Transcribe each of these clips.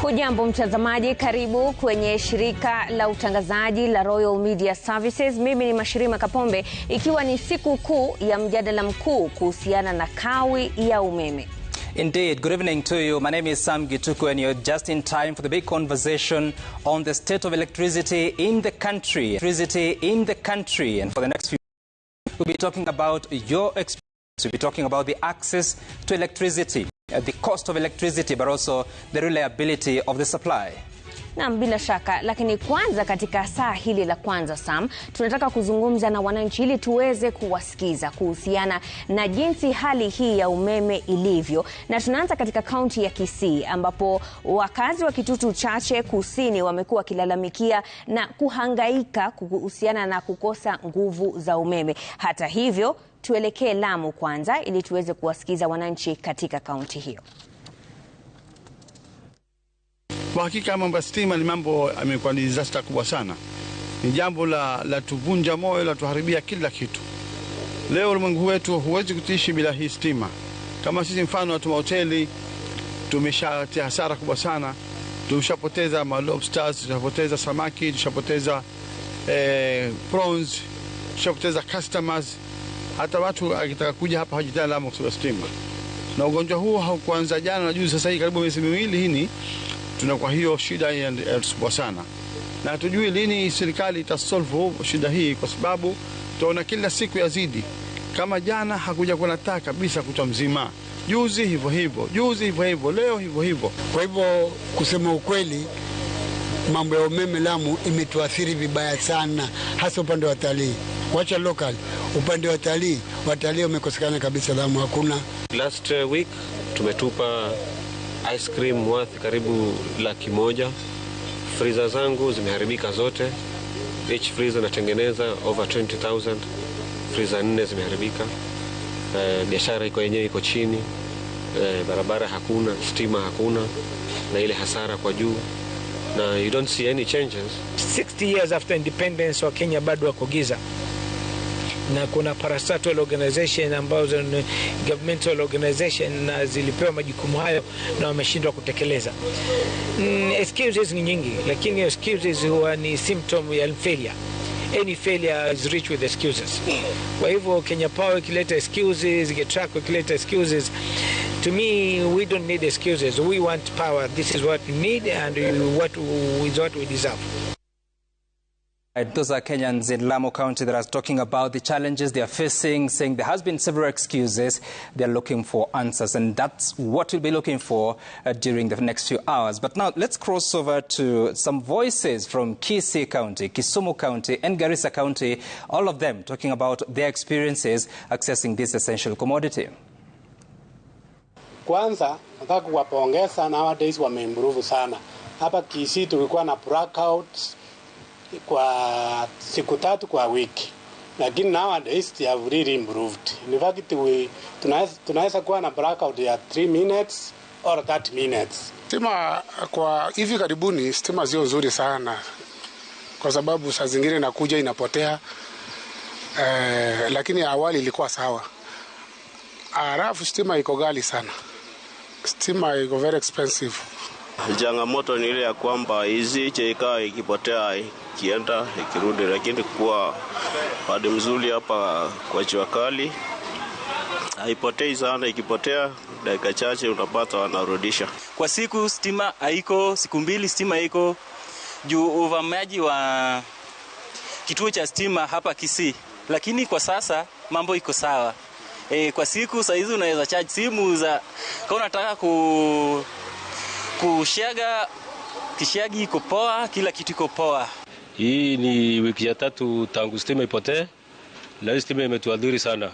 Hujambo mtazamaji, karibu kwenye shirika la utangazaji la Royal Media Services. Mimi ni Mashirima Kapombe, ikiwa ni siku kuu ya mjadala mkuu kuhusiana na kawi ya umeme. Indeed, good evening to you. My name is Sam Gituku and you're just in time for the big conversation on the state of electricity in the country. Electricity in the country. And for the next few, we'll be talking about your experience. We'll be talking about the access to electricity, the cost of electricity, but also the reliability of the supply. Naam, bila shaka, lakini kwanza katika saa hili la kwanza, Sam, tunataka kuzungumza na wananchi ili tuweze kuwasikiza kuhusiana na jinsi hali hii ya umeme ilivyo, na tunaanza katika kaunti ya Kisii ambapo wakazi wa Kitutu Chache Kusini wamekuwa wakilalamikia na kuhangaika kuhusiana na kukosa nguvu za umeme. Hata hivyo, tuelekee Lamu kwanza ili tuweze kuwasikiza wananchi katika kaunti hiyo. Kwa hakika mambo ya stima ni mambo amekuwa ni disaster kubwa sana, ni jambo la tuvunja moyo, la tuharibia kila kitu. Leo ulimwengu wetu huwezi kuishi bila hii stima. Kama sisi mfano watu wa hoteli tumeshatia hasara kubwa sana, tumeshapoteza ma lobsters, tushapoteza samaki, tushapoteza prawns, tushapoteza customers. Hata watu akitaka kuja hapa haji tena Lamu kwa sababu ya stima. Na ugonjwa huu haukuanza jana na juzi, sasa hii karibu miezi 2 hii tunakuwa hiyo shida inatusumbua sana, na hatujui lini serikali itasolve shida hii, kwa sababu tunaona kila siku yazidi. Kama jana hakuja kuwa na taa kabisa kutwa mzima, juzi hivyo hivyo, juzi hivyo hivyo, leo hivyo hivyo. Kwa hivyo kusema ukweli, mambo ya umeme Lamu imetuathiri vibaya sana, hasa upande wa watalii. Wacha local, upande wa watalii, watalii wamekosekana kabisa Lamu, hakuna. Last week tumetupa ice cream worth karibu 100,000. Freezer zangu zimeharibika zote. Each freezer natengeneza over 20,000. Freezer 4 zimeharibika. Biashara iko yenyewe iko chini. Barabara hakuna, stima hakuna, na ile hasara kwa juu, na you don't see any changes. 60 years after independence Wakenya bado wako giza, na kuna parastatal organization ambazo ni governmental organization na zilipewa majukumu hayo na wameshindwa kutekeleza. Excuses ni nyingi, lakini excuses huwa ni symptom ya failure. Any failure is rich with excuses. Kwa hivyo Kenya Power ikileta excuses, Ketraco ikileta excuses, to me we don't need excuses. We want power. This is what we need and what is what we deserve. Right, those are Kenyans in Lamu County that are talking about the challenges they are facing, saying there has been several excuses. They're looking for answers, and that's what we'll be looking for during the next few hours. But now let's cross over to some voices from Kisii County, Kisumu County, and Garissa County, all of them talking about their experiences accessing this essential commodity. Kwanza nataka kuwapongeza, nowadays wameimprove sana. Hapa Kisii tulikuwa na blackouts kwa siku 3 kwa wiki, lakini nowadays they have really improved. In fact, we tunaweza kuwa na blackout ya 3 minutes or 30 minutes. Stima kwa hivi karibuni, stima sio nzuri sana, kwa sababu saa zingine inakuja inapotea, lakini awali ilikuwa sawa. Halafu stima iko ghali sana, stima iko very expensive. Changamoto ni ile ya kwamba hizi ikawa ikipotea ikienda ikirudi, lakini kwa pande mzuri hapa kwa jua kali haipotei sana. Ikipotea dakika chache utapata wanarudisha. Kwa siku stima haiko, siku 2 stima iko juu uvamiaji wa kituo cha stima hapa Kisii, lakini kwa sasa mambo iko sawa. Kwa siku saa hizi unaweza charge simu za kama unataka kushaga kishagi iko poa, kila kitu iko poa. Hii ni wiki ya 3 tangu stima ipotee, na hii stima imetuadhiri sana.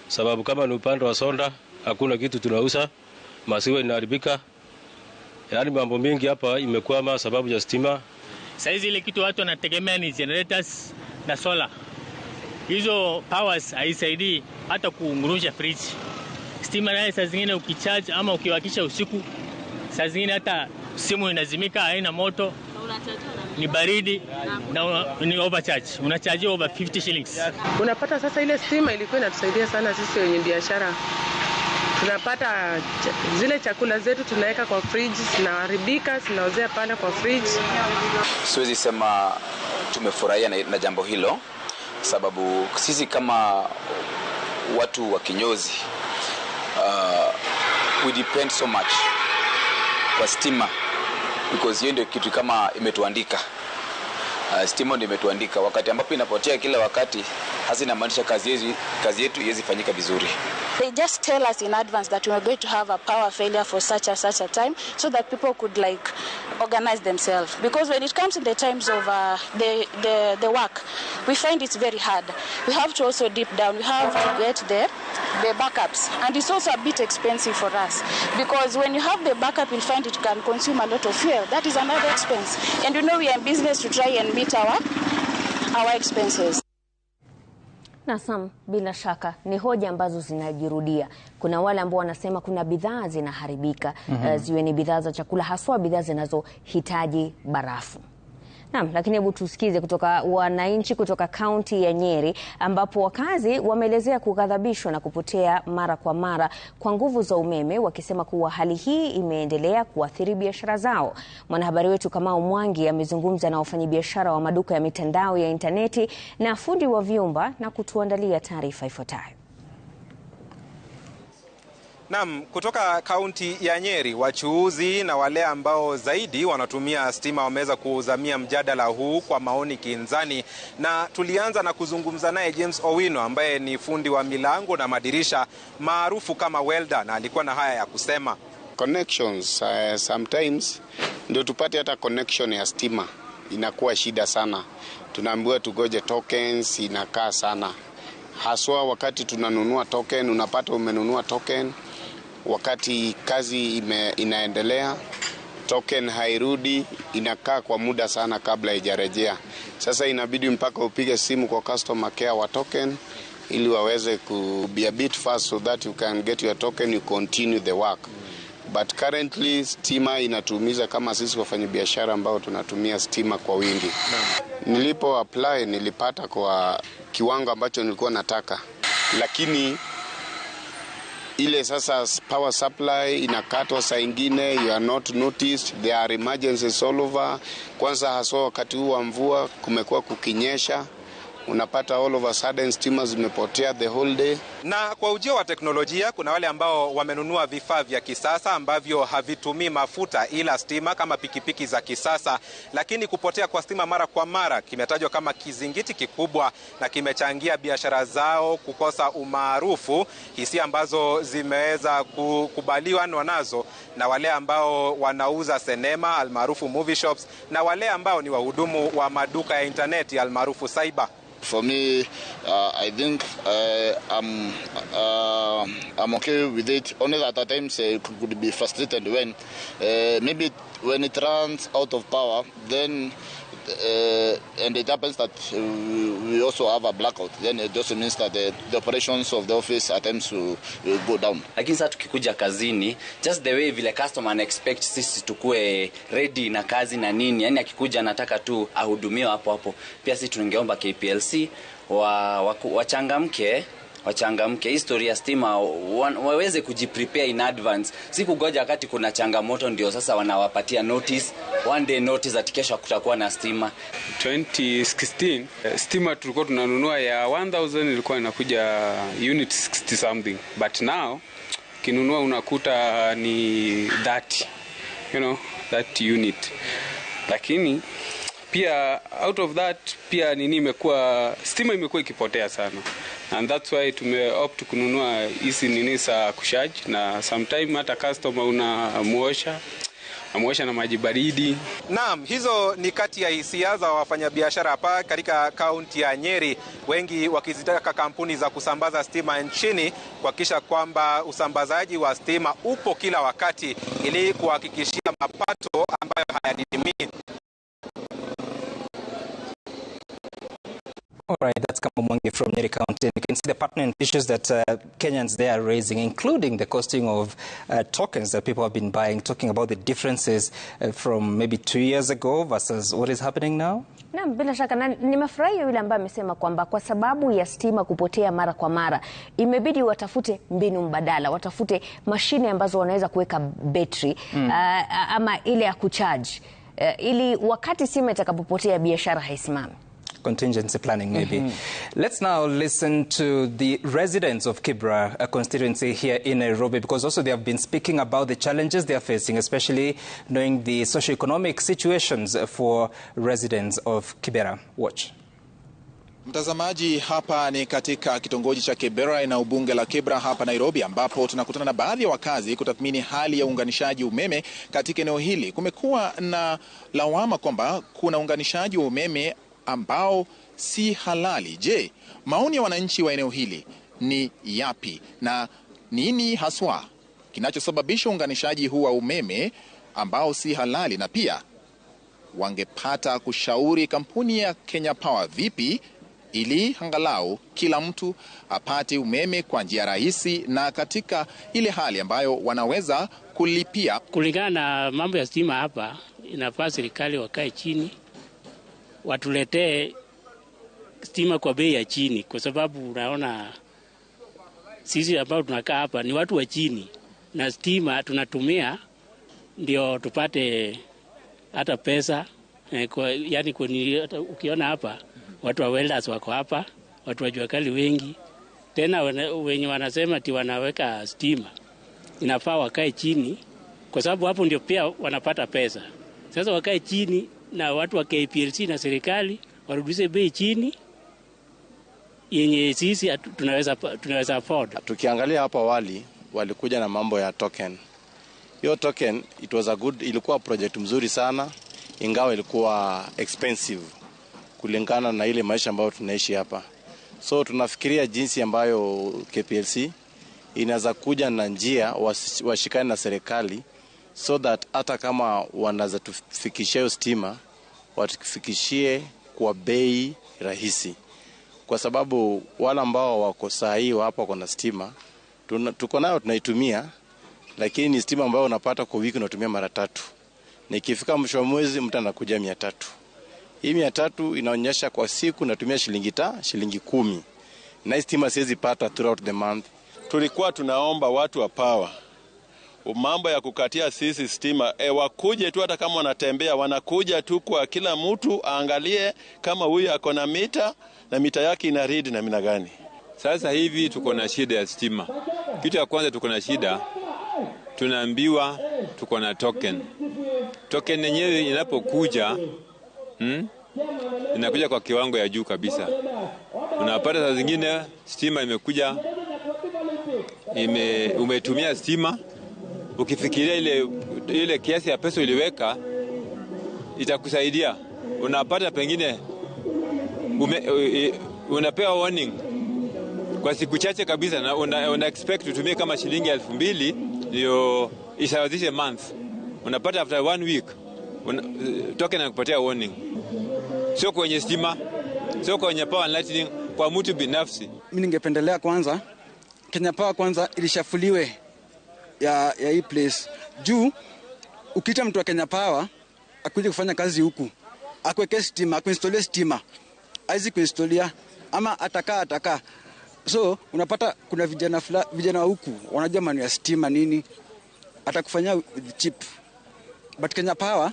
Sababu kama ni upande wa sonda hakuna kitu tunauza, maziwa inaharibika. Yaani mambo mingi hapa imekwama sababu ya stima. Saizi ile kitu watu wanategemea ni generators na solar. Hizo powers haisaidii hata kuungurusha fridge. Stima naye saa zingine ukicharge ama ukiwakisha usiku, saa zingine hata simu inazimika, haina moto, ni baridi na ni overcharge. Unacharge over 50 shillings. Unapata sasa ile stima ilikuwa inatusaidia sana sisi wenye biashara. Tunapata zile chakula zetu tunaweka kwa fridge zinaharibika, zinaozea pale kwa fridge. Siwezi sema tumefurahia na jambo hilo, sababu sisi kama watu wa kinyozi we depend so much kwa stima, because hiyo ndio kitu kama imetuandika. Stima ndio imetuandika. Wakati ambapo inapotea kila wakati, hasa inamaanisha kazi yetu iwezi fanyika vizuri. They just tell us in advance that we are going to have a power failure for such and such a time, so that people could like organize themselves. Because when it comes in the times of the work, we find it's very hard. We have to also deep down. We have to get the backups, and it's also a bit expensive for us, because when you have the backup, you'll find it can consume a lot of fuel. That is another expense, and you know we are in business to try and meet our expenses. Na Sam, bila shaka ni hoja ambazo zinajirudia. Kuna wale ambao wanasema kuna bidhaa zinaharibika, ziwe ni bidhaa za chakula, haswa bidhaa zinazohitaji barafu. Naam, lakini hebu tusikize kutoka wananchi kutoka kaunti ya Nyeri, ambapo wakazi wameelezea kughadhabishwa na kupotea mara kwa mara kwa nguvu za umeme, wakisema kuwa hali hii imeendelea kuathiri biashara zao. Mwanahabari wetu Kamau Mwangi amezungumza na wafanyabiashara wa maduka ya mitandao ya intaneti na fundi wa vyumba na kutuandalia taarifa ifuatayo. Naam, kutoka kaunti ya Nyeri, wachuuzi na wale ambao zaidi wanatumia stima wameweza kuuzamia mjadala huu kwa maoni kinzani. Na tulianza na kuzungumza naye James Owino ambaye ni fundi wa milango na madirisha maarufu kama welder, na alikuwa na haya ya kusema. Connections, sometimes ndio tupate hata connection ya stima inakuwa shida sana. Tunaambiwa tugoje tokens, inakaa sana. Haswa wakati tunanunua token, unapata umenunua token wakati kazi inaendelea, token hairudi, inakaa kwa muda sana kabla haijarejea. Sasa inabidi mpaka upige simu kwa customer care wa token ili waweze ku be a bit fast so that you can get your token, you continue the work. But currently stima inatuumiza kama sisi wafanyabiashara ambao tunatumia stima kwa wingi. Nilipo apply nilipata kwa kiwango ambacho nilikuwa nataka, lakini ile sasa power supply inakatwa saa ingine, you are not noticed, there are emergencies all over. Kwanza haswa wakati huu wa mvua kumekuwa kukinyesha, unapata all of a sudden stima zimepotea the whole day. Na kwa ujio wa teknolojia kuna wale ambao wamenunua vifaa vya kisasa ambavyo havitumii mafuta ila stima kama pikipiki za kisasa, lakini kupotea kwa stima mara kwa mara kimetajwa kama kizingiti kikubwa na kimechangia biashara zao kukosa umaarufu, hisia ambazo zimeweza kukubaliwa nazo na wale ambao wanauza sinema almaarufu movie shops na wale ambao ni wahudumu wa maduka ya interneti almaarufu cyber. For me, I think I'm okay with it. Only that at times it could be frustrated when maybe when it runs out of power, then and it happens that we also have a blackout. Then it also means that the operations of the office at times will go down. Lakini sasa tukikuja kazini, just the way vile customer ana expect sisi tukue ready na kazi na nini, yani akikuja anataka tu ahudumiwe hapo hapo. Pia sisi tungeomba KPLC wachangamke historia stima, waweze kujiprepare in advance, si kugoja wakati kuna changamoto ndio sasa wanawapatia notice, one day notice ati kesho kutakuwa na stima. 2016 stima tulikuwa tunanunua ya 1000 ilikuwa inakuja unit 60 something, but now kinunua unakuta ni 30, you know, 30 unit. Lakini pia out of that pia nini imekuwa stima imekuwa ikipotea sana, and that's why tume opt kununua hizi nini za kucharge, na sometime hata customer unamuosha na maji baridi. Naam, hizo ni kati ya hisia za wafanyabiashara hapa katika kaunti ya Nyeri, wengi wakizitaka kampuni za kusambaza stima nchini kuhakikisha kwamba usambazaji wa stima upo kila wakati ili kuhakikishia mapato ambayo hayadidimii. All right, that's Kamau Mwangi from Nyeri County. And you can see the pertinent issues that Kenyans they are raising, including the costing of tokens that people have been buying, talking about the differences from maybe 2 years ago versus what is happening now. Naam, bila shaka, na nimefurahia yule ambaye amesema kwamba kwa sababu ya stima kupotea mara kwa mara imebidi watafute mbinu mbadala, watafute mashine ambazo wanaweza kuweka betri ama ile ya kucharge ili wakati stima itakapopotea biashara haisimami. Contingency planning, maybe. Let's now listen to the residents of Kibra, a constituency here in Nairobi, because also they have been speaking about the challenges they are facing, especially knowing the socioeconomic situations for residents of Kibera. Watch. Mtazamaji, hapa ni katika kitongoji cha Kibera na ubunge la Kibra hapa Nairobi, ambapo tunakutana na baadhi ya wakazi kutathmini hali ya uunganishaji umeme katika eneo hili. Kumekuwa na lawama kwamba kuna uunganishaji wa umeme ambao si halali. Je, maoni ya wananchi wa eneo hili ni yapi na nini haswa kinachosababisha uunganishaji huu wa umeme ambao si halali, na pia wangepata kushauri kampuni ya Kenya Power vipi ili angalau kila mtu apate umeme kwa njia rahisi na katika ile hali ambayo wanaweza kulipia. Kulingana na mambo ya stima hapa, inafaa serikali wakae chini watuletee stima kwa bei ya chini, kwa sababu unaona sisi ambao tunakaa hapa ni watu wa chini na stima tunatumia ndio tupate hata pesa. Yani ukiona hapa watu wa welders wako hapa, watu wa jua kali wengi. Tena wenye wanasema ati wanaweka stima, inafaa wakae chini kwa sababu hapo ndio pia wanapata pesa. Sasa wakae chini na watu wa KPLC na serikali warudishe bei chini yenye sisi tunaweza afford. Tukiangalia hapo awali walikuja na mambo ya token. Hiyo token it was a good, ilikuwa project mzuri sana, ingawa ilikuwa expensive kulingana na ile maisha ambayo tunaishi hapa. So tunafikiria jinsi ambayo KPLC inaweza kuja na njia washikane na serikali so that hata kama wanaweza tufikishia hiyo stima, watufikishie kwa bei rahisi. Kwa sababu wale ambao wako saa hii hapa wako na stima, tuko nayo tunaitumia, lakini ni stima ambayo unapata kwa wiki unatumia mara 3. Na ikifika mwisho wa mwezi mtu anakuja 300. Hii 300 inaonyesha kwa siku natumia shilingi 10. Na stima siwezi pata throughout the month. Tulikuwa tunaomba watu wa power mambo ya kukatia sisi stima, wakuje tu, hata kama wanatembea wanakuja tu kwa kila mtu aangalie kama huyu ako na mita na mita yake ina read na mina gani. Sasa hivi tuko na shida ya stima. Kitu ya kwanza tuko na shida, tunaambiwa tuko na token. Token yenyewe inapokuja inakuja kwa kiwango ya juu kabisa. Unapata saa zingine stima imekuja, umetumia stima, ukifikiria ile kiasi ya pesa uliweka itakusaidia, unapata pengine unapewa warning kwa siku chache kabisa, na una expect utumie kama shilingi 2000 ndio isawazishe month. Unapata after 1 week token anakupatia warning. Sio kwenye stima, sio kwenye power and lightning, kwa mtu binafsi. Mimi ningependelea kwanza Kenya Power kwanza ilishafuliwe ya hii place. Juu ukiita mtu wa Kenya Power akuje kufanya kazi huku, akuweke stima, akuinstalle stima, haizi kuinstalia ama atakaa. So unapata kuna vijana huku wanajua maneno ya stima nini, atakufanyia cheap. But Kenya Power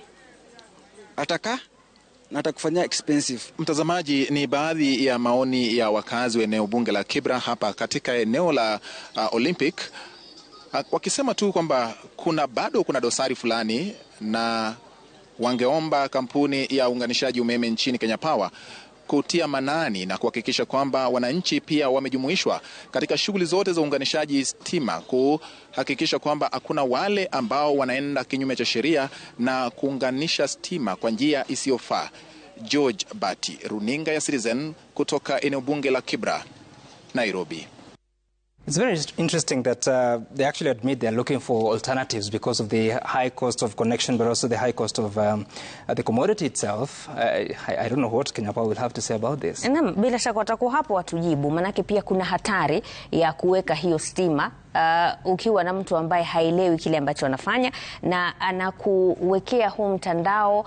atakaa na atakufanyia expensive. Mtazamaji, ni baadhi ya maoni ya wakazi wa eneo bunge la Kibra hapa katika eneo la Olympic, wakisema tu kwamba bado kuna dosari fulani na wangeomba kampuni ya uunganishaji umeme nchini Kenya Power kutia manani na kuhakikisha kwamba wananchi pia wamejumuishwa katika shughuli zote za uunganishaji stima, kuhakikisha kwamba hakuna wale ambao wanaenda kinyume cha sheria na kuunganisha stima kwa njia isiyofaa. George Bati, runinga ya Citizen kutoka eneo bunge la Kibra, Nairobi. It's very interesting that they actually admit they're looking for alternatives because of the high cost of connection, but also the high cost of the commodity itself. I don't know what Kenya Power will have to say about this. Naam, bila shaka watakuwa hapo watujibu, manake pia kuna hatari ya kuweka hiyo stima ukiwa na mtu ambaye haelewi kile ambacho anafanya na anakuwekea huu mtandao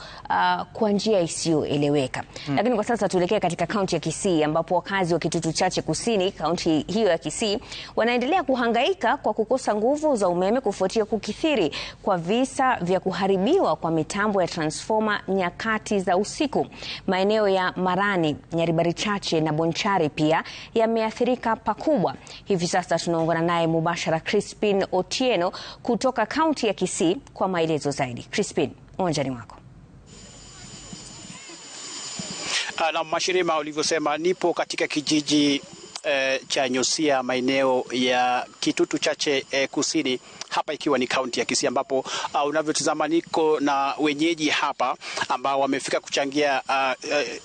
kwa njia isiyoeleweka. Lakini kwa sasa tuelekee katika kaunti ya Kisii ambapo wakazi wa Kitutu Chache Kusini, kaunti hiyo ya Kisii, wanaendelea kuhangaika kwa kukosa nguvu za umeme kufuatia kukithiri kwa visa vya kuharibiwa kwa mitambo ya transformer nyakati za usiku. Maeneo ya Marani, Nyaribari Chache na Bonchari pia yameathirika pakubwa. Hivi sasa tunaungana naye mubashara Crispin Otieno kutoka kaunti ya Kisii kwa maelezo zaidi. Crispin, uwanjani wako. Na Mashirima, ulivyosema, nipo katika kijiji cha Nyosia, maeneo ya Kitutu Chache Kusini, hapa ikiwa ni kaunti ya Kisii, ambapo unavyotazama niko na wenyeji hapa ambao wamefika kuchangia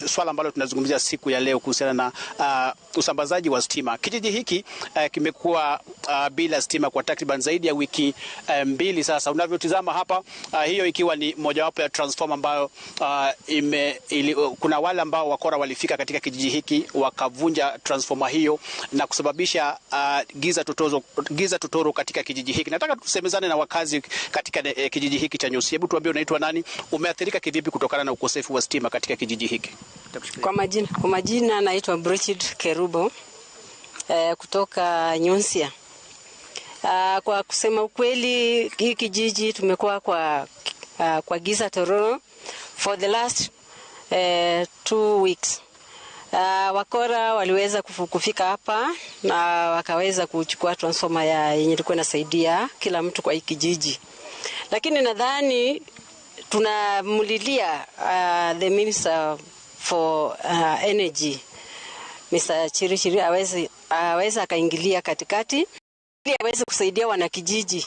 swala ambalo tunazungumzia siku ya leo kuhusiana na usambazaji wa stima. Kijiji hiki kimekuwa bila stima kwa takriban zaidi ya wiki 2 sasa. Unavyotazama hapa, hiyo ikiwa ni mojawapo ya transformer ambayo kuna wale ambao wakora walifika katika kijiji hiki wakavunja transformer hiyo na kusababisha giza totoro katika kijiji hiki. Nataka tusemezane na wakazi katika kijiji hiki cha Nyosia. Hebu tuambie, unaitwa nani? Umeathirika kivipi kutokana na ukosefu wa stima katika kijiji hiki? Kwa majina naitwa Brichid Kerubo kutoka Nyosia. Kwa kusema ukweli, hii kijiji tumekuwa kwa giza tororo for the last 2 weeks. Wakora waliweza kufika hapa na wakaweza kuchukua transformer ya yenye ilikuwa inasaidia kila mtu kwa hii kijiji. Lakini nadhani tunamlilia the Minister for Energy, Mr. Chirichiri, aweze akaingilia katikati ili aweze kusaidia wanakijiji,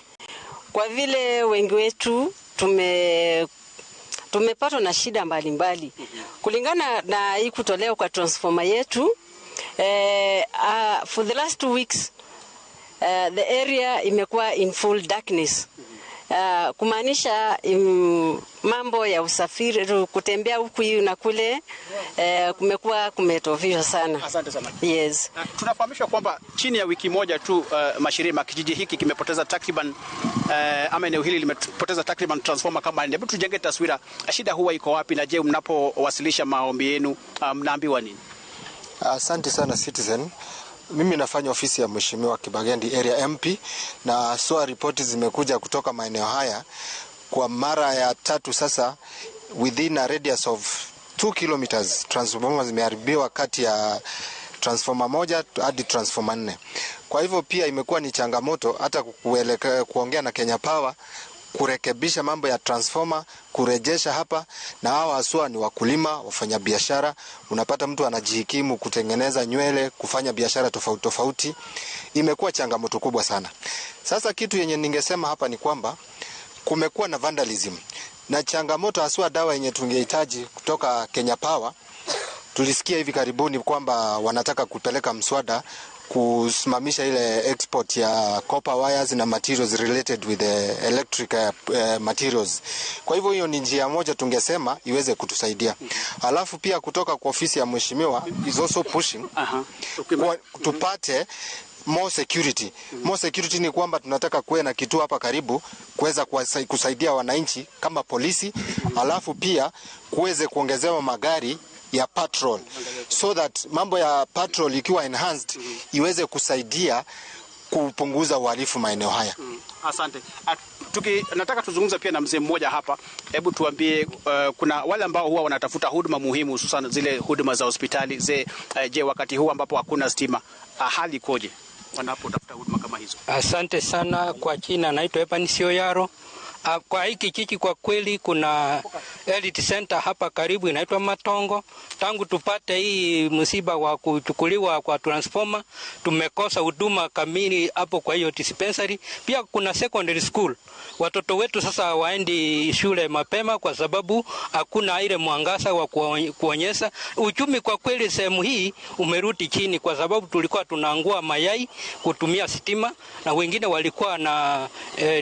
kwa vile wengi wetu tumepatwa na shida mbalimbali kulingana na hii kutolewa kwa transformer yetu. For the last 2 weeks the area imekuwa in full darkness. Kumaanisha mambo ya usafiri, kutembea huku na kule, kumekuwa kumetofisha sana. Asante sana. Yes. Tunafahamishwa kwamba chini ya wiki moja tu, Mashirima, kijiji hiki kimepoteza takriban ama eneo hili limepoteza takriban transformer kama nne. Hebu tujenge taswira, shida huwa iko wapi, na je, mnapowasilisha maombi yenu mnaambiwa nini? Asante sana Citizen. Mimi nafanya ofisi ya Mheshimiwa Kibagendi Area MP, na soa ripoti zimekuja kutoka maeneo haya kwa mara ya 3 sasa. Within a radius of 2 kilometers transformer zimeharibiwa, kati ya transformer 1 hadi transformer 4. Kwa hivyo pia imekuwa ni changamoto hata kuongea na Kenya Power kurekebisha mambo ya transformer, kurejesha hapa. Na hawa haswa ni wakulima, wafanyabiashara. Unapata mtu anajihikimu kutengeneza nywele, kufanya biashara tofauti tofauti. Imekuwa changamoto kubwa sana. Sasa kitu yenye ningesema hapa ni kwamba kumekuwa na vandalism na changamoto haswa dawa yenye tungehitaji kutoka Kenya Power. Tulisikia hivi karibuni kwamba wanataka kupeleka mswada kusimamisha ile export ya copper wires na materials related with the electric materials. Kwa hivyo hiyo ni njia moja tungesema iweze kutusaidia. Alafu pia kutoka kwa ofisi ya mheshimiwa is also pushing tupate more security. More security ni kwamba tunataka kuwe na kituo hapa karibu kuweza kusaidia wananchi kama polisi. Alafu pia kuweze kuongezewa magari ya patrol, so that mambo ya patrol ikiwa enhanced iweze kusaidia kupunguza uhalifu maeneo haya. Asante. Nataka tuzungumze pia na mzee mmoja hapa. Hebu tuambie, kuna wale ambao huwa wanatafuta huduma muhimu, hususan zile huduma za hospitali. Je, wakati huu ambapo hakuna stima, hali ikoje wanapotafuta huduma kama hizo? Asante sana. Kwa jina naitwa Evan Sioyaro. Kwa hiki kijiji kwa kweli kuna health center hapa karibu inaitwa Matongo. Tangu tupate hii msiba wa kuchukuliwa kwa transformer, tumekosa huduma kamili hapo kwa hiyo dispensary. Pia kuna secondary school. Watoto wetu sasa waendi shule mapema kwa sababu hakuna ile mwangaza wa kuonyesha. Uchumi kwa kweli sehemu hii umerudi chini kwa sababu tulikuwa tunaangua mayai kutumia stima, na wengine walikuwa na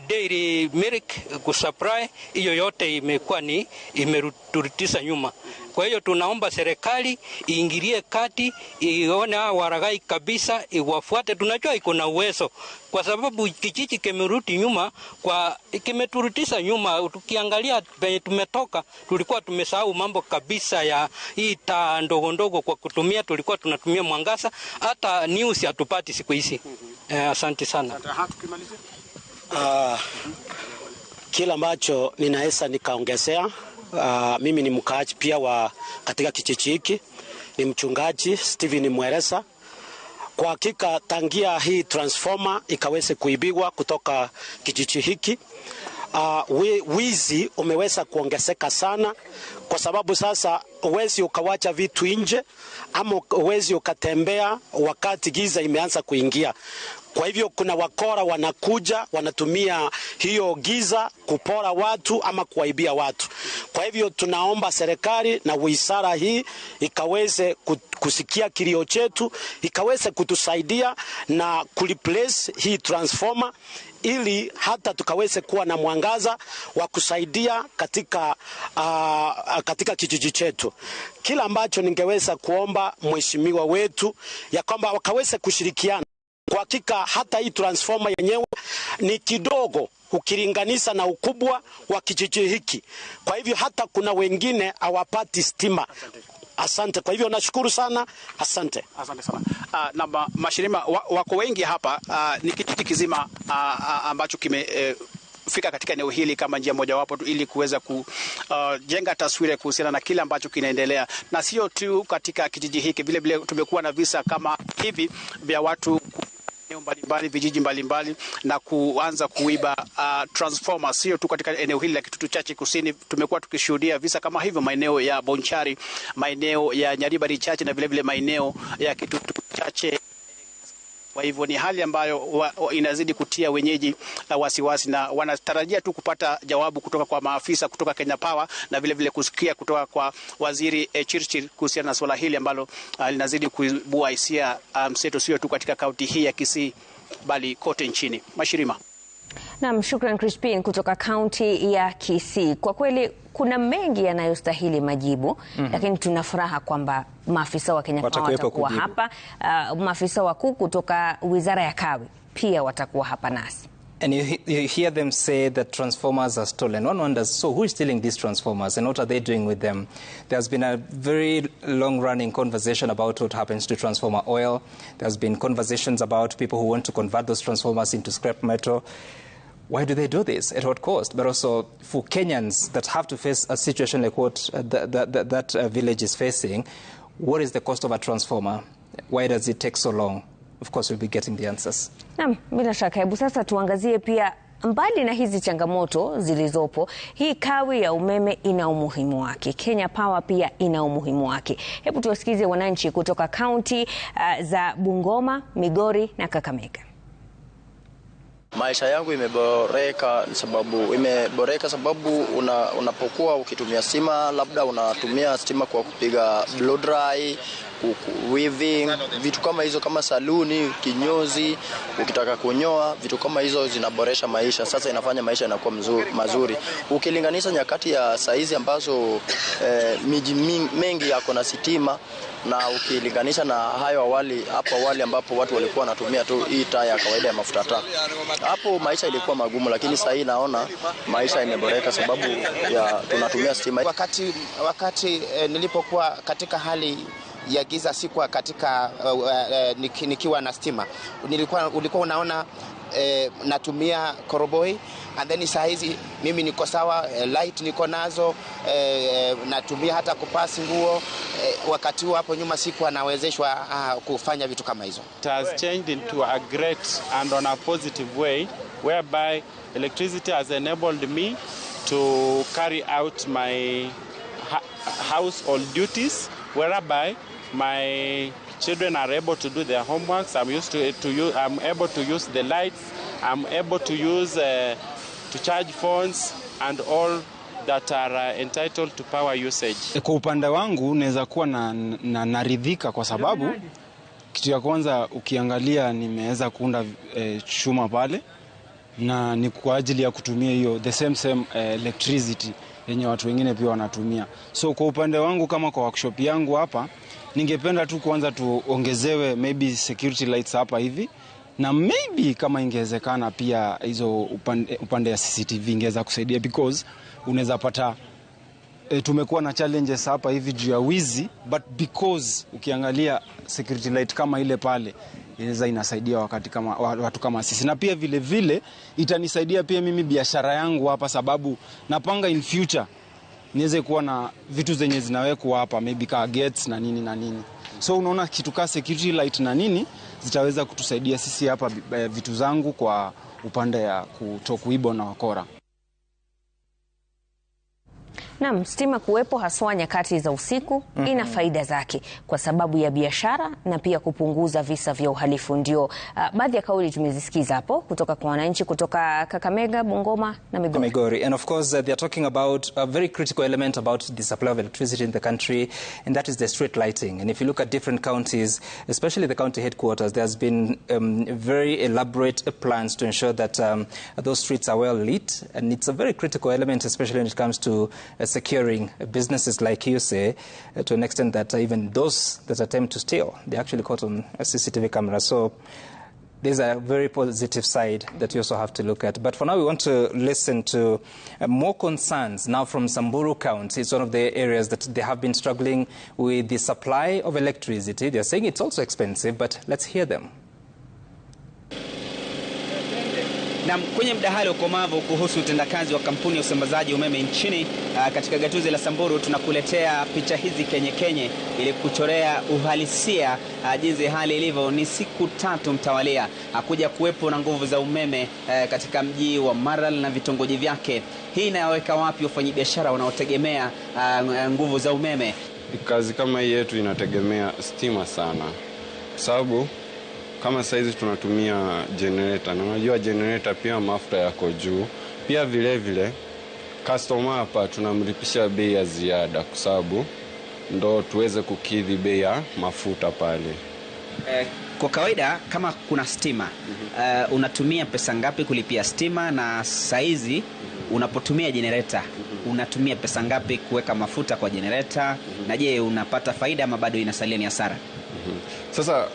dairy milk kusupply. Hiyo yote imekuwa ni imeturutisha nyuma. Kwa hiyo tunaomba serikali iingilie kati, ione hao walaghai kabisa, iwafuate. Tunajua iko na uwezo, kwa sababu kijiji kimerudi nyuma, kwa kimeturutisha nyuma. Tukiangalia penye tumetoka, tulikuwa tumesahau mambo kabisa ya hii taa ndogo ndogo kwa kutumia, tulikuwa tunatumia mwangaza, hata news hatupati siku hizi. Asante sana. Kila ambacho ninaweza nikaongezea, mimi ni mkaaji pia wa katika kijiji hiki, ni mchungaji Steven Mweresa. Kwa hakika tangia hii transformer ikaweze kuibiwa kutoka kijiji hiki, wizi umeweza kuongezeka sana, kwa sababu sasa uwezi ukawacha vitu nje ama uwezi ukatembea wakati giza imeanza kuingia. Kwa hivyo kuna wakora wanakuja, wanatumia hiyo giza kupora watu ama kuwaibia watu. Kwa hivyo tunaomba serikali na wizara hii ikaweze kusikia kilio chetu, ikaweze kutusaidia na kureplace hii transformer, ili hata tukaweze kuwa na mwangaza wa kusaidia katika kijiji chetu. Kila ambacho ningeweza kuomba mheshimiwa wetu ya kwamba wakaweze kushirikiana. Kwa hakika hata hii transformer yenyewe ni kidogo ukilinganisha na ukubwa wa kijiji hiki. Kwa hivyo hata kuna wengine hawapati stima. Asante. Kwa hivyo nashukuru sana. Asante. Asante sana. Na Mashirima, wako wengi hapa. Ni kijiji kizima ambacho kime fika katika eneo hili kama njia mojawapo tu ili kuweza kujenga taswira kuhusiana na kile ambacho kinaendelea, na sio tu katika kijiji hiki, vile vile tumekuwa na visa kama hivi vya watu mbalimbali, vijiji mbalimbali na kuanza kuiba transformers. Sio tu katika eneo hili la Kitutu Chache Kusini, tumekuwa tukishuhudia visa kama hivyo maeneo ya Bonchari, maeneo ya Nyaribari Chache na vile vile maeneo ya Kitutu Chache. Kwa hivyo ni hali ambayo inazidi kutia wenyeji wasiwasi, na wanatarajia tu kupata jawabu kutoka kwa maafisa kutoka Kenya Power na vile vile kusikia kutoka kwa Waziri Chirchir kuhusiana na swala hili ambalo linazidi kuibua hisia mseto, sio tu katika kaunti hii ya Kisii bali kote nchini. Mashirima. Naam, shukran Crispin kutoka kaunti ya Kisii. Kwa kweli kuna mengi yanayostahili majibu, lakini tuna furaha kwamba maafisa wa Kenya Power watakuwa hapa, maafisa wakuu kutoka Wizara ya Kawi pia watakuwa hapa nasi. And you hear them say that transformers are stolen. One wonders, so who is stealing these transformers and what are they doing with them? There's been a very long-running conversation about what happens to transformer oil. There's been conversations about people who want to convert those transformers into scrap metal. Why do they do this? At what cost? But also for Kenyans that have to face a situation like what that village is facing, what is the cost of a transformer? Why does it take so long? Of course, we'll be getting the answers. Naam, bila shaka. Hebu sasa tuangazie pia mbali na hizi changamoto zilizopo, hii kawi ya umeme ina umuhimu wake. Kenya Power pia ina umuhimu wake. Hebu tuwasikize wananchi kutoka kaunti za Bungoma, Migori na Kakamega. Maisha yangu imeboreka sababu unapokuwa ukitumia stima, labda unatumia stima kwa kupiga blow dry, weaving, vitu kama hizo, kama saluni, kinyozi, ukitaka kunyoa, vitu kama hizo zinaboresha maisha. Sasa inafanya maisha yanakuwa mazuri. Ukilinganisha nyakati ya saizi ambazo miji mengi yako na sitima, na ukilinganisha na hayo awali, hapo awali ambapo watu walikuwa wanatumia tu hii taa ya kawaida ya mafuta taa. Hapo maisha ilikuwa magumu, lakini sasa hii naona maisha imeboreka sababu ya tunatumia stima. Wakati nilipokuwa katika hali ya giza, sikuwa katika nikiwa na stima, ulikuwa unaona natumia koroboi, and then saa hizi mimi niko sawa, light niko nazo, natumia hata kupasi nguo. Wakati huo hapo nyuma sikuwa nawezeshwa kufanya vitu kama hizo. It has changed into a great and on a positive way, whereby electricity has enabled me to carry out my household duties, whereby my children are able to do their homeworks. I'm able to use the lights. I'm able to use to charge phones and all that are entitled to power usage. Kwa upande wangu naweza kuwa na naridhika kwa sababu kitu ya kwanza ukiangalia nimeweza kuunda chuma pale. na ni kwa ajili ya kutumia hiyo the same electricity yenye watu wengine pia wanatumia. So kwa upande wangu kama kwa workshop yangu hapa, ningependa tu kwanza tuongezewe maybe security lights hapa hivi, na maybe kama ingewezekana pia hizo upande ya CCTV ingeweza kusaidia, because unaweza pata tumekuwa na challenges hapa hivi juu ya wizi, but because ukiangalia security light kama ile pale inaweza inasaidia wakati kama watu kama sisi, na pia vile vile itanisaidia pia mimi biashara yangu hapa, sababu napanga in future niweze kuwa na vitu zenye zinawekwa hapa maybe car gates na nini na nini. So unaona kitu ka security light na nini zitaweza kutusaidia sisi hapa vitu zangu kwa upande ya kutokuibwa na wakora. Naam, stima kuwepo haswa nyakati za usiku ina faida zake kwa sababu ya biashara na pia kupunguza visa vya uhalifu. Ndio baadhi ya kauli tumezisikiza hapo kutoka kwa wananchi kutoka Kakamega, Bungoma na Migori. Migori. And of course they are talking about a very critical element about the supply of electricity in the country, and that is the street lighting. And if you look at different counties, especially the county headquarters, there's been very elaborate plans to ensure that those streets are well lit, and it's a very critical element, especially when it comes to securing businesses, like you say, to an extent that even those that attempt to steal, they actually caught on a CCTV camera. So there's a very positive side that you also have to look at. But for now, we want to listen to more concerns now from Samburu County. It's one of the areas that they have been struggling with the supply of electricity. They're saying it's also expensive, but let's hear them. Na kwenye mdahalo ukomavu kuhusu utendakazi wa kampuni ya usambazaji umeme nchini katika gatuzi la Samburu, tunakuletea picha hizi kenye kenye ili kuchorea uhalisia jinsi hali ilivyo. Ni siku tatu mtawalia hakuja kuwepo na nguvu za umeme katika mji wa Maralal na vitongoji vyake. Hii inaweka wapi wafanyabiashara wanaotegemea nguvu za umeme? Kazi kama hii yetu inategemea stima sana, sababu kama saizi tunatumia generator, na unajua generator pia mafuta yako juu. Pia vile vile customer hapa tunamlipisha bei ya ziada kwa sababu ndo tuweze kukidhi bei ya mafuta pale. Kwa kawaida kama kuna stima, unatumia pesa ngapi kulipia stima? Na saizi unapotumia generator unatumia pesa ngapi kuweka mafuta kwa generator? Na je, unapata faida ama bado inasalia ni hasara? Sasa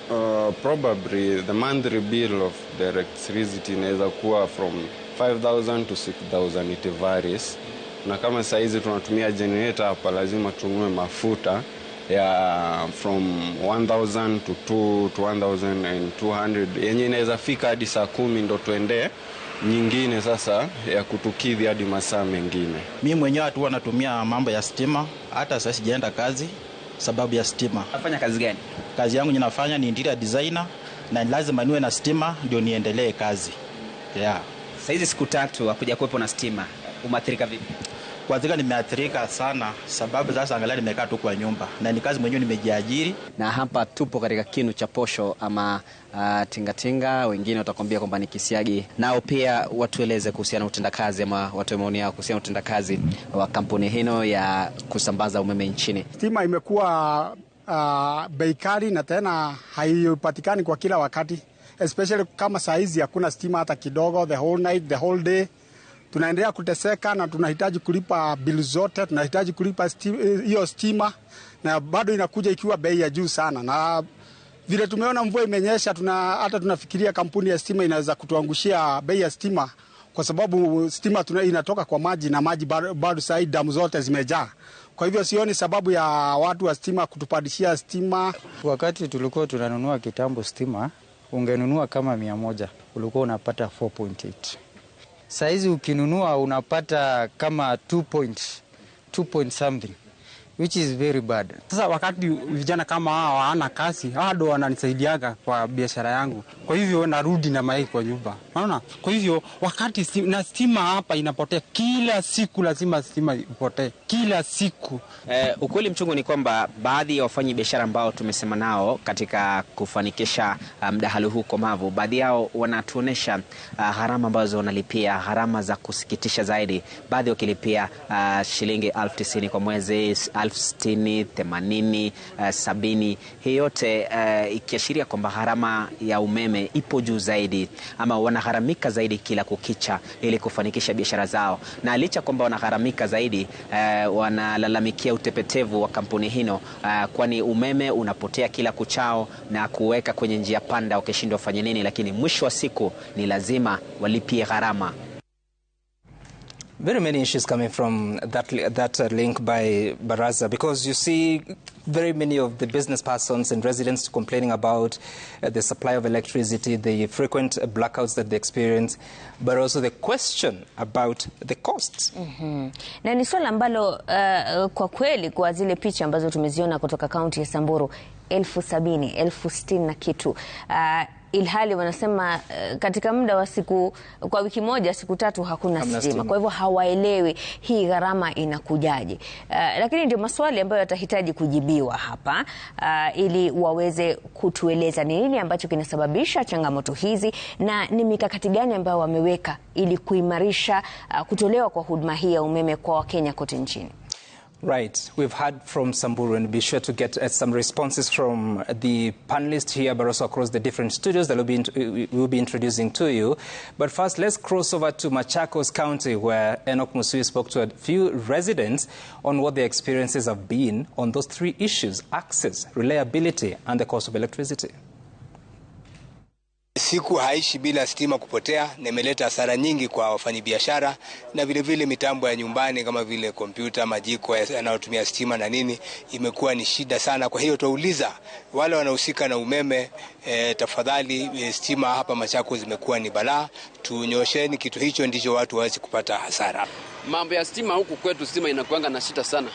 probably the monthly bill of the electricity inaweza kuwa from 5,000 to 6,000, it varies. Na kama saizi tunatumia generator hapa lazima tununue mafuta ya from 1,000 to 2 to 1,200 yenye inaweza fika hadi saa 10 ndo tuende nyingine sasa ya kutukidhi hadi masaa mengine. Mimi mwenyewe tu natumia mambo ya stima, hata sasa sijaenda kazi sababu ya stima. Unafanya kazi gani? Kazi yangu ninafanya ni interior designer, na lazima niwe na stima ndio niendelee kazi. Yeah. Sasa hizi siku tatu hakuja kuwepo na stima, umeathirika vipi? Kuathirika, nimeathirika sana sababu sasa angalia nimekaa tu kwa nyumba na ni kazi mwenyewe nimejiajiri. Na hapa tupo katika kinu cha posho ama tingatinga, wengine watakwambia kwamba ni kisiagi. Nao pia watueleze kuhusiana na utendakazi ama watoe maoni yao kuhusiana na utendakazi wa kampuni hino ya kusambaza umeme nchini. Stima imekuwa bei kali na tena haipatikani kwa kila wakati, especially kama saa hizi hakuna stima hata kidogo, the whole night, the whole day. Tunaendelea kuteseka na tunahitaji kulipa bill zote, tunahitaji kulipa hiyo stima, na bado inakuja ikiwa bei ya juu sana. Na vile tumeona mvua imenyesha, hata tunafikiria kampuni ya stima inaweza kutuangushia bei ya stima, kwa sababu stima inatoka kwa maji na maji bado saa hii damu zote zimejaa. Kwa hivyo sioni sababu ya watu wa stima kutupandishia stima. Wakati tulikuwa tunanunua kitambo stima, ungenunua kama 100, ulikuwa unapata 4.8. Saizi ukinunua unapata kama 2 point something, which is very bad. Sasa wakati vijana kama hawa hawana kazi, hawa ndo wananisaidiaga kwa biashara yangu. Kwa hivyo narudi na mayai kwa nyumba. Unaona? Kwa hivyo wakati na stima hapa inapotea kila siku, lazima stima ipotee kila siku. Ukweli mchungu ni kwamba baadhi ya wafanyabiashara ambao tumesema nao katika kufanikisha mdahalo huu komavu, baadhi yao wanatuonesha gharama ambazo wanalipia, gharama za kusikitisha zaidi. Baadhi wakilipia shilingi 90,000 kwa mwezi, 60,000, 80, 70. Hii yote ikiashiria kwamba gharama ya umeme ipo juu zaidi ama wanagharamika zaidi kila kukicha ili kufanikisha biashara zao. Na licha kwamba wanagharamika zaidi, wanalalamikia utepetevu wa kampuni hino, kwani umeme unapotea kila kuchao na kuweka kwenye njia panda wakishindwa wafanye nini, lakini mwisho wa siku ni lazima walipie gharama. Very many issues coming from that link by Baraza, because you see very many of the business persons and residents complaining about the supply of electricity, the frequent blackouts that they experience, but also the question about the costs. Na ni swala ambalo kwa kweli kwa zile picha ambazo tumeziona kutoka kaunti ya Samburu, 70,000, 60,000 na kitu. Ilhali wanasema katika muda wa siku, kwa wiki moja siku tatu hakuna stima. Kwa hivyo hawaelewi hii gharama inakujaje. Lakini ndio maswali ambayo yatahitaji kujibiwa hapa, ili waweze kutueleza ni nini ambacho kinasababisha changamoto hizi na ni mikakati gani ambayo wameweka ili kuimarisha kutolewa kwa huduma hii ya umeme kwa Wakenya kote nchini. Right. We've heard from Samburu, and be sure to get some responses from the panelists here, but also across the different studios that we'll be introducing to you. But first, let's cross over to Machakos County, where Enoch Musui spoke to a few residents on what their experiences have been on those three issues: access, reliability, and the cost of electricity. Siku haishi bila stima kupotea, na imeleta hasara nyingi kwa wafanyabiashara na vile vile mitambo ya nyumbani kama vile kompyuta, majiko yanayotumia stima na nini, imekuwa ni shida sana. Kwa hiyo tuuliza wale wanahusika na umeme, tafadhali, stima hapa Machakos zimekuwa ni balaa, tunyosheni kitu hicho ndicho watu waweze kupata hasara. Mambo ya stima huku kwetu, stima inakuanga na shida sana.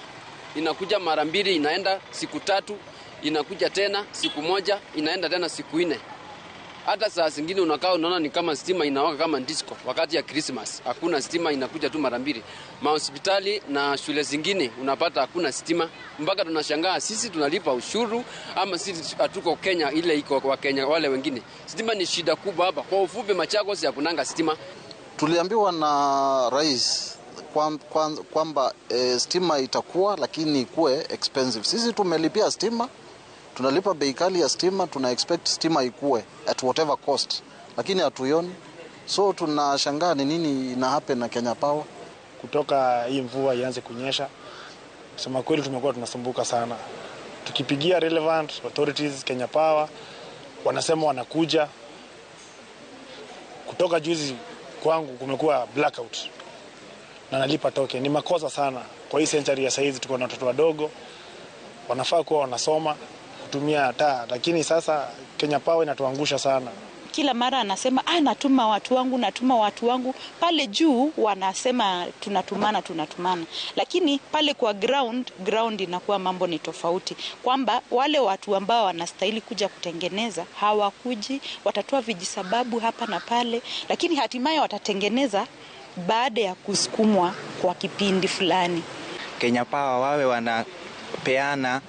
Inakuja mara mbili, inaenda siku tatu, inakuja tena siku moja, inaenda tena siku 4. Hata saa zingine unakaa unaona ni kama stima inawaka kama disco wakati ya Christmas. Hakuna stima, inakuja tu mara mbili. Mahospitali na shule zingine unapata hakuna stima. Mpaka tunashangaa sisi tunalipa ushuru ama sisi hatuko Kenya ile iko kwa Kenya wale wengine. Stima ni shida kubwa hapa. Kwa ufupi Machakos hakunanga stima. Tuliambiwa na rais kwamba stima itakuwa lakini ikuwe expensive. Sisi tumelipia stima. Tunalipa bei kali ya stima, tuna expect stima ikue at whatever cost, lakini hatuioni. So tunashangaa ni nini ina happen na Kenya Power. Kutoka hii mvua ianze kunyesha, kusema kweli tumekuwa tunasumbuka sana. Tukipigia relevant authorities Kenya Power wanasema wanakuja. Kutoka juzi kwangu kumekuwa blackout na nalipa token. Ni makosa sana kwa hii century ya saizi, tuko na watoto wadogo wanafaa kuwa wanasoma kutumia taa, lakini sasa Kenya Power inatuangusha sana. Kila mara anasema natuma watu wangu, natuma watu wangu. Pale juu wanasema tunatumana, lakini pale kwa ground inakuwa mambo ni tofauti, kwamba wale watu ambao wanastahili kuja kutengeneza hawakuji, watatoa vijisababu hapa na pale, lakini hatimaye watatengeneza baada ya kusukumwa kwa kipindi fulani. Kenya Power wawe wanapeana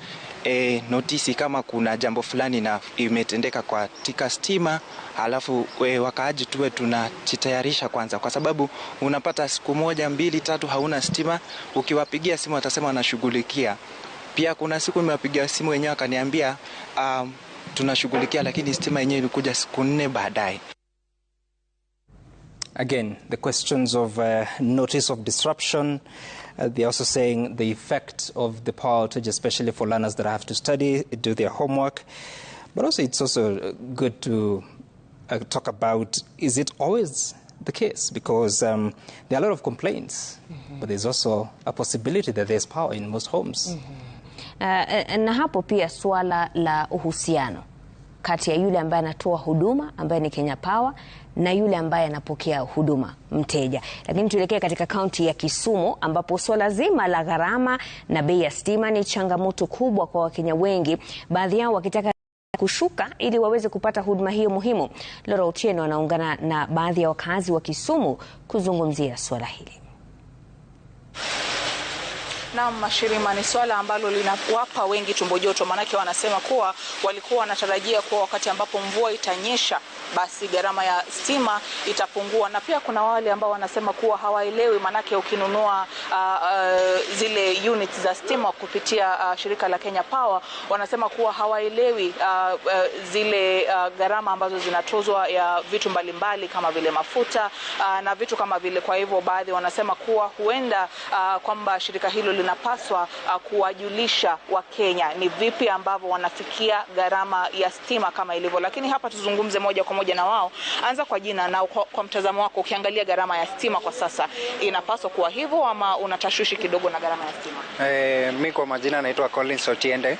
notisi kama kuna jambo fulani na imetendeka katika stima, halafu wakaaji tuwe tunajitayarisha kwanza, kwa sababu unapata siku moja mbili tatu hauna stima, ukiwapigia simu watasema wanashughulikia. Pia kuna siku nimewapigia simu wenyewe akaniambia tunashughulikia, lakini stima yenyewe ilikuja siku 4 baadaye. Again, the questions of notice of disruption. They're also saying the effect of the power outage, especially for learners that have to study, do their homework. But also it's also good to talk about, is it always the case? Because there are a lot of complaints, but there's also a possibility that there's power in most homes. Na hapo pia swala la uhusiano kati ya yule ambaye anatoa huduma ambaye ni Kenya Power na yule ambaye anapokea huduma mteja. Lakini tuelekee katika kaunti ya Kisumu ambapo swala zima la gharama na bei ya stima ni changamoto kubwa kwa Wakenya wengi, baadhi yao wakitaka kushuka ili waweze kupata huduma hiyo muhimu. Laura Otieno anaungana na baadhi ya wakazi wa Kisumu kuzungumzia swala hili. Na Mashirima, ni swala ambalo linawapa wengi tumbo joto, maanake wanasema kuwa walikuwa wanatarajia kuwa wakati ambapo mvua itanyesha basi gharama ya stima itapungua, na pia kuna wale ambao wanasema kuwa hawaelewi, maanake ukinunua zile units za stima kupitia shirika la Kenya Power, wanasema kuwa hawaelewi zile gharama ambazo zinatozwa ya vitu mbalimbali kama vile mafuta na vitu kama vile. Kwa hivyo baadhi wanasema kuwa huenda kwamba shirika hilo linapaswa kuwajulisha Wakenya ni vipi ambavyo wanafikia gharama ya stima kama ilivyo. Lakini hapa tuzungumze moja kwa moja na wao. Anza kwa jina na kwa mtazamo wako, ukiangalia gharama ya stima kwa sasa inapaswa kuwa hivyo ama unatashwishi kidogo na gharama ya stima? Mi kwa majina naitwa Collins Otiende.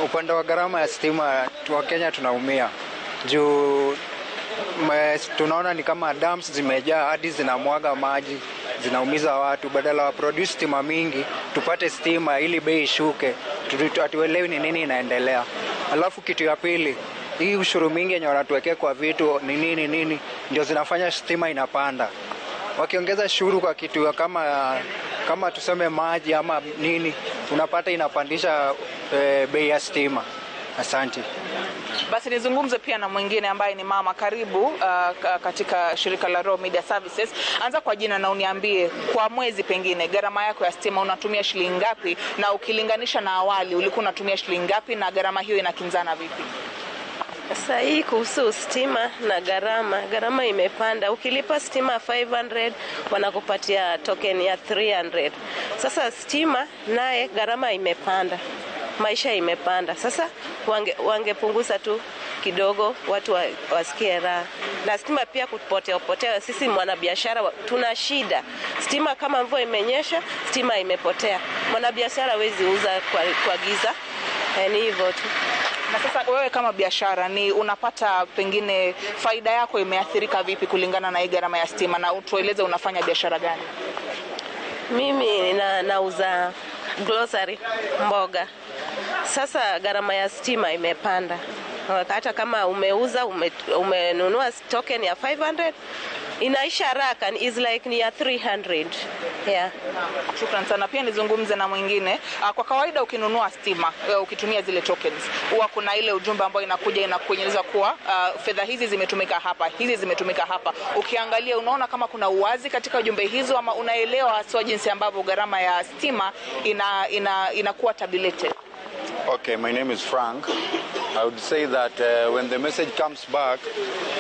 Upande wa gharama ya stima Wakenya tunaumia juu tunaona ni kama dams zimejaa hadi zinamwaga maji, zinaumiza watu. Badala wa produce stima mingi tupate stima ili bei ishuke, hatuelewi ni nini inaendelea. Alafu kitu ya pili, hii ushuru mingi yenye wanatuwekea kwa vitu ni nini nini ndio zinafanya stima inapanda. Wakiongeza ushuru kwa kitu kama tuseme maji ama nini, unapata inapandisha bei ya stima. Asante. Basi nizungumze pia na mwingine ambaye ni mama. Karibu katika shirika la Royal Media Services. Anza kwa jina na uniambie kwa mwezi pengine gharama yako ya stima unatumia shilingi ngapi, na ukilinganisha na awali ulikuwa unatumia shilingi ngapi na gharama hiyo inakinzana vipi? Sasa hii kuhusu stima na gharama imepanda. Ukilipa stima 500 wanakupatia token ya 300. Sasa stima naye gharama imepanda, maisha imepanda. Sasa wangepunguza tu kidogo watu wasikie raha. Na stima pia kupotea, sisi mwanabiashara tuna shida. Stima kama mvua imenyesha, stima imepotea. Mwanabiashara hawezi uza kwa giza. Ni hivyo tu. Na sasa wewe kama biashara ni unapata pengine faida yako imeathirika vipi kulingana na hii gharama ya stima, na utueleze unafanya biashara gani? Mimi nauza grocery, mboga. Sasa gharama ya stima imepanda. Hata kama umeuza umenunua token ya 500 inaisha haraka, is like ni ya 300. Yeah. Shukran sana. Pia nizungumze na mwingine. Kwa kawaida ukinunua stima, ukitumia zile tokens, huwa kuna ile ujumbe ambao inakuja inakueleza kuwa fedha hizi zimetumika hapa, hizi zimetumika hapa. Ukiangalia unaona kama kuna uwazi katika ujumbe hizo, ama unaelewa haswa jinsi ambavyo gharama ya stima inakuwa tabulated? Okay, my name is Frank. I would say that when the message comes back,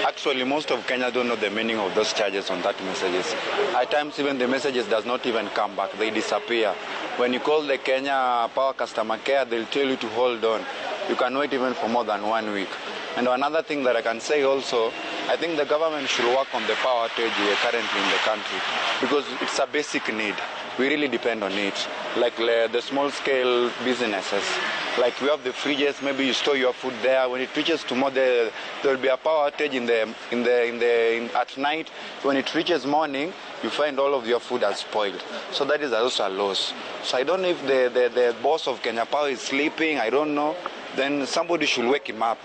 actually most of Kenya don't know the meaning of those charges on that messages. At times even the messages does not even come back, they disappear. When you call the Kenya Power customer care, they'll tell you to hold on. You can wait even for more than 1 week. And another thing that I can say also, I think the government should work on the power outage currently in the country, because it's a basic need. We really depend on it. Like the small scale businesses, like we have the fridges, maybe you store your food there. When it reaches tomorrow, there will be a power outage at night. When it reaches morning, you find all of your food has spoiled. So that is also a loss. So I don't know if the boss of Kenya Power is sleeping, I don't know. Then somebody should wake him up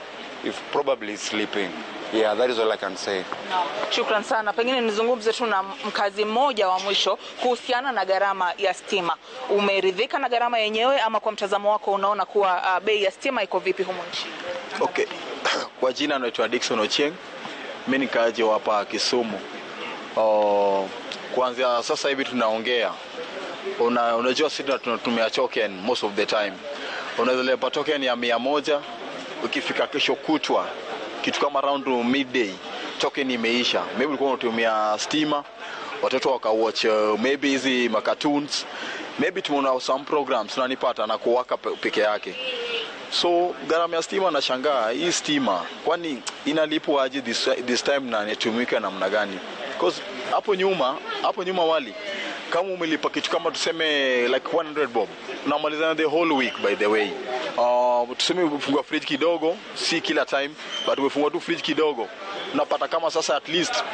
if probably he's sleeping. Yeah, that is all I can say. No, shukran sana. Pengine nizungumze tu na mkazi mmoja wa mwisho kuhusiana na gharama ya stima. Umeridhika na gharama yenyewe ama kwa mtazamo wako unaona kuwa bei ya stima iko vipi humu nchini? Okay. Kwa jina naitwa Dickson Ochieng. Mimi ni mkaaji wa hapa Kisumu. Kuanzia sasa hivi tunaongea. Unajua sisi tunatumia token most of the time. Unaweza lipa token ya 100, ukifika kesho kutwa kitu kama round midday token imeisha. Maybe ulikuwa unatumia stima, watoto wakawatch maybe hizi cartoons, maybe tumeona some programs tunanipata na kuwaka peke yake. So gharama ya stima, nashangaa hii stima kwani inalipwa aje this time na inatumika namna gani? Because hapo nyuma wali kama umelipa kitu kama tuseme like 100 bob, unamalizana the whole week by the way. Tuseme umefungua fridge kidogo, si kila time, but umefungua tu fridge kidogo, unapata kama sasa at least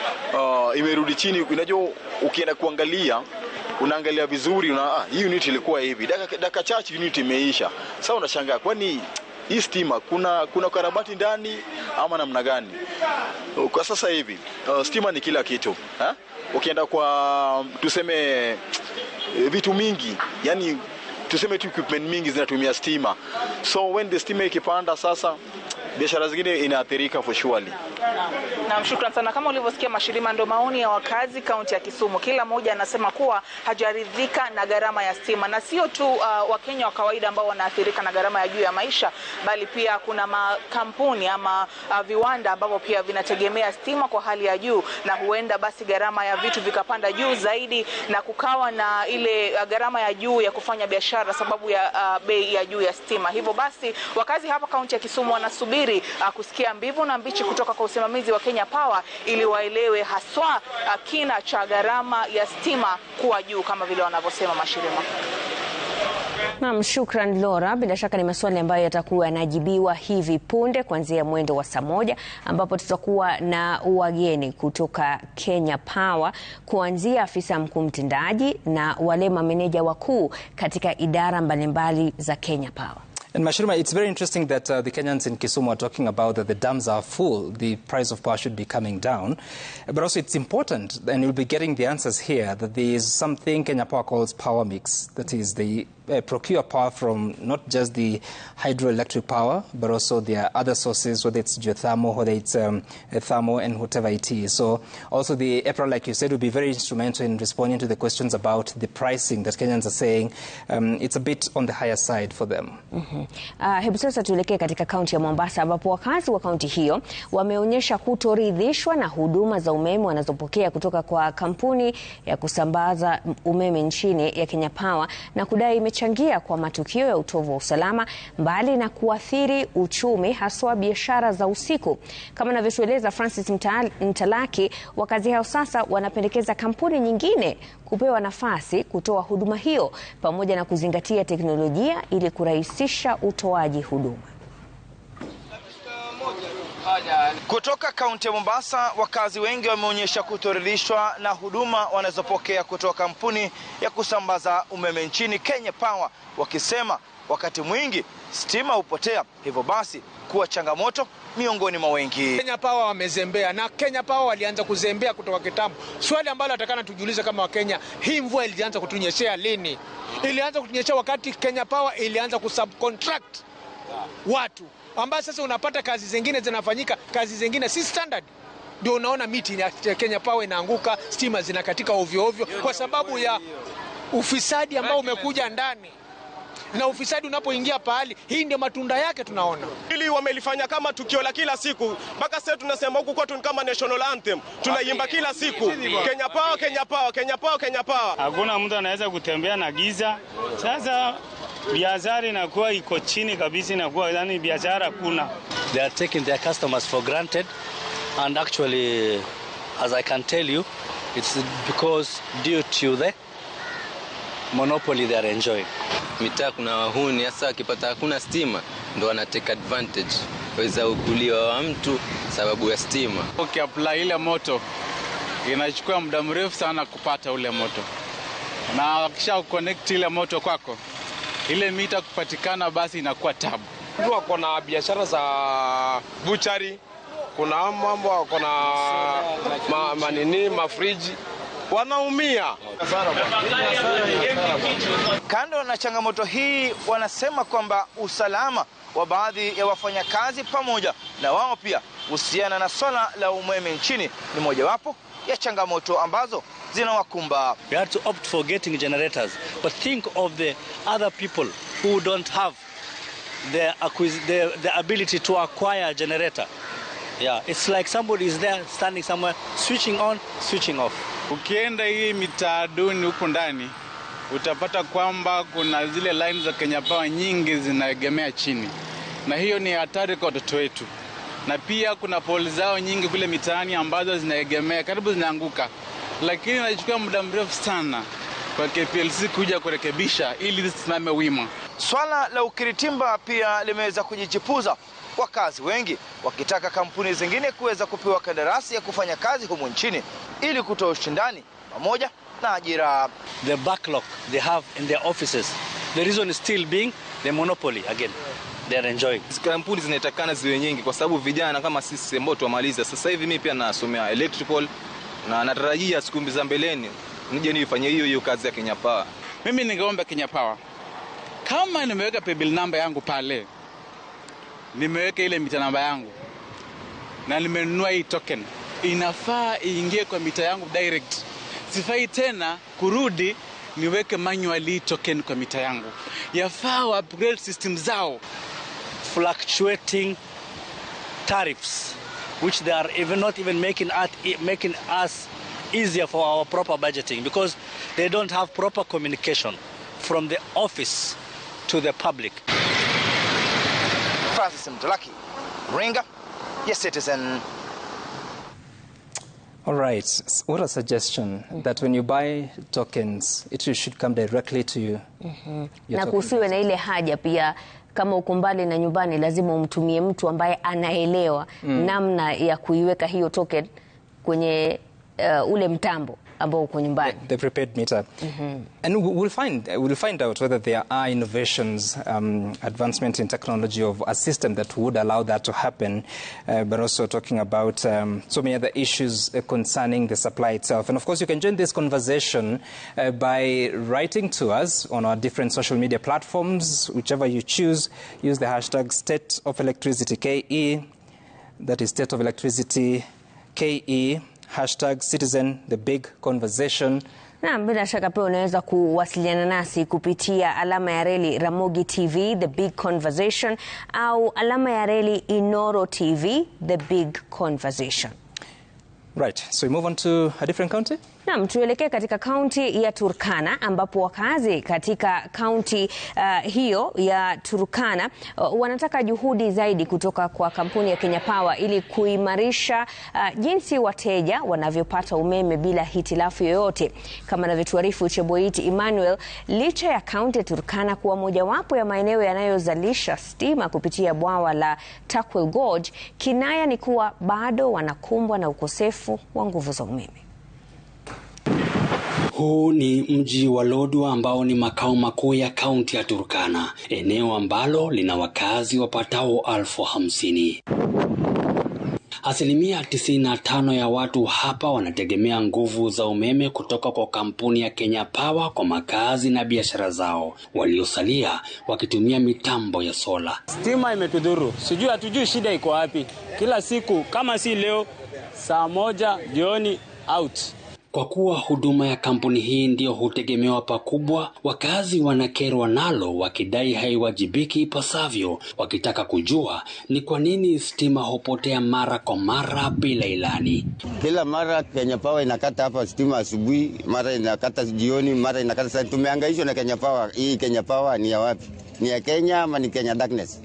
imerudi chini. Unajua ukienda kuangalia, unaangalia vizuri, hii unit ilikuwa hivi, dakika chache unit imeisha. Sasa unashangaa kwani hii stima kuna karabati ndani ama namna gani? Kwa sasa hivi stima ni kila kitu. Ukienda kwa tuseme vitu mingi, yani tuseme tu equipment mingi zinatumia stima. So when the stima ikipanda sasa biashara zingine inaathirika for surely. Naam, shukran sana. Kama ulivyosikia Mashirima, ndo maoni ya wakazi kaunti ya Kisumu. Kila mmoja anasema kuwa hajaridhika na gharama ya stima, na sio tu Wakenya wa kawaida ambao wanaathirika na gharama ya juu ya maisha, bali pia kuna makampuni ama viwanda ambavyo pia vinategemea stima kwa hali ya juu, na huenda basi gharama ya vitu vikapanda juu zaidi na kukawa na ile gharama ya juu ya kufanya biashara sababu ya bei ya juu ya stima. Hivyo basi wakazi hapa kaunti ya Kisumu wanasubiri kusikia mbivu na mbichi kutoka kwa usimamizi wa Kenya Power ili waelewe haswa kina cha gharama ya stima kuwa juu kama vile wanavyosema Mashirima. Naam, shukran Laura. Bila shaka ni maswali ambayo yatakuwa yanajibiwa hivi punde kuanzia mwendo wa saa 1 ambapo tutakuwa na wageni kutoka Kenya Power, kuanzia afisa mkuu mtendaji na wale mameneja wakuu katika idara mbalimbali za Kenya Power. And Mashirima, it's very interesting that the Kenyans in Kisumu are talking about that the dams are full, the price of power should be coming down. But also it's important, and you'll be getting the answers here, that there is something Kenya Power calls power mix. That is, they procure power from not just the hydroelectric power, but also there are other sources, whether it's geothermal, whether it's thermal, and whatever it is. So also the EPRA, like you said, will be very instrumental in responding to the questions about the pricing that Kenyans are saying it's a bit on the higher side for them. Mm-hmm. Hebu sasa tuelekee katika kaunti ya Mombasa ambapo wakazi wa kaunti hiyo wameonyesha kutoridhishwa na huduma za umeme wanazopokea kutoka kwa kampuni ya kusambaza umeme nchini ya Kenya Power na kudai imechangia kwa matukio ya utovu wa usalama mbali na kuathiri uchumi haswa biashara za usiku. Kama anavyotueleza Francis Mtalaki, wakazi hao sasa wanapendekeza kampuni nyingine kupewa nafasi kutoa huduma hiyo pamoja na kuzingatia teknolojia ili kurahisisha utoaji huduma. Kutoka kaunti ya Mombasa, wakazi wengi wameonyesha kutoridhishwa na huduma wanazopokea kutoka kampuni ya kusambaza umeme nchini Kenya Power, wakisema wakati mwingi stima hupotea, hivyo basi kuwa changamoto miongoni mwa wengi. Kenya Power wamezembea, na Kenya Power walianza kuzembea kutoka kitambo. Swali ambalo atakana tujiulize kama Wakenya, hii mvua ilianza kutunyeshea lini? Ilianza kutunyeshea wakati Kenya Power ilianza kusubcontract watu, ambao sasa unapata kazi zingine zinafanyika, kazi zingine si standard. Ndio unaona miti ya Kenya Power inaanguka, stima zinakatika ovyo ovyo kwa sababu ya ufisadi ambao umekuja ndani. Na ufisadi unapoingia pahali, hii ndio matunda yake tunaona. Hili wamelifanya kama tukio la kila siku. Mpaka sasa tunasema huku kwetu ni kama national anthem. Tunaimba kila siku. Kenya Power, Kenya Power, Kenya Power, Kenya Power. Hakuna mtu anaweza kutembea na giza. Sasa biashara inakuwa iko chini kabisa, inakuwa yani biashara kuna. They are taking their customers for granted, and actually, as I can tell you, it's because due to the monopoly they are enjoying. Mitaa kuna wahuni, hasa akipata hakuna stima ndo wana take advantage, waweza ukuliwa wa mtu sababu ya stima. Ukiapply ile moto inachukua muda mrefu sana kupata ule moto, na wakisha connect ile moto kwako, ile mita kupatikana basi inakuwa tabu. Mtu wako na biashara za butchery, kuna mambo wako na manini mafriji, wanaumia. Kando na changamoto hii, wanasema kwamba usalama wa baadhi ya wafanyakazi pamoja na wao pia kuhusiana na swala la umeme nchini ni mojawapo ya changamoto ambazo zinawakumba. We had to opt for getting generators, but think of the other people who don't have the ability to acquire a generator. Yeah, it's like somebody is there standing somewhere switching on, switching off. Ukienda hii mitaa duni huku ndani utapata kwamba kuna zile lines za Kenya Power nyingi zinaegemea chini, na hiyo ni hatari kwa watoto wetu. Na pia kuna pole zao nyingi kule mitaani ambazo zinaegemea, karibu zinaanguka, lakini inachukua muda mrefu sana kwa KPLC kuja kurekebisha ili zisimame wima. Swala la ukiritimba pia limeweza kujichipuza, wakazi wengi wakitaka kampuni zingine kuweza kupewa kandarasi ya kufanya kazi humu nchini ili kutoa ushindani pamoja na ajira. The backlog they have in their offices, the reason is still being the monopoly again they are enjoying. Kampuni zinatakana ziwe nyingi kwa sababu vijana kama sisi ambao tuamaliza sasa hivi, mimi pia nasomea electrical na natarajia siku za mbeleni nije nifanye hiyo hiyo kazi ya Kenya Power. Mimi ningeomba Kenya Power, kama nimeweka paybill number yangu pale, nimeweka ile mita namba yangu na nimenunua hii token, inafaa iingie kwa mita yangu direct. Sifai tena kurudi niweke manually token kwa mita yangu. Yafaa wa upgrade system zao. Fluctuating tariffs which they are even not even making us easier for our proper budgeting, because they don't have proper communication from the office to the public. Francis Mtalaki, Ringa, yes Citizen. All right. What a suggestion, that when you buy tokens, it should come directly to you. Na kusiwe na ile haja pia, kama uko mbali na nyumbani lazima umtumie mtu ambaye anaelewa namna ya kuiweka hiyo token kwenye ule mtambo ambao uko nyumbani. The prepaid meter. And we'll find out whether there are innovations, advancement in technology of a system that would allow that to happen, but also talking about so many other issues concerning the supply itself. And of course, you can join this conversation by writing to us on our different social media platforms, whichever you choose. Use the hashtag #StateOfElectricityKE, that is State of Electricity KE, hashtag Citizen, the big conversation. Na bila shaka pia unaweza kuwasiliana nasi kupitia alama ya reli Ramogi TV, the big conversation, au alama ya reli Inoro TV, the big conversation. Right, so we move on to a different county? Naam, tuelekee katika kaunti ya Turkana ambapo wakazi katika kaunti hiyo ya Turkana wanataka juhudi zaidi kutoka kwa kampuni ya Kenya Power ili kuimarisha jinsi wateja wanavyopata umeme bila hitilafu yoyote. Kama anavyotuarifu Cheboit Emmanuel, licha ya kaunti ya Turkana kuwa mojawapo ya maeneo yanayozalisha stima kupitia bwawa la Turkwel Gorge, kinaya ni kuwa bado wanakumbwa na ukosefu wa nguvu za umeme. Huu ni mji wa Lodwar ambao ni makao makuu ya kaunti ya Turkana, eneo ambalo lina wakazi wapatao 50,000. 95% ya watu hapa wanategemea nguvu za umeme kutoka kwa kampuni ya Kenya Power kwa makazi na biashara zao, waliosalia wakitumia mitambo ya sola. Stima imetudhuru, sijui hatujui shida iko wapi. Kila siku kama si leo saa 1 jioni out. Kwa kuwa huduma ya kampuni hii ndiyo hutegemewa pakubwa, wakazi wanakerwa nalo wakidai haiwajibiki ipasavyo, wakitaka kujua ni kwa nini stima hupotea mara kwa mara bila ilani. Kila mara Kenya Power inakata hapa stima asubuhi, mara inakata jioni, mara inakata saa. Tumehangaishwa na Kenya Power. Hii Kenya Power ni ya wapi? Ni ya Kenya ama ni Kenya Darkness?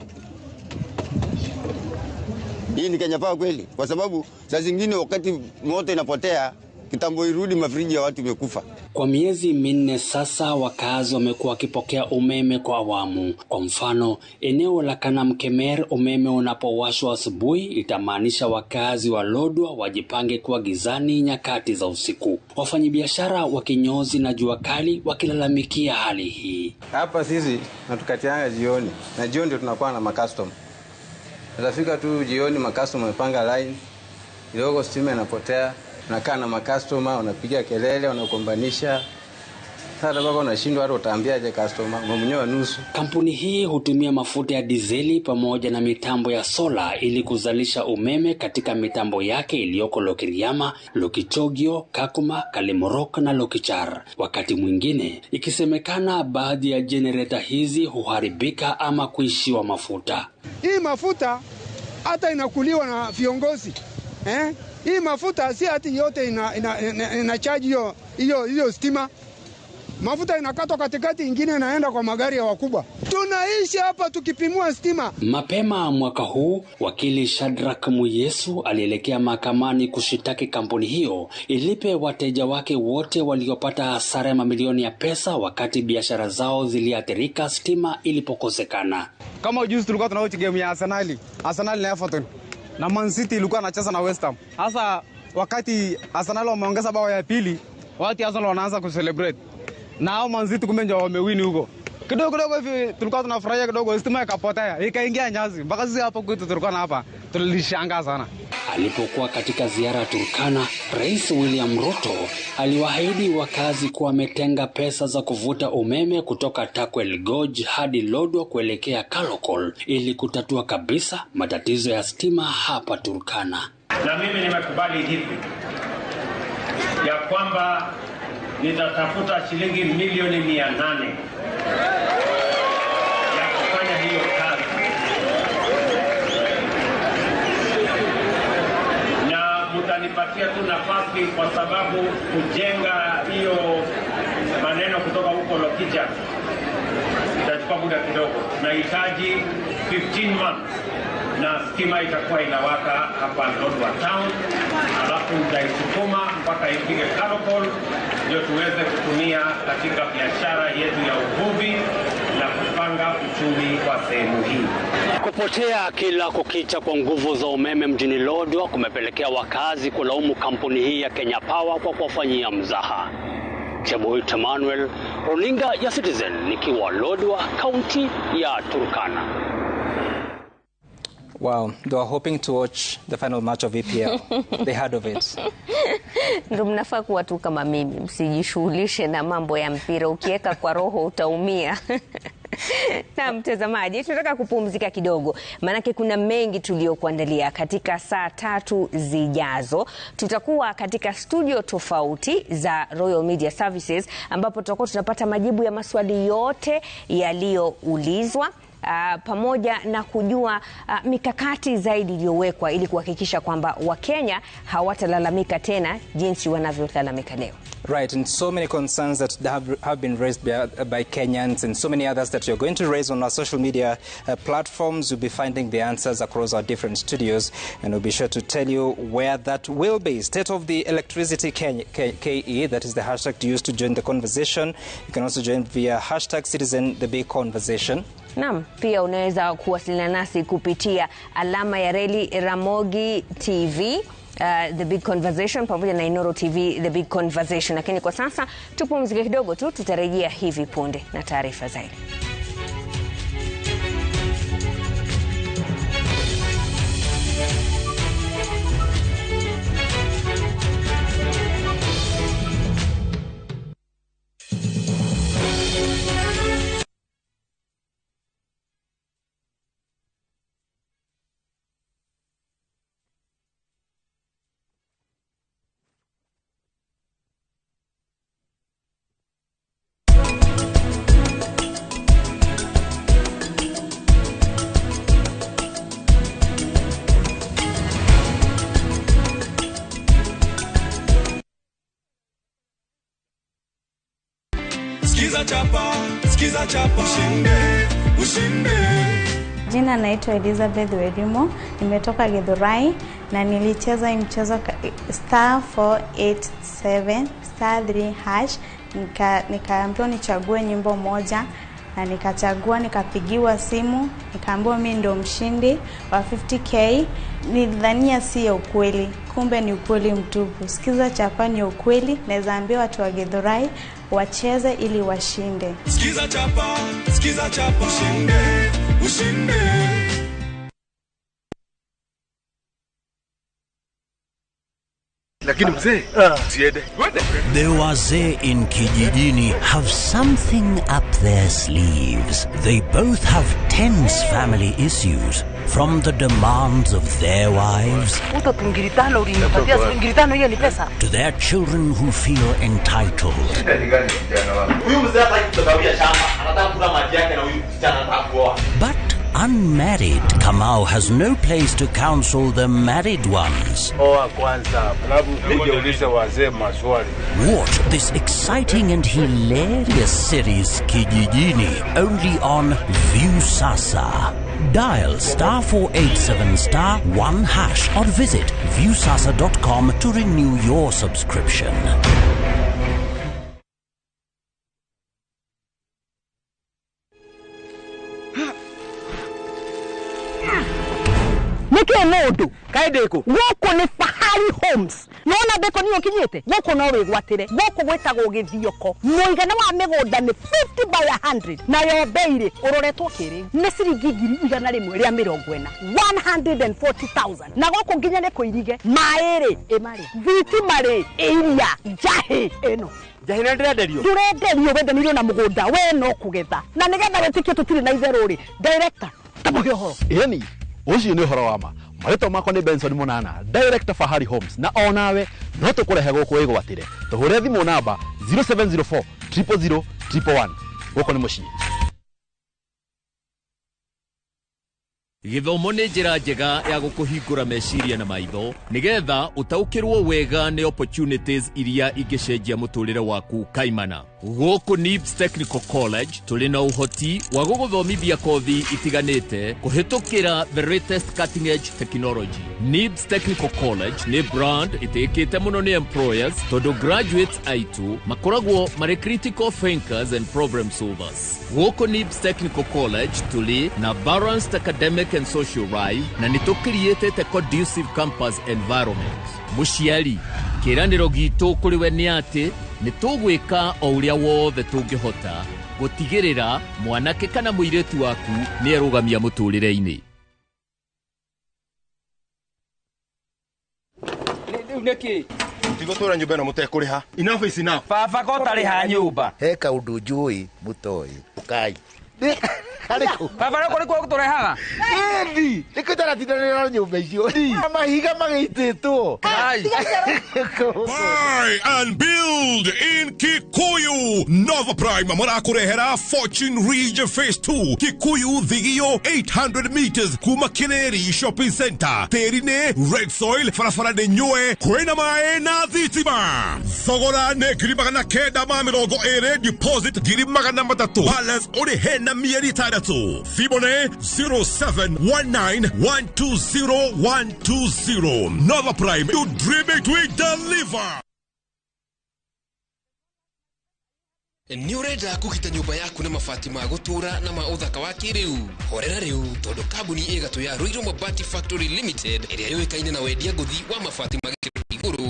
Hii ni Kenya Power kweli? Kwa sababu saa zingine wakati moto inapotea kitambo irudi mafriji ya watu imekufa. Kwa miezi 4 sasa wakazi wamekuwa wakipokea umeme kwa awamu. Kwa mfano, eneo la Kanamkemer umeme unapowashwa asubuhi itamaanisha wakazi wa Lodwar wajipange kuwa gizani nyakati za usiku. Wafanyabiashara wa kinyozi na jua kali wakilalamikia hali hii. Hapa sisi natukatianga jioni, na jioni ndio tunakuwa na makastoma. Tutafika tu jioni makastoma wamepanga line, kidogo stima inapotea. Unakaa na makastoma, unapiga kelele, wanakuombanisha. Sasa baba unashindwa hata utaambiaje customer, umemnyoa nusu. Kampuni hii hutumia mafuta ya dizeli pamoja na mitambo ya sola ili kuzalisha umeme katika mitambo yake iliyoko Lokiriama, Lokichogio, Kakuma, Kalimorok na Lokichar. Wakati mwingine ikisemekana baadhi ya generator hizi huharibika ama kuishiwa mafuta. Hii mafuta hata inakuliwa na viongozi. Hii mafuta si ati yote ina charge hiyo stima. Mafuta inakatwa katikati, ingine inaenda kwa magari ya wakubwa. Tunaishi hapa tukipimua stima. Mapema mwaka huu, wakili Shadrack Muyesu alielekea mahakamani kushitaki kampuni hiyo ilipe wateja wake wote waliopata hasara ya mamilioni ya pesa wakati biashara zao ziliathirika stima ilipokosekana. Kama juzi tulikuwa tunawatch game ya Arsenal na Everton, na Man City ilikuwa anacheza na West Ham. Sasa wakati Arsenal wameongeza bao ya pili, watu Arsenal wanaanza kucelebrate. Na hao Man City kumbe ndio wamewini huko. Kidogo kidogo hivi tulikuwa tunafurahia kidogo, stima ikapotea, ikaingia nyasi. Mpaka sisi hapo kwetu tulikuwa na hapa, tulishangaa sana. Alipokuwa katika ziara ya Turkana, Rais William Ruto aliwaahidi wakazi kuwa ametenga pesa za kuvuta umeme kutoka Turkwel Gorge hadi Lodwar kuelekea Kalokol ili kutatua kabisa matatizo ya stima hapa Turkana. Na mimi nimekubali hivi ya kwamba nitatafuta shilingi milioni 800 ya kufanya hiyo kazi. Na mtanipatia tu nafasi kwa sababu kujenga hiyo maneno kutoka huko Lokija itachukua muda kidogo. Nahitaji 15 months na stima itakuwa inawaka hapa Lodwar town, alafu nitaisukuma mpaka ifike Kalokol ndio tuweze kutumia katika biashara yetu ya uvuvi na kupanga uchumi wa sehemu hii. Kupotea kila kukicha kwa nguvu za umeme mjini Lodwar kumepelekea wakazi kulaumu kampuni hii ya Kenya Power kwa kuwafanyia mzaha. Cheboit Emmanuel, runinga ya Citizen, nikiwa Lodwar, kaunti ya Turkana. Wow, they were hoping to watch the final match of EPL. They heard of it. Ndio mnafaa kuwa tu kama mimi, msijishughulishe na mambo ya mpira, ukiweka kwa roho utaumia. Na mtazamaji, tunataka kupumzika kidogo, maanake kuna mengi tuliyokuandalia katika saa 3 zijazo. Tutakuwa katika studio tofauti za Royal Media Services ambapo tutakuwa tunapata majibu ya maswali yote yaliyoulizwa, pamoja na kujua mikakati zaidi iliyowekwa ili kuhakikisha kwamba Wakenya hawatalalamika tena jinsi wanavyolalamika leo. Right, and so many concerns that have been raised by Kenyans and so many others that you're going to raise on our social media platforms. You'll be finding the answers across our different studios, and we'll be sure to tell you where that will be. State of the Electricity KE, that is the hashtag to use to join the conversation. You can also join via hashtag Citizen The Big Conversation. Naam, pia unaweza kuwasiliana nasi kupitia alama ya reli Ramogi TV, The Big Conversation, pamoja na Inoro TV The Big Conversation. Lakini kwa sasa tupumzike kidogo tu, tutarejea hivi punde na taarifa zaidi. Skiza chapa, skiza chapa, ushinde, ushinde. Jina naitwa Elizabeth Werimo, nimetoka Githurai na nilicheza mchezo star 487 star 3 hash, nikaambiwa nichague nyimbo moja na nikachagua, nikapigiwa simu, nikaambiwa mimi ndo mshindi wa 50k. Nilidhania si ya ukweli, kumbe ni ukweli mtupu. Sikiza chapa ni ukweli, naweza ambia watu wa Githurai wacheze ili washinde. Sikiza chapa, sikiza chapa, ushinde, ushinde. Lakini mzee, usiende. The wazee in Kijijini have something up their sleeves. They both have tense family issues from the demands of their wives to their children who feel entitled. But unmarried Kamau has no place to counsel the married ones. Watch this exciting and hilarious series Kijijini only on Viusasa. Dial star 487 star 1 hash or visit viusasa.com to renew your subscription. Nike modu. Kaideko. Woko ni Fahari Homes. Nona beko niyo kinyete gũkũ no wĩgwatĩre gũkũ gwĩtagwo Gĩthioko. Mũigana wa mĩgũnda nĩ 50 by 100 nayo bei rĩ ũroretwo kĩrĩu nĩ ciringi 140,000 140,000 na gũkũ nginya nĩ kũirige maĩ rĩ ĩmarĩa thitima rĩ ĩiria njahĩ ĩno njahĩ nĩ ndĩrenderio ndũrenderio wendanĩirio na mũgũnda we no kũgetha na nĩgetha wĩtĩkie tũtirĩ na itherũ rĩ director tamũhe ũhoro. Ĩni ũcio nĩ ũhoro wa ma. Marĩtwa makwa nĩ Benson Mũnana, director Fahari Homes, na onawe no tũkũrehe gũkũ wĩgwatĩre. Tũhũre thimũ namba 0704 000 111. Gũkũ nĩ mũciĩ. Gĩthomo nĩ njĩra njega ya gũkũhingũra meciria na maitho nĩgetha ũtaũkĩrwo wega nĩ opportunities iria ingĩcenjia mũtũrĩre waku kaimana. Gũkũ NIBS Technical College tũrĩ na ũhoti wa gũgũthomithia kothi itiganĩte kũhĩtũkĩra the latest cutting edge technology. NIBS Technical College nĩ brand ĩtĩkĩte mũno nĩ employers tondũ graduates aitũ makoragwo marĩ critical thinkers and problem solvers. Gũkũ NIBS Technical College tũrĩ na balanced academic and social life na nĩ tũkiriĩtĩte conducive campus environment. Mũciari, kĩĩranĩro gitũ kũrĩ we nĩ atĩ nĩ tũgwĩka o ũrĩa wothe tũngĩhota gũtigĩrĩra mwanake kana mũirĩtu waku nĩ erũgamia mũtũrĩre-inĩ. Rĩu nĩkĩ Tigũtũra nyũmba ĩno mũtekũrĩha. Enough is enough. Baba ko ũtarĩha nyũmba. He kaũndũ njũĩ mũtoĩ. Ũkai. Baba nĩ kũrĩ kuo gũtũrehaga. Ĩni, nĩkĩo taratindanĩra nyũmba icio. Mahiga magĩitĩtwo. Buy and build in Kikuyu. Nova Prime marakũrehera Fortune Ridge Phase 2 Kikuyu Thigio 800 meters kuma Kineri Shopping Center. Tĩri nĩ red soil, barabara nĩ nyũe, kwĩna maĩ na thitima. Thogora nĩ 920,000, deposit 300,000, balance ũrĩhe na mĩeri 6. Thimũ nĩ 0719120120. Nova Prime, you dream it, we deliver. Nĩ ũrenda kũgita nyũmba yaku na mabati ma gũtũũra na ma ũthaka wa kĩrĩu? Horera rĩu tondũ kambuni ĩgatũ ya Ruiru Mabati Factory Limited ĩrĩa yũĩkaine na wendia ngũthi wa mabati ma gĩkĩro kĩa igũrũ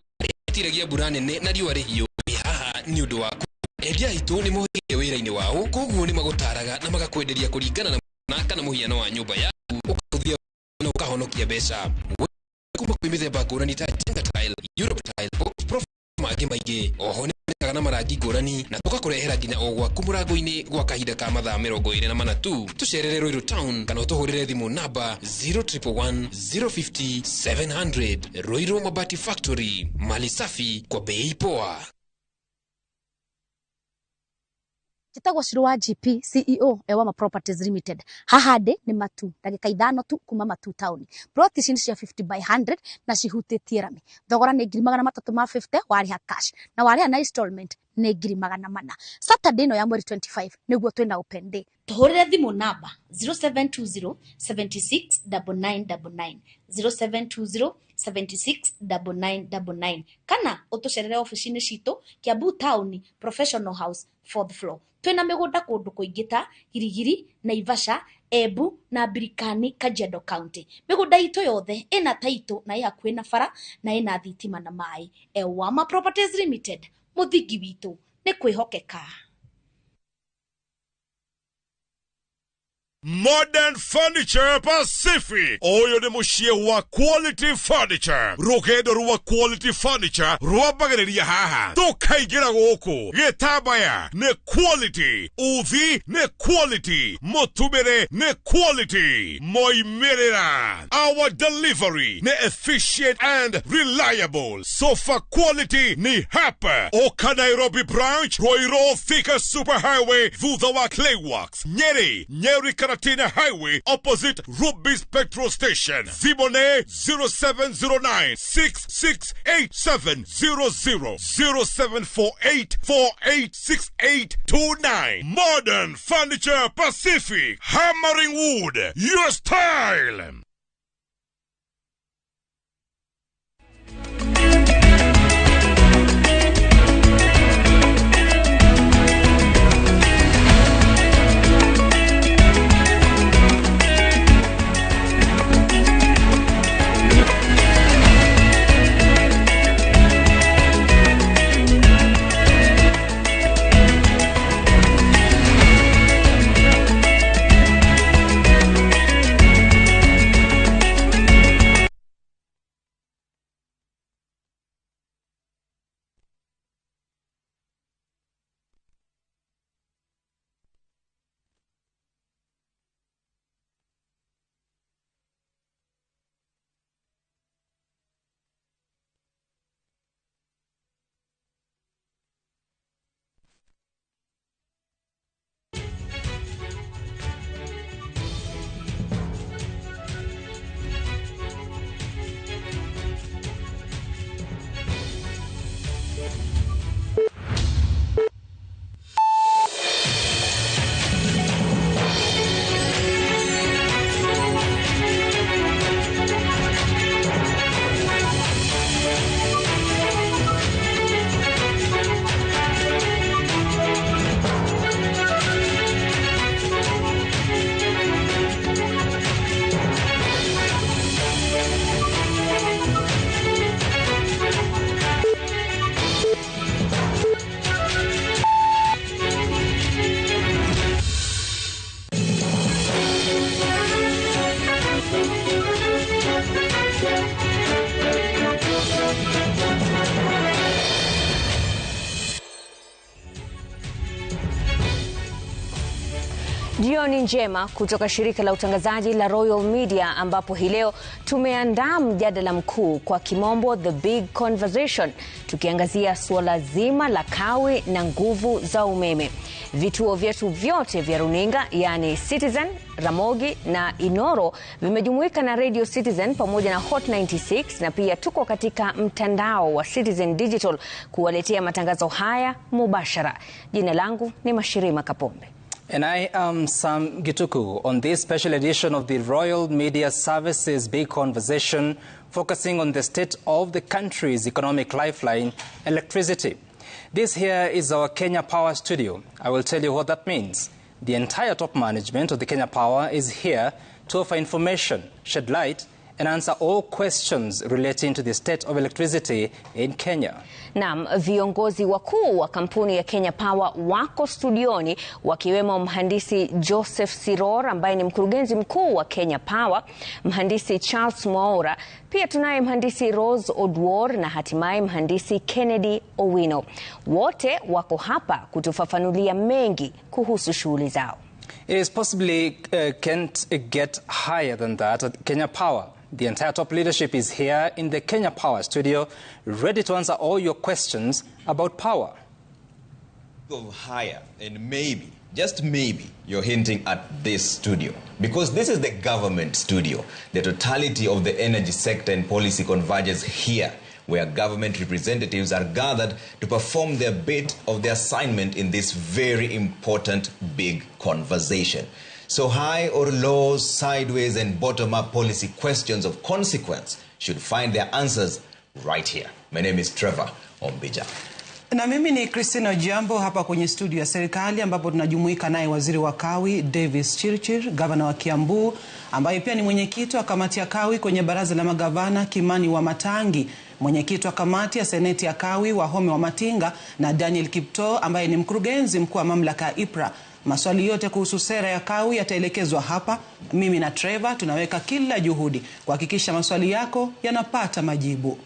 ĩtiragia mbura nene na riũa rĩhiũ ĩ haha nĩ ũndũ waku. Endia aitũ nĩ mohĩgĩte wĩra-inĩ wao, koguo nĩ magũtaraga na magakwenderia kũringana na kana mũhiano wa nyũmba yaku, ũkahũthia na ũkahonokia mbeca. Kuma kwĩ mĩthemba ngũrani ta Jenga Tile, Europe Tile, Box Prof mangĩ maingĩ. Oho nĩ na marangi ngũrani na tũgakũrehera nginya o gwaku mũrango-inĩ gwa kahinda ka mathaa 24 tu. Tũcerere Ruiru Town kana ũtũhũrĩre thimũ namba 0111 050 700. Ruiru Mabati Factory, mali safi kwa bei poa. Njĩtagwo Shiro wa GP CEO Ewama Properties Limited. Haha ndĩ nĩ Matu, ndagĩka 5 tu kuma Matu town. Plot ici nĩ cia 50 by 100 na cihutĩtie rami. Thogora nĩ 350,000 warĩha cash na warĩha na installment nĩ 400,000. Saturday ĩno ya mweri 25 nĩguo twĩna open day. Tũhũrĩre thimũ namba 0720 76 9999 0720 76 9999 kana ũtũcerere ofici-inĩ citũ Kiambu Town Professional House 4th floor. Twĩna mĩgũnda kũndũ kũingĩ ta Girigiri, Naivasha, Embu na Birikani, Kajiado County. Mĩgũnda itũ yothe ĩna taitũ na ĩ hakuhĩ na bara na ĩna thitima na maĩ. Ewama Properties Limited, mũthingi witũ nĩ kwĩhokeka. Modern Furniture Pacific. Ũyũ nĩ mũciĩ wa quality furniture. Rũgendo rwa quality furniture rwambagĩrĩria haha. Tũkaingĩra gũkũ. Gĩtambaya nĩ quality. Uthi nĩ quality. Mũtumĩre nĩ quality. Moimĩrĩra. Our delivery nĩ efficient and reliable. Sofa quality nĩ hapa. Oka Nairobi branch, Ruiru Thika Super Highway, thutha wa Clayworks. Nyeri, Nyeri Karatina Highway, opposite Ruby's Petrol Station. Zibone 0709 668700 0748 486829. Modern Furniture Pacific, hammering wood, your style. Jioni njema kutoka shirika la utangazaji la Royal Media, ambapo hii leo tumeandaa mjadala mkuu, kwa kimombo The Big Conversation, tukiangazia suala zima la kawi na nguvu za umeme. Vituo vyetu vyote vya runinga, yani Citizen, Ramogi na Inoro, vimejumuika na Radio Citizen pamoja na Hot 96, na pia tuko katika mtandao wa Citizen Digital kuwaletea matangazo haya mubashara. Jina langu ni Mashirima Kapombe. And I am Sam Gituku on this special edition of the Royal Media Services Big Conversation, focusing on the state of the country's economic lifeline, electricity. This here is our Kenya Power studio. I will tell you what that means. The entire top management of the Kenya Power is here to offer information, shed light, and answer all questions relating to the state of electricity in Kenya. Naam, viongozi wakuu wa kampuni ya Kenya Power wako studioni, wakiwemo mhandisi Joseph Siror ambaye ni mkurugenzi mkuu wa Kenya Power, mhandisi Charles Mwaura, pia tunaye mhandisi Rose Odwor na hatimaye mhandisi Kennedy Owino. Wote wako hapa kutufafanulia mengi kuhusu shughuli zao. It is possibly can't get higher than that at Kenya Power. The entire top leadership is here in the Kenya Power studio, ready to answer all your questions about power. Go higher, and maybe, just maybe, you're hinting at this studio. Because this is the government studio. The totality of the energy sector and policy converges here, where government representatives are gathered to perform their bit of the assignment in this very important big conversation. So high or low, sideways and bottom-up policy questions of consequence should find their answers right here. My name is Trevor Ombija. Na mimi ni Christina Ojiambo hapa kwenye studio ya serikali, ambapo tunajumuika naye waziri wa kawi Davis Chirchir, gavana wa Kiambu ambaye pia ni mwenyekiti wa kamati ya kawi kwenye baraza la magavana Kimani Wamatangi, mwenyekiti wa kamati ya seneti ya kawi Wahome Wamatinga, na Daniel Kiptoo ambaye ni mkurugenzi mkuu wa mamlaka ya IPRA. Maswali yote kuhusu sera ya kawi yataelekezwa hapa. Mimi na Trevor tunaweka kila juhudi kuhakikisha maswali yako yanapata majibu.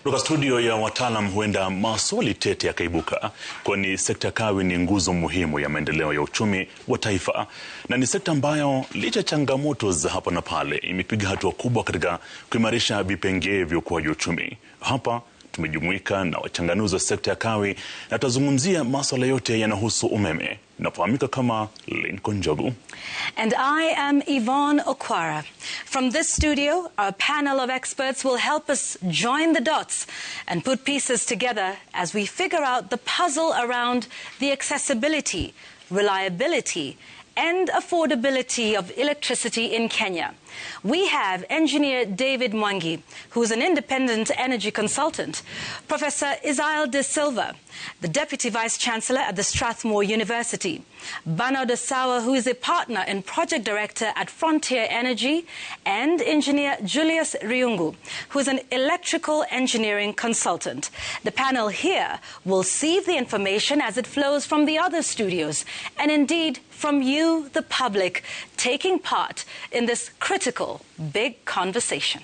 Kutoka studio ya wataalam, huenda maswali tete yakaibuka, kwani sekta kawi ni nguzo muhimu ya maendeleo ya uchumi wa taifa, na ni sekta ambayo licha changamoto za hapa na pale imepiga hatua kubwa katika kuimarisha vipengee vya ukuaji uchumi. Hapa tumejumuika na wachanganuzi wa sekta ya kawi na tutazungumzia masuala yote yanayohusu umeme. Nafahamika kama Lincoln Njogu. And I am Yvonne Okwara. From this studio, our panel of experts will help us join the dots and put pieces together as we figure out the puzzle around the accessibility, reliability, and affordability of electricity in Kenya. We have engineer David Mwangi, who is an independent energy consultant, Professor Isael De Silva, the Deputy Vice Chancellor at the Strathmore University, Bano Dasawa, who is a partner and project director at Frontier Energy, and engineer Julius Riungu, who is an electrical engineering consultant. The panel here will sieve the information as it flows from the other studios, and indeed from you, the public, taking part in this critical big conversation.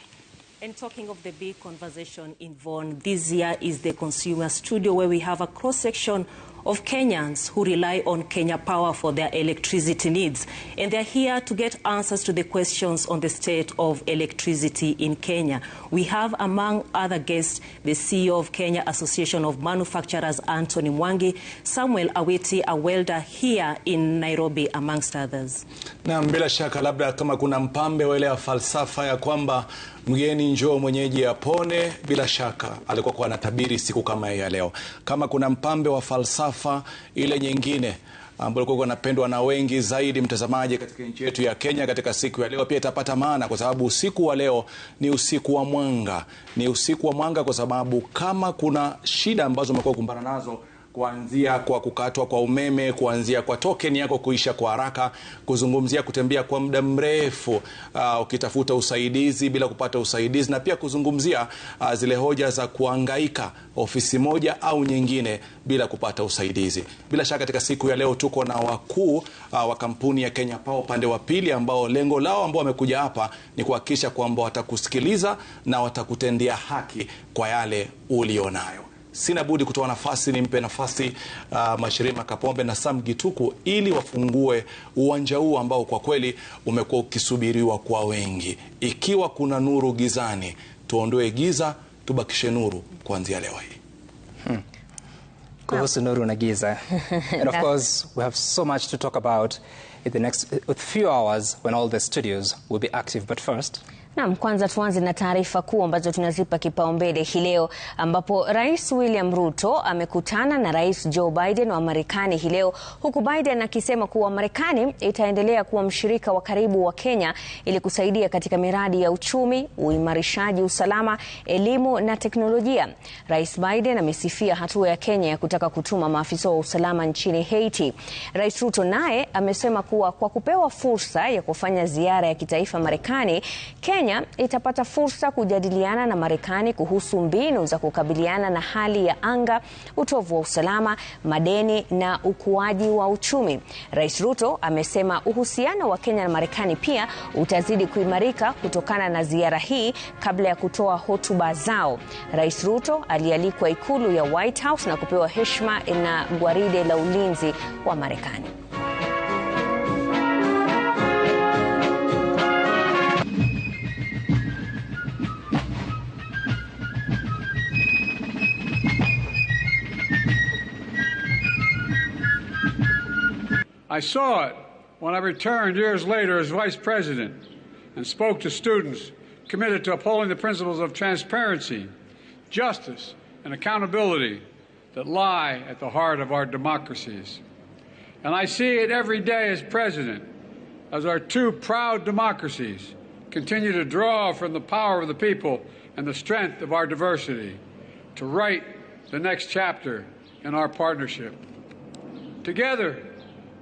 And talking of the big conversation, Yvonne, this year is the Consumer Studio, where we have a cross-section of Kenyans who rely on Kenya Power for their electricity needs. And they're here to get answers to the questions on the state of electricity in Kenya. We have, among other guests, the CEO of Kenya Association of Manufacturers, Anthony Mwangi, Samuel Awiti, a welder here in Nairobi, amongst others. Na bila shaka labda kama kuna mpambe wa ile ya falsafa ya kwamba mgeni njoo mwenyeji apone, bila shaka alikuwa kwa anatabiri siku kama ya leo. Kama kuna mpambe wa falsafa ile nyingine ambayo ilikuwa inapendwa na wengi zaidi, mtazamaji, katika nchi yetu ya Kenya katika siku ya leo pia itapata maana, kwa sababu usiku wa leo ni usiku wa mwanga. Ni usiku wa mwanga kwa sababu kama kuna shida ambazo umekuwa kukumbana nazo, kuanzia kwa kukatwa kwa umeme, kuanzia kwa token yako kuisha kwa haraka, kuzungumzia kutembea kwa muda mrefu ukitafuta usaidizi bila kupata usaidizi, na pia kuzungumzia zile hoja za kuhangaika ofisi moja au nyingine bila kupata usaidizi. Bila shaka katika siku ya leo tuko na wakuu wa kampuni ya Kenya Power upande wa pili, ambao lengo lao ambao wamekuja hapa ni kuhakikisha kwamba watakusikiliza na watakutendea haki kwa yale ulionayo. Sina budi kutoa nafasi, nimpe nafasi Mashirima Kapombe na Sam Gituku ili wafungue uwanja huu ambao kwa kweli umekuwa ukisubiriwa kwa wengi. Ikiwa kuna nuru gizani, tuondoe giza, tubakishe nuru kuanzia leo hii. Kuhusu nuru na giza. And of course, we have so much to talk about in the next few hours when all the studios will be active. But first... Naam, kwanza tuanze na taarifa kuu ambazo tunazipa kipaumbele hii leo, ambapo Rais William Ruto amekutana na Rais Joe Biden wa Marekani hii leo, huku Biden akisema kuwa Marekani itaendelea kuwa mshirika wa karibu wa Kenya ili kusaidia katika miradi ya uchumi, uimarishaji usalama, elimu na teknolojia. Rais Biden amesifia hatua ya Kenya ya kutaka kutuma maafisa wa usalama nchini Haiti. Rais Ruto naye amesema kuwa kwa kupewa fursa ya kufanya ziara ya kitaifa Marekani, Kenya itapata fursa kujadiliana na Marekani kuhusu mbinu za kukabiliana na hali ya anga, utovu wa usalama, madeni na ukuaji wa uchumi. Rais Ruto amesema uhusiano wa Kenya na Marekani pia utazidi kuimarika kutokana na ziara hii kabla ya kutoa hotuba zao. Rais Ruto alialikwa ikulu ya White House na kupewa heshima na gwaride la ulinzi wa Marekani. I saw it when I returned years later as vice president and spoke to students committed to upholding the principles of transparency, justice, and accountability that lie at the heart of our democracies. And I see it every day as president, as our two proud democracies continue to draw from the power of the people and the strength of our diversity to write the next chapter in our partnership. Together,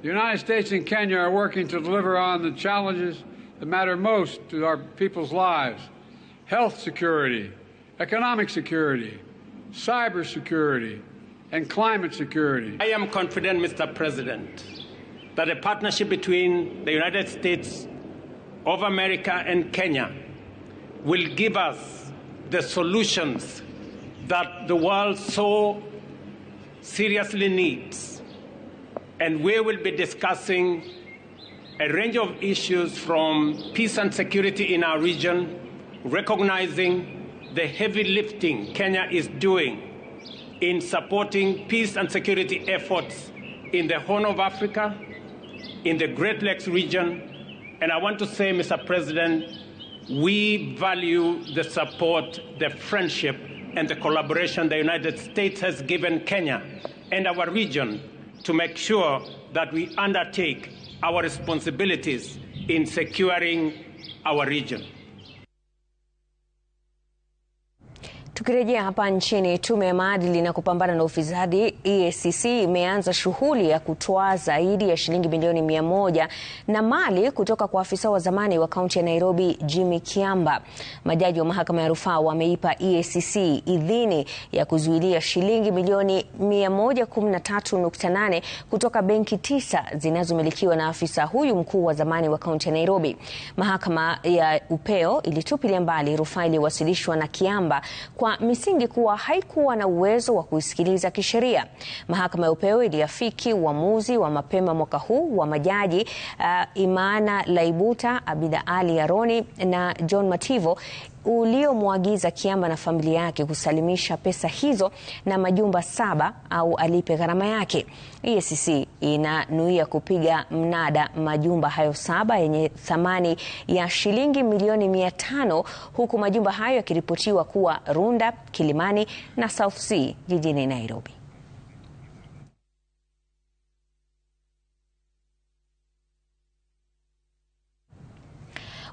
the United States and Kenya are working to deliver on the challenges that matter most to our people's lives: health security, economic security, cyber security, and climate security. I am confident, Mr. President, that a partnership between the United States of America and Kenya will give us the solutions that the world so seriously needs. And we will be discussing a range of issues from peace and security in our region, recognizing the heavy lifting Kenya is doing in supporting peace and security efforts in the Horn of Africa, in the Great Lakes region. And I want to say, Mr. President, we value the support, the friendship, and the collaboration the United States has given Kenya and our region to make sure that we undertake our responsibilities in securing our region. Tukirejea hapa nchini, tume ya maadili na kupambana na ufisadi EACC imeanza shughuli ya kutoa zaidi ya shilingi bilioni 100 na mali kutoka kwa afisa wa zamani wa kaunti ya Nairobi Jimmy Kiamba. Majaji wa mahakama ya rufaa wameipa EACC idhini ya kuzuilia shilingi milioni 113.8 kutoka benki 9 zinazomilikiwa na afisa huyu mkuu wa zamani wa kaunti ya Nairobi. Mahakama ya upeo ilitupilia mbali rufaa iliyowasilishwa na Kiamba kwa misingi kuwa haikuwa na uwezo wa kuisikiliza kisheria. Mahakama ya upeo iliafiki uamuzi wa mapema mwaka huu wa majaji Imana Laibuta, Abida Ali Aroni na John Mativo uliomwagiza Kiamba na familia yake kusalimisha pesa hizo na majumba 7 au alipe gharama yake. EACC inanuia kupiga mnada majumba hayo 7 yenye thamani ya shilingi milioni 500, huku majumba hayo yakiripotiwa kuwa Runda, Kilimani na South C jijini Nairobi.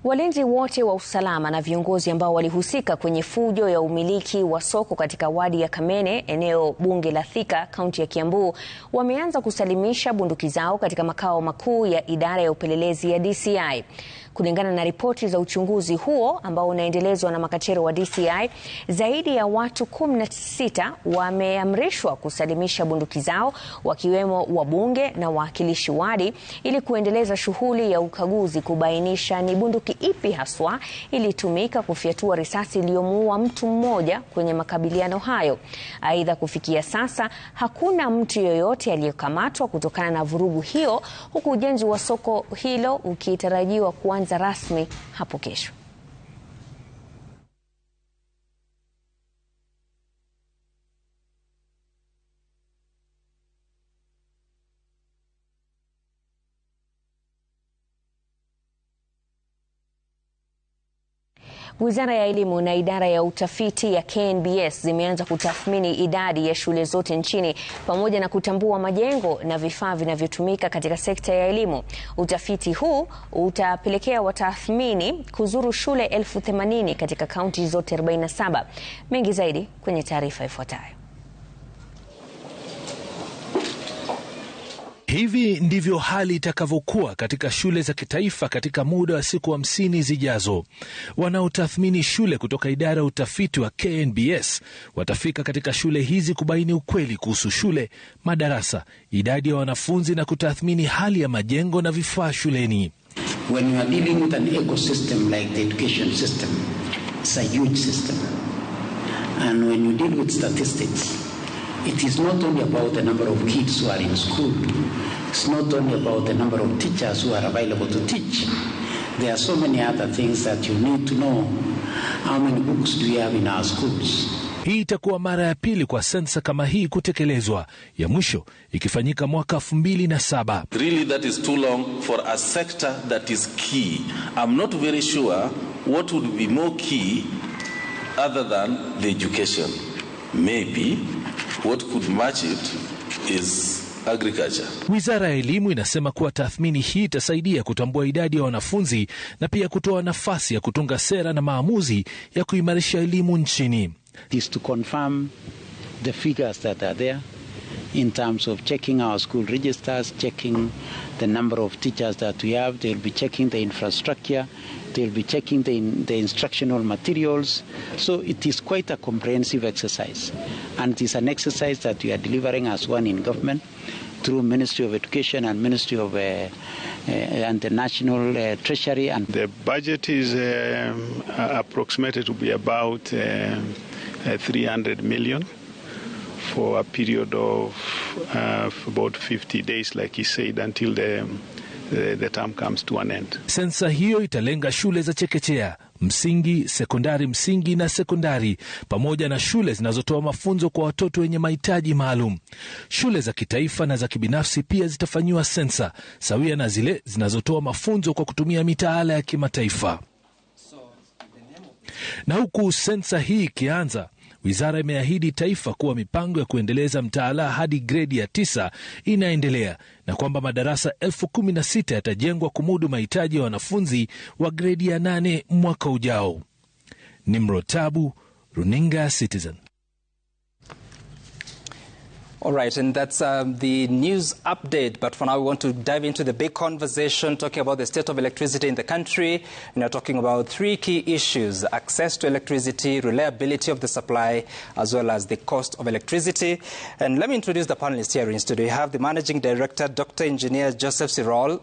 Walinzi wote wa usalama na viongozi ambao walihusika kwenye fujo ya umiliki wa soko katika wadi ya Kamene, eneo bunge la Thika, kaunti ya Kiambu, wameanza kusalimisha bunduki zao katika makao makuu ya idara ya upelelezi ya DCI. Kulingana na ripoti za uchunguzi huo ambao unaendelezwa na makachero wa DCI, zaidi ya watu 16 wameamrishwa kusalimisha bunduki zao, wakiwemo wabunge na wawakilishi wadi, ili kuendeleza shughuli ya ukaguzi kubainisha ni bunduki ipi haswa ilitumika kufyatua risasi iliyomuua mtu mmoja kwenye makabiliano hayo. Aidha, kufikia sasa hakuna mtu yoyote aliyekamatwa kutokana na vurugu hiyo, huku ujenzi wa soko hilo ukitarajiwa kuanza rasmi hapo kesho. Wizara ya Elimu na idara ya utafiti ya KNBS zimeanza kutathmini idadi ya shule zote nchini pamoja na kutambua majengo na vifaa vinavyotumika katika sekta ya elimu. Utafiti huu utapelekea watathmini kuzuru shule 80,000 katika kaunti zote 47. Mengi zaidi kwenye taarifa ifuatayo. Hivi ndivyo hali itakavyokuwa katika shule za kitaifa katika muda wa siku 50 zijazo. Wanaotathmini shule kutoka idara ya utafiti wa KNBS watafika katika shule hizi kubaini ukweli kuhusu shule, madarasa, idadi ya wanafunzi na kutathmini hali ya majengo na vifaa shuleni. When you are dealing with an ecosystem like the education system, it's a huge system. And when you deal with statistics, it is not only about the number of kids who are in school. It's not only about the number of teachers who are available to teach. There are so many other things that you need to know. How many books do we have in our schools? Hii itakuwa mara ya pili kwa sensa kama hii kutekelezwa, ya mwisho ikifanyika mwaka 2007. Really, that is too long for a sector that is key. I'm not very sure what would be more key other than the education. Maybe what could match it is agriculture. Wizara ya Elimu inasema kuwa tathmini hii itasaidia kutambua idadi ya wanafunzi na pia kutoa nafasi ya kutunga sera na maamuzi ya kuimarisha elimu nchini. It is to confirm the figures that are there in terms of checking our school registers, checking the number of teachers that we have. They'll be checking the infrastructure, they'll be checking the instructional materials. So it is quite a comprehensive exercise. And it is an exercise that we are delivering as one in government through Ministry of Education and Ministry of and the National Treasury. And the budget is approximated to be about 300 million for a period of about 50 days, like he said, until the term comes to an end. Sensa hiyo italenga shule za chekechea, msingi, sekondari msingi na sekondari, pamoja na shule zinazotoa mafunzo kwa watoto wenye mahitaji maalum. Shule za kitaifa na za kibinafsi pia zitafanyiwa sensa, sawia na zile zinazotoa mafunzo kwa kutumia mitaala ya kimataifa. Na huku sensa hii ikianza, wizara imeahidi taifa kuwa mipango ya kuendeleza mtaala hadi gredi ya 9 inaendelea na kwamba madarasa 16,000 yatajengwa kumudu mahitaji ya wanafunzi wa gredi ya 8 mwaka ujao. Nimrod Tabu, Runinga Citizen. All right, and that's the news update. But for now, we want to dive into the big conversation, talking about the state of electricity in the country. And we're talking about three key issues: access to electricity, reliability of the supply, as well as the cost of electricity. And let me introduce the panelists here in studio. We have the Managing Director, Dr. Engineer Joseph Sirol.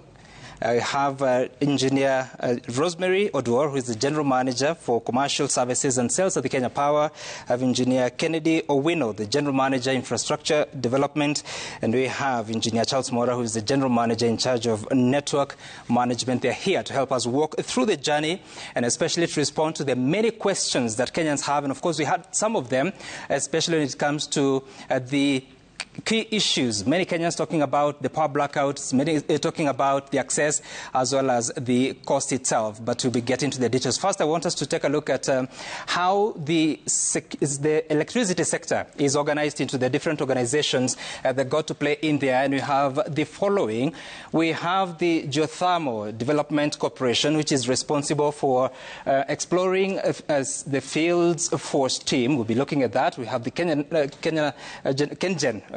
I have Engineer Rosemary Oduor, who is the General Manager for Commercial Services and Sales at the Kenya Power. I have Engineer Kennedy Owino, the General Manager, Infrastructure Development. And we have Engineer Charles Mora, who is the General Manager in charge of Network Management. They're here to help us walk through the journey and especially to respond to the many questions that Kenyans have. And of course, we had some of them, especially when it comes to the key issues. Many Kenyans talking about the power blackouts, many talking about the access as well as the cost itself. But we'll be getting to the details. First, I want us to take a look at how the electricity sector is organized into the different organizations that got to play in there. And we have the following. We have the Geothermal Development Corporation, which is responsible for exploring the fields for steam. We'll be looking at that. We have the KenGen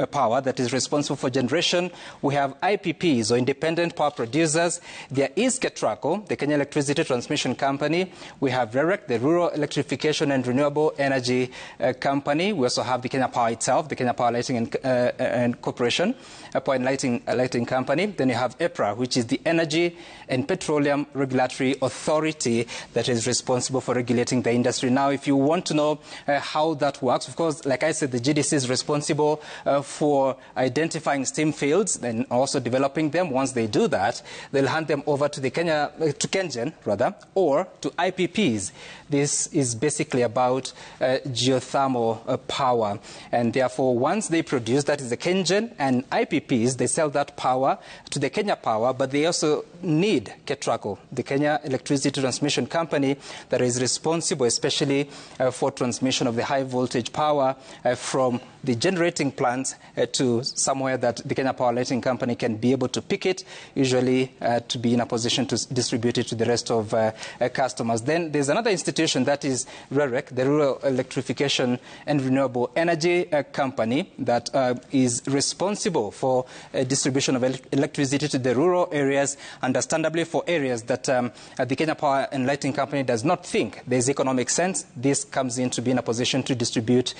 Power that is responsible for generation. We have IPPs, or independent power producers. There is KETRACO, the Kenya Electricity Transmission Company. We have REREC, the Rural Electrification and Renewable Energy Company. We also have the Kenya Power itself, the Kenya Power Lighting and Corporation, Power and Lighting Company. Then you have EPRA, which is the Energy and Petroleum Regulatory Authority that is responsible for regulating the industry. Now, if you want to know how that works, of course, like I said, the GDC is responsible for identifying steam fields and also developing them. Once they do that, they'll hand them over to the to KenGen, rather, or to IPPs. This is basically about geothermal power, and therefore, once they produce, that is the KenGen and IPPs, they sell that power to the Kenya Power, but they also need KETRACO, the Kenya Electricity Transmission Company, that is responsible especially for transmission of the high voltage power from the generating plants to somewhere that the Kenya Power Lighting Company can be able to pick it, usually to be in a position to distribute it to the rest of customers. Then there's another institution, that is REREC, the Rural Electrification and Renewable Energy Company, that is responsible for distribution of electricity to the rural areas, understandably for areas that the Kenya Power and Lighting Company does not think there's economic sense. This comes in to be in a position to distribute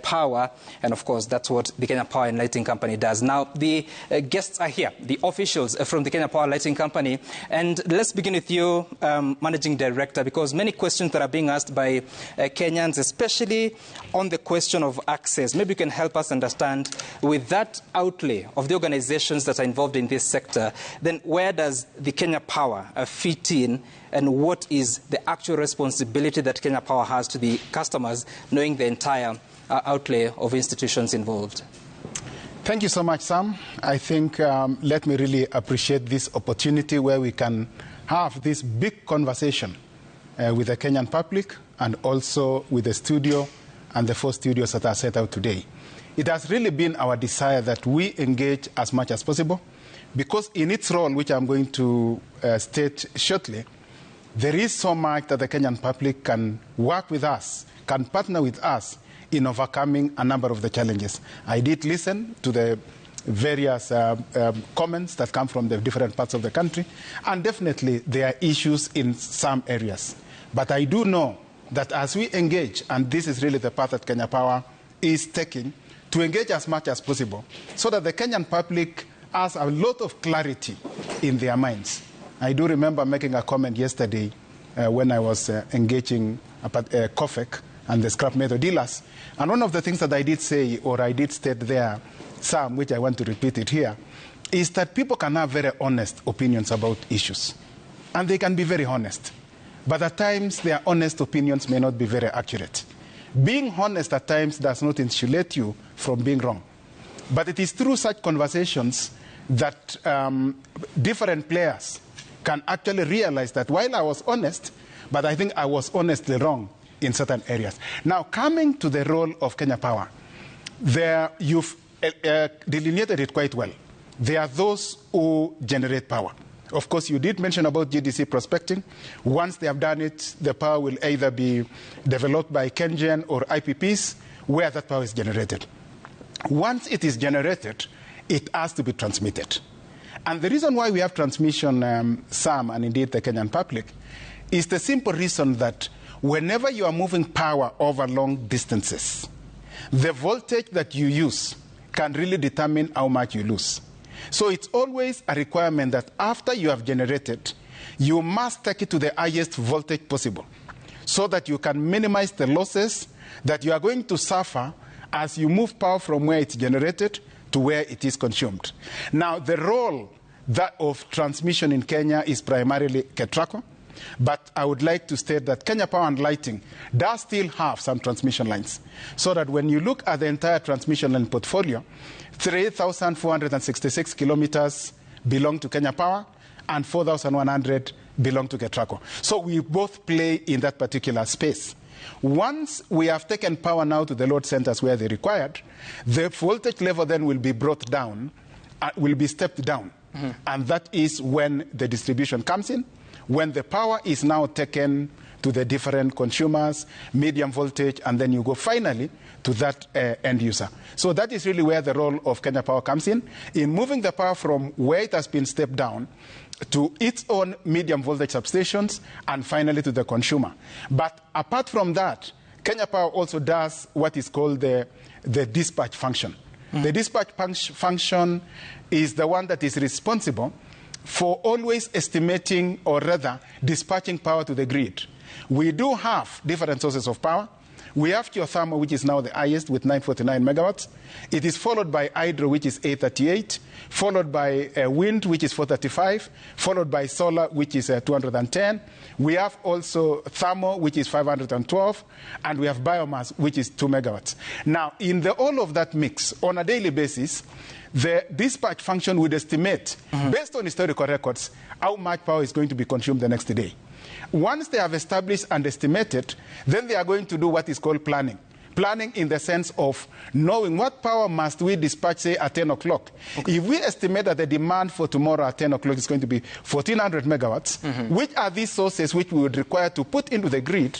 power, and of course, that's what the Kenya Power and Lighting Company does. Now, the guests are here, the officials from the Kenya Power Lighting Company. And let's begin with you, Managing Director, because many questions that are being asked by Kenyans, especially on the question of access. Maybe you can help us understand, with that outlay of the organizations that are involved in this sector, then where does the Kenya Power fit in, and what is the actual responsibility that Kenya Power has to the customers, knowing the entire outlay of institutions involved? Thank you so much, Sam. I think let me really appreciate this opportunity where we can have this big conversation with the Kenyan public and also with the studio and the 4 studios that are set out today. It has really been our desire that we engage as much as possible, because in its role, which I'm going to state shortly, there is so much that the Kenyan public can work with us, can partner with us in overcoming a number of the challenges. I did listen to the various comments that come from the different parts of the country, and definitely there are issues in some areas. But I do know that as we engage, and this is really the path that Kenya Power is taking, to engage as much as possible so that the Kenyan public has a lot of clarity in their minds. I do remember making a comment yesterday when I was engaging COFEC and the scrap metal dealers. And one of the things that I did say, or I did state there, Sam, which I want to repeat it here, is that people can have very honest opinions about issues. And they can be very honest. But at times, their honest opinions may not be very accurate. Being honest at times does not insulate you from being wrong. But it is through such conversations that different players can actually realize that while I was honest, but I think I was honestly wrong in certain areas. Now, coming to the role of Kenya Power, there you've delineated it quite well. There are those who generate power. Of course, you did mention about GDC prospecting. Once they have done it, the power will either be developed by KenGen or IPPs, where that power is generated. Once it is generated, it has to be transmitted. And the reason why we have transmission, Sam, and indeed the Kenyan public, is the simple reason that whenever you are moving power over long distances, the voltage that you use can really determine how much you lose. So it's always a requirement that after you have generated, you must take it to the highest voltage possible so that you can minimize the losses that you are going to suffer as you move power from where it's generated to where it is consumed. Now, the role that of transmission in Kenya is primarily KETRACO, but I would like to state that Kenya Power and Lighting does still have some transmission lines, so that when you look at the entire transmission line portfolio, 3,466 kilometers belong to Kenya Power and 4,100 belong to KETRACO. So we both play in that particular space. Once we have taken power now to the load centers where they're required, the voltage level then will be brought down, will be stepped down. Mm-hmm. And that is when the distribution comes in, when the power is now taken to the different consumers, medium voltage, and then you go finally to that end user. So that is really where the role of Kenya Power comes in moving the power from where it has been stepped down to its own medium voltage substations and finally to the consumer. But apart from that, Kenya Power also does what is called the dispatch function. The dispatch function is the one that is responsible for always estimating, or rather dispatching power to the grid. We do have different sources of power. We have geothermal, which is now the highest with 949 megawatts. It is followed by hydro, which is 838, followed by wind, which is 435, followed by solar, which is 210. We have also thermal, which is 512, and we have biomass, which is 2 megawatts. Now, in the all of that mix, on a daily basis, the dispatch function would estimate, based on historical records, how much power is going to be consumed the next day. Once they have established and estimated, then they are going to do what is called planning. Planning in the sense of knowing what power must we dispatch, say, at 10 o'clock. Okay. If we estimate that the demand for tomorrow at 10 o'clock is going to be 1,400 megawatts, which are these sources which we would require to put into the grid,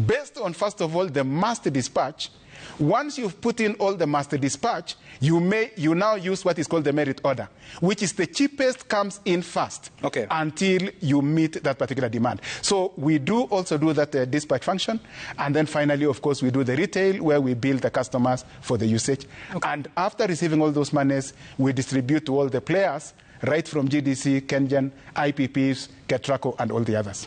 based on, first of all, the master dispatch. Once you've put in all the master dispatch, you now use what is called the merit order, which is the cheapest comes in first until you meet that particular demand. So we do also do that dispatch function. And then finally, of course, we do the retail, where we bill the customers for the usage. And after receiving all those monies, we distribute to all the players, right from GDC, Kengen, IPPs, Ketraco and all the others.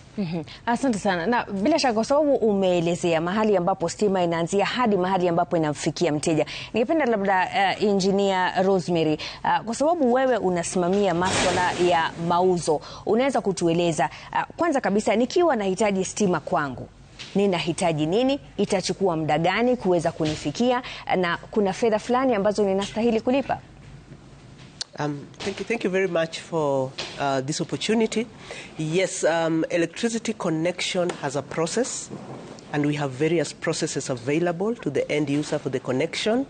Asante sana. Na bila shaka kwa sababu umeelezea mahali ambapo stima inaanzia hadi mahali ambapo inamfikia mteja. Ningependa labda Engineer Rosemary, kwa sababu wewe unasimamia masuala ya mauzo, unaweza kutueleza kwanza kabisa, nikiwa nahitaji stima kwangu, ninahitaji nini, itachukua muda gani kuweza kunifikia, na kuna fedha fulani ambazo ninastahili kulipa? Thank you very much for this opportunity. Yes, electricity connection has a process, and we have various processes available to the end user for the connection.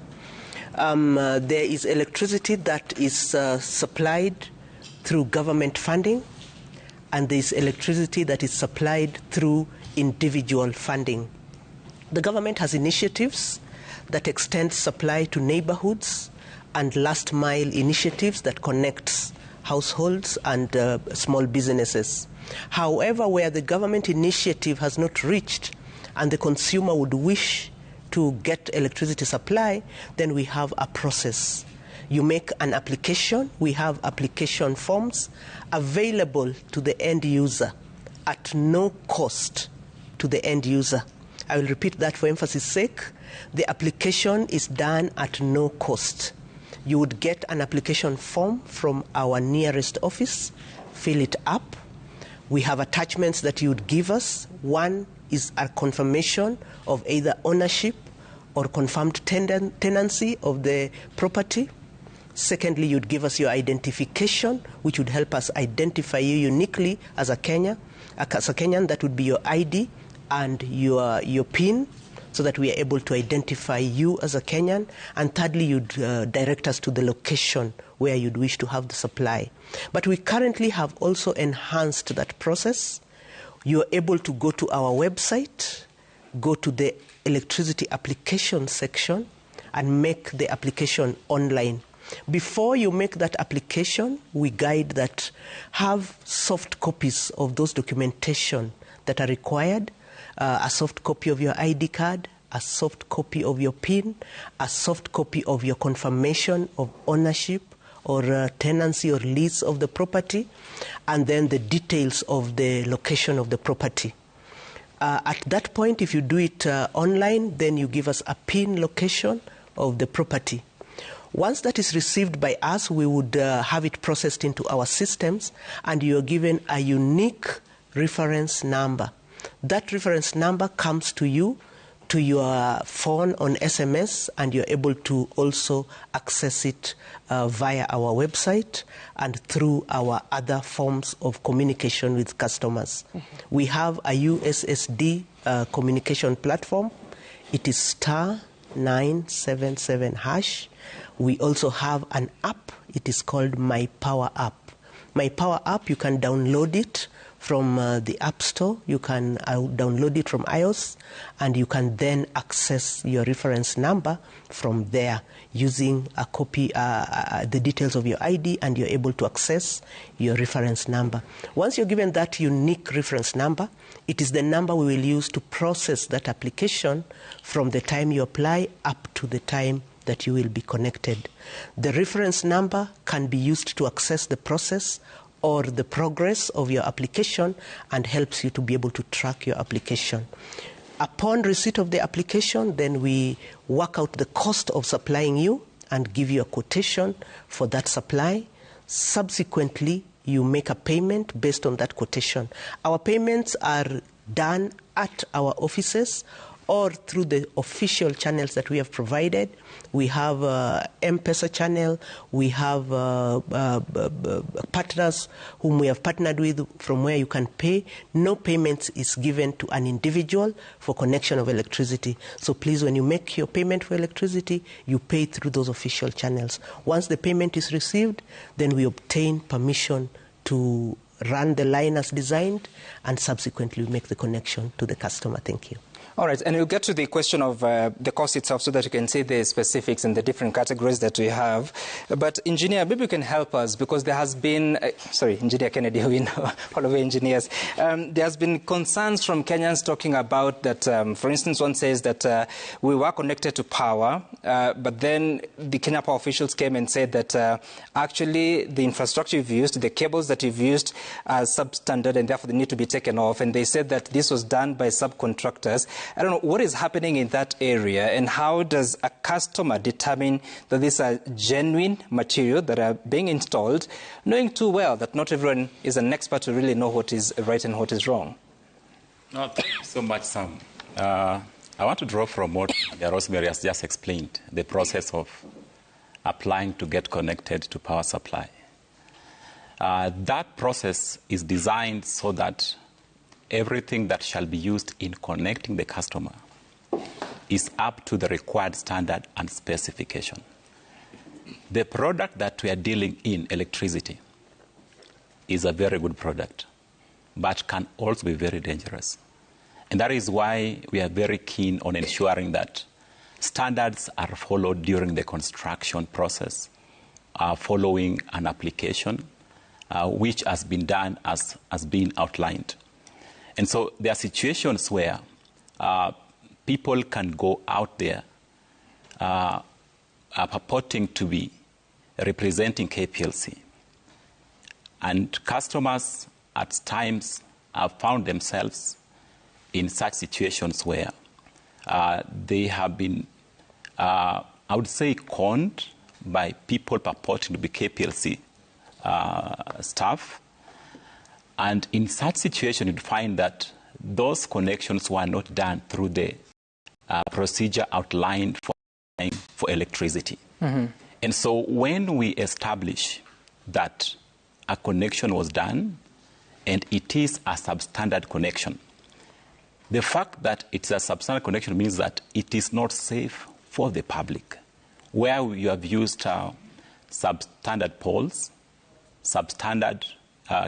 There is electricity that is supplied through government funding, and there is electricity that is supplied through individual funding. The government has initiatives that extend supply to neighborhoods and last mile initiatives that connects households and small businesses. However, where the government initiative has not reached and the consumer would wish to get electricity supply, then we have a process. You make an application. We have application forms available to the end user at no cost to the end user. I will repeat that for emphasis sake. The application is done at no cost. You would get an application form from our nearest office, fill it up. We have attachments that you would give us. One is a confirmation of either ownership or confirmed tenancy of the property. Secondly, you'd give us your identification, which would help us identify you uniquely as a Kenyan. As a Kenyan, that would be your ID and your PIN, so that we are able to identify you as a Kenyan. And thirdly, you'd direct us to the location where you'd wish to have the supply. But we currently have also enhanced that process. You're able to go to our website, go to the electricity application section, and make the application online. Before you make that application, we guide that have soft copies of those documentation that are required, a soft copy of your ID card, a soft copy of your PIN, a soft copy of your confirmation of ownership or tenancy or lease of the property, and then the details of the location of the property. At that point, if you do it online, then you give us a PIN location of the property. Once that is received by us, we would have it processed into our systems, and you are given a unique reference number. That reference number comes to you, to your phone on SMS, and you're able to also access it via our website and through our other forms of communication with customers. Mm-hmm. We have a USSD communication platform. It is *977#. We also have an app. It is called My Power App. My Power App, you can download it from the App Store. You can download it from iOS, and you can then access your reference number from there using a copy, the details of your ID, and you're able to access your reference number. Once you're given that unique reference number, it is the number we will use to process that application from the time you apply up to the time that you will be connected. The reference number can be used to access the process or the progress of your application and helps you to be able to track your application. Upon receipt of the application, then we work out the cost of supplying you and give you a quotation for that supply. Subsequently, you make a payment based on that quotation. Our payments are done at our offices or through the official channels that we have provided. We have M-Pesa channel, we have partners whom we have partnered with from where you can pay. No payment is given to an individual for connection of electricity. So please, when you make your payment for electricity, you pay through those official channels. Once the payment is received, then we obtain permission to run the line as designed and subsequently make the connection to the customer. Thank you. All right, and we'll get to the question of the cost itself so that you can see the specifics and the different categories that we have. But, Engineer, maybe you can help us, because there has been, sorry, Engineer Kennedy, we know all of the engineers. There has been concerns from Kenyans talking about that, for instance, one says that we were connected to power, but then the Kenya Power officials came and said that actually the infrastructure you've used, the cables that you've used are substandard and therefore they need to be taken off. And they said that this was done by subcontractors. I don't know what is happening in that area, and how does a customer determine that these are genuine material that are being installed, knowing too well that not everyone is an expert to really know what is right and what is wrong? No, thank you so much, Sam. I want to draw from what Rosemary has just explained, the process of applying to get connected to power supply. That process is designed so that everything that shall be used in connecting the customer is up to the required standard and specification. The product that we are dealing in, electricity, is a very good product, but can also be very dangerous. And that is why we are very keen on ensuring that standards are followed during the construction process, following an application, which has been done as has been outlined. And so there are situations where people can go out there purporting to be representing KPLC. And customers at times have found themselves in such situations where they have been, I would say, conned by people purporting to be KPLC staff. And in such situation, you'd find that those connections were not done through the procedure outlined for electricity. Mm-hmm. And so when we establish that a connection was done and it is a substandard connection, the fact that it's a substandard connection means that it is not safe for the public. Where you have used substandard poles, substandard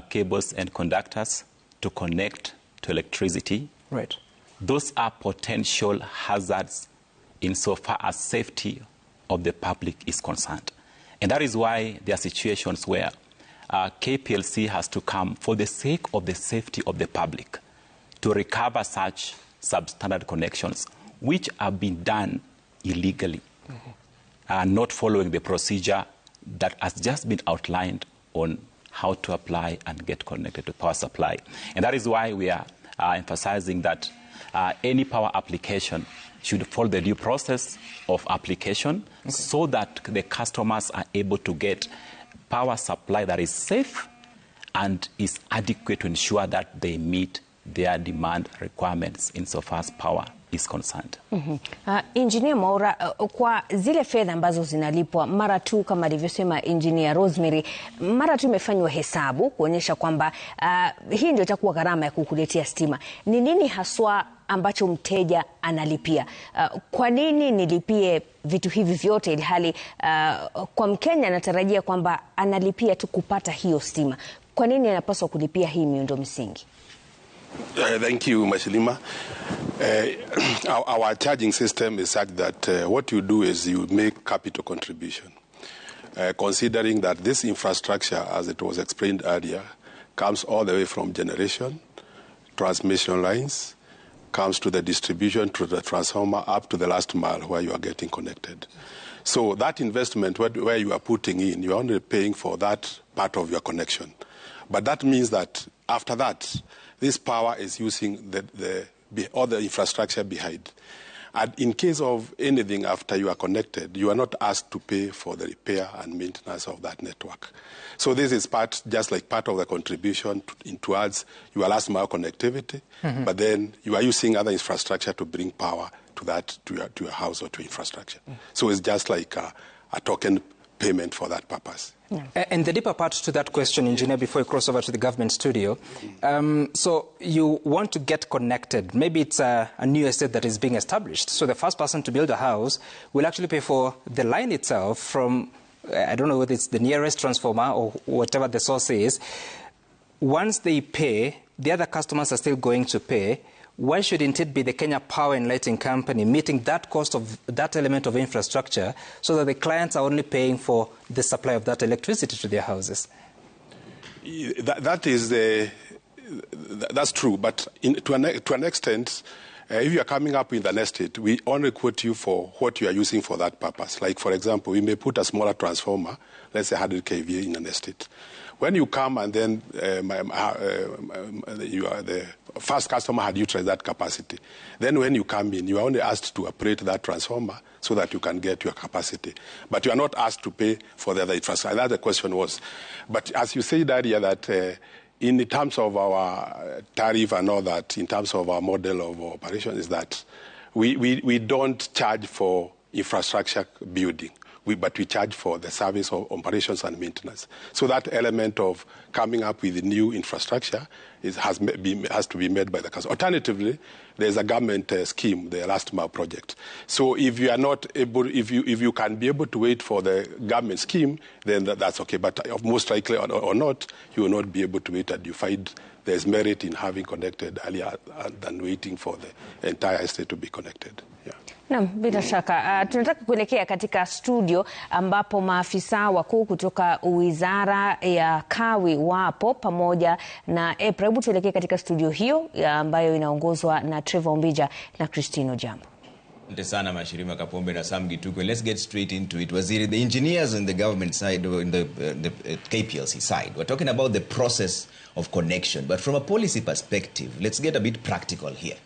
cables and conductors to connect to electricity, right? Those are potential hazards insofar as safety of the public is concerned. And that is why there are situations where KPLC has to come for the sake of the safety of the public to recover such substandard connections, which have been done illegally, mm-hmm. Not following the procedure that has just been outlined on how to apply and get connected to power supply. And that is why we are emphasizing that any power application should follow the due process of application, okay, so that the customers are able to get power supply that is safe and is adequate to ensure that they meet their demand requirements insofar as power is concerned. Mm-hmm. Engineer Mwaura, kwa zile fedha ambazo zinalipwa mara tu kama alivyosema Engineer Rosemary, mara tu imefanywa hesabu kuonyesha kwamba hii ndio itakuwa gharama ya kukuletea stima. Ni nini haswa ambacho mteja analipia? Kwa nini nilipie vitu hivi vyote ilhali kwa Mkenya anatarajia kwamba analipia tu kupata hiyo stima? Kwa nini anapaswa kulipia hii miundo msingi? Thank you, Mashilima. Our charging system is such that what you do is you make capital contribution, considering that this infrastructure, as it was explained earlier, comes all the way from generation, transmission lines, comes to the distribution, to the transformer, up to the last mile where you are getting connected. So that investment where you are putting in, you are only paying for that part of your connection. But that means that after that, this power is using all the infrastructure behind. And in case of anything after you are connected, you are not asked to pay for the repair and maintenance of that network. So this is part, just like part of the contribution towards your last mile connectivity, mm-hmm. but then you are using other infrastructure to bring power to that, to your house or to infrastructure. Mm-hmm. So it's just like a token payment for that purpose. Yeah. And the deeper part to that question, Engineer, before you cross over to the government studio, so you want to get connected. Maybe it's a new estate that is being established. So the first person to build a house will actually pay for the line itself from, I don't know whether it's the nearest transformer or whatever the source is. Once they pay, the other customers are still going to pay. Why shouldn't it be the Kenya Power and Lighting Company meeting that cost of that element of infrastructure so that the clients are only paying for the supply of that electricity to their houses? That's true, but to an extent, if you are coming up with an estate, we only quote you for what you are using for that purpose. Like, for example, we may put a smaller transformer, let's say 100 kVA in an estate. When you come and then you are the first customer had utilized that capacity. Then when you come in, you are only asked to operate that transformer so that you can get your capacity. But you are not asked to pay for the other infrastructure. That the question was. But as you said earlier, that in terms of our tariff and all that, in terms of our model of operation, is that we don't charge for infrastructure building. But we charge for the service of operations and maintenance. So that element of coming up with new infrastructure has to be made by the customer. Alternatively, there's a government scheme, the Last Mile project. So if you are not able, if you can be able to wait for the government scheme, then that's okay. But most likely or not, you will not be able to wait, and you find there's merit in having connected earlier than waiting for the entire estate to be connected. Yeah. Naam, bila shaka. Tunataka kuelekea katika studio ambapo maafisa wakuu kutoka Wizara ya Kawi wapo pamoja na EPRA. Hebu tuelekee katika studio hiyo ambayo inaongozwa na Trevor Ombija na Christine Ojambo. Asante sana Mashirima Kapombe na Sam Gituku. Let's get straight into it. Waziri, the engineers on the government side, in the KPLC side, we're talking about the process of connection. But from a policy perspective, let's get a bit practical here.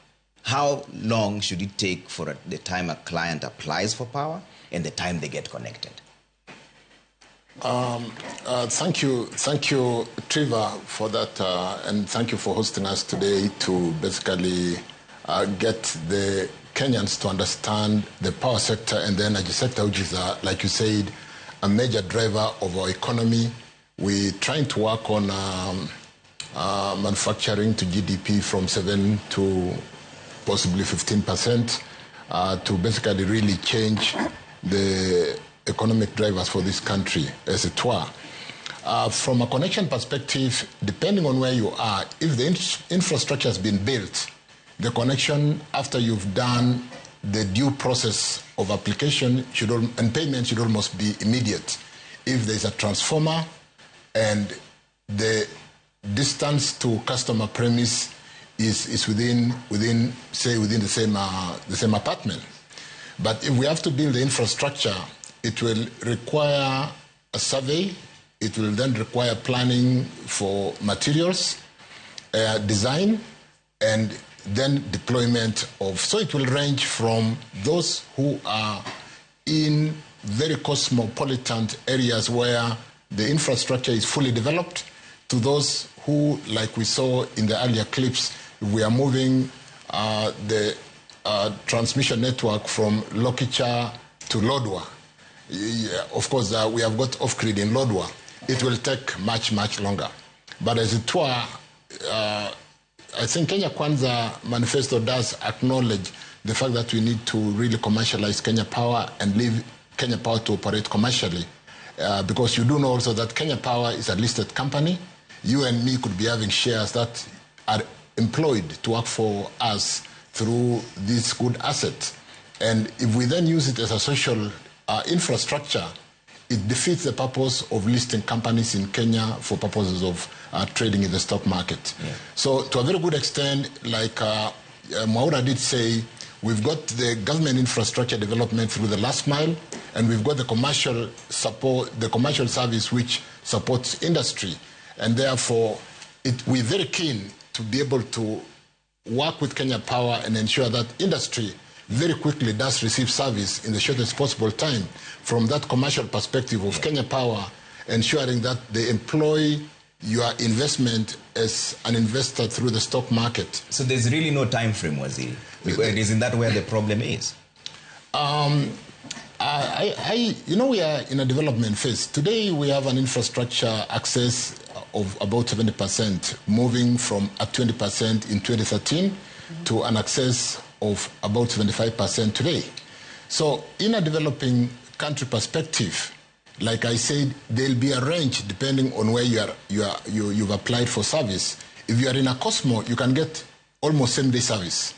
How long should it take for the time a client applies for power and the time they get connected? Thank you, Trevor, for that, and thank you for hosting us today to basically get the Kenyans to understand the power sector and the energy sector, which is, like you said, a major driver of our economy. We're trying to work on manufacturing to GDP from 7 to possibly 15% to basically really change the economic drivers for this country, as it were. From a connection perspective, depending on where you are, if the infrastructure has been built, the connection after you've done the due process of application should and payment should almost be immediate. If there's a transformer and the distance to customer premise is within the same apartment. But if we have to build the infrastructure, it will require a survey. It will then require planning for materials, design, and then deployment of. So it will range from those who are in very cosmopolitan areas where the infrastructure is fully developed to those who, like we saw in the earlier clips, we are moving the transmission network from Lokicha to Lodwar. Of course, we have got off-grid in Lodwar. It will take much, much longer. But as it were, I think Kenya Kwanza Manifesto does acknowledge the fact that we need to really commercialize Kenya Power and leave Kenya Power to operate commercially. Because you do know also that Kenya Power is a listed company. You and me could be having shares that are employed to work for us through this good asset. And if we then use it as a social infrastructure, it defeats the purpose of listing companies in Kenya for purposes of trading in the stock market. Yeah. So to a very good extent, like Mwaura did say, we've got the government infrastructure development through the last mile, and we've got the commercial support, the commercial service which supports industry. And therefore, we're very keen to be able to work with Kenya Power and ensure that industry very quickly does receive service in the shortest possible time from that commercial perspective of Kenya Power, ensuring that they employ your investment as an investor through the stock market. So there's really no time frame, Waziri. Isn't that where the problem is? You know, we are in a development phase. Today we have an infrastructure access of about 70%, moving from a 20% in 2013 to an access of about 75% today. So in a developing country perspective, like I said, there'll be a range depending on where you've applied for service. If you are in a Cosmo, you can get almost same-day service.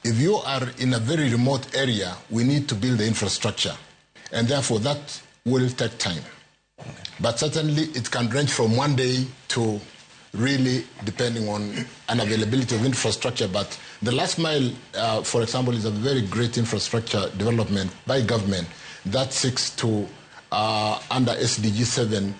If you are in a very remote area, we need to build the infrastructure. And therefore, that will take time. Okay. But certainly, it can range from one day to really depending on an availability of infrastructure. But the last mile, for example, is a very great infrastructure development by government that seeks to, under SDG 7,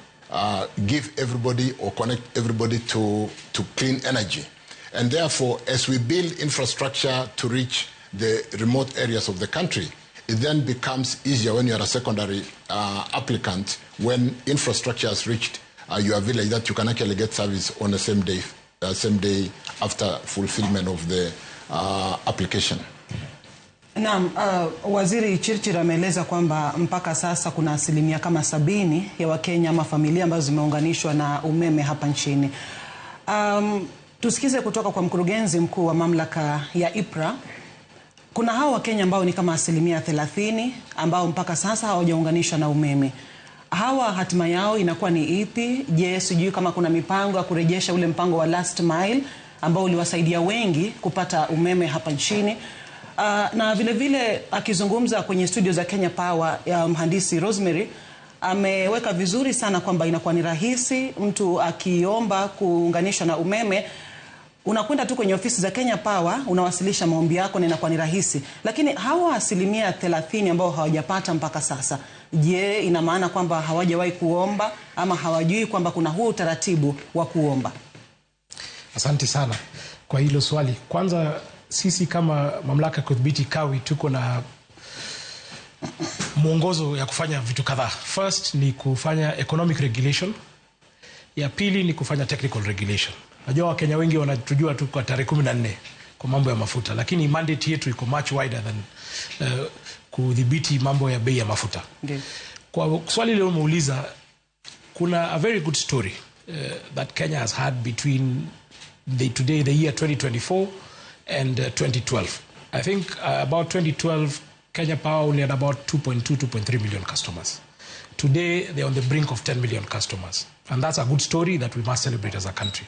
give everybody or connect everybody to clean energy. And therefore, as we build infrastructure to reach the remote areas of the country, it then becomes easier when you are a secondary applicant, when infrastructure has reached your village, that you can actually get service on the same day after fulfillment of the application. Naam, Waziri Chirchir ameeleza kwamba mpaka sasa kuna asilimia kama 70 ya Wakenya ama familia ambazo zimeunganishwa na umeme hapa nchini. Tusikize kutoka kwa mkurugenzi mkuu wa mamlaka ya IPRA. Kuna hao Wakenya ambao ni kama asilimia 30 ambao mpaka sasa hawajaunganishwa na umeme. Hawa hatima yao inakuwa ni ipi? Je, sijui kama kuna mipango ya kurejesha ule mpango wa last mile ambao uliwasaidia wengi kupata umeme hapa nchini. Na vile vile akizungumza kwenye studio za Kenya Power ya mhandisi Rosemary ameweka vizuri sana kwamba inakuwa ni rahisi mtu akiomba kuunganishwa na umeme, unakwenda tu kwenye ofisi za Kenya Power, unawasilisha maombi yako na inakuwa ni rahisi. Lakini hawa asilimia 30 ambao hawajapata mpaka sasa, je, ina maana kwamba hawajawahi kuomba ama hawajui kwamba kuna huo utaratibu wa kuomba? Asante sana kwa hilo swali. Kwanza sisi kama mamlaka ya kudhibiti kawi tuko na mwongozo ya kufanya vitu kadhaa. First ni kufanya economic regulation. Ya pili ni kufanya technical regulation. Najua Wakenya wengi wanatujua tu kwa tarehe 14 kwa mambo ya mafuta, lakini mandate yetu iko much wider than kudhibiti mambo ya bei ya mafuta. Okay. Kwa swali leo umeuliza, kuna a very good story that Kenya has had between the year 2024 and 2012. I think about 2012 Kenya Power only had about 2.2, 2.3 million customers. Today, they're on the brink of 10 million customers. And that's a good story that we must celebrate as a country.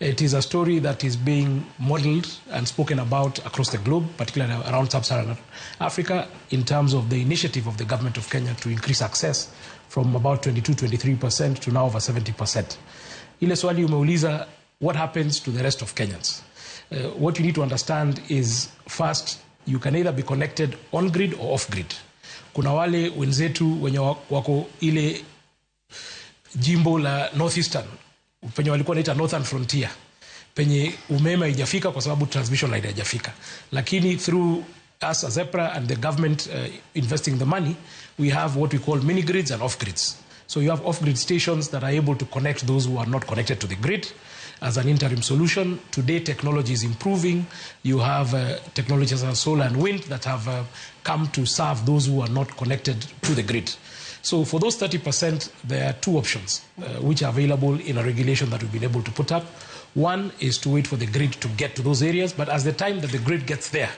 It is a story that is being modeled and spoken about across the globe, particularly around sub-Saharan Africa, in terms of the initiative of the government of Kenya to increase access from about 22, 23% to now over 70%. Ile swali umeuliza, what happens to the rest of Kenyans? What you need to understand is, first, you can either be connected on grid or off grid. Kuna wale wenzetu wenye wako ile jimbo la Northeastern, penye walikuwa wanaita Northern Frontier, penye umeme haijafika kwa sababu transmission line haijafika. Lakini through us as EPRA and the government investing the money, we have what we call mini grids and off grids. So you have off-grid stations that are able to connect those who are not connected to the grid as an interim solution. Today, technology is improving. You have technologies as solar and wind that have come to serve those who are not connected to the grid. So for those 30%, there are two options which are available in a regulation that we've been able to put up. One is to wait for the grid to get to those areas, but as the time that the grid gets there,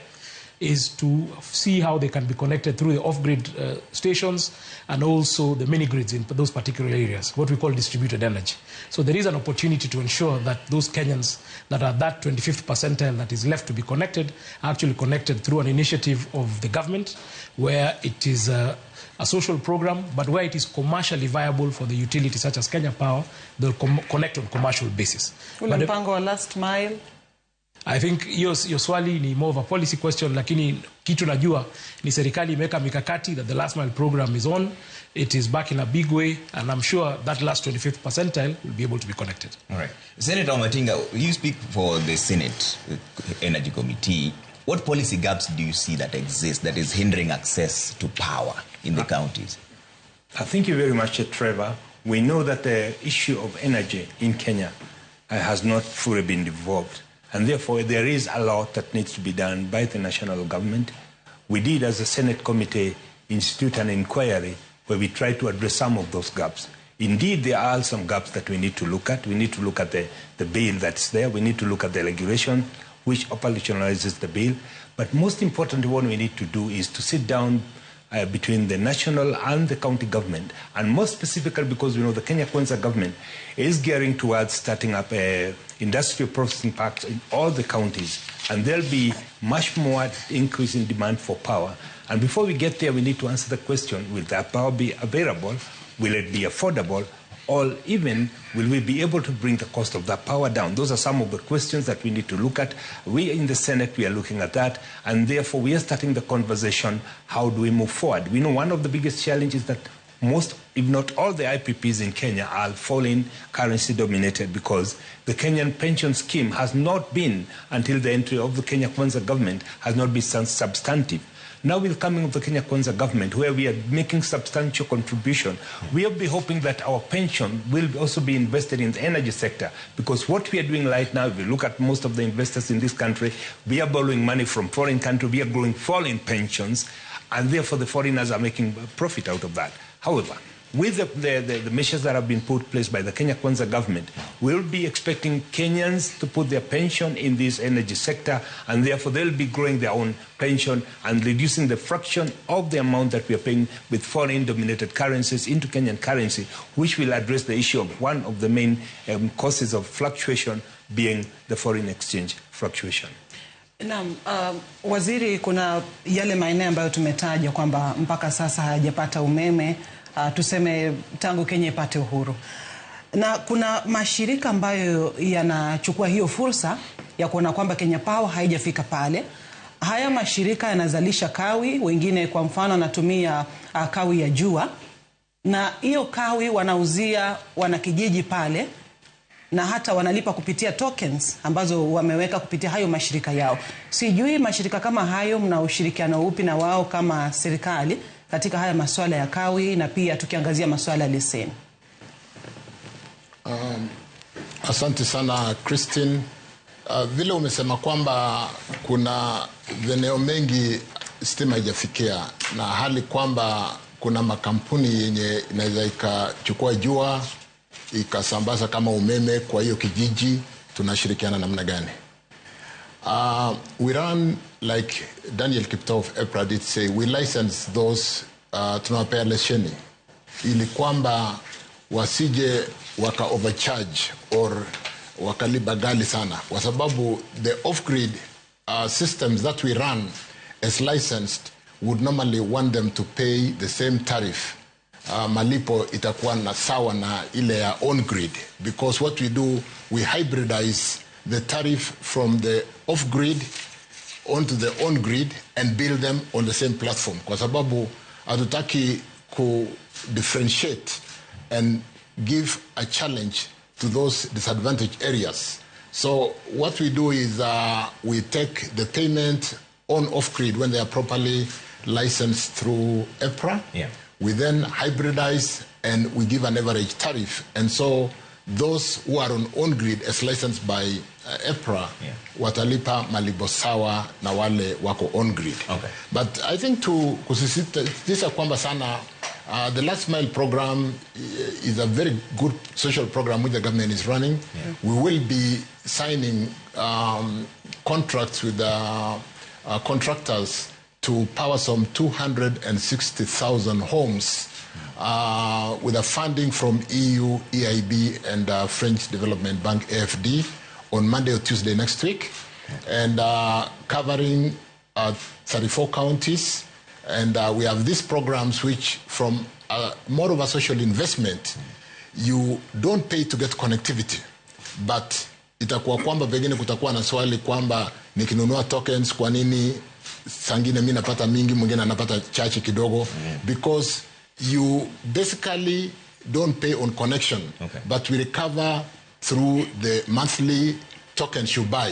is to see how they can be connected through the off-grid stations and also the mini-grids in those particular areas, what we call distributed energy. So there is an opportunity to ensure that those Kenyans that are that 25th percentile that is left to be connected are actually connected through an initiative of the government where it is a social program, but where it is commercially viable for the utility such as Kenya Power, they'll connect on commercial basis. Ule mpango wa last mile? I think hiyo swali ni more of a policy question, lakini kitu najua ni serikali imeweka mikakati that the last mile program is on. It is back in a big way, and I'm sure that last 25th percentile will be able to be connected. All right. Senator Wamatinga, you speak for the Senate Energy Committee. What policy gaps do you see that exist that is hindering access to power in the counties? Thank you very much, Trevor. We know that the issue of energy in Kenya has not fully been developed. And therefore, there is a lot that needs to be done by the national government. We did, as a Senate committee, institute an inquiry where we tried to address some of those gaps. Indeed, there are some gaps that we need to look at. We need to look at the bill that's there. We need to look at the regulation which operationalizes the bill. But most importantly, what we need to do is to sit down between the national and the county government, and more specifically because we know the Kenya Kwanza government is gearing towards starting up industrial processing parks in all the counties, and there'll be much more increase in demand for power. And before we get there, we need to answer the question, will that power be available? Will it be affordable? Or even, will we be able to bring the cost of that power down? Those are some of the questions that we need to look at. We in the Senate, we are looking at that, and therefore we are starting the conversation, how do we move forward? We know one of the biggest challenges that most, if not all the IPPs in Kenya are foreign currency dominated, because the Kenyan pension scheme has not been, until the entry of the Kenya Kwanza government, has not been substantive. Now with the coming of the Kenya Kwanza government, where we are making substantial contribution, we will be hoping that our pension will also be invested in the energy sector, because what we are doing right now, if you look at most of the investors in this country, we are borrowing money from foreign countries, we are growing foreign pensions, and therefore the foreigners are making profit out of that. However, with the measures that have been put in place by the Kenya Kwanza government, we'll be expecting Kenyans to put their pension in this energy sector, and therefore they'll be growing their own pension and reducing the fraction of the amount that we are paying with foreign-dominated currencies into Kenyan currency, which will address the issue of one of the main causes of fluctuation being the foreign exchange fluctuation. Naam, waziri, kuna yale maeneo ambayo tumetaja kwamba mpaka sasa hayajapata umeme, tuseme tangu Kenya ipate uhuru. Na kuna mashirika ambayo yanachukua hiyo fursa ya kuona kwamba Kenya Power haijafika pale. Haya mashirika yanazalisha kawi, wengine kwa mfano wanatumia kawi ya jua, na hiyo kawi wanauzia wanakijiji pale, na hata wanalipa kupitia tokens ambazo wameweka kupitia hayo mashirika yao. Sijui mashirika kama hayo mna ushirikiano upi na wao kama serikali katika haya masuala ya kawi na pia tukiangazia masuala ya leseni? Asante sana Christine. Vile umesema kwamba kuna eneo mengi stima haijafikia, na hali kwamba kuna makampuni yenye inaweza ikachukua jua ikasambaza kama umeme kwa hiyo kijiji, tunashirikiana namna gani? We run, like Daniel Kiptoo of EPRA did say, we license those, tunawapea leseni ili kwamba wasije waka overcharge or wakalipa ghali sana, kwa sababu the off-grid systems that we run as licensed would normally want them to pay the same tariff. Malipo itakuwa na sawa na ile ya on grid, because what we do, we hybridize the tariff from the off grid onto the on grid and build them on the same platform, kwa sababu hatutaki ku differentiate and give a challenge to those disadvantaged areas. So what we do is we take the payment on off grid when they are properly licensed through EPRA. Yeah. We then hybridize and we give an average tariff. And so those who are on grid as licensed by EPRA, yeah, watalipa malipo sawa na wale wako on grid. Okay. But I think to kusisitiza kwamba sana, the Last Mile program is a very good social program which the government is running. Yeah. We will be signing contracts with contractors to power some 260,000 homes with a funding from EU, EIB, and French Development Bank, AFD, on Monday or Tuesday next week, and covering 34 counties. And we have these programs which, from more of a social investment, you don't pay to get connectivity, but itakuwa kwamba pengine kutakuwa na swali kwamba nikinunua tokens kwa nini sangine mimi napata mingi, mwingine anapata chache kidogo, because you basically don't pay on connection, but we recover through the monthly tokens you buy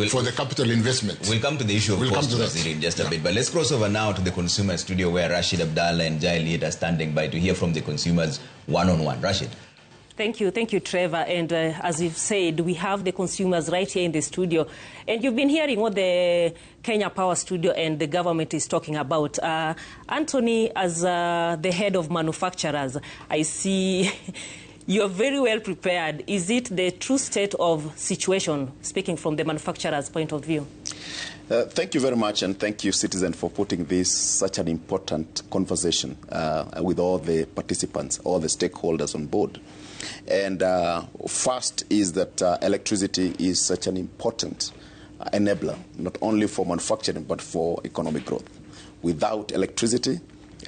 for the capital investment. We'll come to the issue of cost, Waziri, in just a bit. But let's cross over now to the consumer studio where Rashid Abdallah and Jai Lead are standing by to hear from the consumers one-on-one. Rashid. Thank you, Trevor. And as you've said, we have the consumers right here in the studio. And you've been hearing what the Kenya Power Studio and the government is talking about. Anthony, as the head of manufacturers, I see you're very well prepared. Is it the true state of situation, speaking from the manufacturer's point of view? Thank you very much, and thank you, Citizen, for putting this such an important conversation with all the participants, all the stakeholders on board. And first is that electricity is such an important enabler, not only for manufacturing, but for economic growth. Without electricity,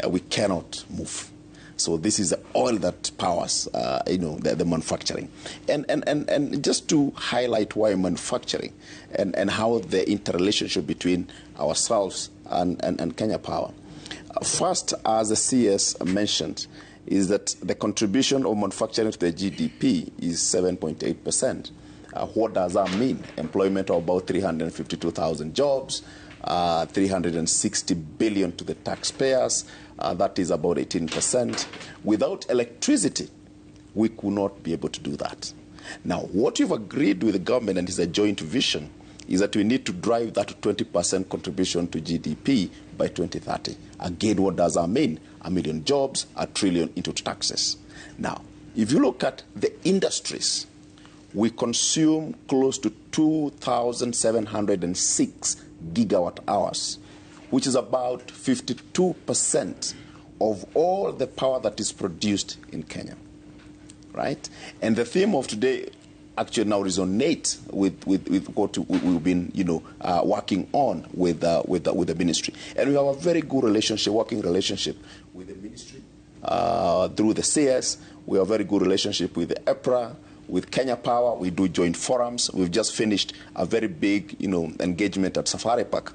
we cannot move. So this is the oil that powers, the manufacturing. And just to highlight why manufacturing and how the interrelationship between ourselves and Kenya Power. First, as the CS mentioned, is that the contribution of manufacturing to the GDP is 7.8%. What does that mean? Employment of about 352,000 jobs, 360 billion to the taxpayers. That is about 18%. Without electricity, we could not be able to do that. Now, what you've agreed with the government, and is a joint vision, is that we need to drive that 20% contribution to GDP by 2030. Again, what does that mean? 1 million jobs, 1 trillion into taxes. Now, if you look at the industries, we consume close to 2,706 gigawatt hours, which is about 52% of all the power that is produced in Kenya, right? And the theme of today actually now resonates with what we've been, working on with the ministry. And we have a very good relationship, working relationship with the ministry through the CS. We have a very good relationship with the EPRA, with Kenya Power. We do joint forums. We've just finished a very big, engagement at Safari Park,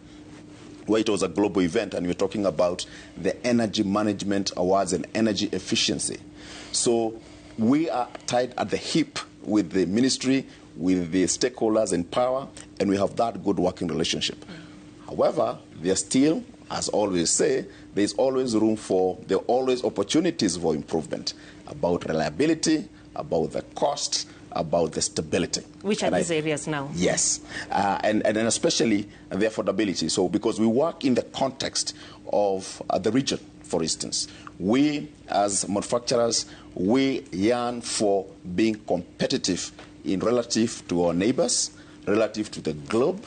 where it was a global event, and we're talking about the Energy Management Awards and energy efficiency. So we are tied at the hip with the ministry, with the stakeholders in power, and we have that good working relationship. However, there's still, as always say, there's always room for, there are always opportunities for improvement about reliability, about the cost, about the stability. Which are these areas now? Yes, and especially the affordability. So because we work in the context of the region, for instance. We, as manufacturers, we yearn for being competitive in relative to our neighbors, relative to the globe.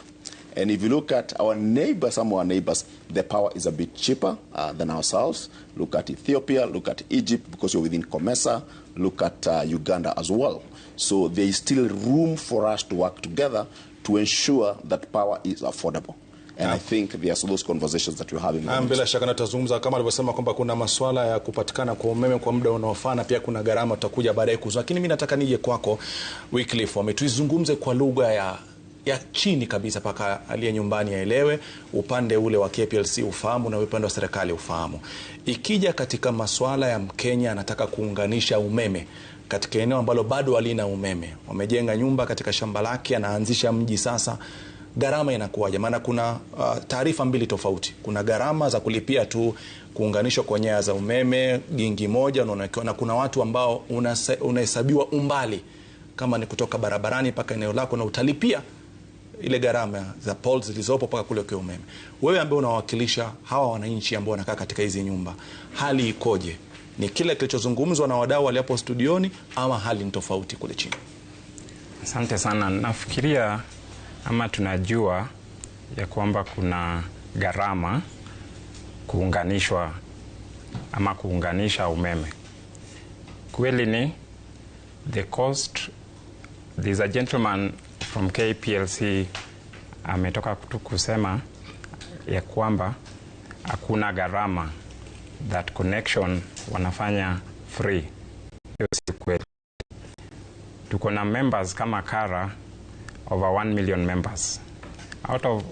And if you look at our neighbors, some of our neighbors, the power is a bit cheaper than ourselves. Look at Ethiopia, look at Egypt, because you're within COMESA, look at Uganda as well. So there is still room for us to work together to ensure that power is affordable. And I think there are those conversations that we're having. Bila shaka tutazungumza kama alivyosema kwamba kuna masuala ya kupatikana kwa umeme kwa muda unaofaa na pia kuna gharama tutakuja baadaye kuzungumza. Lakini mimi nataka nije kwako Wycliffe, tuizungumze kwa lugha ya chini kabisa paka aliye nyumbani aelewe, upande ule wa KPLC ufahamu na upande wa serikali ufahamu. Ikija katika masuala ya Mkenya anataka kuunganisha umeme katika eneo ambalo bado halina umeme, wamejenga nyumba katika shamba lake, anaanzisha mji sasa, gharama inakuwaje? Maana kuna taarifa mbili tofauti. Kuna gharama za kulipia tu kuunganishwa kwa nyaya za umeme gingi moja, na kuna watu ambao unahesabiwa umbali kama ni kutoka barabarani mpaka eneo lako na utalipia ile gharama za poles zilizopo mpaka kule kwa umeme. Wewe ambaye unawakilisha hawa wananchi ambao wanakaa katika hizi nyumba, hali ikoje? Ni kile kilichozungumzwa na wadau waliopo studioni ama hali ni tofauti kule chini? Asante sana. Nafikiria ama tunajua ya kwamba kuna gharama kuunganishwa ama kuunganisha umeme. Kweli ni the cost. There's a gentleman from KPLC ametoka tu kusema ya kwamba hakuna gharama, that connection wanafanya free. Hiyo si kweli. Tuko na members kama KARA over 1 million members. Out of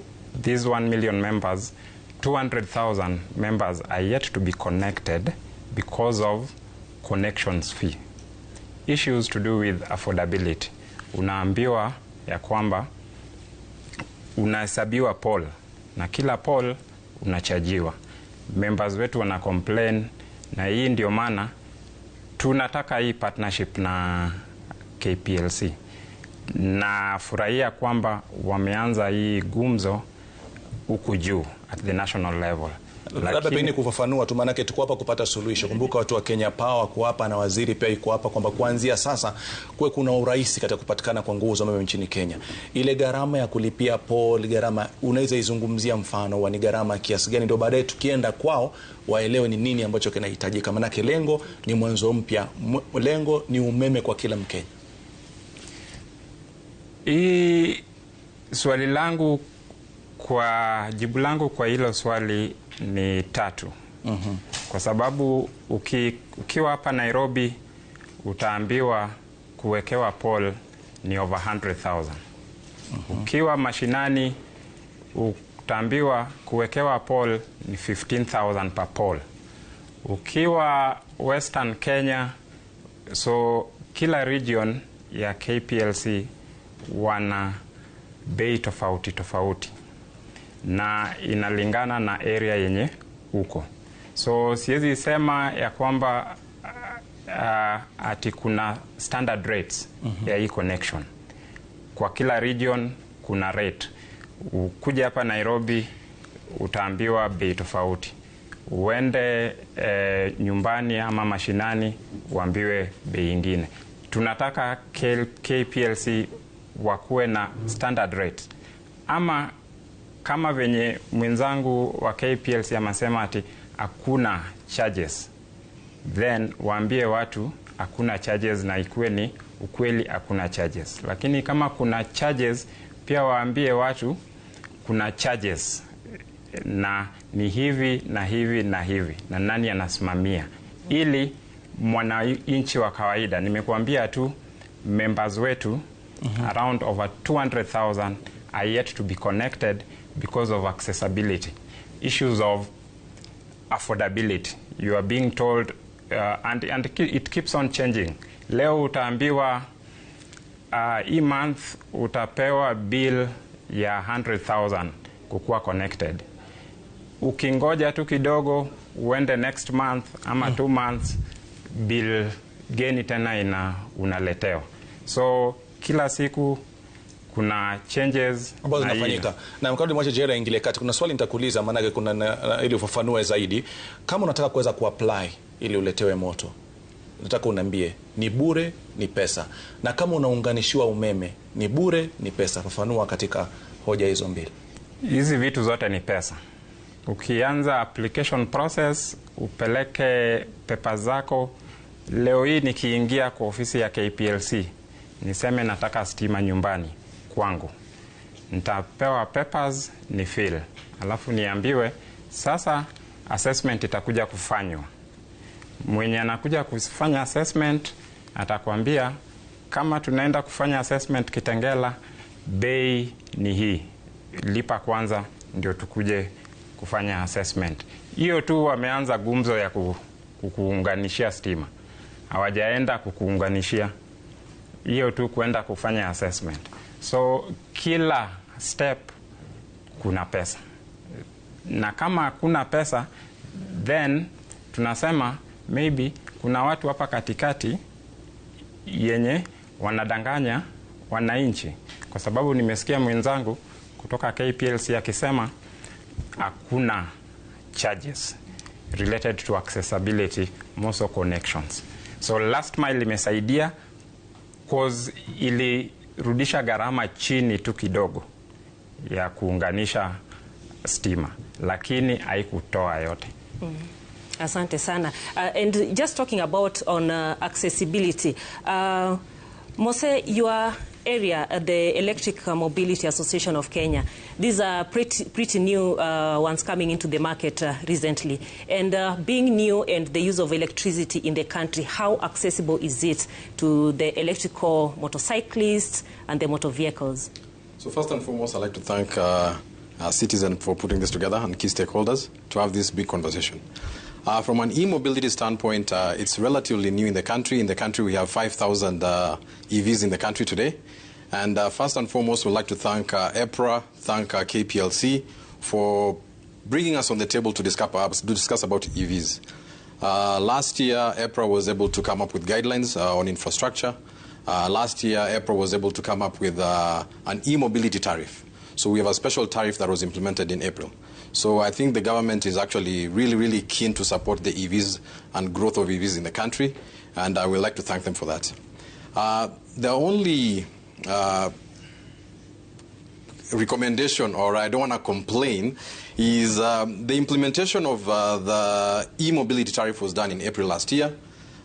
these 1 million members, 200,000 members are yet to be connected because of connections fee. Issues to do with affordability. Unaambiwa ya kwamba unahesabiwa pole na kila pole unachajiwa. Members wetu wana complain, na hii ndio maana tunataka hii partnership na KPLC. Na furahia kwamba wameanza hii gumzo huku juu at the national level. Labda pengine kufafanua tu, maanake tuko hapa kupata suluhisho. Kumbuka watu wa Kenya Power kuapa na waziri pia yuko hapa kwamba kuanzia sasa kuwe kuna urahisi katika kupatikana kwa nguvu za umeme nchini Kenya. Ile gharama ya kulipia pole, gharama unaweza izungumzia mfano wa ni gharama kiasi gani, ndio baadaye tukienda kwao waelewe ni nini ambacho kinahitajika. Maanake lengo ni mwanzo mpya, lengo ni umeme kwa kila Mkenya. Hii swali langu kwa jibu langu kwa hilo swali ni tatu. Kwa sababu ukiwa hapa Nairobi utaambiwa kuwekewa pole ni over 100,000. Ukiwa mashinani utaambiwa kuwekewa pole ni 15,000 per pole. Ukiwa Western Kenya, so kila region ya KPLC wana bei tofauti tofauti na inalingana na area yenye uko. So siwezi sema ya kwamba ati kuna standard rates ya hii connection. Kwa kila region kuna rate. Ukuja hapa Nairobi utaambiwa bei tofauti. Uende nyumbani ama mashinani uambiwe bei ingine. Tunataka KPLC wakuwe na standard rate. Ama kama venye mwenzangu wa KPLC amesema ati hakuna charges, then waambie watu hakuna charges na ikuwe ni ukweli hakuna charges. Lakini kama kuna charges pia waambie watu kuna charges na ni hivi na hivi na hivi na nani anasimamia, ili mwananchi wa kawaida. Nimekuambia tu members wetu around over 200,000 are yet to be connected because of accessibility issues of affordability. You are being told and it keeps on changing. Leo utaambiwa hii month utapewa bill ya 100,000 kukuwa connected. Ukingoja tu kidogo uende next month ama 2 months, bill geni tena unaletewa. So kila siku kuna changes ambazo zinafanyika. Na mkabla mwache Jera ingilie kati, kuna swali nitakuuliza maana kuna ili ufafanue zaidi. Kama unataka kuweza kuapply ili uletewe moto, nataka uniambie ni bure ni pesa, na kama unaunganishiwa umeme ni bure ni pesa. Fafanua katika hoja hizo mbili. Hizi vitu zote ni pesa. Ukianza application process upeleke pepa zako. Leo hii nikiingia kwa ofisi ya KPLC niseme nataka stima nyumbani kwangu, nitapewa papers ni fill, alafu niambiwe sasa assessment itakuja kufanywa. Mwenye anakuja kufanya assessment atakwambia kama tunaenda kufanya assessment Kitengela, bei ni hii, lipa kwanza ndio tukuje kufanya assessment. Hiyo tu wameanza gumzo ya kukuunganishia stima, hawajaenda kukuunganishia, hiyo tu kuenda kufanya assessment. So kila step kuna pesa, na kama hakuna pesa then tunasema maybe kuna watu hapa katikati yenye wanadanganya wananchi, kwa sababu nimesikia mwenzangu kutoka KPLC akisema hakuna charges related to accessibility, most connections. So last mile imesaidia cause ilirudisha gharama chini tu kidogo ya kuunganisha stima, lakini haikutoa yote. Asante sana. And just talking about on accessibility, Mose, your area at the Electric Mobility Association of Kenya, these are pretty new ones coming into the market recently. And being new and the use of electricity in the country, how accessible is it to the electrical motorcyclists and the motor vehicles? So first and foremost, I'd like to thank Citizen for putting this together and key stakeholders to have this big conversation. From an e-mobility standpoint, it's relatively new in the country. In the country, we have 5,000 EVs in the country today. And first and foremost, we'd like to thank EPRA, thank KPLC for bringing us on the table to discuss about EVs. Last year, EPRA was able to come up with guidelines on infrastructure. Last year, EPRA was able to come up with an e-mobility tariff. So we have a special tariff that was implemented in April. So I think the government is actually really, really keen to support the EVs and growth of EVs in the country, and I would like to thank them for that. The only recommendation, or I don't want to complain, is the implementation of the e-mobility tariff was done in April last year,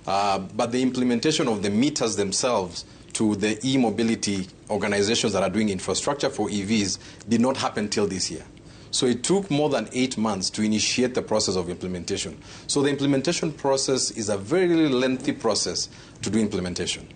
but the implementation of the meters themselves to the e-mobility organizations that are doing infrastructure for EVs did not happen till this year. So it took more than 8 months to initiate the process of implementation. So the implementation process is a very lengthy process to do implementation.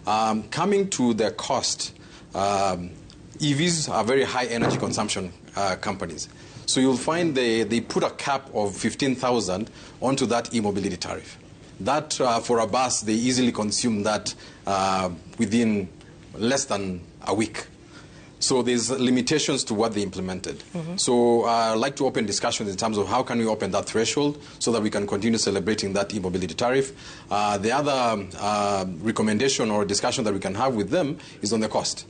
Coming to the cost, EVs are very high energy consumption companies. So you'll find they put a cap of 15,000 onto that e-mobility tariff. That, for a bus, they easily consume that within less than a week. So there's limitations to what they implemented. So I'd like to open discussions in terms of how can we open that threshold so that we can continue celebrating that e-mobility tariff. The other recommendation or discussion that we can have with them is on the cost.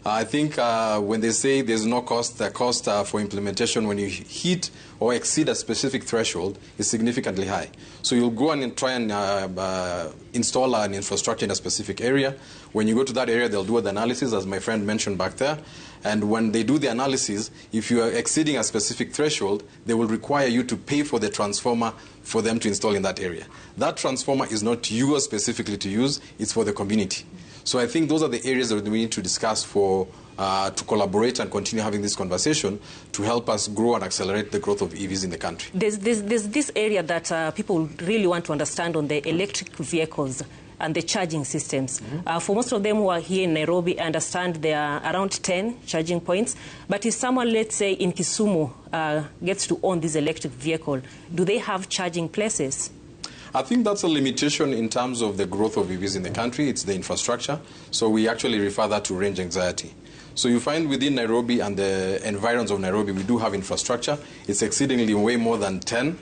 I think when they say there's no cost, the cost for implementation when you hit or exceed a specific threshold is significantly high. So you'll go and try and install an infrastructure in a specific area. When you go to that area, they'll do the analysis, as my friend mentioned back there. And when they do the analysis, if you are exceeding a specific threshold, they will require you to pay for the transformer for them to install in that area. That transformer is not yours specifically to use, it's for the community. So I think those are the areas that we need to discuss for to collaborate and continue having this conversation to help us grow and accelerate the growth of EVs in the country. There's this area that people really want to understand on the electric vehicles and the charging systems. For most of them who are here in Nairobi, I understand there are around 10 charging points. But if someone, let's say, in Kisumu gets to own this electric vehicle, do they have charging places? I think that's a limitation in terms of the growth of EVs in the country. It's the infrastructure. So we actually refer that to range anxiety. So you find within Nairobi and the environs of Nairobi, we do have infrastructure. It's exceedingly way more than 10.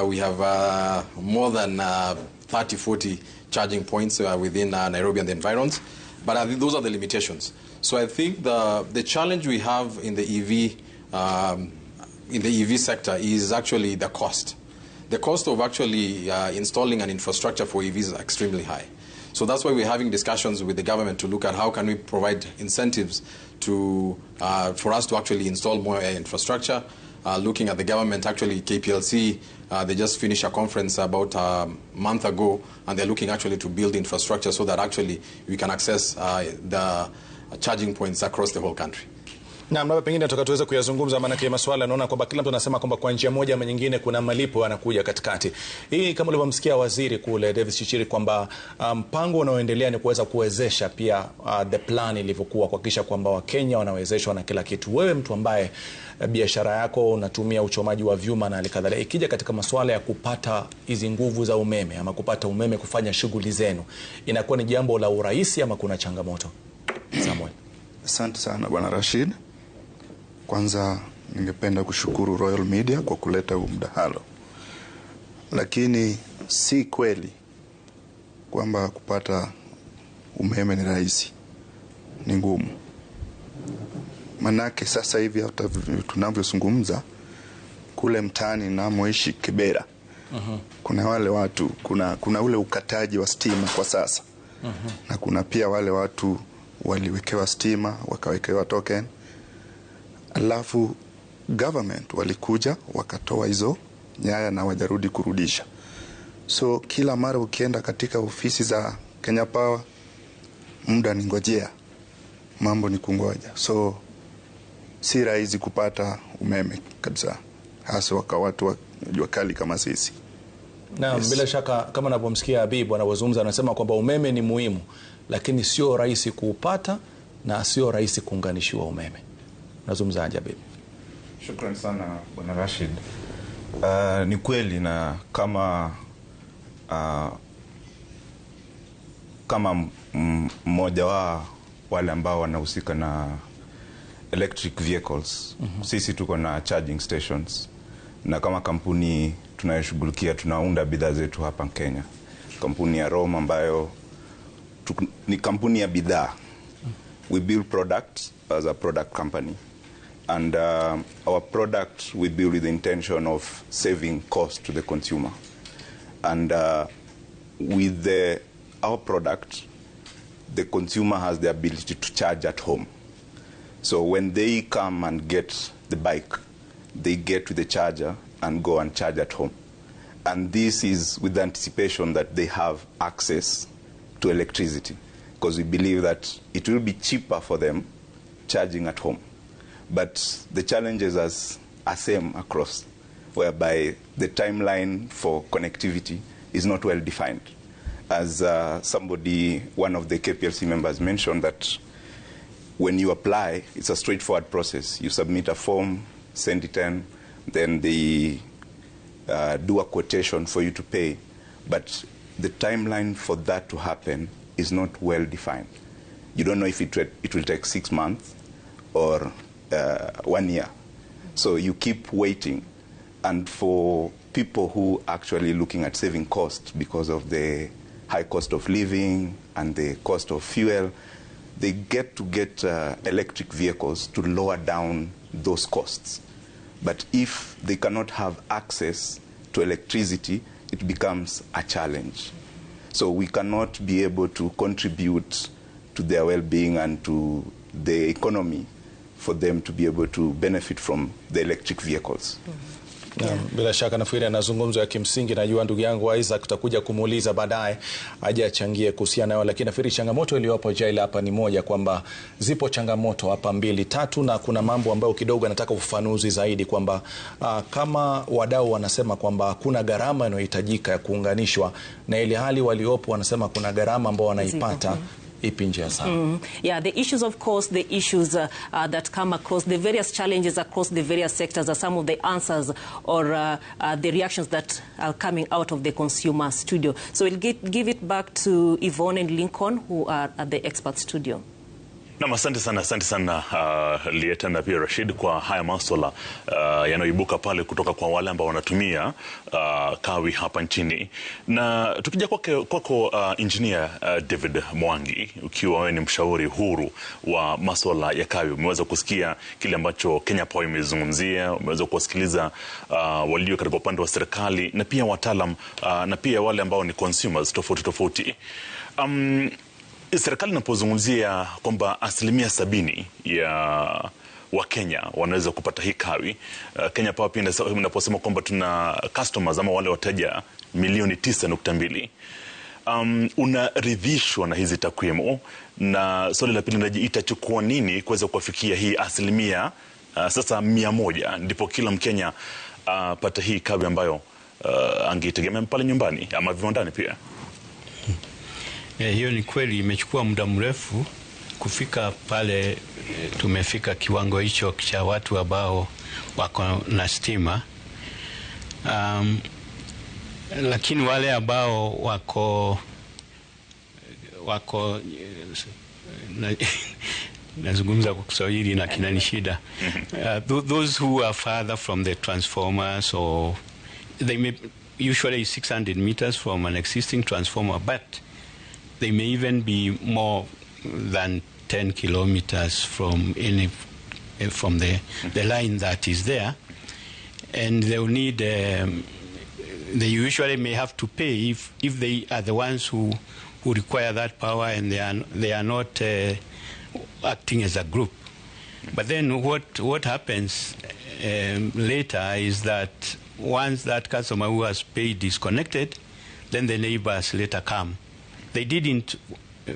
We have more than 30, 40 charging points within Nairobi and the environs. But I think those are the limitations. So I think the challenge we have in the EV, in the EV sector is actually the cost. The cost of actually installing an infrastructure for EVs is extremely high. So that's why we're having discussions with the government to look at how can we provide incentives to, for us to actually install more infrastructure. Looking at the government, actually KPLC, they just finished a conference about a month ago, and they're looking actually to build infrastructure so that actually we can access the charging points across the whole country. Na labda pengine tuweze kuyazungumza, maana masuala naona kwamba kila mtu anasema kwamba kwa njia moja ama nyingine kuna malipo yanakuja katikati. Hii kama ulivyomsikia waziri kule Davis Chirchir kwamba mpango unaoendelea ni kuweza kuwezesha pia the plan ilivyokuwa kuhakikisha kwamba Wakenya wanawezeshwa na kila kitu. Wewe mtu ambaye biashara yako unatumia uchomaji wa vyuma na halikadhalika, ikija katika masuala ya kupata hizi nguvu za umeme ama kupata umeme kufanya shughuli zenu, inakuwa ni jambo la urahisi ama kuna changamoto? Samuel. Asante sana Bwana Rashid. Kwanza ningependa kushukuru Royal Media kwa kuleta huu mdahalo. Lakini si kweli kwamba kupata umeme ni rahisi. Ni ngumu. Manake sasa hivi hata tunavyozungumza kule mtaani namoishi Kibera. Kuna wale watu, kuna ule ukataji wa stima kwa sasa. Na kuna pia wale watu waliwekewa stima, wakawekewa token. Alafu government walikuja wakatoa hizo nyaya na wajarudi kurudisha. So kila mara ukienda katika ofisi za Kenya Power, muda ni ngojea, mambo ni kungoja. So si rahisi kupata umeme kabisa, hasa kwa watu wa jua kali kama sisi. Naam, yes. Bila shaka kama anavyomsikia Habib anapozungumza, anasema kwamba umeme ni muhimu, lakini sio rahisi kuupata na sio rahisi kuunganishiwa umeme. Unazungumzaje Habib? Shukrani sana Bwana Rashid. Ni kweli, na kama kama mmoja wa wale ambao wanahusika na electric vehicles, sisi tuko na charging stations, na kama kampuni tunayoshughulikia tunaunda bidhaa zetu hapa Kenya. Kampuni ya Roam ambayo ni kampuni ya bidhaa. We build products as a product company, and our product we build with the intention of saving cost to the consumer. And with our product, the consumer has the ability to charge at home. So when they come and get the bike, they get to the charger and go and charge at home. And this is with the anticipation that they have access to electricity, because we believe that it will be cheaper for them charging at home. But the challenges are same across, whereby the timeline for connectivity is not well defined. As one of the KPLC members mentioned, that when you apply, it's a straightforward process. You submit a form, send it in, then they do a quotation for you to pay. But the timeline for that to happen is not well defined. You don't know if it will take 6 months or 1 year. So you keep waiting. And for people who are actually looking at saving costs because of the high cost of living and the cost of fuel, they get to get electric vehicles to lower down those costs. But if they cannot have access to electricity, it becomes a challenge. So we cannot be able to contribute to their well-being and to the economy for them to be able to benefit from the electric vehicles. Yeah. Bila shaka nafikiri anazungumzo ya kimsingi. Najua ndugu yangu Isaac tutakuja kumuuliza baadaye aje achangie kuhusiana nayo, lakini nafikiri changamoto iliyopo Jaila hapa ni moja, kwamba zipo changamoto hapa mbili tatu, na kuna mambo ambayo kidogo nataka ufafanuzi zaidi, kwamba kama wadau wanasema kwamba kuna gharama inayohitajika ya kuunganishwa, na ile hali waliopo wanasema kuna gharama ambayo wanaipata. Ipi njia sawa? Yeah, the issues, of course, the issues that come across, the various challenges across the various sectors are some of the answers or the reactions that are coming out of the consumer studio. So we'll give it back to Yvonne and Lincoln, who are at the expert studio. Naam, asante sana Lieta na pia Rashid kwa haya masuala yanayoibuka pale kutoka kwa wale ambao wanatumia kawi hapa nchini. Na tukija kwako engineer David Mwangi, ukiwa wewe ni mshauri huru wa masuala ya kawi, umeweza kusikia kile ambacho Kenya Power imezungumzia, umeweza kuwasikiliza walio katika upande wa serikali na pia wataalam na pia wale ambao ni consumers tofauti tofauti. Serikali inapozungumzia kwamba 70% ya Wakenya wanaweza kupata hii kawi, Kenya Power pia inaposema kwamba tuna customers ama wale wateja milioni 9.2, unaridhishwa na hizi takwimu? Na swali la pili ni itachukua nini kuweza kufikia hii asilimia sasa 100, ndipo kila Mkenya pata hii kawi ambayo angeitegemea pale nyumbani ama viwandani pia? Hiyo ni kweli, imechukua muda mrefu kufika pale tumefika kiwango hicho cha watu ambao wako na stima. Lakini wale ambao wako nazungumza kwa Kiswahili na kinani shida. Those who are farther from the transformers, or they may usually 600 meters from an existing transformer, but they may even be more than 10 kilometers from any from the line that is there, and they will need. They usually may have to pay if they are the ones who require that power, and they are not acting as a group. But then what happens later is that once that customer who has paid is connected, then the neighbors later come. They didn't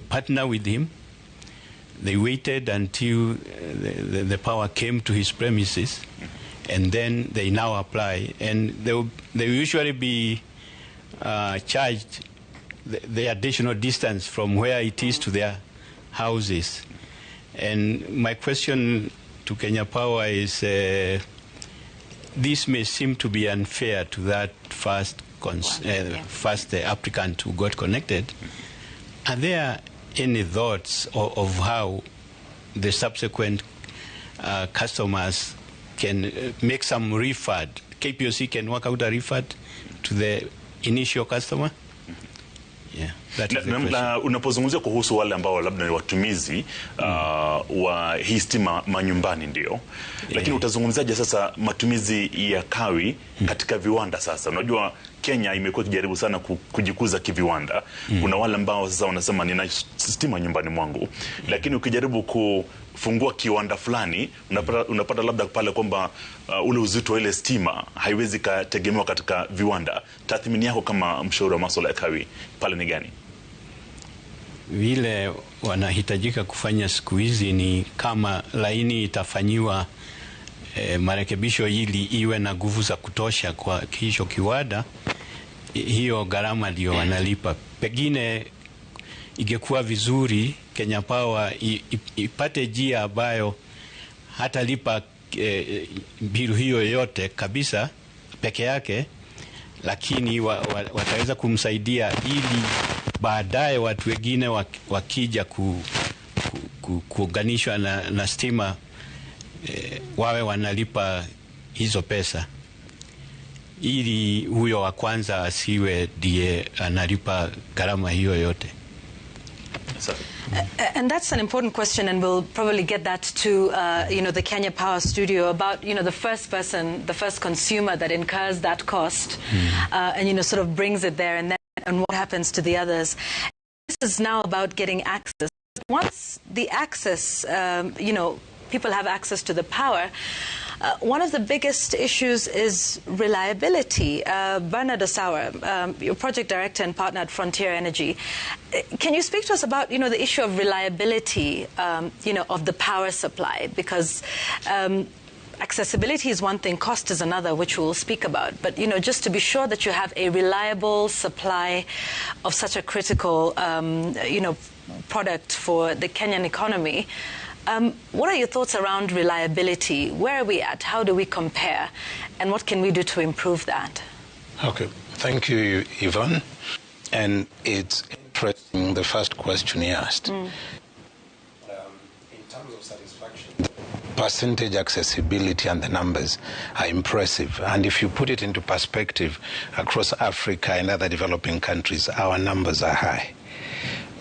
partner with him. They waited until the power came to his premises, and then they now apply. And they will usually be charged the additional distance from where it is to their houses. And my question to Kenya Power is, this may seem to be unfair to that first applicant who got connected. Are there any thoughts of how the subsequent customers can make some refund? KPLC can work out a refund to the initial customer? Yeah, that is the question. Na unapozungumzia kuhusu wale ambao labda ni watumizi wa hii stima manyumbani ndio. Lakini utazungumzaje sasa matumizi ya kawi katika viwanda sasa? Unajua Kenya imekuwa ikijaribu sana kujikuza kiviwanda. Kuna wale ambao sasa wanasema nina stima nyumbani mwangu. Lakini ukijaribu kufungua kiwanda fulani unapata labda pale kwamba ule uzito wa ile stima haiwezi kategemewa katika viwanda. Tathmini yako kama mshauri wa masuala ya kawi pale ni gani? Vile wanahitajika kufanya siku hizi ni kama laini itafanyiwa marekebisho ili iwe na nguvu za kutosha kwa hicho kiwanda, hiyo gharama ndio wanalipa. Pengine ingekuwa vizuri Kenya Power ipate njia ambayo hatalipa bill hiyo yote kabisa peke yake, lakini wataweza kumsaidia ili baadaye watu wengine wakija kuunganishwa na stima wawe wanalipa hizo pesa, ili huyo wa kwanza asiwe ndiye analipa gharama hiyo yote. And that's an important question, and we'll probably get that to the Kenya Power studio about the first person, the first consumer that incurs that cost, and sort of brings it there, and then and what happens to the others. This is now about getting access. Once the access, people have access to the power. One of the biggest issues is reliability. Bernard Osawa, your project director and partner at Frontier Energy, can you speak to us about, the issue of reliability, of the power supply? Because accessibility is one thing, cost is another, which we'll speak about. But, just to be sure that you have a reliable supply of such a critical, product for the Kenyan economy. What are your thoughts around reliability? Where are we at? How do we compare? And what can we do to improve that? Okay. Thank you, Yvonne. And it's interesting, the first question you asked. In terms of satisfaction, the percentage accessibility and the numbers are impressive. And if you put it into perspective, across Africa and other developing countries, our numbers are high.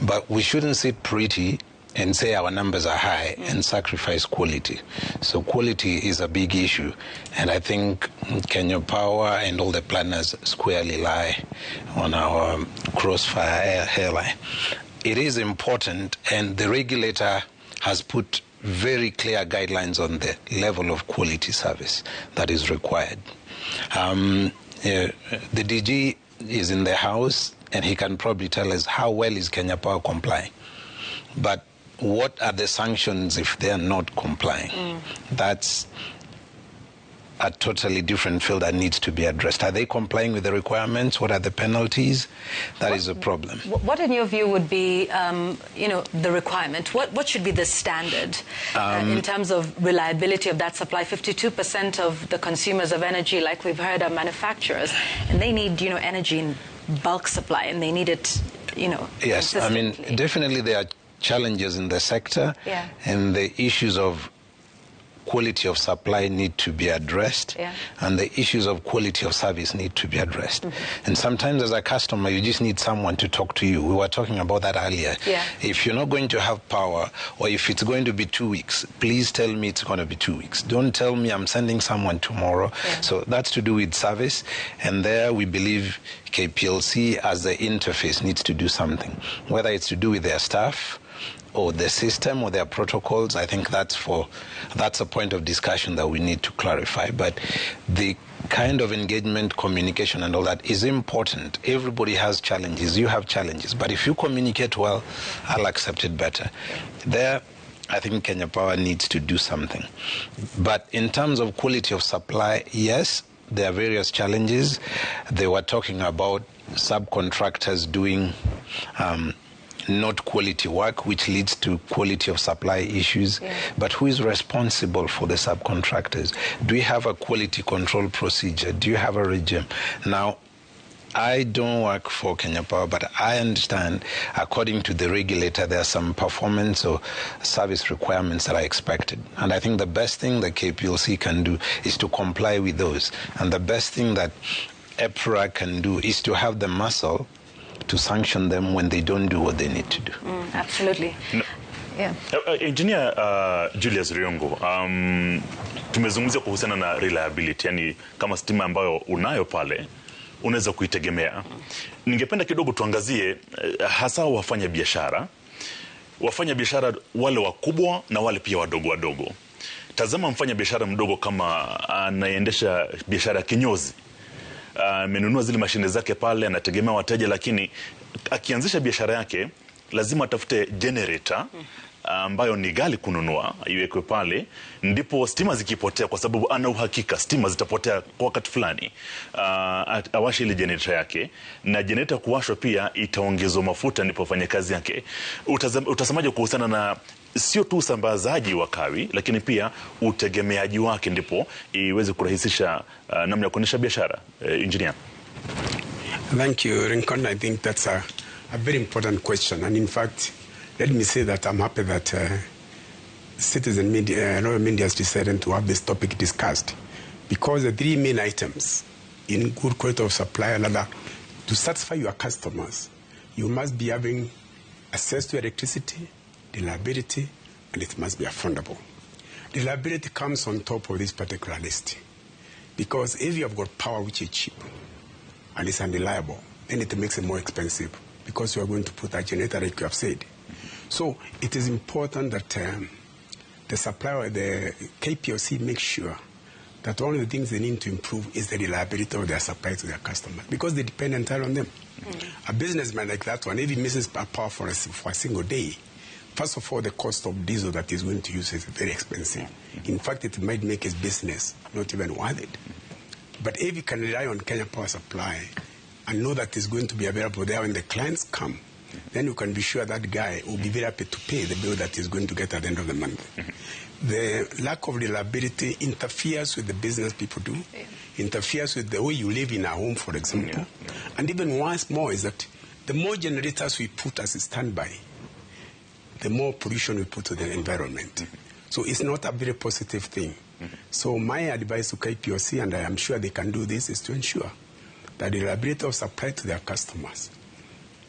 But we shouldn't sit pretty and say our numbers are high and sacrifice quality. So quality is a big issue. And I think Kenya Power and all the planners squarely lie on our crossfire hairline. It is important, and the regulator has put very clear guidelines on the level of quality service that is required. The DG is in the house, and he can probably tell us how well is Kenya Power complying. But what are the sanctions if they are not complying? That's a totally different field that needs to be addressed. Are they complying with the requirements? What are the penalties? That is a problem. What in your view would be, the requirement? What should be the standard in terms of reliability of that supply? 52% of the consumers of energy, like we've heard, are manufacturers, and they need, energy in bulk supply, and they need it, Yes, I mean, definitely there are challenges in the sector, and the issues of quality of supply need to be addressed, and the issues of quality of service need to be addressed. And sometimes as a customer, you just need someone to talk to you. We were talking about that earlier. If you're not going to have power, or if it's going to be 2 weeks, please tell me it's going to be 2 weeks. Don't tell me I'm sending someone tomorrow. So that's to do with service. And there we believe KPLC as the interface needs to do something, whether it's to do with their staff or the system or their protocols, I think that's a point of discussion that we need to clarify. But the kind of engagement, communication and all that is important. Everybody has challenges. You have challenges. But if you communicate well, I'll accept it better. There, I think Kenya Power needs to do something. But in terms of quality of supply, yes, there are various challenges. They were talking about subcontractors doing not quality work, which leads to quality of supply issues. Yeah. But who is responsible for the subcontractors? Do you have a quality control procedure? Do you have a regime? Now, I don't work for Kenya Power, but I understand, according to the regulator, there are some performance or service requirements that are expected. And I think the best thing that KPLC can do is to comply with those. And the best thing that EPRA can do is to have the muscle to sanction them when they don't do what they need to do. Absolutely. No. Yeah. Engineer Julius Riungu, tumezungumzia kuhusiana na reliability, yani kama stima ambayo unayo pale unaweza kuitegemea. Ningependa kidogo tuangazie hasa wafanya biashara wale wakubwa na wale pia wadogo wadogo. Tazama mfanya biashara mdogo kama anaendesha biashara kinyozi, amenunua zile mashine zake pale, anategemea wateja, lakini akianzisha biashara yake lazima atafute generator ambayo ni ghali kununua, iwekwe pale, ndipo stima zikipotea, kwa sababu ana uhakika stima zitapotea kwa wakati fulani, awashe ile generator yake, na generator kuwashwa pia itaongezwa mafuta ndipo afanye kazi yake. Utasemaje kuhusiana na sio tu usambazaji wa kawi, lakini pia utegemeaji wake ndipo iweze kurahisisha namna ya kuendesha biashara? Engineer. Thank you, Rincon. I think that's a very important question. And in fact, let me say that I'm happy that Citizen Media, Royal Media has decided to have this topic discussed, because the three main items in good quality of supply, rather, to satisfy your customers, you must be having access to electricity, reliability, and it must be affordable. Reliability comes on top of this particular list, because if you have got power which is cheap and it's unreliable, then it makes it more expensive, because you are going to put a generator like you have said. So it is important that the supplier, the KPLC, makes sure that one of the things they need to improve is the reliability of their supply to their customers, because they depend entirely on them. A businessman like that one, if he misses power for a single day, first of all, the cost of diesel that he's going to use is very expensive. In fact, it might make his business not even worth it. But if you can rely on Kenya Power Supply and know that it's going to be available there when the clients come, then you can be sure that guy will be very happy to pay the bill that he's going to get at the end of the month. The lack of reliability interferes with the business people do, interferes with the way you live in a home, for example. And even once more is that the more generators we put as a standby, the more pollution we put to the environment. So it's not a very positive thing. So my advice to KPLC, and I am sure they can do this, is to ensure that the reliability of supply to their customers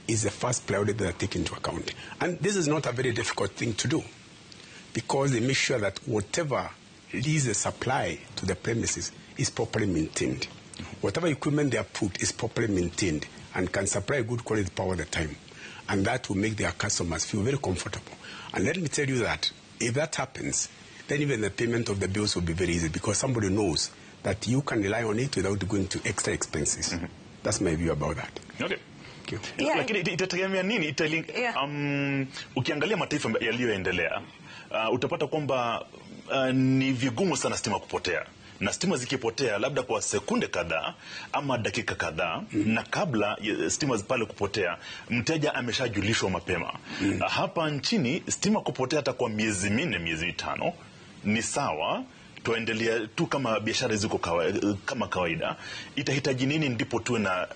is the first priority that they take into account. And this is not a very difficult thing to do, because they make sure that whatever leads the supply to the premises is properly maintained. Whatever equipment they are put is properly maintained and can supply good quality power at the time. And that will make their customers feel very comfortable. And let me tell you that if that happens, then even the payment of the bills will be very easy, because somebody knows that you can rely on it without going to extra expenses. That's my view about that. Okay. Lakini itategemea nini? Ukiangalia mataifa yaliyoendelea, utapata kwamba ni vigumu sana stima kupotea. Na stima zikipotea labda kwa sekunde kadhaa ama dakika kadhaa, na kabla stima pale kupotea mteja ameshajulishwa mapema. Hapa nchini stima kupotea hata kwa miezi 4, miezi 5 ni sawa, tuendelea tu kama biashara ziko kama kawaida. Itahitaji nini ndipo tuwe na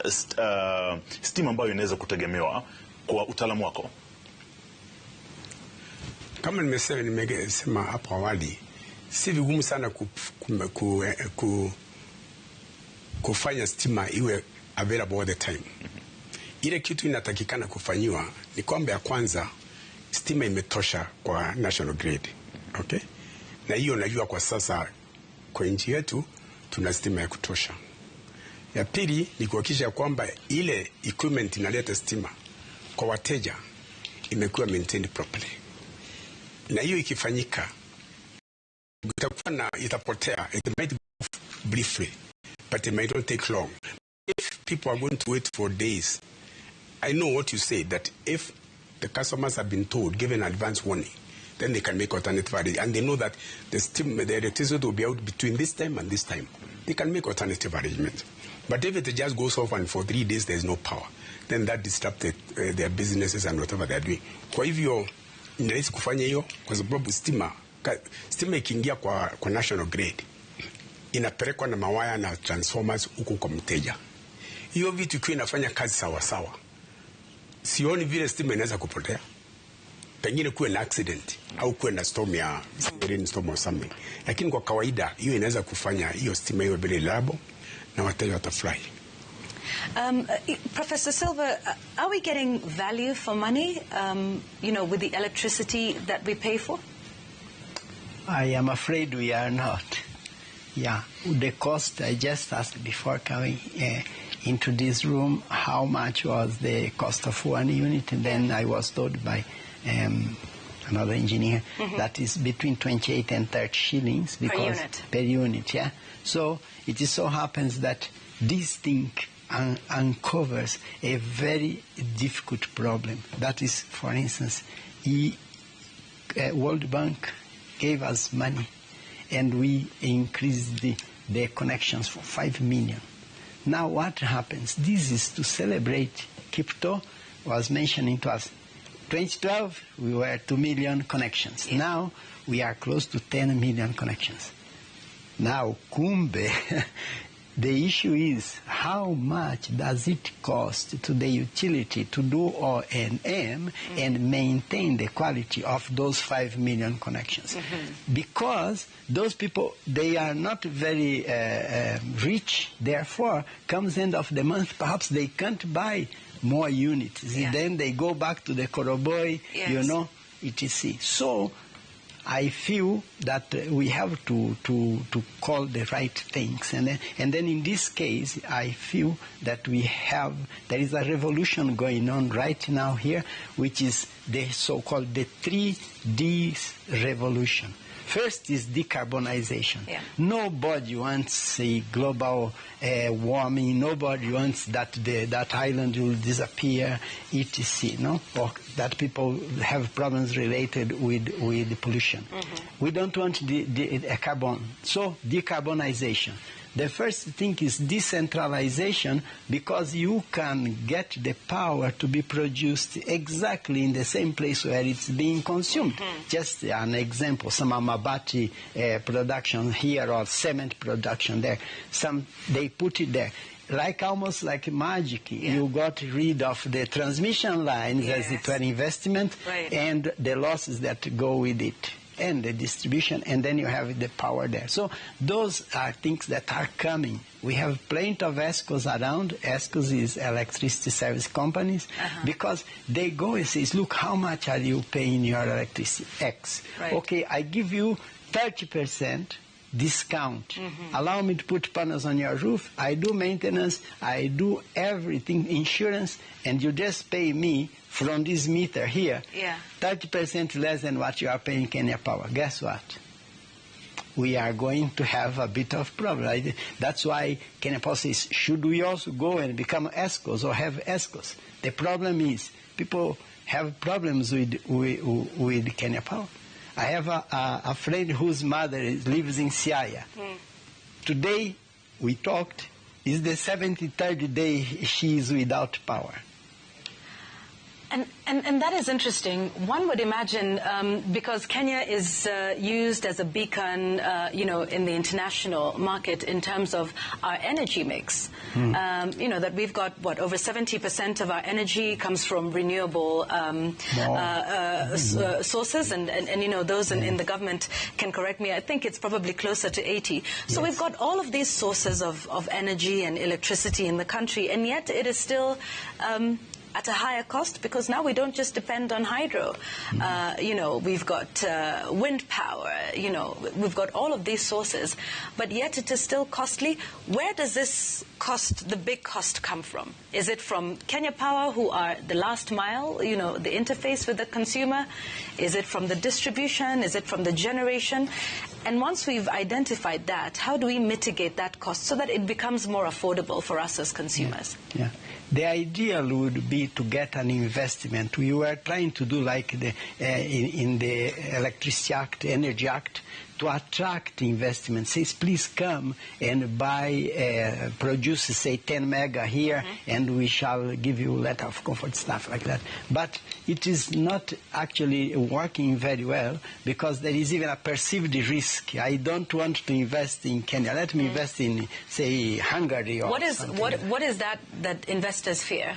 stima ambayo inaweza kutegemewa kwa utaalamu wako? Kama nimesema hapo awali, si vigumu sana kufanya stima iwe available all the time. Ile kitu inatakikana kufanyiwa ni kwamba ya kwanza stima imetosha kwa national grid. Okay? Na hiyo najua kwa sasa kwa nchi yetu tuna stima ya kutosha. Ya pili ni kuhakikisha kwamba ile equipment inaleta stima kwa wateja imekuwa maintained properly, na hiyo ikifanyika itakuwa na itapotea. It might go briefly, but it might not take long. If people are going to wait for days, I know what you say, that if the customers have been told, given advance warning, then they can make alternative arrangements. And they know that the electricity will be out between this time and this time. They can make alternative arrangements. But if it just goes off and for 3 days there's no power, then that disrupted their businesses and whatever they're doing. Kwa hivyo ni rahisi kufanya hiyo kwa sababu stima ikiingia kwa national grid inapelekwa na mawaya na transformers huko kwa mteja. Hiyo vitu ikiwa inafanya kazi sawa sawa, sioni vile stima inaweza kupotea. Pengine kuwe na accident au kuwe na storm ya rainstorm or something, lakini kwa kawaida hiyo inaweza kufanya hiyo stima iwe very reliable na wateja watafurahi. Professor Silva, are we getting value for money, you know, with the electricity that we pay for? I am afraid we are not. Yeah, the cost, I just asked before coming into this room how much was the cost of one unit, and then I was told by another engineer that is between 28 and 30 shillings because per unit. Yeah. So it is so happens that this thing uncovers a very difficult problem. That is, for instance, World Bank gave us money and we increased the connections for 5 million. Now what happens? This is to celebrate. Kiptoo was mentioning to us, 2012, we were 2 million connections. Yeah. Now we are close to 10 million connections. Now, kumbe, the issue is how much does it cost to the utility to do O&M and maintain the quality of those 5 million connections? Because those people, they are not very rich, therefore, comes end of the month, perhaps they can't buy more units. Yeah. Then they go back to the Koroboi, you know, etc. So I feel that we have to call the right things. And then in this case, I feel that there is a revolution going on right now here, which is the so-called the 3Ds revolution. First is decarbonization. Yeah. Nobody wants a global warming. Nobody wants that that island will disappear, etc. No? Or that people have problems related with pollution. We don't want the carbon. So decarbonization. The first thing is decentralization, because you can get the power to be produced exactly in the same place where it's being consumed. Just an example, some Amabati production here or cement production there. Some, they put it there. Like almost like magic, you got rid of the transmission lines as it were investment, and the losses that go with it, and the distribution, and then you have the power there. So those are things that are coming. We have plenty of ESCOs around. ESCOs is electricity service companies, because they go and say, look, how much are you paying your electricity? X. Okay, I give you 30% discount. Allow me to put panels on your roof. I do maintenance. I do everything, insurance, and you just pay me from this meter here, 30% less than what you are paying Kenya Power. Guess what? We are going to have a bit of problem. That's why Kenya Power says, should we also go and become ESCOs or have ESCOs? The problem is people have problems with Kenya Power. I have a friend whose mother lives in Siaya. Today, we talked, is the 73rd day she is without power. And that is interesting. One would imagine, because Kenya is used as a beacon, you know, in the international market in terms of our energy mix. You know, that we've got, what, over 70% of our energy comes from renewable sources, and you know, those in the government can correct me. I think it's probably closer to 80. So we've got all of these sources of energy and electricity in the country, and yet it is still at a higher cost? Because now we don't just depend on hydro. You know, we've got wind power, you know, we've got all of these sources, but yet it is still costly. Where does this cost, the big cost, come from? Is it from Kenya Power, who are the last mile, you know, the interface with the consumer? Is it from the distribution? Is it from the generation? And once we've identified that, how do we mitigate that cost so that it becomes more affordable for us as consumers? Yeah. The ideal would be to get an investment. We were trying to do like the, in the Electricity Act, Energy Act, to attract investment. Says, please come and buy, produce, say, 10 mega here, and we shall give you letter of comfort, stuff like that. But it is not actually working very well because there is even a perceived risk. I don't want to invest in Kenya. Let me invest in, say, Hungary or something. What is that investors fear?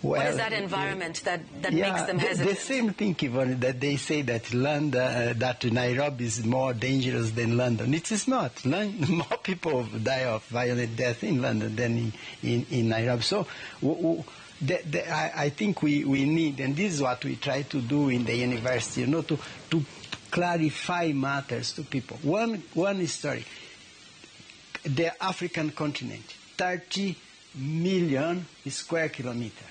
Well, what is that environment that makes them hesitant? The same thing, Yvonne, that they say that London, that Nairobi is more dangerous than London. It is not. More people die of violent death in London than in Nairobi. So I think we need, and this is what we try to do in the university, you know, to clarify matters to people. One story, the African continent, 30 million square kilometers.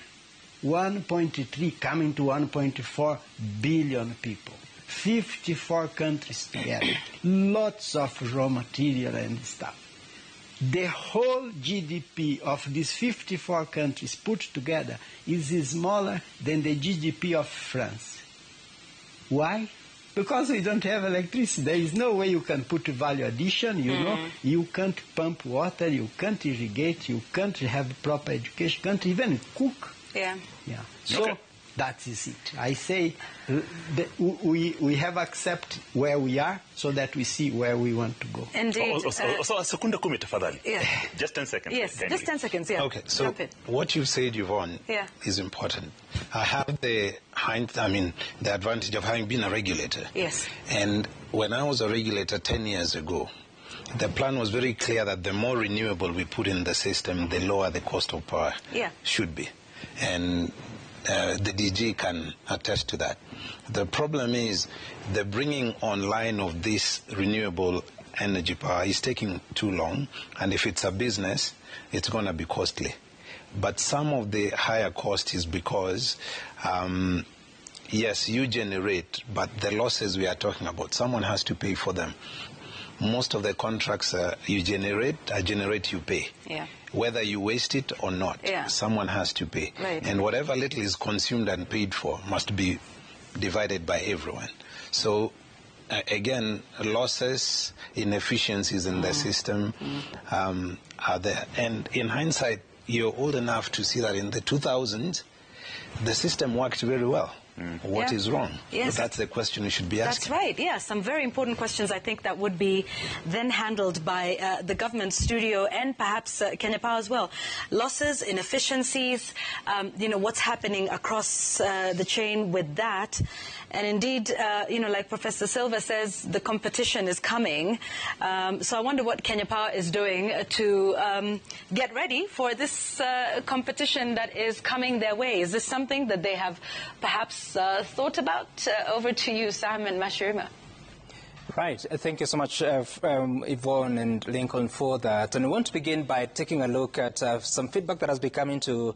1.3 coming to 1.4 billion people, 54 countries together, lots of raw material and stuff. The whole GDP of these 54 countries put together is smaller than the GDP of France. Why? Because we don't have electricity. There is no way you can put value addition, you know. You can't pump water, you can't irrigate, you can't have proper education, can't even cook. Yeah. Yeah. So that is it. I say we have accept where we are so that we see where we want to go. Indeed. So sekunde kumi tafadhali. Yeah. Just 10 seconds. Yes, just 10 seconds, yeah. Okay, so what you've said, Yvonne, is important. I have the advantage of having been a regulator. Yes. And when I was a regulator 10 years ago, the plan was very clear that the more renewable we put in the system, the lower the cost of power should be. And the DG can attest to that. The problem is the bringing online of this renewable energy power is taking too long, and if it's a business, it's going to be costly. But some of the higher cost is because, yes, you generate, but the losses we are talking about, someone has to pay for them. Most of the contracts you generate, you pay. Yeah. Whether you waste it or not, someone has to pay. Right. And whatever little is consumed and paid for must be divided by everyone. So, again, losses, inefficiencies in the system are there. And in hindsight, you're old enough to see that in the 2000s, the system worked very well. What is wrong? Yes. That's the question we should be asking. That's right, yeah. Some very important questions, I think, that would be then handled by the government studio and perhaps Kenya Power as well. Losses, inefficiencies, you know, what's happening across the chain with that. And indeed, you know, like Professor Silva says, the competition is coming. So I wonder what Kenya Power is doing to get ready for this competition that is coming their way. Is this something that they have perhaps thought about? Over to you, Sam and Mashirima. Right. Thank you so much, Yvonne and Lincoln, for that. And we want to begin by taking a look at some feedback that has been coming to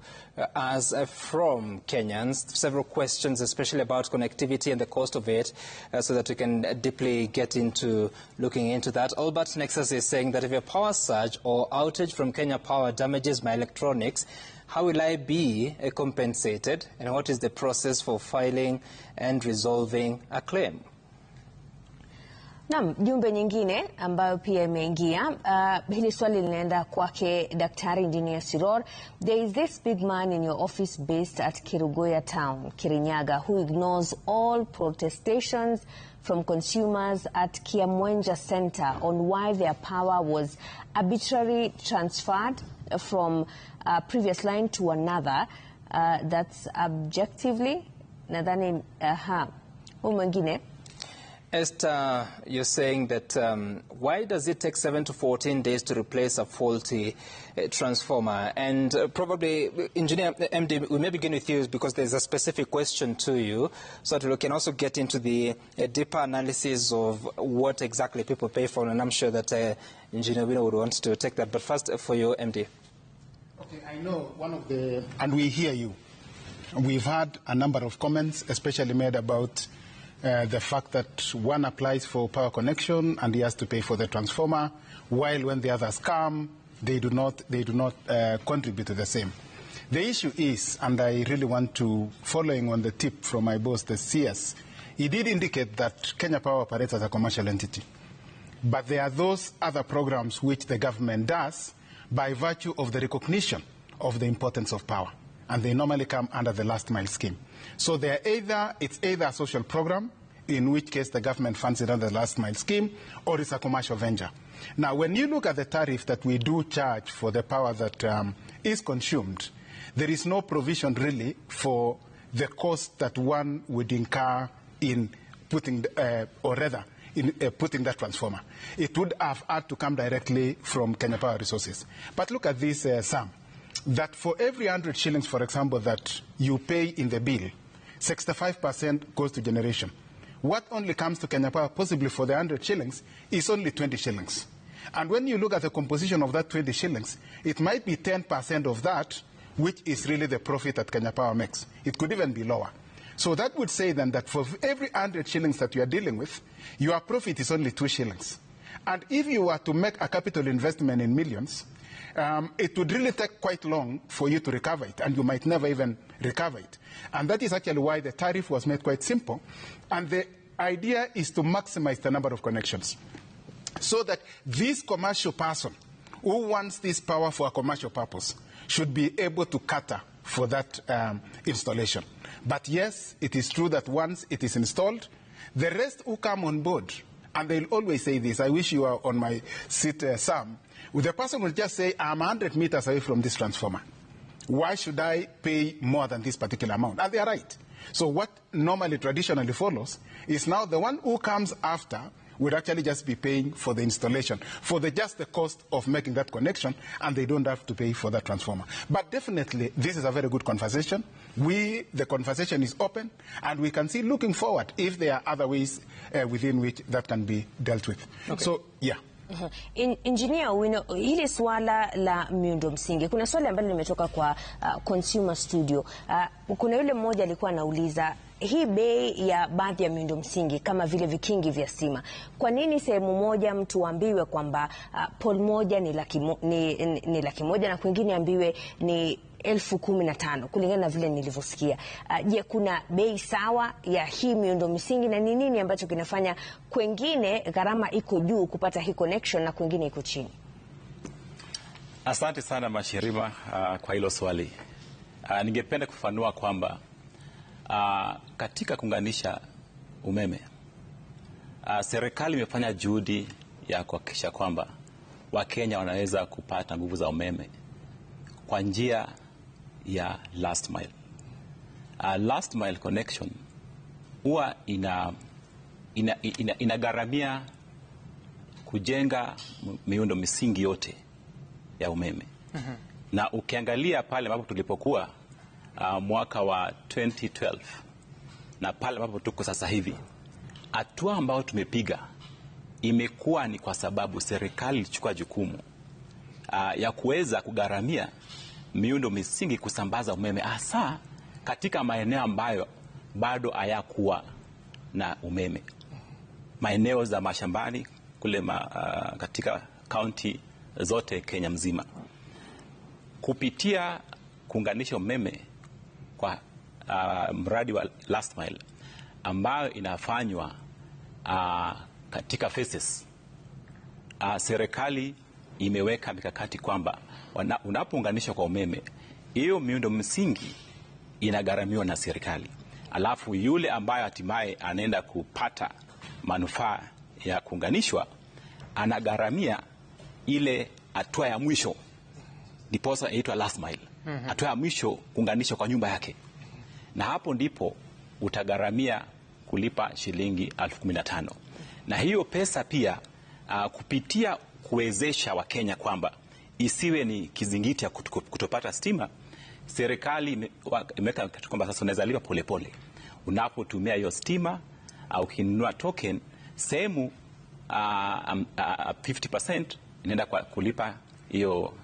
us from Kenyans. Several questions, especially about connectivity and the cost of it, so that we can deeply get into looking into that. Albert Nexus is saying that if a power surge or outage from Kenya Power damages my electronics, how will I be compensated, and what is the process for filing and resolving a claim? Naam, jumbe nyingine ambayo pia imeingia, hili swali linaenda kwake Daktari Engineer Siror. There is this big man in your office based at Kirugoya town, Kirinyaga, who ignores all protestations from consumers at Kiamwenja Center on why their power was arbitrarily transferred from a previous line to another. That's objectively, nadhani, huyu mwingine. Esther, you're saying that why does it take 7 to 14 days to replace a faulty transformer? And probably, Engineer MD, we may begin with you because there's a specific question to you, so that we can also get into the deeper analysis of what exactly people pay for. And I'm sure that Engineer Owino would want to take that. But first, for you, MD. Okay, I know one of the, and we hear you. We've had a number of comments, especially made about the fact that one applies for power connection and he has to pay for the transformer, while when the others come, they do not contribute to the same. The issue is, and I really want to, following on the tip from my boss, the CS, he did indicate that Kenya Power operates as a commercial entity. But there are those other programs which the government does by virtue of the recognition of the importance of power. And they normally come under the last mile scheme. So they are either, it's either a social program, in which case the government funds it under the last mile scheme, or it's a commercial venture. Now, when you look at the tariff that we do charge for the power that is consumed, there is no provision really for the cost that one would incur in putting, or rather, in putting that transformer. It would have had to come directly from Kenya Power Resources. But look at this sum. That for every 100 shillings, for example, that you pay in the bill, 65% goes to generation. What only comes to Kenya Power, possibly for the 100 shillings, is only 20 shillings. And when you look at the composition of that 20 shillings, it might be 10% of that, which is really the profit that Kenya Power makes. It could even be lower. So that would say then that for every 100 shillings that you are dealing with, your profit is only 2 shillings. And if you were to make a capital investment in millions, it would really take quite long for you to recover it, and you might never even recover it. And that is actually why the tariff was made quite simple. And the idea is to maximize the number of connections so that this commercial person who wants this power for a commercial purpose should be able to cater for that installation. But yes, it is true that once it is installed, the rest who come on board, and they'll always say this, I wish you were on my seat, Sam. The person will just say, I'm 100 meters away from this transformer. Why should I pay more than this particular amount? And they are right. So what normally traditionally follows is now the one who comes after would actually just be paying for the installation, for the just the cost of making that connection, and they don't have to pay for that transformer. But definitely, this is a very good conversation. The conversation is open, and we can see looking forward if there are other ways within which that can be dealt with. Okay. So, yeah. Engineer Owino, hili swala la miundo msingi, kuna swali ambalo limetoka kwa Consumer Studio. Kuna yule mmoja alikuwa anauliza hii bei ya baadhi ya miundo msingi kama vile vikingi vya stima, kwa nini sehemu moja mtu ambiwe kwamba pole moja ni laki moja na kwingine ambiwe ni 15,000 kulingana na vile nilivyosikia? Je, kuna bei sawa ya hii miundo msingi, na ni nini ambacho kinafanya kwingine gharama iko juu kupata hii connection na kwingine iko chini? Asante sana Mashirima kwa hilo swali. Ningependa kufafanua kwamba katika kuunganisha umeme, serikali imefanya juhudi ya kuhakikisha kwamba Wakenya wanaweza kupata nguvu za umeme kwa njia ya last mile. Last mile connection huwa inagharamia kujenga miundo misingi yote ya umeme. Na ukiangalia pale ambapo tulipokuwa mwaka wa 2012 na pale ambapo tuko sasa hivi, hatua ambayo tumepiga imekuwa ni kwa sababu serikali ilichukua jukumu ya kuweza kugharamia miundo misingi kusambaza umeme hasa katika maeneo ambayo bado hayakuwa na umeme, maeneo za mashambani kule katika kaunti zote Kenya mzima. Kupitia kuunganisha umeme kwa mradi wa last mile ambayo inafanywa katika phases, serikali imeweka mikakati kwamba unapounganisha kwa umeme, hiyo miundo msingi inagharamiwa na serikali. Alafu yule ambaye hatimaye anaenda kupata manufaa ya kuunganishwa anagharamia ile hatua ya mwisho, ndiposa inaitwa last mile. Hatua ya mwisho kuunganishwa kwa nyumba yake. Na hapo ndipo utagharamia kulipa shilingi 15,000. Na hiyo pesa pia kupitia kuwezesha Wakenya kwamba isiwe ni kizingiti ya kutopata stima, serikali imeweka kwamba sasa unaweza lipa polepole. Unapotumia hiyo stima au ukinunua token, sehemu 50% inaenda kwa kulipa hiyo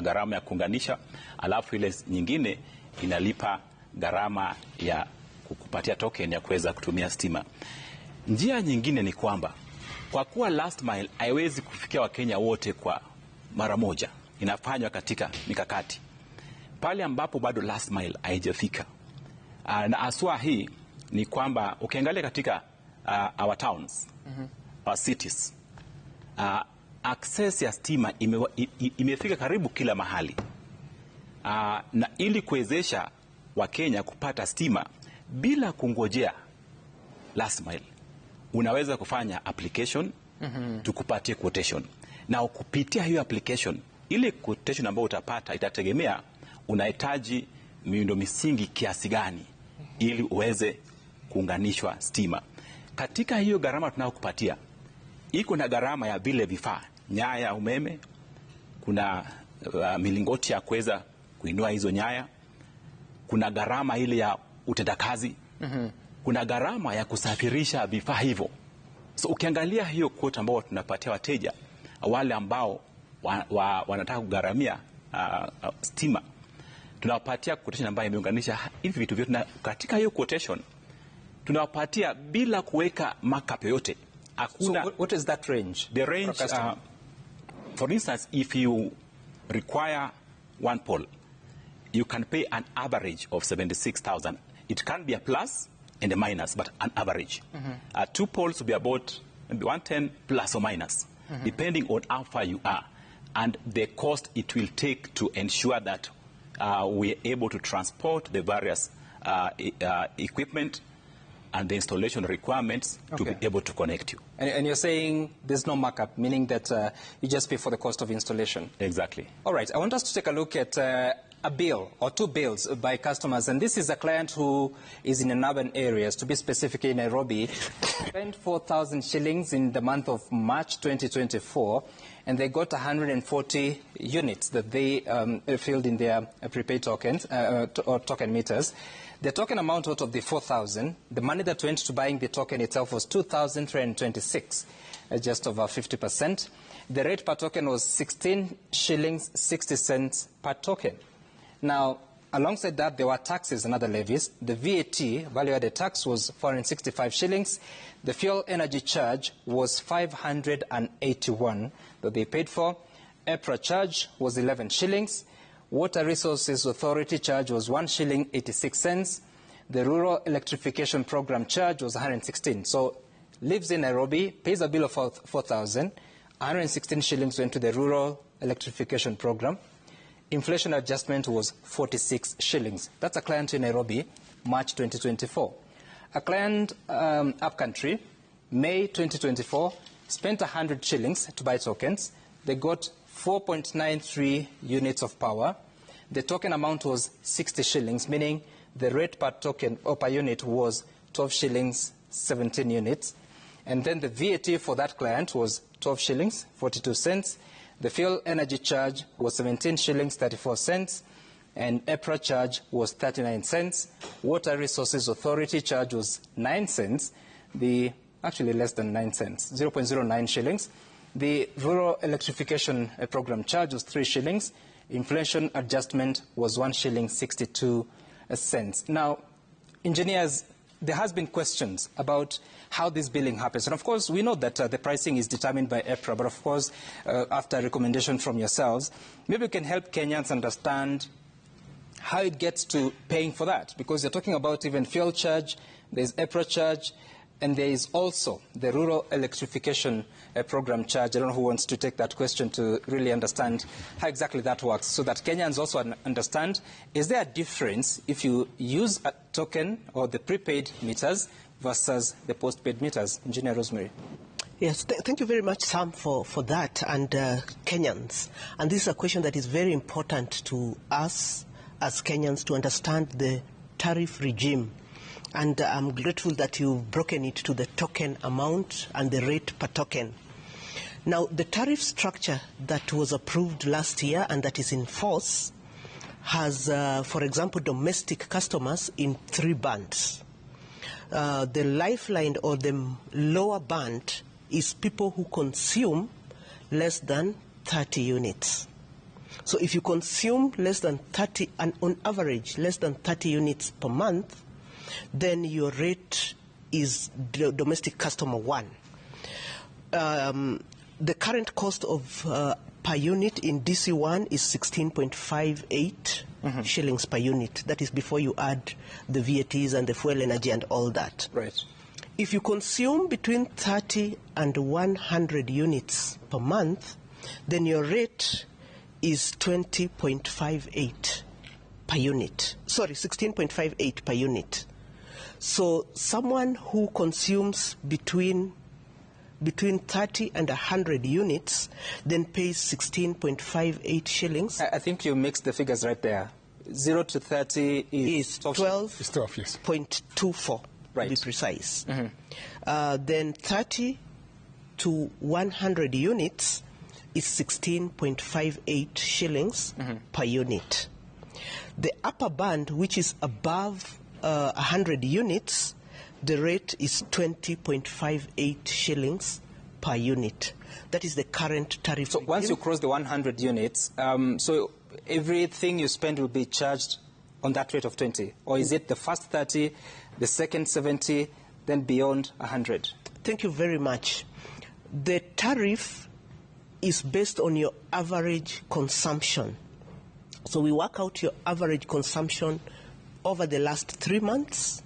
gharama ya kuunganisha, alafu ile nyingine inalipa gharama ya kukupatia token ya kuweza kutumia stima. Njia nyingine ni kwamba kwa kuwa last mile haiwezi kufikia Wakenya wote kwa mara moja, inafanywa katika mikakati pale ambapo bado last mile haijafika. Na aswa hii ni kwamba ukiangalia katika our towns, our cities, access ya stima imefika karibu kila mahali. Na ili kuwezesha Wakenya kupata stima bila kungojea last mile, unaweza kufanya application, tukupatie quotation. Na kupitia hiyo application, ile quotation ambayo utapata itategemea unahitaji miundo misingi kiasi gani ili uweze kuunganishwa stima. Katika hiyo gharama tunayokupatia, iko na gharama ya vile vifaa, nyaya umeme, kuna milingoti ya kuweza kuinua hizo nyaya, kuna gharama ile ya utendakazi, kuna gharama ya kusafirisha vifaa hivyo. So ukiangalia hiyo quote ambao tunapatia wateja wale ambao wanataka kugharamia stima, tunawapatia quotation ambayo imeunganisha hivi vitu vyote, na katika hiyo quotation tunawapatia bila kuweka markup yoyote. Hakuna. So what is that range? The range, for instance, if you require one pole, you can pay an average of 76,000. It can be a plus and a minus, but an average. Two poles will be about 110 plus or minus, depending on how far you are and the cost it will take to ensure that we are able to transport the various equipment and the installation requirements to be able to connect you. And you're saying there's no markup, meaning that you just pay for the cost of installation. Exactly. All right, I want us to take a look at a bill or two bills by customers. And this is a client who is in an urban area, to be specific in Nairobi, spent 4,000 shillings in the month of March 2024, and they got 140 units that they filled in their prepaid tokens or token meters. The token amount out of the 4,000, the money that went to buying the token itself was 2,326, just over 50%. The rate per token was 16 shillings 60 cents per token. Now, alongside that, there were taxes and other levies. The VAT, value-added tax, was 465 shillings. The fuel energy charge was 581 that they paid for. EPRA charge was 11 shillings. Water Resources Authority charge was 1 shilling 86 cents. The Rural Electrification Program charge was 116. So, lives in Nairobi, pays a bill of 4,000. 116 shillings went to the Rural Electrification Program. Inflation adjustment was 46 shillings. That's a client in Nairobi, March 2024. A client upcountry, May 2024, spent 100 shillings to buy tokens. They got 4.93 units of power. The token amount was 60 shillings, meaning the rate per token or per unit was 12 shillings, 17 units. And then the VAT for that client was 12 shillings, 42 cents. The fuel energy charge was 17 shillings, 34 cents, and EPRA charge was 39 cents. Water Resources Authority charge was 9 cents, actually less than 9 cents, 0.09 shillings. The Rural Electrification Program charge was 3 shillings. Inflation adjustment was 1 shilling 62 cents. Now, engineers, there has been questions about how this billing happens. And of course, we know that the pricing is determined by EPRA, but of course, after recommendation from yourselves, maybe you can help Kenyans understand how it gets to paying for that, because you're talking about even fuel charge, there's EPRA charge, and there is also the Rural Electrification Program charge. I don't know who wants to take that question to really understand how exactly that works, so that Kenyans also understand, is there a difference if you use a token or the prepaid meters versus the postpaid meters? Engineer Rosemary. Yes, thank you very much, Sam, for that, and Kenyans. And this is a question that is very important to us as Kenyans to understand the tariff regime And I'm grateful that you've broken it to the token amount and the rate per token. Now, the tariff structure that was approved last year and that is in force has, for example, domestic customers in three bands. The lifeline or the lower band is people who consume less than 30 units. So if you consume less than 30, and on average less than 30 units per month, then your rate is domestic customer 1. The current cost of per unit in DC1 is 16.58 shillings per unit. That is before you add the VATs and the fuel energy and all that. Right. If you consume between 30 and 100 units per month, then your rate is 20.58 per unit. Sorry, 16.58 per unit. So someone who consumes between 30 and 100 units then pays 16.58 shillings. I think you mixed the figures right there. 0 to 30 is 12. It's 12, yes. 0.24, right, to be precise. Then 30 to 100 units is 16.58 shillings per unit. The upper band, which is above 100 units, the rate is 20.58 shillings per unit. That is the current tariff. So once you cross the 100 units, so everything you spend will be charged on that rate of 20? Or is it the first 30, the second 70, then beyond 100? Thank you very much. The tariff is based on your average consumption. So we work out your average consumption over the last 3 months,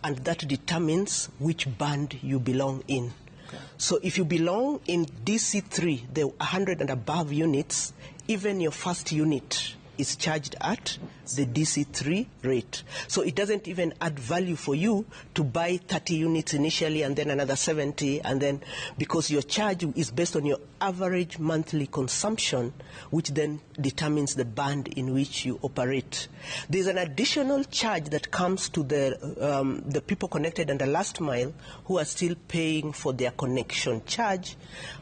and that determines which band you belong in. Okay. So if you belong in DC3, the 100 and above units, even your first unit is charged at the DC3 rate. So it doesn't even add value for you to buy 30 units initially and then another 70, and then because your charge is based on your average monthly consumption, which then determines the band in which you operate. There's an additional charge that comes to the people connected and the last mile who are still paying for their connection charge,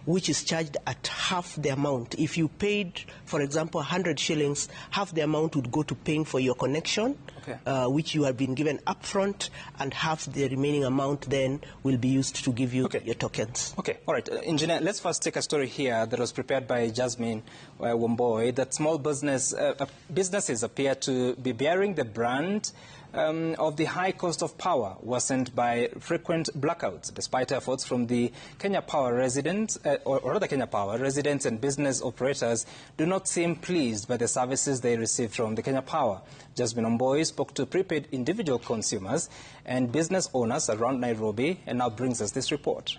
which is charged at half the amount. If you paid, for example, 100 shillings, half the amount would go to paying for your connection, okay, which you have been given upfront, and half the remaining amount then will be used to give you your tokens. Okay, all right. Engineer, let's first take a story here that was prepared by Jasmine Womboy, that small businesses appear to be bearing the brunt of the high cost of power, worsened by frequent blackouts, despite efforts from the Kenya Power residents, or the Kenya Power residents and business operators do not seem pleased by the services they receive from the Kenya Power. Jasmine Omboy spoke to prepaid individual consumers and business owners around Nairobi and now brings us this report.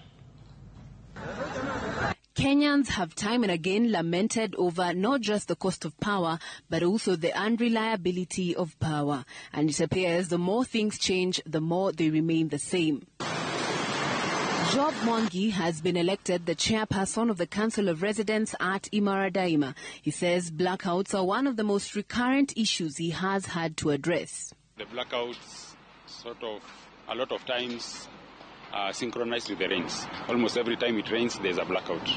Kenyans have time and again lamented over not just the cost of power, but also the unreliability of power. And it appears the more things change, the more they remain the same. Job Mwangi has been elected the chairperson of the Council of Residents at Imara Daima. He says blackouts are one of the most recurrent issues he has had to address. The blackouts sort of a lot of times synchronized with the rains. Almost every time it rains, there's a blackout.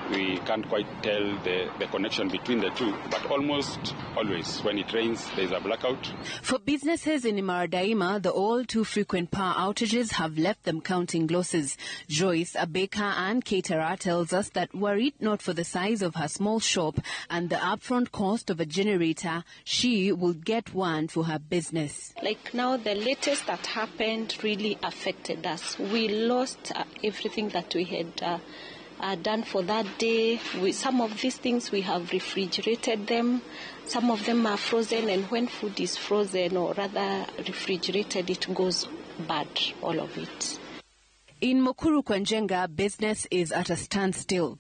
We can't quite tell the connection between the two, but almost always when it rains, there's a blackout. For businesses in Imara Daima, the all too frequent power outages have left them counting losses. Joyce, a baker and caterer, tells us that were it not for the size of her small shop and the upfront cost of a generator, she would get one for her business. Like now, the latest that happened really affected us. We lost everything that we had done for that day. Some of these things we have refrigerated them. Some of them are frozen, and when food is frozen, or rather refrigerated, it goes bad, all of it. In Mukuru kwa Njenga, business is at a standstill.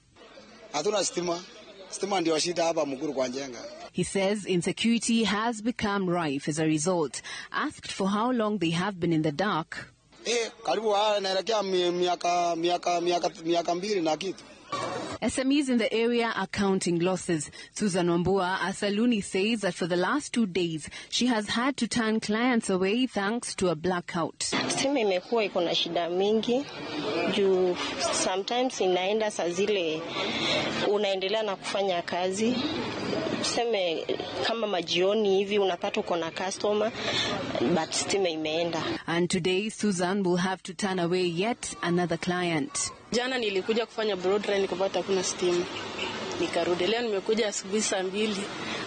Hatuna stima. Stima ndio shida hapa Mukuru kwa Njenga. He says insecurity has become rife as a result. Asked for how long they have been in the dark. Karibu naelekea miaka 2 na kitu. SMEs in the area are counting losses. Susan Wambua, a saloonist, says that for the last 2 days, she has had to turn clients away thanks to a blackout. Stima imekuwa iko na shida mingi juu sometimes inaenda saa zile unaendelea na kufanya kazi, tuseme kama majioni hivi unapata uko na customer but stima imeenda. And today Susan will have to turn away yet another client. Jana nilikuja kufanya broadline nikapata hakuna stima. Nikarudi leo nimekuja asubuhi saa 2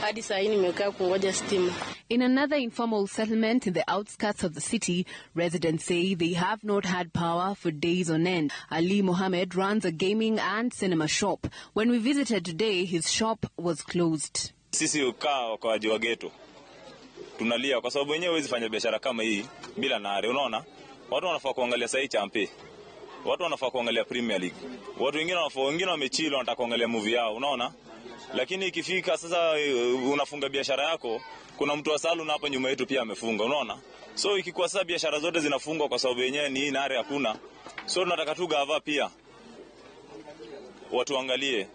hadi saa hii nimekaa kungoja stima. In another informal settlement in the outskirts of the city, residents say they have not had power for days on end. Ali Mohammed runs a gaming and cinema shop. When we visited today, his shop was closed. Sisi ukaa wakaaji wa ghetto tunalia kwa sababu wenyewe huwezi fanya biashara kama hii bila nare, unaona? Watu wanafaa kuangalia sahi champe. Watu wanafaa kuangalia Premier League. Watu wengine wanafaa, wengine wamechill wanataka kuangalia movie yao, unaona? Lakini ikifika sasa unafunga biashara yako, kuna mtu wa salon hapa nyuma yetu pia amefunga, unaona? So ikikuwa sasa biashara zote zinafungwa kwa sababu yenyewe ni nare hakuna. So tunataka tu gava pia watu angalie.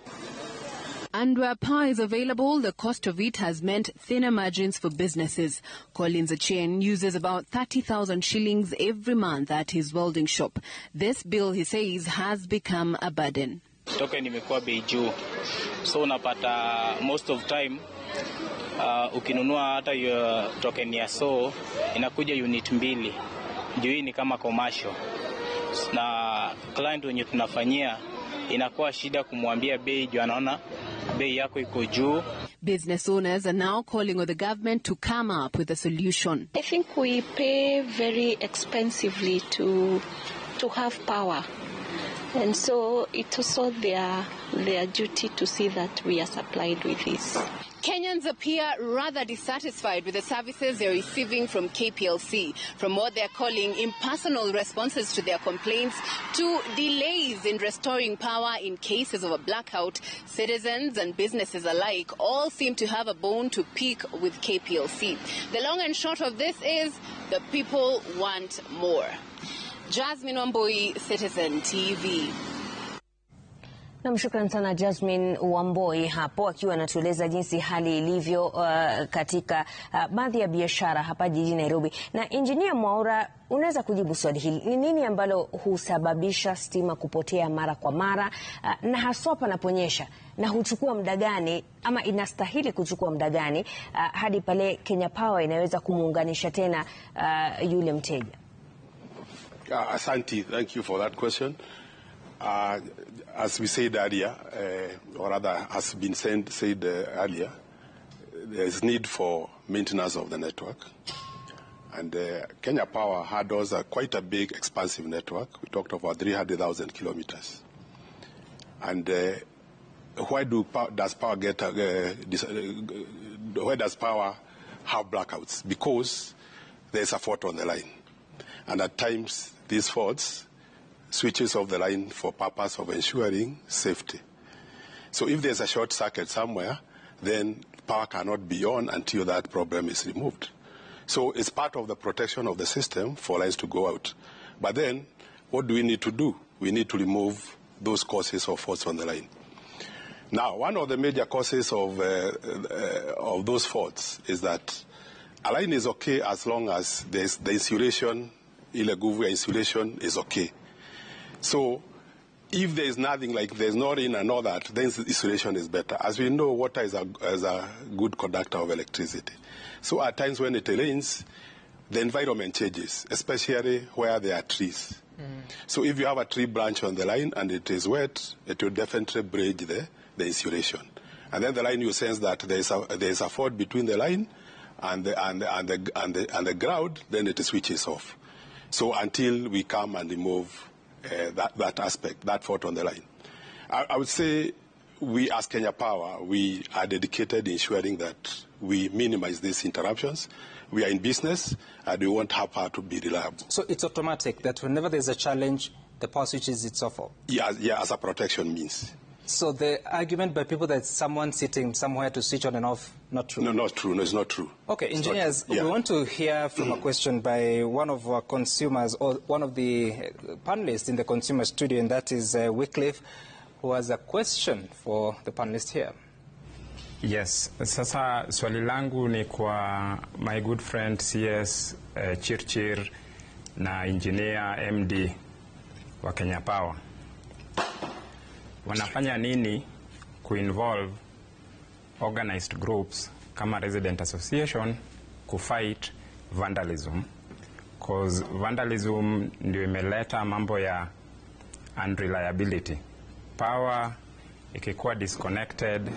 And where power is available, the cost of it has meant thinner margins for businesses. Collins Achieng uses about 30,000 shillings every month at his welding shop. This bill, he says, has become a burden. Token imekuwa bei juu. So unapata most of time ukinunua hata hiyo token ya so inakuja unit 2. Juu hii ni kama commercial. Na client wenye tunafanyia inakuwa shida kumwambia bei juu anaona bei yako iko juu. Business owners are now calling on the government to come up with a solution. I think we pay very expensively to have power. And so it's also their duty to see that we are supplied with this. Kenyans appear rather dissatisfied with the services they're receiving from KPLC, from what they're calling impersonal responses to their complaints to delays in restoring power in cases of a blackout. Citizens and businesses alike all seem to have a bone to pick with KPLC. The long and short of this is the people want more. Jasmine Wambui, Citizen TV. Namshukuru sana Jasmine Wamboi hapo akiwa anatueleza jinsi hali ilivyo katika baadhi ya biashara hapa jijini Nairobi. Na Engineer Mwaura, unaweza kujibu swali hili? Ni nini ambalo husababisha stima kupotea mara kwa mara na haswa panaponyesha, na huchukua muda gani ama inastahili kuchukua muda gani hadi pale Kenya Power inaweza kumuunganisha tena yule mteja? Asante, thank you for that question. As we said earlier, or rather has been said earlier, there is need for maintenance of the network. And Kenya Power had also quite a big, expansive network. We talked about 300,000 kilometers. And why does power get, why does power have blackouts? Because there's a fault on the line. And at times, these faults switches off the line for purpose of ensuring safety. So if there's a short circuit somewhere, then power cannot be on until that problem is removed. So it's part of the protection of the system for lines to go out. But then, what do we need to do? We need to remove those causes of faults on the line. Now, one of the major causes of those faults is that a line is okay as long as there's the insulation, ile nguvu ya insulation is okay. So if there is nothing, like there's no rain and all that, then insulation is better. As we know, water is a good conductor of electricity. So at times when it rains, the environment changes, especially where there are trees. Mm. So if you have a tree branch on the line and it is wet, it will definitely break the insulation. And then the line, you sense that there is a fault between the line and the ground, then it switches off. So until we come and remove that aspect, that fault on the line. I would say we as Kenya Power, we are dedicated in ensuring that we minimize these interruptions. We are in business and we want our power to be reliable. So it's automatic that whenever there's a challenge, the power switches itself off? Yeah, as a protection means. So the argument by people that someone sitting somewhere to switch on and off, not true? No, not true. No, it's not true. Okay, engineers, we want to hear from a question by one of our consumers or one of the panelists in the consumer studio, and that is Wycliffe who has a question for the panelists here. Yes, sasa swali langu ni kwa my good friend CS Chirchir na engineer MD wa Kenya Power. Wanafanya nini kuinvolve organized groups kama resident association kufight vandalism? Cause vandalism ndio imeleta mambo ya unreliability. Power ikikuwa disconnected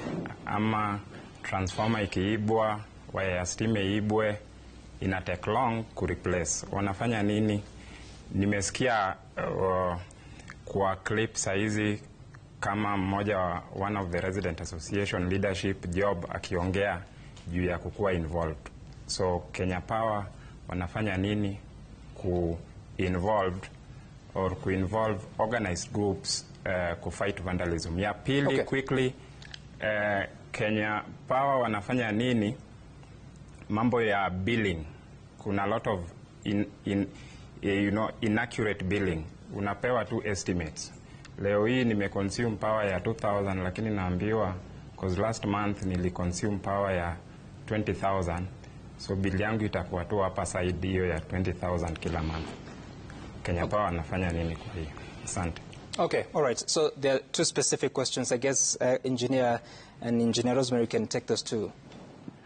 ama transformer ikiibwa, waya ya stima iibwe, ina take long kureplace. Wanafanya nini? Nimesikia kwa clip saizi kama mmoja wa one of the resident association leadership Job akiongea juu ya kukuwa involved. So Kenya Power wanafanya nini ku involved or ku involve organized groups ku fight vandalism? Ya pili, okay, quickly, Kenya Power wanafanya nini mambo ya billing? Kuna lot of inaccurate billing. Unapewa tu estimates. Leo hii nimeconsume power ya 2000 lakini naambiwa cause last month niliconsume power ya 20,000, so bill yangu itakuwa tu hapa side hiyo ya 20,000 kila month. Kenya Power anafanya nini kwa hiyo? Asante. Okay, all right. So there are two specific questions. I guess Engineer and Engineer Rosemary can take those two.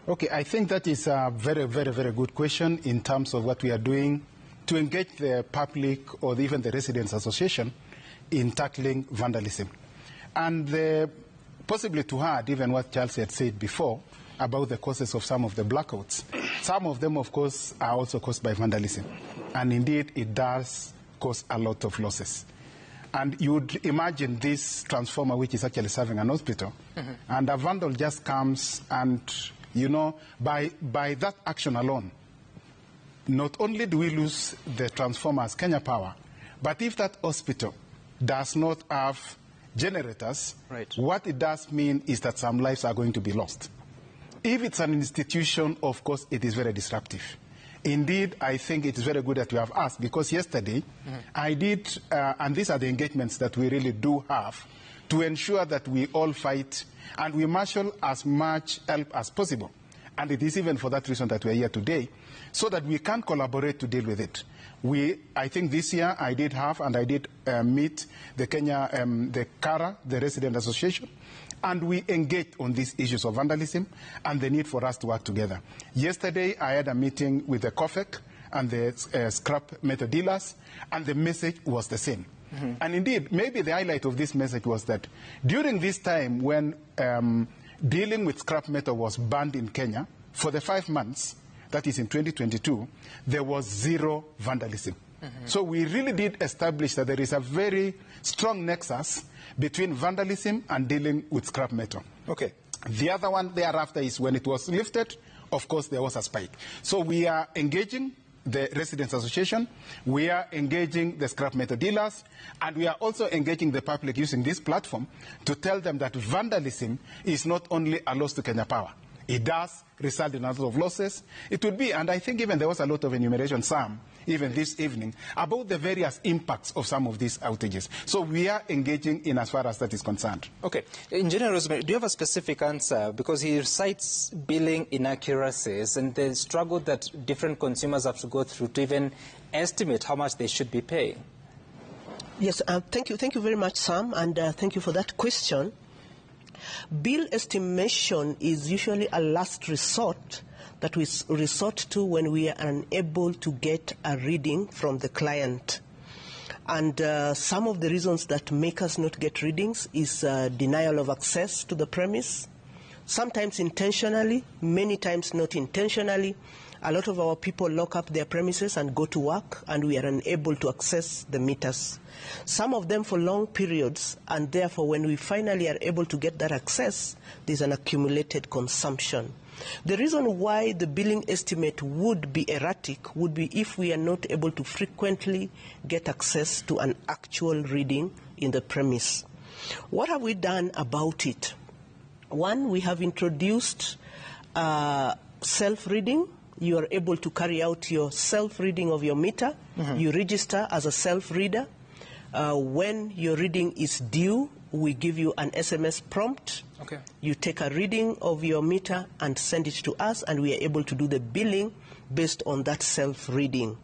Okay, I think that is a very, very, very good question in terms of what we are doing to engage the public or even the residents association in tackling vandalism. And possibly to add even what Charles had said before about the causes of some of the blackouts. Some of them, of course, are also caused by vandalism. And indeed, it does cause a lot of losses. And you would imagine this transformer, which is actually serving an hospital, and a vandal just comes and, you know, by that action alone, not only do we lose the transformer as Kenya Power, but if that hospital does not have generators, right, what it does mean is that some lives are going to be lost. If it's an institution, of course, it is very disruptive. Indeed, I think it is very good that you have asked, because yesterday I did, and these are the engagements that we really do have, to ensure that we all fight and we marshal as much help as possible. And it is even for that reason that we are here today, so that we can collaborate to deal with it. I think this year I did have, and I did meet the Kenya, the CARA, the Resident Association, and we engaged on these issues of vandalism and the need for us to work together. Yesterday, I had a meeting with the COFEC and the scrap metal dealers, and the message was the same. And indeed, maybe the highlight of this message was that during this time when dealing with scrap metal was banned in Kenya for the 5 months, that is in 2022, there was zero vandalism. So we really did establish that there is a very strong nexus between vandalism and dealing with scrap metal. Okay. The other one thereafter is when it was lifted, of course, there was a spike. So we are engaging the Residents Association, we are engaging the scrap metal dealers, and we are also engaging the public using this platform to tell them that vandalism is not only a loss to Kenya Power. It does result in a lot of losses. It would be, and I think even there was a lot of enumeration, Sam, even this evening, about the various impacts of some of these outages. So we are engaging in as far as that is concerned. Okay. Engineer Rosemary, do you have a specific answer? Because he cites billing inaccuracies and the struggle that different consumers have to go through to even estimate how much they should be paying. Yes, thank you. Thank you very much, Sam, and thank you for that question. Bill estimation is usually a last resort that we resort to when we are unable to get a reading from the client. And some of the reasons that make us not get readings is denial of access to the premise, sometimes intentionally, many times not intentionally. A lot of our people lock up their premises and go to work, and we are unable to access the meters. Some of them for long periods, and therefore when we finally are able to get that access, there's an accumulated consumption. The reason why the billing estimate would be erratic would be if we are not able to frequently get access to an actual reading in the premise. What have we done about it? One, we have introduced self-reading. You are able to carry out your self-reading of your meter. You register as a self-reader. When your reading is due, We give you an SMS prompt. Okay. You take a reading of your meter and send it to us, and we are able to do the billing based on that self-reading.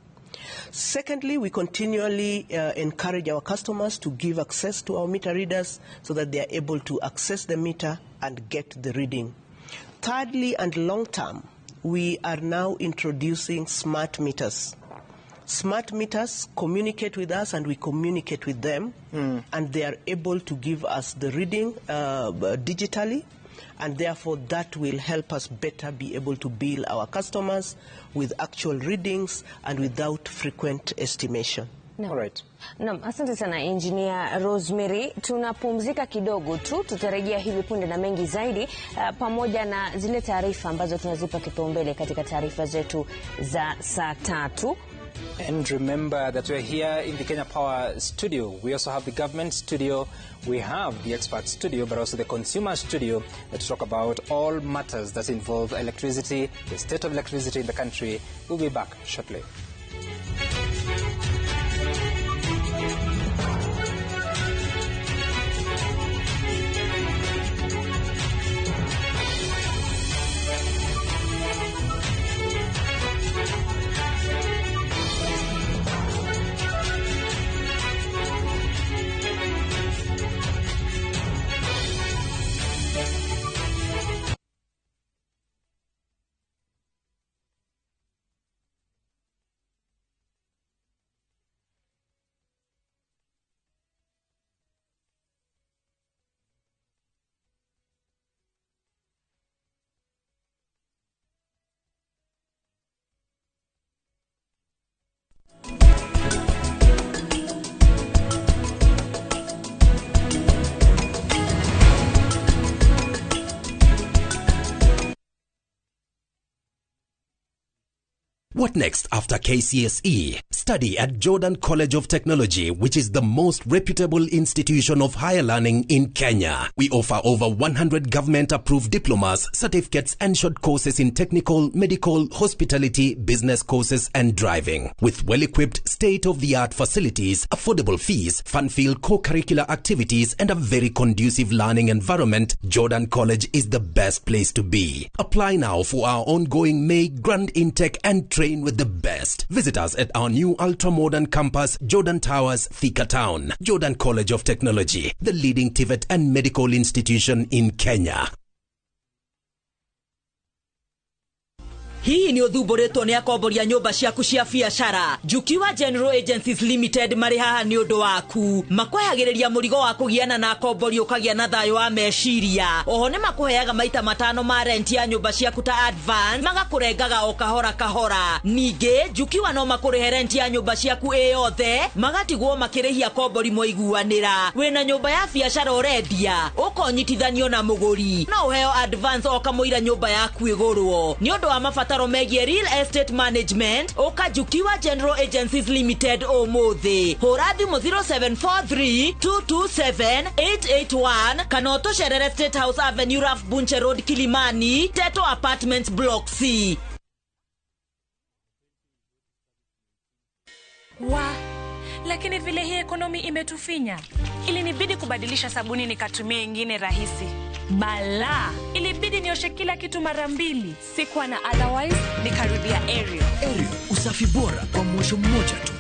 Secondly, we continually encourage our customers to give access to our meter readers so that they are able to access the meter and get the reading. Thirdly, and long term, we are now introducing smart meters. Smart meters communicate with us and we communicate with them, and they are able to give us the reading digitally, and therefore that will help us better be able to bill our customers with actual readings and without frequent estimation. No. All right. Naam, asante sana Engineer Rosemary. Tunapumzika kidogo tu, tutarejea hivi punde na mengi zaidi, pamoja na zile taarifa ambazo tunazipa kipaumbele katika taarifa zetu za saa 3. And remember that we're here in the Kenya Power studio. We also have the government studio, we have the expert studio, but also the consumer studio to talk about all matters that involve electricity, the state of electricity in the country. We'll be back shortly. What next after KCSE? Study at Jordan College of Technology, which is the most reputable institution of higher learning in Kenya. We offer over 100 government-approved diplomas, certificates, and short courses in technical, medical, hospitality, business courses, and driving. With well-equipped, state-of-the-art facilities, affordable fees, fun-filled co-curricular activities, and a very conducive learning environment, Jordan College is the best place to be. Apply now for our ongoing May Grand Intake and train with the best. Visit us at our new ultra-modern campus, Jordan Towers, Thika Town. Jordan College of Technology, the leading TVET and medical institution in Kenya. Hii ni ũthumburitwo nĩ akomboria nyũmba ciaku cia biacara. Jukiwa General Agencies Limited marĩ haha nĩ ũndũ waku. Makwehagĩrĩria mũrigo wa kũgiana na akombori ũkagĩa na thayũ wa meciria. Oho nĩ makũheaga maita 5 ma rent ya nyũmba ciaku ta advance, magakũrengaga o kahora kahora. Ningĩ Jukiwa no makũrĩhe rent ya nyũmba ciaku ĩ yothe, magatigwo makĩrĩhia akombori mwaiguanĩra. Wĩna nyũmba ya biacara ũrendia, ũkonyitithanio na mũgũri, no ũheo advance o kamũira nyũmba yaku ĩgũrwo. Nĩ ũndũ wa mabataro megie Real Estate Management, ũka Jukiwa General Agencies Limited ũmũthĩ. Hũra thimũ 0743 227 881 kana ũtũcerere State House Avenue, Ralph Bunche Road, Kilimani, Teto Apartments Block C. Wa, lakini vile hii ekonomi imetufinya, ilinibidi kubadilisha sabuni nikatumia ingine rahisi. Bala, ilibidi nioshe kila kitu mara 2. Sikuwa na otherwise, nikarudia Ariel. Ariel, usafi bora kwa mwosho mmoja tu.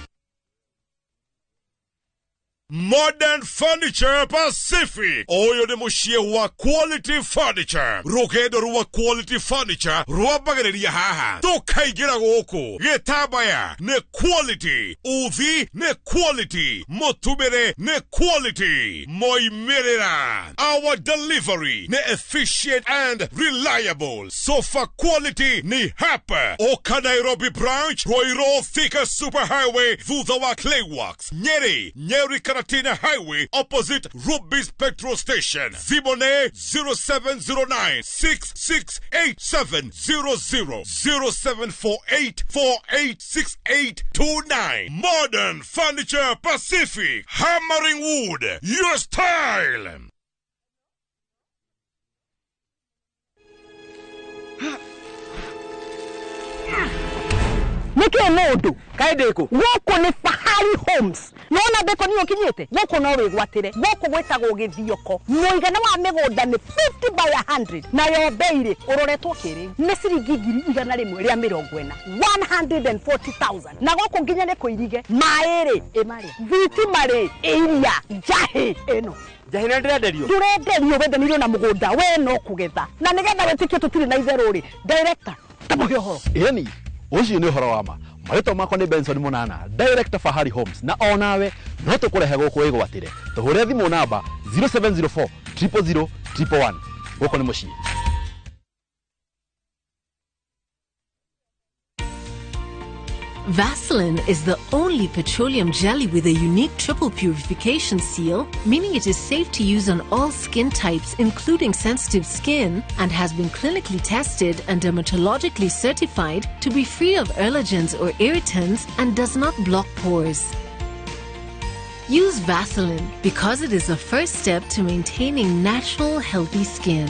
Modern Furniture Pacific. Oyo ni mushie wa quality furniture. Rugendo rwa quality furniture rwambagĩrĩria haha. Tũkaingĩra gũkũ. Gĩtambaya nĩ quality. Uthi nĩ quality. Mũtumĩre nĩ quality. Moimĩrĩra. Our delivery nĩ efficient and reliable. Sofa quality ni hapa. Oka Nairobi branch, Roiro Thika Super Highway, thutha wa Clayworks. Nyeri, Nyeri Karatina Highway, opposite Ruby's Petrol Station. Zibone 0709 668700 0748 486829. Modern Furniture Pacific, hammering wood, your style. Nĩkĩ mũndũ kaĩ ndĩkũ gũkũ nĩ Fahari Homes nona ndĩkũ niĩ ũkinyĩte gũkũ no wĩgwatĩre gũkũ gwĩtagwo Gĩthioko mũigana wa mĩgũnda nĩ 50 by 100 nayo bei rĩ ũroretwo kĩrĩu nĩ ciringi 140,000 140,000 na gũkũ nginya nĩ kũirige maĩ rĩ ĩmarĩa thitima rĩ ĩiria njahĩ ĩno njahĩ nĩ ndĩrenderio ndũrenderio wendanĩirio na mũgũnda we no kũgetha na nĩgetha wĩtĩkie tũtirĩ na itherũ rĩ director tamũhe ũhoro. Ĩni ũcio nĩ ũhoro wa ma. Marĩtwa makwa nĩ Benson Munana, director Fahari Homes, na onawe no tũkũrehe gũkũ wĩgwatĩre. Tũhũre thimũ namba 0704 000 111. Gũkũ nĩ mũciĩ. Vaseline is the only petroleum jelly with a unique triple purification seal, meaning it is safe to use on all skin types, including sensitive skin, and has been clinically tested and dermatologically certified to be free of allergens or irritants and does not block pores. Use Vaseline because it is the first step to maintaining natural, healthy skin.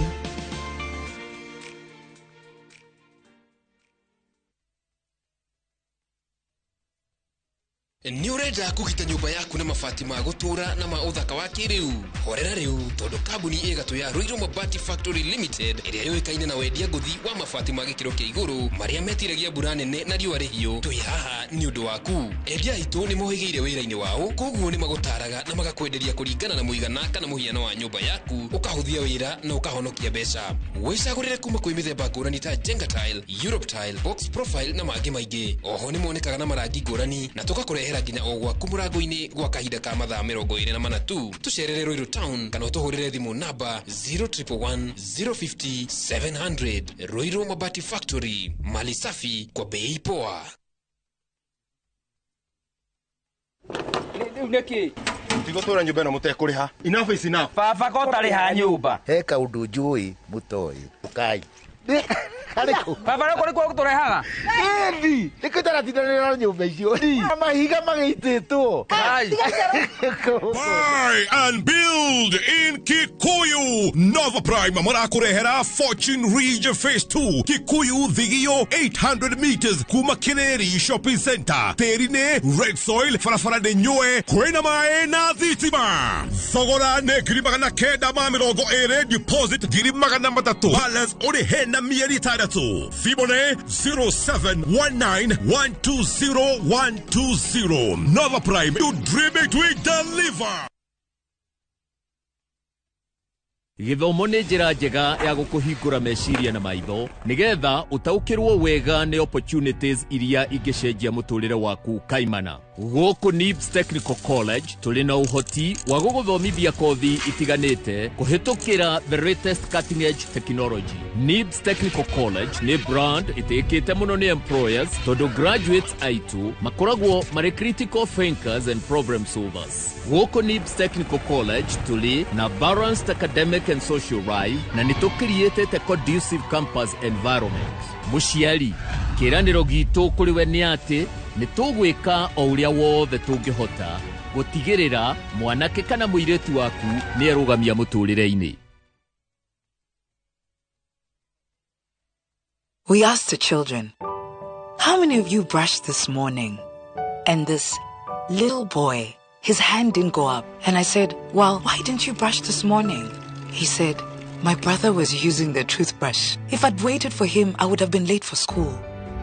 Nĩ ũrenda kũgita nyũmba yaku na mabati ma gũtũũra na ma ũthaka wa kĩrĩu? Horera rĩu tondũ kambuni ĩgatũ ya Ruiru Mabati Factory Limited ĩrĩa yũĩkaine na wendia ngũthi wa mabati ma gĩkĩro kĩa igũrũ marĩa metiragia mbura nene na riũa rĩhiũ, twĩ haha nĩ ũndũ waku. Endia aitũ nĩ mohĩgĩire wĩra-inĩ wao, koguo nĩ magũtaraga na magakwenderia kũringana na mũigana kana mũhiano wa nyũmba yaku, ũkahũthia wĩra na ũkahonokia mbeca. Wĩcagũrĩre kuma kwĩ mĩthemba ngũrani ta Jenga Tile, Europe Tile, Box Profile na mangĩ maingĩ. Oho nĩ monekaga na marangi ngũrani na tũgakũrehera nginya o gwaku mũrango-inĩ gwa kahinda ka mathaa 24 tu. Tũcerere Ruiru Town kana ũtũhũrĩre thimũ namba 0111 050 700. Ruiru Mabati Factory, mali safi kwa bei poa. Rĩu nĩkĩ? Tigũtũra nyũmba ĩno mũtekũrĩha. Enough is enough. Baba ko ũtarĩha nyũmba. He kaũndũ njũĩ mũtoĩ. Ũkai. Baba nĩ kũrĩ gũtũrehaga? Ĩthi, nĩkĩo itaratindanĩra na nyũmba icio. Mahiga magĩitĩtwo. Buy and build in Kikuyu. Nova Prime marakũrehera Fortune Ridge Phase 2 Kikuyu Thigio 800 meters kuma Kireri Shopping Center. Tĩri nĩ red soil, barabara nĩ nyũe, kwĩna maĩ na thitima. Thogora nĩ 920,000, deposit 300,000, balance ũrĩhe na mĩeri 6. Thimũ nĩ 0719120120. Nova Prime, you dream it, we deliver. Gĩthomo nĩ njĩra njega ya gũkũhingũra meciria na maitho nĩgetha ũtaũkĩrwo wega nĩ opportunities iria ingĩcenjia mũtũrĩre waku kaimana. Gũkũ NIBS Technical College tũrĩ na ũhoti wa gũgũthomithia kothi itiganĩte kũhĩtũkĩra the latest cutting edge technology. NIBS Technical College nĩ brand ĩtĩkĩte mũno nĩ employers tondũ graduates aitũ makoragwo marĩ critical thinkers and problem solvers. Gũkũ NIBS Technical College tũrĩ na balanced academic and social life na nĩ tũcreatĩte conducive campus environment. Mũciari, kĩĩranĩro gitũ kũrĩ we nĩ atĩ nĩ tũgwĩka o ũrĩa wothe tũngĩhota gũtigĩrĩra mwanake kana mũirĩtu waku nĩ erũgamia mũtũrĩre-inĩ. We asked the children, how many of you brushed this morning? And this little boy, his hand didn't go up. And I said, well, why didn't you brush this morning? He said, my brother was using the toothbrush. If I'd waited for him, I would have been late for school.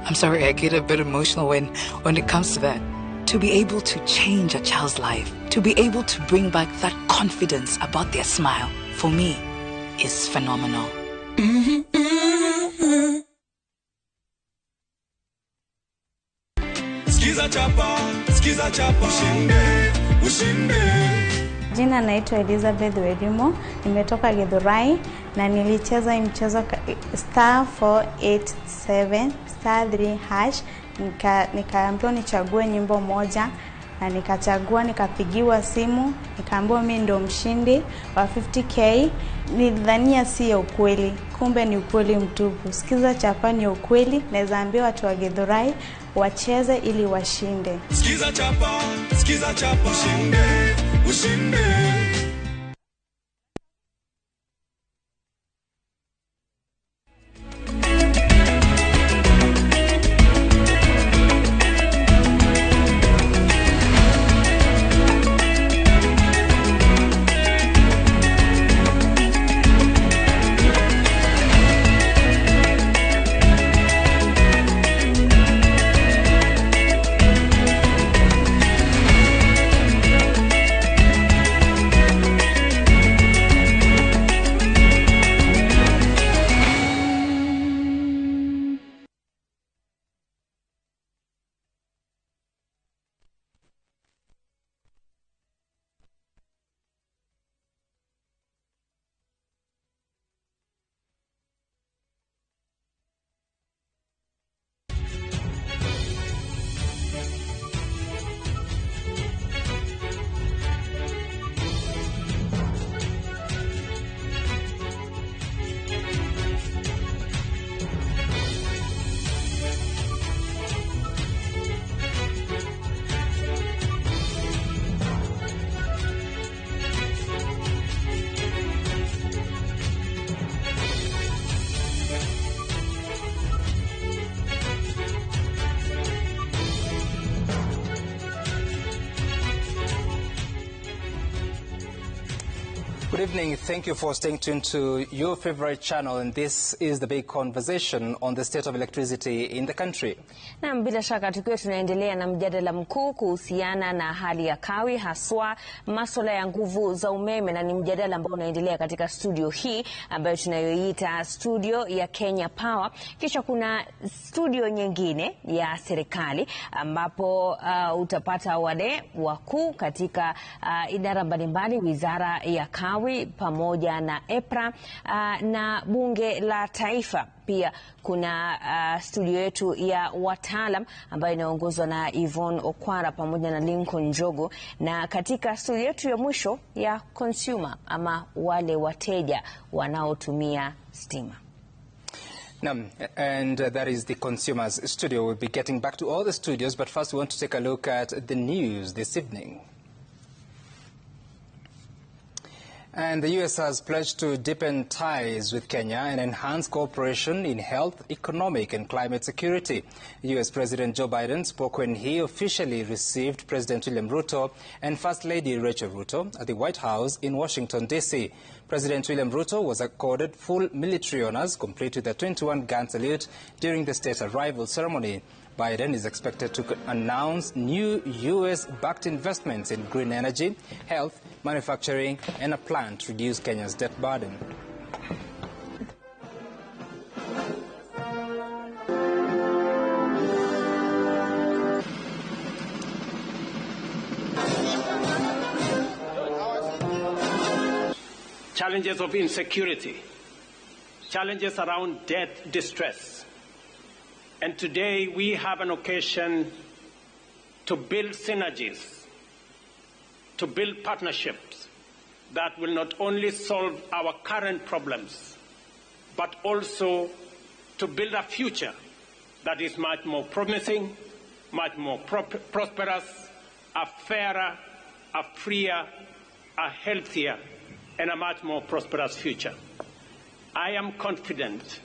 I'm sorry, I get a bit emotional when it comes to that. To be able to change a child's life, to be able to bring back that confidence about their smile, for me, is phenomenal. Skiza chapa, skiza chapa, ushinde, ushinde. Jina naitwa Elizabeth Wedimo, nimetoka Githurai na nilicheza hii mchezo star 487 star 3 hash, nikaambiwa nichague nyimbo moja na nikachagua, nikapigiwa simu, nikaambiwa mimi ndo mshindi wa 50k. Nilidhania si ya ukweli, kumbe ni ukweli mtupu. Sikiza chapa ni ukweli, naweza ambia watu wa Githurai wacheze ili washinde. Sikiza chapa, sikiza chapa, ushinde, ushinde. Good evening. Thank you for staying tuned to your favorite channel, and this is the big conversation on the state of electricity in the country. Na bila shaka tukiwa tunaendelea na mjadala mkuu kuhusiana na hali ya kawi, haswa masuala ya nguvu za umeme, na ni mjadala ambao unaendelea katika studio hii ambayo tunayoiita studio ya Kenya Power. Kisha kuna studio nyingine ya serikali ambapo utapata wale wakuu katika idara mbalimbali, wizara ya kawi pamoja na EPRA na bunge la taifa. Pia kuna studio yetu ya wataalam ambayo inaongozwa na Yvonne Okwara pamoja na Lincoln Njogo, na katika studio yetu ya mwisho ya consumer ama wale wateja wanaotumia stima. Naam, and that is the consumers studio. We'll be getting back to all the studios, but first we want to take a look at the news this evening. And the U.S. has pledged to deepen ties with Kenya and enhance cooperation in health, economic and climate security. U.S. President Joe Biden spoke when he officially received President William Ruto and First Lady Rachel Ruto at the White House in Washington, D.C. President William Ruto was accorded full military honors, complete with a 21-gun salute during the state arrival ceremony. Biden is expected to announce new U.S.-backed investments in green energy, health, manufacturing, and a plan to reduce Kenya's debt burden. Challenges of insecurity, challenges around debt distress. And today we have an occasion to build synergies, to build partnerships that will not only solve our current problems, but also to build a future that is much more promising, much more prosperous, a fairer, a freer, a healthier, and a much more prosperous future. I am confident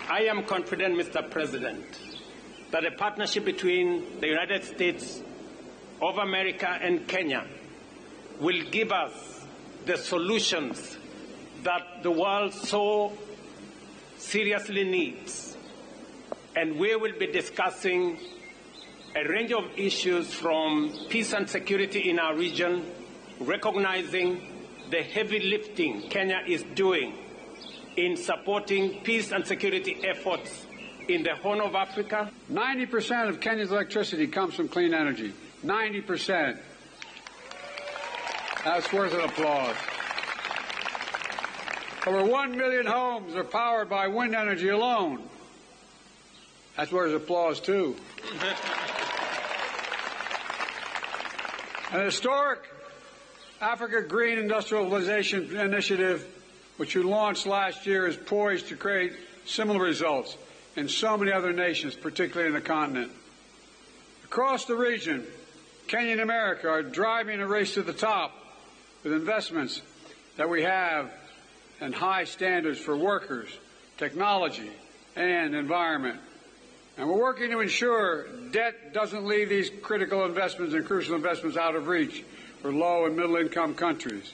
Mr. President, that a partnership between the United States of America and Kenya will give us the solutions that the world so seriously needs. And we will be discussing a range of issues from peace and security in our region, recognizing the heavy lifting Kenya is doing in supporting peace and security efforts in the Horn of Africa. 90% of Kenya's electricity comes from clean energy. 90%. That's worth an applause. Over 1 million homes are powered by wind energy alone. That's worth applause, too. An historic Africa Green Industrialization Initiative, which you launched last year, is poised to create similar results in so many other nations, particularly in the continent. Across the region, Kenya and America are driving a race to the top with investments that we have and high standards for workers, technology, and environment. And we're working to ensure debt doesn't leave these critical investments and crucial investments out of reach for low and middle income countries.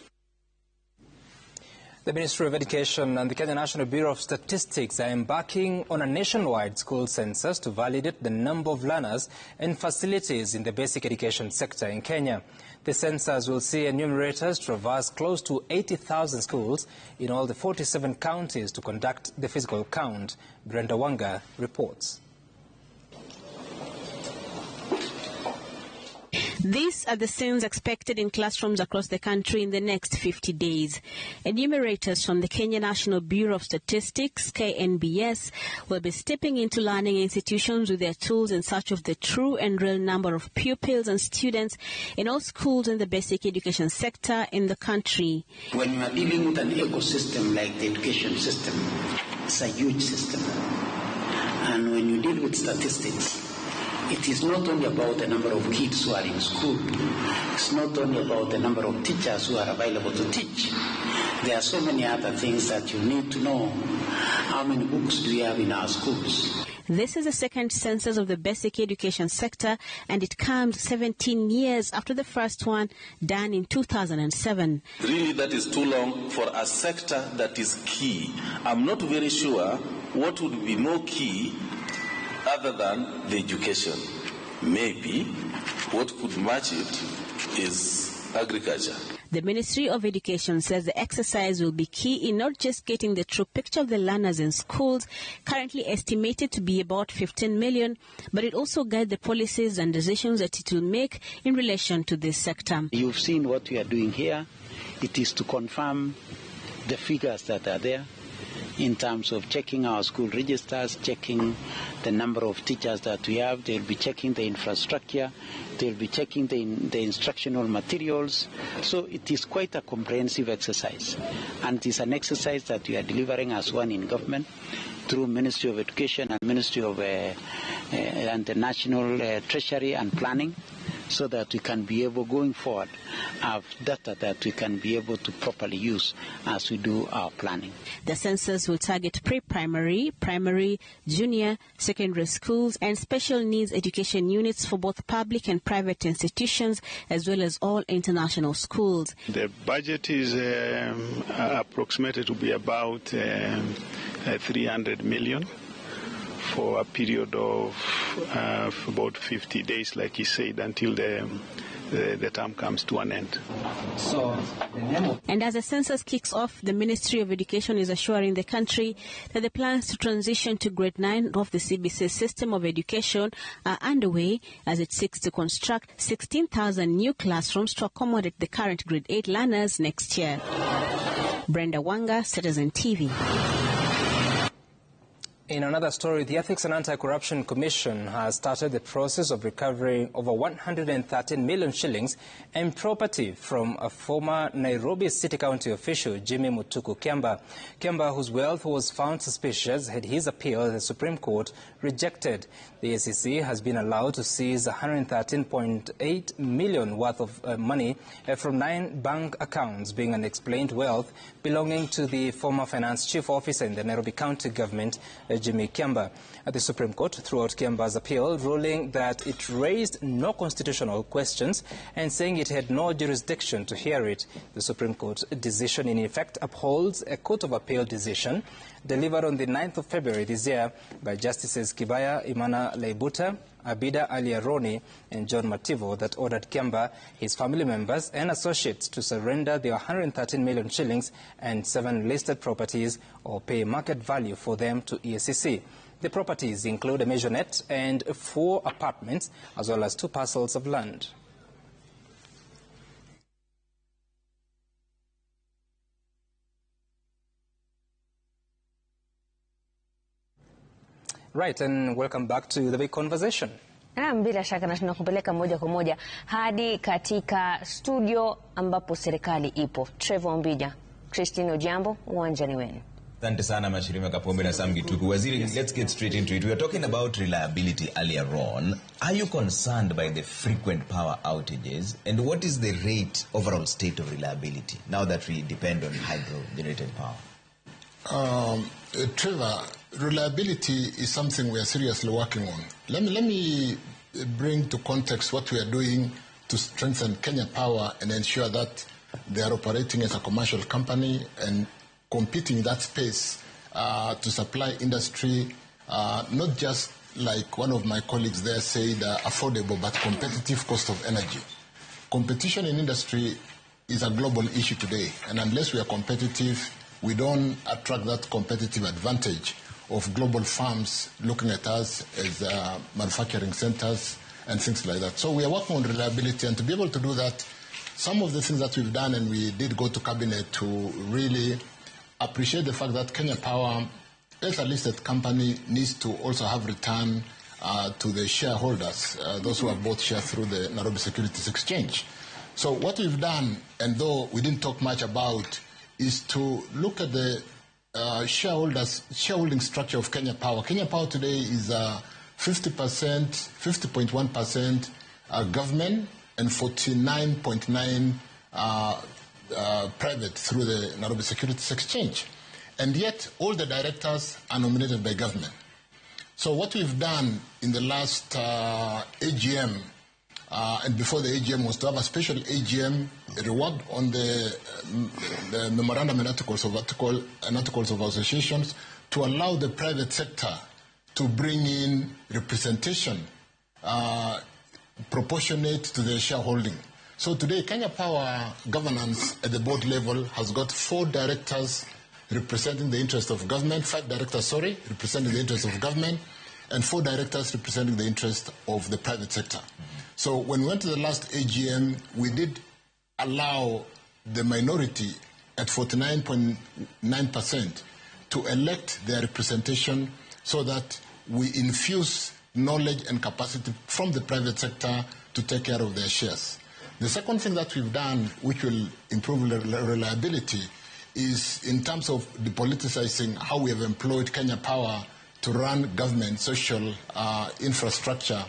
The Ministry of Education and the Kenya National Bureau of Statistics are embarking on a nationwide school census to validate the number of learners and facilities in the basic education sector in Kenya. The census will see enumerators traverse close to 80,000 schools in all the 47 counties to conduct the physical count. Brenda Wanga reports. These are the scenes expected in classrooms across the country in the next 50 days. Enumerators from the Kenya National Bureau of Statistics, KNBS, will be stepping into learning institutions with their tools in search of the true and real number of pupils and students in all schools in the basic education sector in the country. When you are dealing with an ecosystem like the education system, it's a huge system. And when you deal with statistics, it is not only about the number of kids who are in school. It's not only about the number of teachers who are available to teach. There are so many other things that you need to know. How many books do we have in our schools? This is the second census of the basic education sector, and it comes 17 years after the first one done in 2007. Really, that is too long for a sector that is key. I'm not very sure what would be more key other than the education. Maybe what could match it is agriculture. The Ministry of Education says the exercise will be key in not just getting the true picture of the learners in schools, currently estimated to be about 15 million, but it also guides the policies and decisions that it will make in relation to this sector. You've seen what we are doing here. It is to confirm the figures that are there in terms of checking our school registers, checking the number of teachers that we have. They'll be checking the infrastructure, they'll be checking the instructional materials. So it is quite a comprehensive exercise. And it is an exercise that we are delivering as one in government through Ministry of Education and Ministry of and the National Treasury and Planning, so that we can be able, going forward, have data that we can be able to properly use as we do our planning. The census will target pre-primary, primary, junior, secondary schools and special needs education units for both public and private institutions, as well as all international schools. The budget is approximated to be about 300 million for a period of about 50 days, like he said, until the term comes to an end. And as the census kicks off, the Ministry of Education is assuring the country that the plans to transition to grade 9 of the CBC system of education are underway as it seeks to construct 16,000 new classrooms to accommodate the current grade 8 learners next year. Brenda Wanga, Citizen TV. In another story, the Ethics and Anti-Corruption Commission has started the process of recovering over 113 million shillings in property from a former Nairobi City County official, Jimmy Mutuku Kiamba. Kiamba, whose wealth was found suspicious, had his appeal at the Supreme Court rejected. The ACC has been allowed to seize 113.8 million worth of money from 9 bank accounts, being unexplained wealth belonging to the former finance chief officer in the Nairobi County government, Jimmy Kiamba. At the Supreme Court threw out Kiamba's appeal, ruling that it raised no constitutional questions and saying it had no jurisdiction to hear it. The Supreme Court decision in effect upholds a Court of Appeal decision delivered on the 9th of February this year by Justices Kibaya Imana Laibuta, Abida Ali Aroni and John Mativo that ordered Kiamba, his family members and associates to surrender their 113 million shillings and 7 listed properties or pay market value for them to EACC. The properties include a maisonette and 4 apartments as well as 2 parcels of land. Right, and welcome back to the big conversation. Naam, bila shaka na tunakupeleka moja kwa moja hadi katika studio ambapo serikali ipo. Trevor Ombija, Christine Ojambo, uwanjani wenu. Asante sana Mashirima Kapombe na Sam Gituku. Waziri, yes. Let's get straight into it. We were talking about reliability earlier on. Are you concerned by the frequent power outages? And what is the rate, overall state of reliability, now that we depend on hydro-generated power? Trevor, reliability is something we are seriously working on. Let me bring to context what we are doing to strengthen Kenya Power and ensure that they are operating as a commercial company and competing in that space to supply industry, not just like one of my colleagues there said, affordable but competitive cost of energy. Competition in industry is a global issue today, and unless we are competitive, we don't attract that competitive advantage of global firms looking at us as manufacturing centers and things like that. So we are working on reliability, and to be able to do that, some of the things that we've done, and we did go to cabinet to really appreciate the fact that Kenya Power, as a listed company, needs to also have return to the shareholders, those who have bought shares through the Nairobi Securities Exchange. So what we've done, and though we didn't talk much about, is to look at the shareholding structure of Kenya Power. Kenya Power today is 50.1% government and 49.9% private through the Nairobi Securities Exchange. And yet all the directors are nominated by government. So what we've done in the last AGM and before the AGM was to have a special AGM reward on the memorandum and articles of articles of associations to allow the private sector to bring in representation proportionate to their shareholding. So today, Kenya Power governance at the board level has got 4 directors representing the interest of government, 5 directors, sorry, representing the interest of government, and 4 directors representing the interest of the private sector. So when we went to the last AGM, we did allow the minority at 49.9% to elect their representation so that we infuse knowledge and capacity from the private sector to take care of their shares. The second thing that we've done, which will improve reliability, is in terms of depoliticizing how we have employed Kenya Power to run government social infrastructure,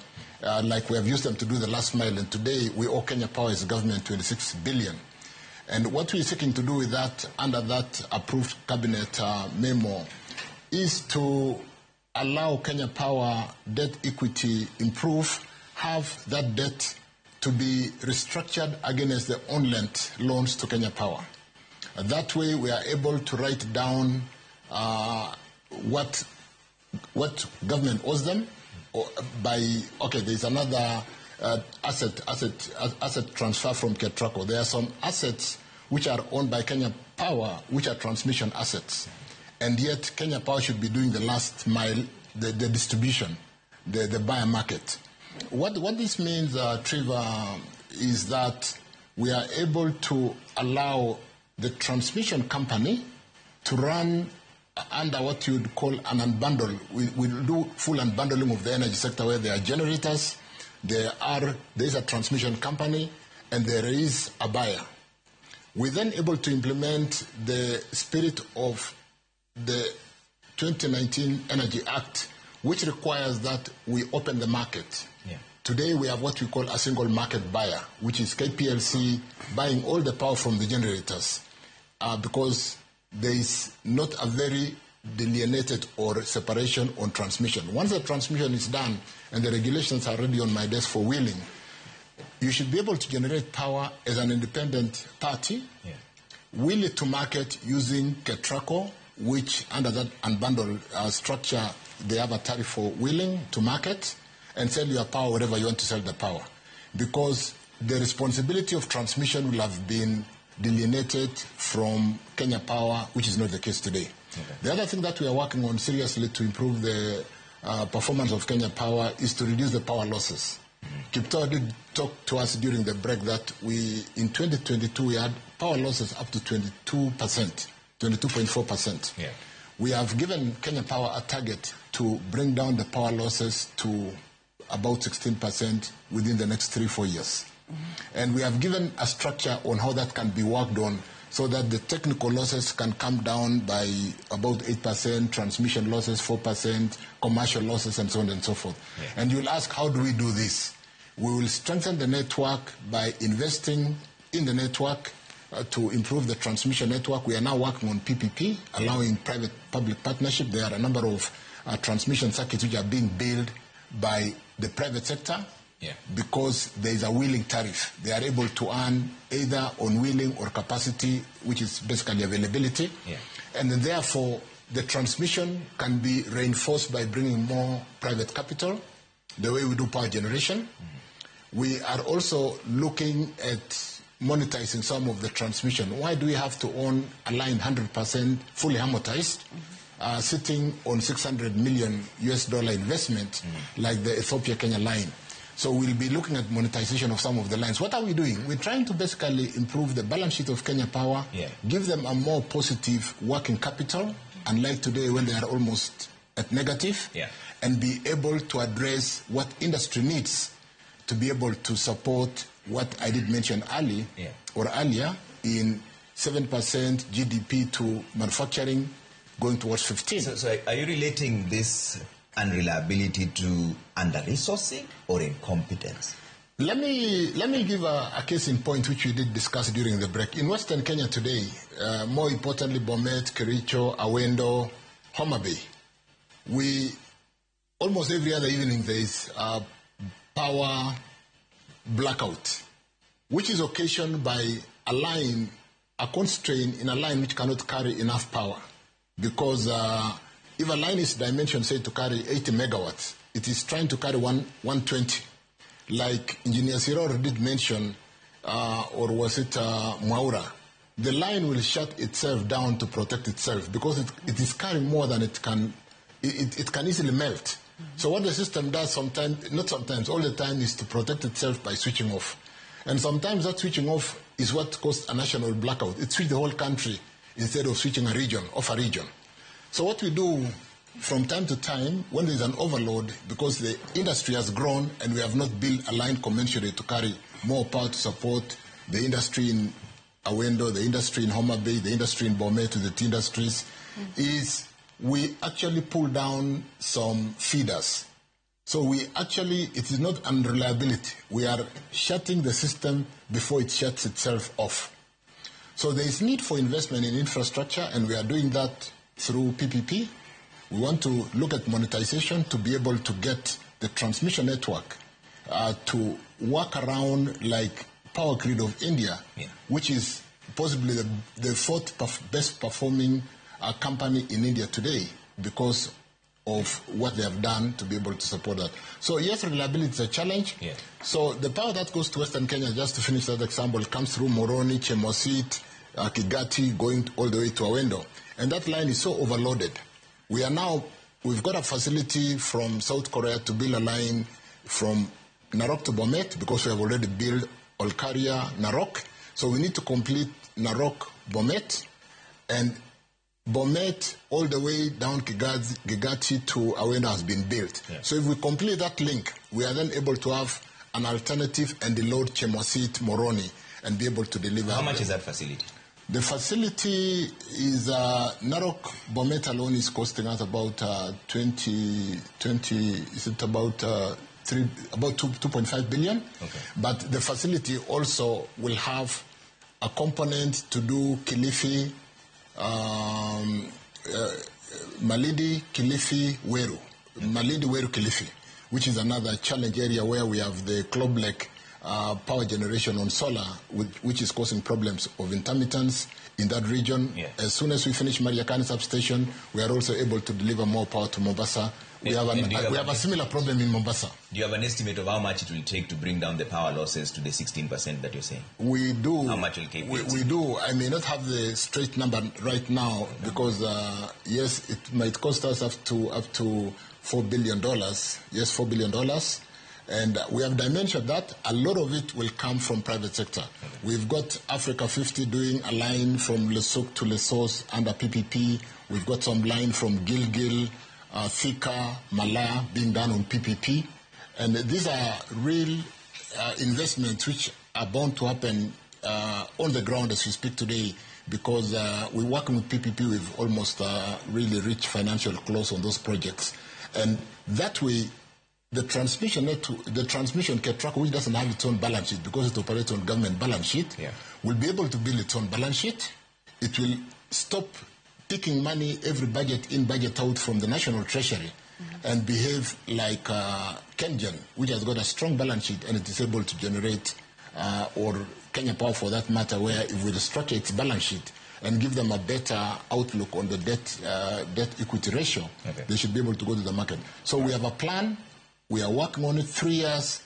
like we have used them to do the last mile. And today, we owe Kenya Power as government 26 billion. And what we're seeking to do with that, under that approved cabinet memo, is to allow Kenya Power debt equity improve, have that debt to be restructured against the on-lent loans to Kenya Power. That way, we are able to write down what government owes them. Or by okay, there's another asset transfer from Ketraco. There are some assets which are owned by Kenya Power, which are transmission assets, and yet Kenya Power should be doing the last mile, the distribution, the buyer market. What this means, Trevor, is that we are able to allow the transmission company to run under what you'd call an unbundle. We do full unbundling of the energy sector where there are generators, there is a transmission company, and there is a buyer. We're then able to implement the spirit of the 2019 Energy Act, which requires that we open the market. Yeah. Today we have what we call a single market buyer, which is KPLC buying all the power from the generators, because there is not a very delineated or separation on transmission. Once the transmission is done and the regulations are already on my desk for wheeling, you should be able to generate power as an independent party, yeah, wheel it to market using Ketraco, which under that unbundled structure, they have a tariff for wheeling to market and sell your power wherever you want to sell the power. Because the responsibility of transmission will have been delineated from Kenya Power, which is not the case today. Okay. The other thing that we are working on seriously to improve the performance of Kenya Power is to reduce the power losses. Kiptoo did talk to us during the break that we, in 2022, we had power losses up to 22%, 22.4%. Yeah. We have given Kenya Power a target to bring down the power losses to about 16% within the next 3-4 years. Mm-hmm. And we have given a structure on how that can be worked on so that the technical losses can come down by about 8%, transmission losses 4%, commercial losses, and so on and so forth. Yeah. And you'll ask, how do we do this? We will strengthen the network by investing in the network to improve the transmission network. We are now working on PPP, allowing private-public partnership. There are a number of transmission circuits which are being built by the private sector. Yeah. Because there is a wheeling tariff. They are able to earn either on wheeling or capacity, which is basically availability. Yeah. And then therefore, the transmission can be reinforced by bringing more private capital, the way we do power generation. Mm-hmm. We are also looking at monetizing some of the transmission. Why do we have to own a line 100% fully amortized, mm-hmm, sitting on $600 million US dollar investment, mm-hmm, like the Ethiopia-Kenya line? So we'll be looking at monetization of some of the lines. What are we doing? We're trying to basically improve the balance sheet of Kenya Power, yeah, give them a more positive working capital, unlike today when they are almost at negative, yeah, and be able to address what industry needs to be able to support what I did mention early, yeah, or earlier in 7% GDP to manufacturing going towards 15. So are you relating this unreliability to under-resourcing or incompetence? Let me give a case in point which we did discuss during the break. In Western Kenya today, more importantly, Bomet, Kericho, Awendo, Homa Bay, we Almost every other evening there is a power blackout, which is occasioned by a line, a constraint in a line which cannot carry enough power. Because if a line is dimensioned, say, to carry 80 megawatts, it is trying to carry 120. Like Engineer Siror did mention, or was it Mwaura, the line will shut itself down to protect itself because it is carrying more than it can, it can easily melt. So what the system does sometimes, not sometimes, all the time, is to protect itself by switching off. And sometimes that switching off is what caused a national blackout. It switched the whole country instead of switching a region, off a region. So what we do from time to time, when there is an overload, because the industry has grown and we have not built a line commensurate to carry more power to support the industry in Awendo, the industry in Homa Bay, the industry in Bomet, to the tea industries, is we actually pull down some feeders. So we actually, it is not unreliability. We are shutting the system before it shuts itself off. So there is need for investment in infrastructure, and we are doing that through PPP. We want to look at monetization to be able to get the transmission network to work around like Power Grid of India, which is possibly the fourth best performing company in India today because of what they have done to be able to support that. So yes, reliability is a challenge. Yeah. So the power that goes to Western Kenya, just to finish that example, comes through Moroni, Chemosit, Kigati, going all the way to Awendo. And that line is so overloaded. We are now, we've got a facility from South Korea to build a line from Narok to Bomet, because we have already built Olkaria, Narok. So we need to complete Narok, Bomet, and Bomet all the way down Kigati to Awendo has been built. Yeah. So if we complete that link, we are then able to have an alternative and load Chemosit, Moroni, and be able to deliver. How much is that facility? The facility is, Narok Bomet alone is costing us about 2.5 billion. Okay. But the facility also will have a component to do Kilifi, Malindi, Kilifi, Weru. Malindi, Weru, Kilifi, which is another challenge area where we have the Kloblek power generation on solar, which is causing problems of intermittence in that region. Yeah. As soon as we finish Mariakani substation, we are also able to deliver more power to Mombasa. We have a similar problem in Mombasa. Do you have an estimate of how much it will take to bring down the power losses to the 16% that you're saying? We do. How much will it take? We do. I may not have the straight number right now because, yes, it might cost us up to $4 billion. Yes, $4 billion. And we have dimensioned that. A lot of it will come from private sector. Okay. We've got Africa 50 doing a line from Lesotho to Lesotho under PPP. We've got some line from Gilgil, Thika, Mala being done on PPP. And these are real investments which are bound to happen on the ground as we speak today, because we're working with PPP with almost really rich financial close on those projects. And that way, the transmission KETRACO, which doesn't have its own balance sheet because it operates on government balance sheet, will be able to build its own balance sheet. It will stop taking money every budget in, budget out from the national treasury and behave like KenGen, which has got a strong balance sheet and it is able to generate, or Kenya Power for that matter, where if we restructure its balance sheet and give them a better outlook on the debt equity ratio, they should be able to go to the market. So we have a plan. We are working on it 3 years.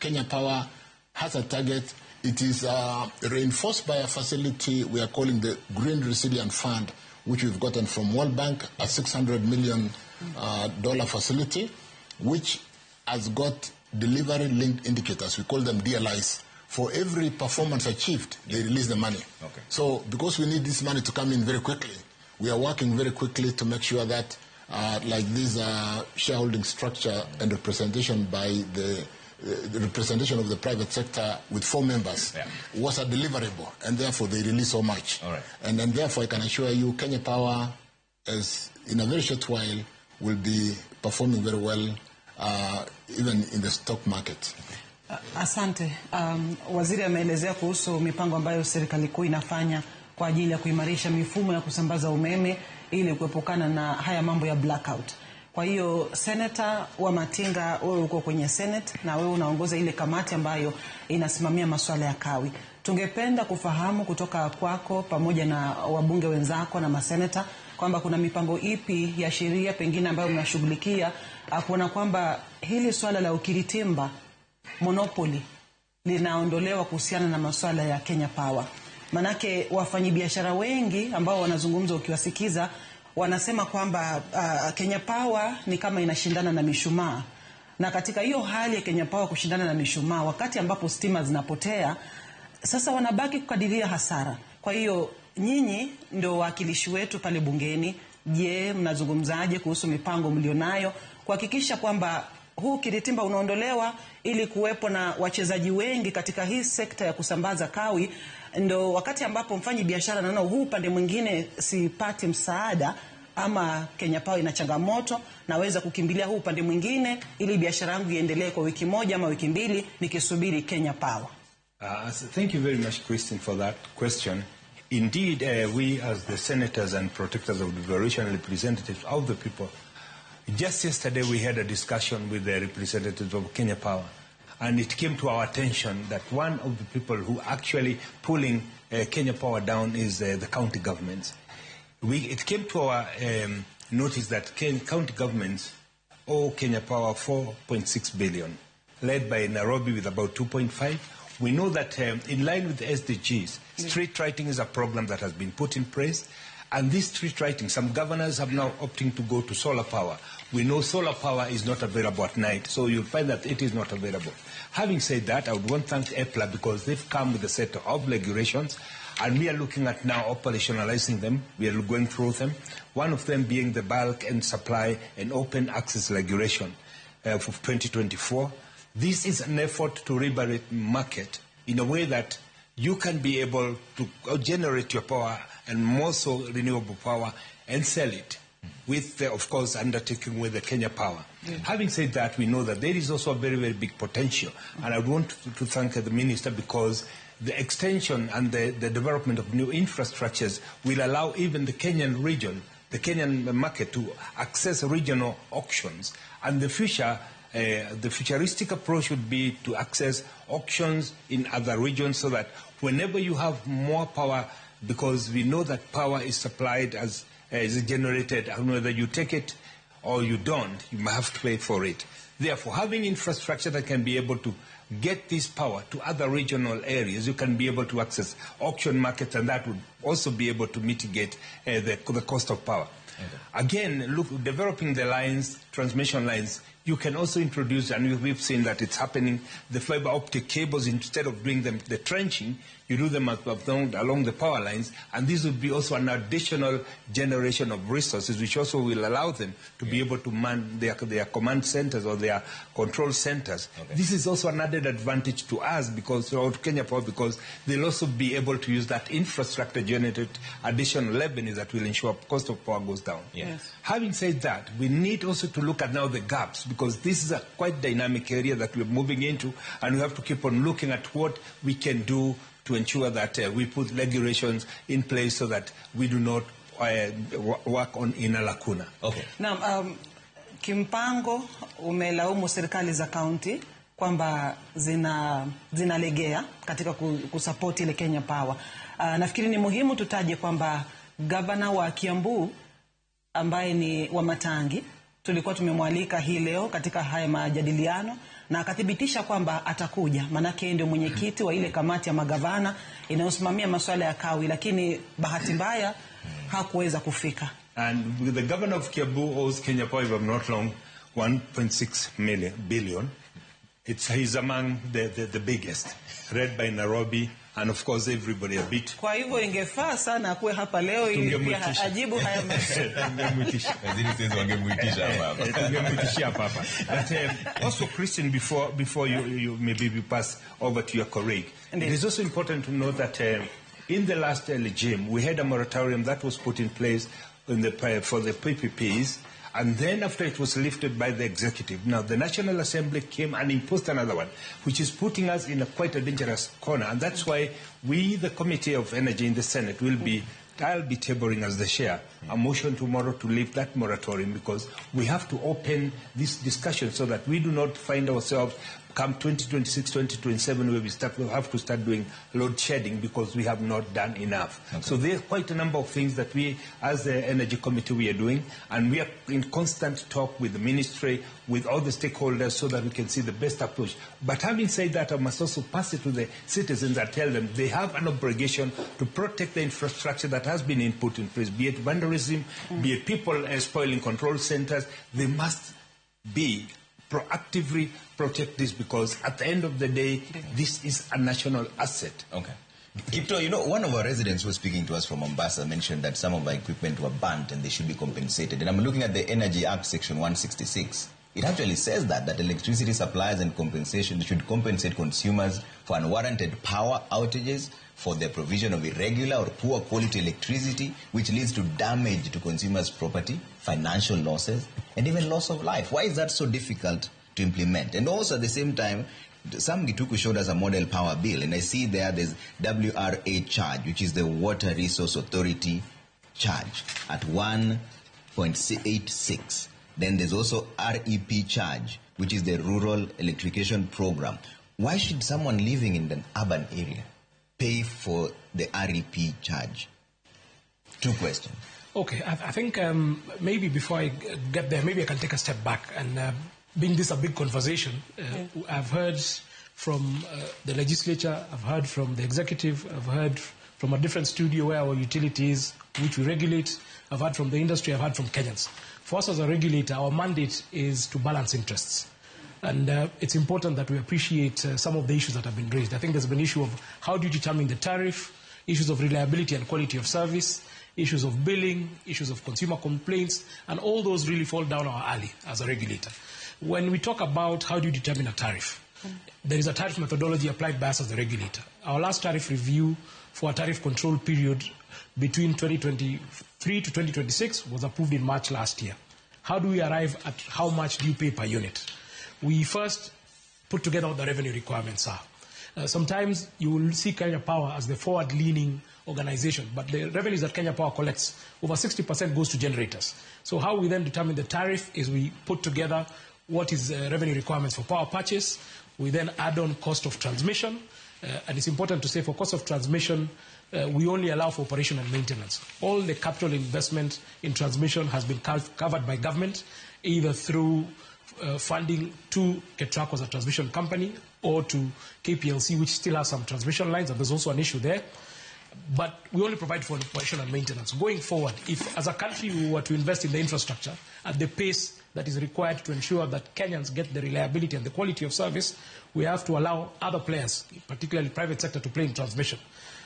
Kenya Power has a target. It is reinforced by a facility we are calling the Green Resilient Fund, which we've gotten from World Bank, a $600 million dollar facility, which has got delivery-linked indicators. We call them DLIs. For every performance achieved, they release the money. Okay. So because we need this money to come in very quickly, we are working very quickly to make sure that like this shareholding structure and representation by the representation of the private sector with 4 members was a deliverable, and therefore they release so much. All right. And then therefore I can assure you Kenya Power, as in a very short while, will be performing very well, even in the stock market. Asante. Waziri ameelezea kuhusu mipango ambayo serikali kuu inafanya kwa ajili ya kuimarisha mifumo ya kusambaza umeme ili kuepukana na haya mambo ya blackout. Kwa hiyo Seneta wa Matinga, wewe uko kwenye Senate na wewe unaongoza ile kamati ambayo inasimamia masuala ya kawi. Tungependa kufahamu kutoka kwako pamoja na wabunge wenzako na maseneta kwamba kuna mipango ipi ya sheria pengine ambayo mnashughulikia kuona kwamba hili swala la ukiritimba monopoly linaondolewa kuhusiana na masuala ya Kenya Power. Manake wafanyibiashara wengi ambao wanazungumza ukiwasikiza wanasema kwamba Kenya Power ni kama inashindana na mishumaa. Na katika hiyo hali ya Kenya Power kushindana na mishumaa, wakati ambapo stima zinapotea, sasa wanabaki kukadiria hasara. Kwa hiyo nyinyi ndio wawakilishi wetu pale bungeni. Je, mnazungumzaje kuhusu mipango mlionayo kuhakikisha kwamba huu kiritimba unaondolewa ili kuwepo na wachezaji wengi katika hii sekta ya kusambaza kawi? Ndo wakati ambapo mfanyi biashara naona huu upande mwingine sipati msaada ama Kenya Power ina changamoto, naweza kukimbilia huu upande mwingine ili biashara yangu iendelee kwa wiki moja ama wiki mbili nikisubiri Kenya Power. Thank you very much, Christine, for that question. Indeed, we as the senators and protectors of the revolution, representatives of the people, just yesterday we had a discussion with the representatives of Kenya Power, and it came to our attention that one of the people who actually pulling Kenya Power down is the county governments. It came to our notice that county governments owe Kenya Power 4.6 billion, led by Nairobi with about 2.5. We know that in line with the SDGs, street writing is a program that has been put in place. And this street writing, some governors have now opting to go to solar power. We know solar power is not available at night, so you'll find that it is not available. Having said that, I would want to thank EPLA because they've come with a set of regulations, and we are looking at now operationalizing them. We are going through them. One of them being the bulk and supply and open access regulation for 2024. This is an effort to liberate market in a way that you can be able to generate your power and more so renewable power and sell it with, of course, undertaking with the Kenya Power. Yeah. Having said that, we know that there is also a very, very big potential. And I want to thank the minister because the extension and the development of new infrastructures will allow even the Kenyan region, the Kenyan market to access regional auctions. And the future, the futuristic approach would be to access auctions in other regions so that whenever you have more power, because we know that power is supplied as is generated, and whether you take it or you don't, you have to pay for it. Therefore, having infrastructure that can be able to get this power to other regional areas, you can be able to access auction markets, and that would also be able to mitigate the cost of power. Okay. Again, look, developing the lines, transmission lines, you can also introduce, and we've seen that it's happening, the fiber optic cables, instead of doing them, the trenching, you do them along the power lines, and this would be also an additional generation of resources, which also will allow them to be able to man their command centers or their control centers. Okay. This is also an added advantage to us, because to Kenya Power, because they'll also be able to use that infrastructure generated additional revenue that will ensure cost of power goes down. Yes. Yes. Having said that, we need also to look at now the gaps, because this is a quite dynamic area that we're moving into, and we have to keep on looking at what we can do to ensure that we put regulations in place so that we do not work on in a lacuna. Okay. Now, kimpango umelaumu serikali za county kwamba zinalegea katika kusupport ile Kenya Power. Nafikiri ni muhimu tutaje kwamba gavana wa Kiambu ambaye ni wa Matangi tulikuwa tumemwalika hii leo katika haya majadiliano na akathibitisha kwamba atakuja, manake ndio mwenyekiti wa ile kamati ya magavana inayosimamia masuala ya kawi, lakini bahati mbaya hakuweza kufika. And the governor of Kiambu owes Kenya Power, if I'm not wrong, 1.6 billion. He's among the biggest, led by Nairobi, and of course everybody a bit. Kwa hivyo ingefaa sana akuwe hapa leo ili pia ajibu haya maswali. Wangemuitisha hapa. Tungemuitishia hapa. But also, Christian, before you maybe you pass over to your colleague, it is also important to note that in the last regime we had a moratorium that was put in place for the PPPs. And then after it was lifted by the executive, now the National Assembly came and imposed another one, which is putting us in a quite a dangerous corner. And that's why we, the Committee of Energy in the Senate, will be I'll be tabling as the chair a motion tomorrow to lift that moratorium, because we have to open this discussion so that we do not find ourselves come 2026, 2027, where we have to start doing load shedding because we have not done enough. Okay. So there are quite a number of things that we, as the Energy Committee, we are doing, and we are in constant talk with the ministry, with all the stakeholders, so that we can see the best approach. But having said that, I must also pass it to the citizens and tell them they have an obligation to protect the infrastructure that has been put in place, be it vandalism, be it people spoiling control centers. They must be proactively protect this, because at the end of the day, this is a national asset. Okay. Kiptoo, you know, one of our residents who was speaking to us from Mombasa mentioned that some of our equipment were burnt and they should be compensated. And I'm looking at the Energy Act, Section 166. It actually says that electricity suppliers and compensation should compensate consumers for unwarranted power outages, for the provision of irregular or poor quality electricity, which leads to damage to consumers' property, financial losses, and even loss of life. Why is that so difficult to implement? And also at the same time, Sam Gituku showed us a model power bill, and I see there's WRA charge, which is the Water Resource Authority charge at 1.86. Then there's also REP charge, which is the Rural Electrification Program. Why should someone living in an urban area pay for the REP charge? Two questions. Okay, I think maybe before I get there, maybe I can take a step back. And being this a big conversation, I've heard from the legislature, I've heard from the executive, I've heard from a different studio where our utility is, which we regulate, I've heard from the industry, I've heard from Kenyans. For us as a regulator, our mandate is to balance interests. And it's important that we appreciate some of the issues that have been raised. I think there's been an issue of how do you determine the tariff, issues of reliability and quality of service, issues of billing, issues of consumer complaints, and all those really fall down our alley as a regulator. When we talk about how do you determine a tariff, there is a tariff methodology applied by us as the regulator. Our last tariff review for a tariff control period between 2023 to 2026 was approved in March last year. How do we arrive at how much do you pay per unit? We first put together what the revenue requirements are. Sometimes you will see Kenya Power as the forward-leaning organization, but the revenues that Kenya Power collects, over 60% goes to generators. So how we then determine the tariff is we put together what is the revenue requirements for power purchase. We then add on cost of transmission. And it's important to say for cost of transmission, we only allow for operation and maintenance. All the capital investment in transmission has been covered by government, either through funding to KETRACO as a transmission company or to KPLC, which still has some transmission lines, and there's also an issue there. But we only provide for operation and maintenance. Going forward, if as a country we were to invest in the infrastructure at the pace that is required to ensure that Kenyans get the reliability and the quality of service, we have to allow other players, particularly private sector, to play in transmission.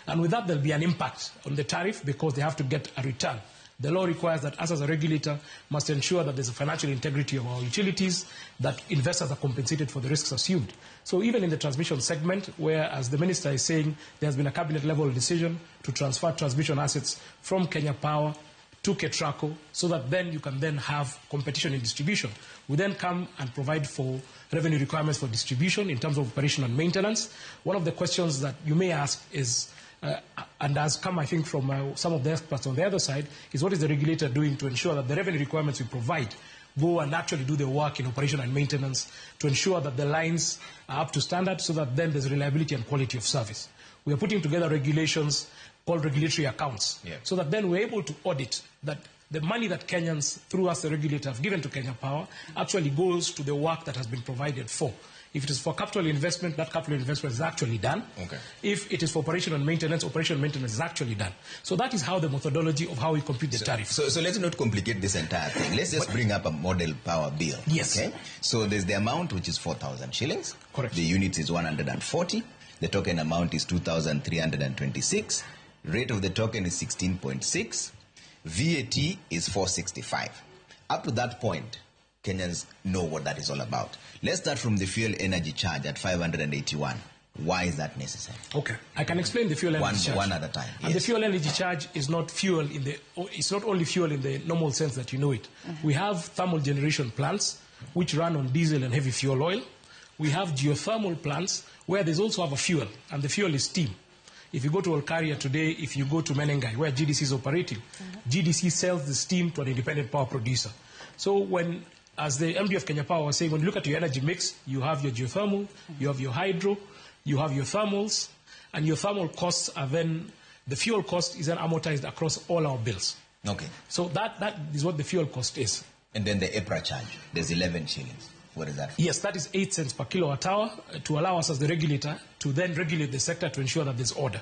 And with that, there'll be an impact on the tariff because they have to get a return. The law requires that us as a regulator must ensure that there's a financial integrity of our utilities, that investors are compensated for the risks assumed. So even in the transmission segment, where, as the minister is saying, there has been a cabinet-level decision to transfer transmission assets from Kenya Power to KETRACO, so that then you can then have competition in distribution. We then come and provide for revenue requirements for distribution in terms of operation and maintenance. One of the questions that you may ask is, and has come, I think, from some of the experts on the other side, is what is the regulator doing to ensure that the revenue requirements we provide go and actually do the work in operation and maintenance to ensure that the lines are up to standard so that then there's reliability and quality of service. We are putting together regulations called regulatory accounts, so that then we're able to audit that the money that Kenyans, through us the regulator, have given to Kenya Power actually goes to the work that has been provided for. If it is for capital investment, that capital investment is actually done. Okay. If it is for operation and maintenance, operation and maintenance is actually done. So that is how the methodology of how we compute the tariff. So let's not complicate this entire thing. Let's just bring up a model power bill. Yes. Okay? So there's the amount, which is 4,000 shillings. Correct. The unit is 140. The token amount is 2,326. Rate of the token is 16.6. VAT is 465. Up to that point, Kenyans know what that is all about. Let's start from the fuel energy charge at 581. Why is that necessary? Okay, I can explain the fuel energy charge. One at a time. And the fuel energy charge is not fuel in the, it's not only fuel in the normal sense that you know it. Mm-hmm. We have thermal generation plants which run on diesel and heavy fuel oil. We have geothermal plants where they also have a fuel, and the fuel is steam. If you go to Olkaria today, if you go to Menengai, where GDC is operating, GDC sells the steam to an independent power producer. So when, as the MD of Kenya Power was saying, when you look at your energy mix, you have your geothermal, you have your hydro, you have your thermals, and your thermal costs are then, the fuel cost is then amortized across all our bills. Okay. So that is what the fuel cost is. And then the EPRA charge, there's 11 shillings. What is that for? Yes, that is 8 cents per kilowatt hour to allow us as the regulator to then regulate the sector to ensure that there's order.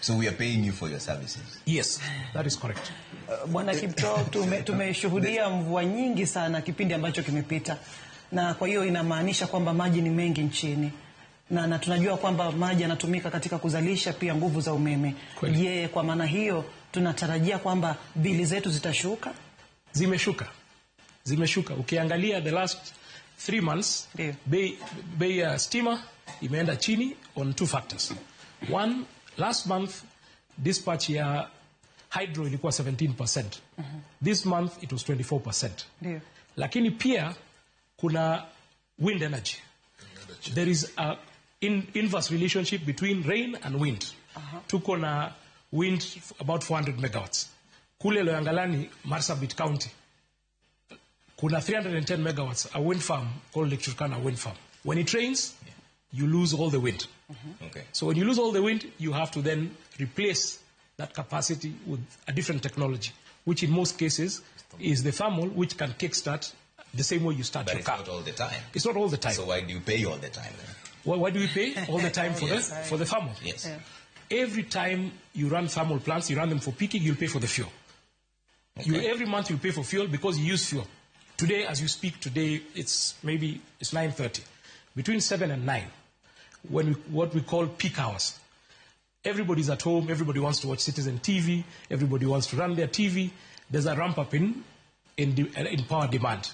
So we are paying you for your services? Yes, that is correct. Bwana Kiptoo, tumeshuhudia mvua nyingi sana kipindi ambacho kimepita, na kwa hiyo inamaanisha kwamba maji ni mengi nchini. Na tunajua kwamba maji yanatumika katika kuzalisha pia nguvu za umeme. Je, kwa maana hiyo tunatarajia kwamba bili zetu zitashuka? Zimeshuka. Zimeshuka. Ukiangalia the last 3 months, bei ya stima imeenda chini on 2 factors. One, last month dispatch ya hydro ilikuwa 17%. This month it was 24%. Lakini pia kuna wind energy. There is a inverse relationship between rain and wind. Tuko na wind about 400 megawatts. Kule Loyangalani, Marsabit County, kuna 310 megawatts, a wind farm called Lake Turkana Wind Farm. When it rains, you lose all the wind. Okay. So when you lose all the wind, you have to then replace that capacity with a different technology, which in most cases is the thermal, which can kickstart the same way you start your car. But it's not all the time. It's not all the time. So why do you pay all the time then? Well, why do we pay all the time for, for the thermal? Yes. Yeah. Every time you run thermal plants, you run them for peaking, you'll pay for the fuel. Okay. Every month you pay for fuel because you use fuel. Today, as you speak today, it's 9:30. Between 7 and 9, when what we call peak hours. Everybody's at home, everybody wants to watch Citizen TV, everybody wants to run their TV. There's a ramp up in power demand.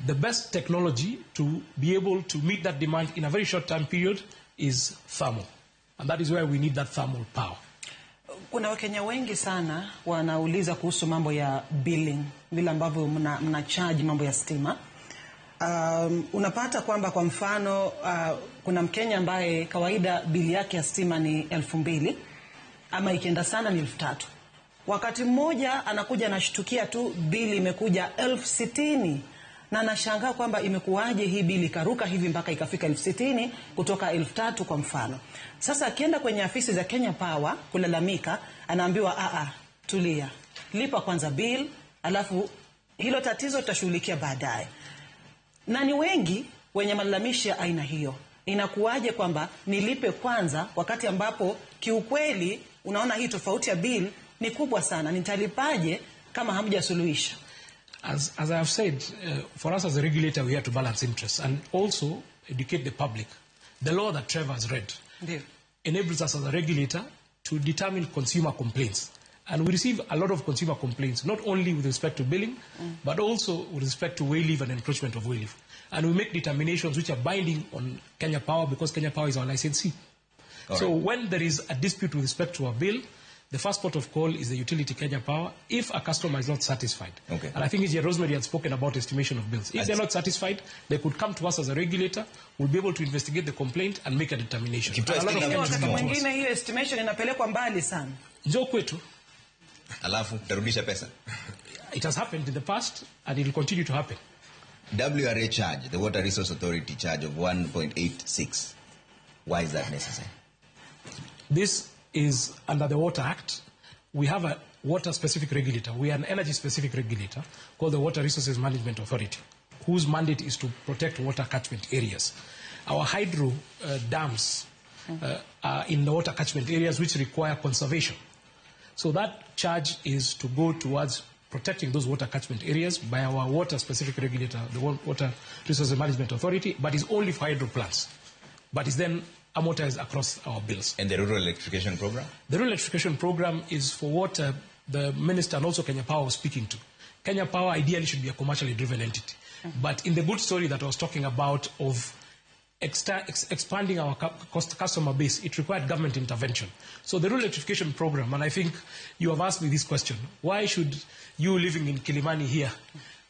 The best technology to be able to meet that demand in a very short time period is thermal. And that is where we need that thermal power. Kuna Wakenya wengi sana wanauliza kuhusu mambo ya billing, vile ambavyo mna charge mambo ya stima. Unapata kwamba kwa mfano kuna Mkenya ambaye kawaida bili yake ya stima ni 2,000 ama ikienda sana ni 3,000. Wakati mmoja anakuja anashtukia tu bili imekuja 60,000. Na anashangaa kwamba imekuwaje hii bili ikaruka hivi mpaka ikafika 60,000 kutoka 3,000 kwa mfano. Sasa akienda kwenye afisi za Kenya Power kulalamika, anaambiwa tulia. Lipa kwanza bill, alafu hilo tatizo tutashughulikia baadaye. Na ni wengi wenye malalamishi ya aina hiyo. Inakuwaje kwamba nilipe kwanza wakati ambapo kiukweli unaona hii tofauti ya bill ni kubwa sana, nitalipaje kama hamjasuluhisha? As I have said, for us as a regulator, we have to balance interests and also educate the public. The law that Trevor has read enables us as a regulator to determine consumer complaints. And we receive a lot of consumer complaints, not only with respect to billing, but also with respect to wayleave and encroachment of wayleave. And we make determinations which are binding on Kenya Power because Kenya Power is our licensee. So when there is a dispute with respect to a bill, the first port of call is the utility Kenya Power if a customer is not satisfied. Okay. And I think Rosemary had spoken about estimation of bills. If they're not satisfied, they could come to us as a regulator. We'll be able to investigate the complaint and make a determination. Wakati mwingine hiyo estimation inapelekwa mbali sana. Njoo kwetu. Alafu utarudisha pesa. It has happened in the past and it will continue to happen. WRA charge, the Water Resource Authority charge of 1.86. Why is that necessary? This is under the Water Act. We have a water-specific regulator. We are an energy-specific regulator called the Water Resources Management Authority, whose mandate is to protect water catchment areas. Our hydro dams are in the water catchment areas which require conservation. So that charge is to go towards protecting those water catchment areas by our water-specific regulator, the Water Resources Management Authority, but is only for hydro plants. But is then amortized across our bills. And the rural electrification program? The rural electrification program is for what the minister and also Kenya Power was speaking to. Kenya Power ideally should be a commercially driven entity. But in the good story that I was talking about of expanding our customer base, it required government intervention. So the rural electrification program, and I think you have asked me this question, why should you living in Kilimani here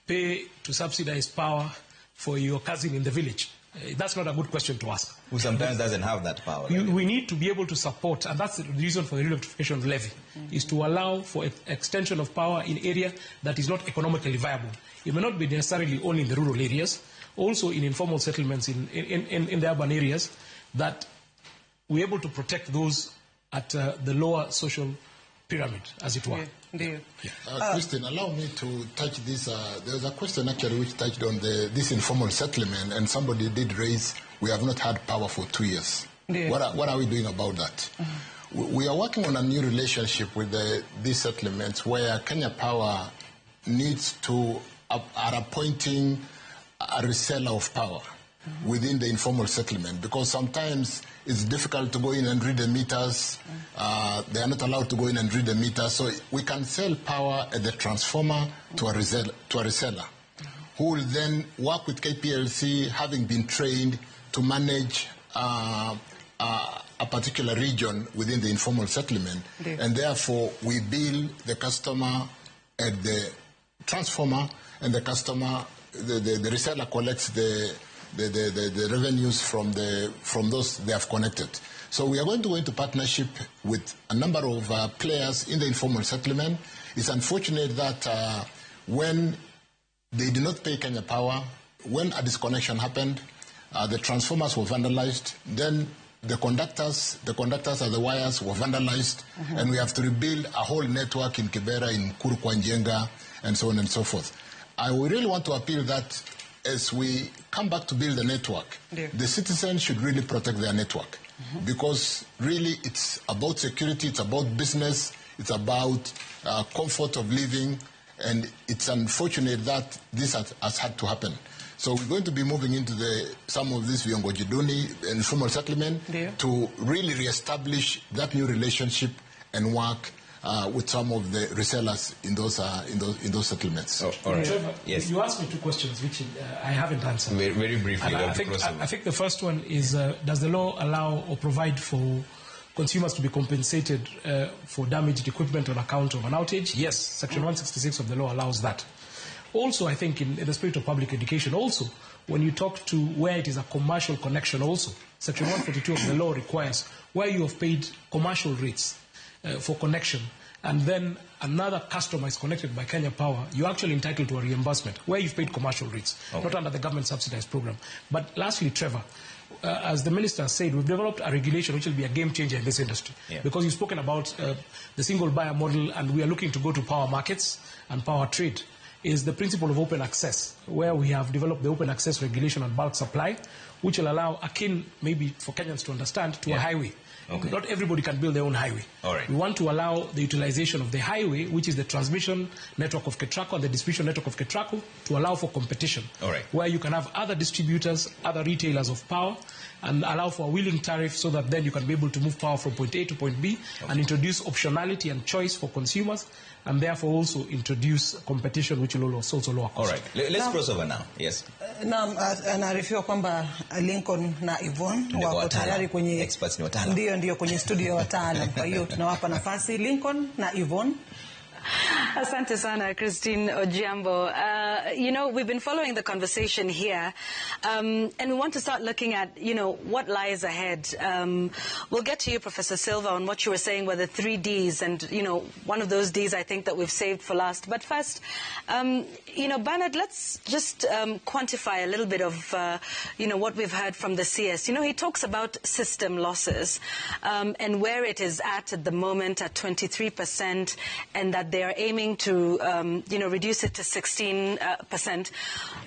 pay to subsidize power for your cousin in the village? That's not a good question to ask. Who sometimes doesn't have that power. We need to be able to support, and that's the reason for the re-electrification levy, is to allow for extension of power in area that is not economically viable. It may not be necessarily only in the rural areas, also in informal settlements in the urban areas, that we're able to protect those at the lower social pyramid, as it were. Yeah. Yeah. Christine, allow me to touch this. There's a question actually which touched on this informal settlement, and somebody did raise, we have not had power for 2 years. Yeah. What are we doing about that? We are working on a new relationship with these settlements where Kenya Power needs to, are appointing a reseller of power within the informal settlement, because sometimes it's difficult to go in and read the meters. They are not allowed to go in and read the meters. So we can sell power at the transformer to a reseller, who will then work with KPLC, having been trained to manage a particular region within the informal settlement. Yeah. And therefore, we bill the customer at the transformer, and the customer, the reseller collects the revenues from those they have connected. So we are going to go into partnership with a number of players in the informal settlement. It's unfortunate that when they did not pay Kenya Power, when a disconnection happened, the transformers were vandalized, then the conductors and the wires were vandalized, and we have to rebuild a whole network in Kibera, in Kurukwanjenga, and so on and so forth. I really want to appeal that as we come back to build the network, the citizens should really protect their network, because really it's about security, it's about business, it's about comfort of living, and it's unfortunate that this has had to happen. So we're going to be moving into some of this Viongoji Duni informal settlement to really reestablish that new relationship and work with some of the resellers in those settlements. Oh, all right. Trevor, yes. You asked me two questions which I haven't answered. Very, very briefly. I think the first one is, does the law allow or provide for consumers to be compensated for damaged equipment on account of an outage? Yes, Section 166 of the law allows that. Also, I think in the spirit of public education also, when you talk to where it is a commercial connection also, Section 142 of the law requires where you have paid commercial rates for connection, and then another customer is connected by Kenya Power, you're actually entitled to a reimbursement where you've paid commercial rates, not under the government subsidized program. But lastly, Trevor, as the minister said, we've developed a regulation which will be a game changer in this industry. Yeah. Because you've spoken about the single buyer model, and we are looking to go to power markets and power trade, is the principle of open access, where we have developed the open access regulation on bulk supply, which will allow, akin maybe for Kenyans to understand, to a highway. Okay. Not everybody can build their own highway. All right. We want to allow the utilization of the highway, which is the transmission network of Ketraco and the distribution network of Ketraco, to allow for competition. All right. Where you can have other distributors, other retailers of power, and allow for a wheeling tariff so that then you can be able to move power from point A to point B, and introduce optionality and choice for consumers, and therefore also introduce competition, which will also lower cost. All right. Let's cross over now. Yes. Naam, anaarifiwa kwamba Lincoln na Yvonne wako tayari kwenye experts ni wataalam. Ndio kwenye studio ya wataalam. Kwa hiyo tunawapa nafasi Lincoln na Yvonne. Asante sana, Christine Ojiambo. You know, we've been following the conversation here, and we want to start looking at, you know, what lies ahead. We'll get to you, Professor Silva, on what you were saying were the 3 Ds, and, you know, one of those Ds I think that we've saved for last. But first, you know, Bernard, let's just quantify a little bit of, you know, what we've heard from the CS. You know, he talks about system losses and where it is at the moment at 23%, and that they are aiming to, you know, reduce it to 16%.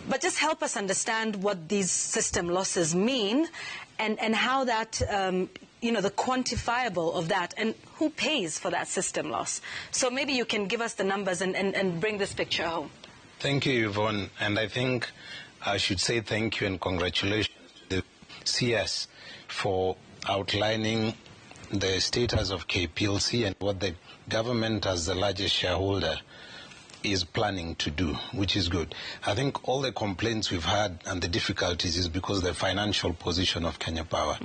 But just help us understand what these system losses mean, and how that, you know, the quantifiable of that, and who pays for that system loss. So maybe you can give us the numbers and bring this picture home. Thank you, Yvonne. And I think I should say thank you and congratulations to the CS for outlining the status of KPLC and what the government as the largest shareholder is planning to do, which is good. I think all the complaints we've had and the difficulties is because of the financial position of Kenya Power.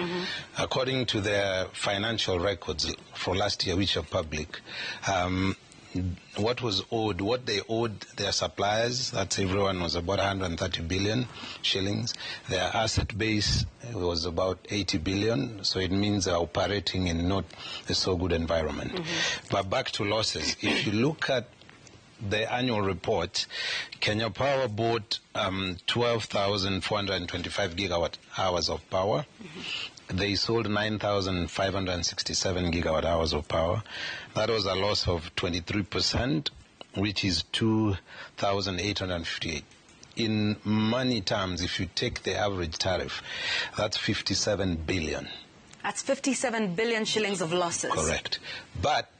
According to their financial records for last year, which are public, What was owed, what they owed their suppliers, that's everyone, was about 130 billion shillings. Their asset base was about 80 billion, so it means they're operating in not a so good environment. But back to losses, if you look at the annual report, Kenya Power bought 12,425 gigawatt hours of power. They sold 9,567 gigawatt hours of power. That was a loss of 23%, which is 2,858. In money terms, if you take the average tariff, that's 57 billion. That's 57 billion shillings of losses. Correct. But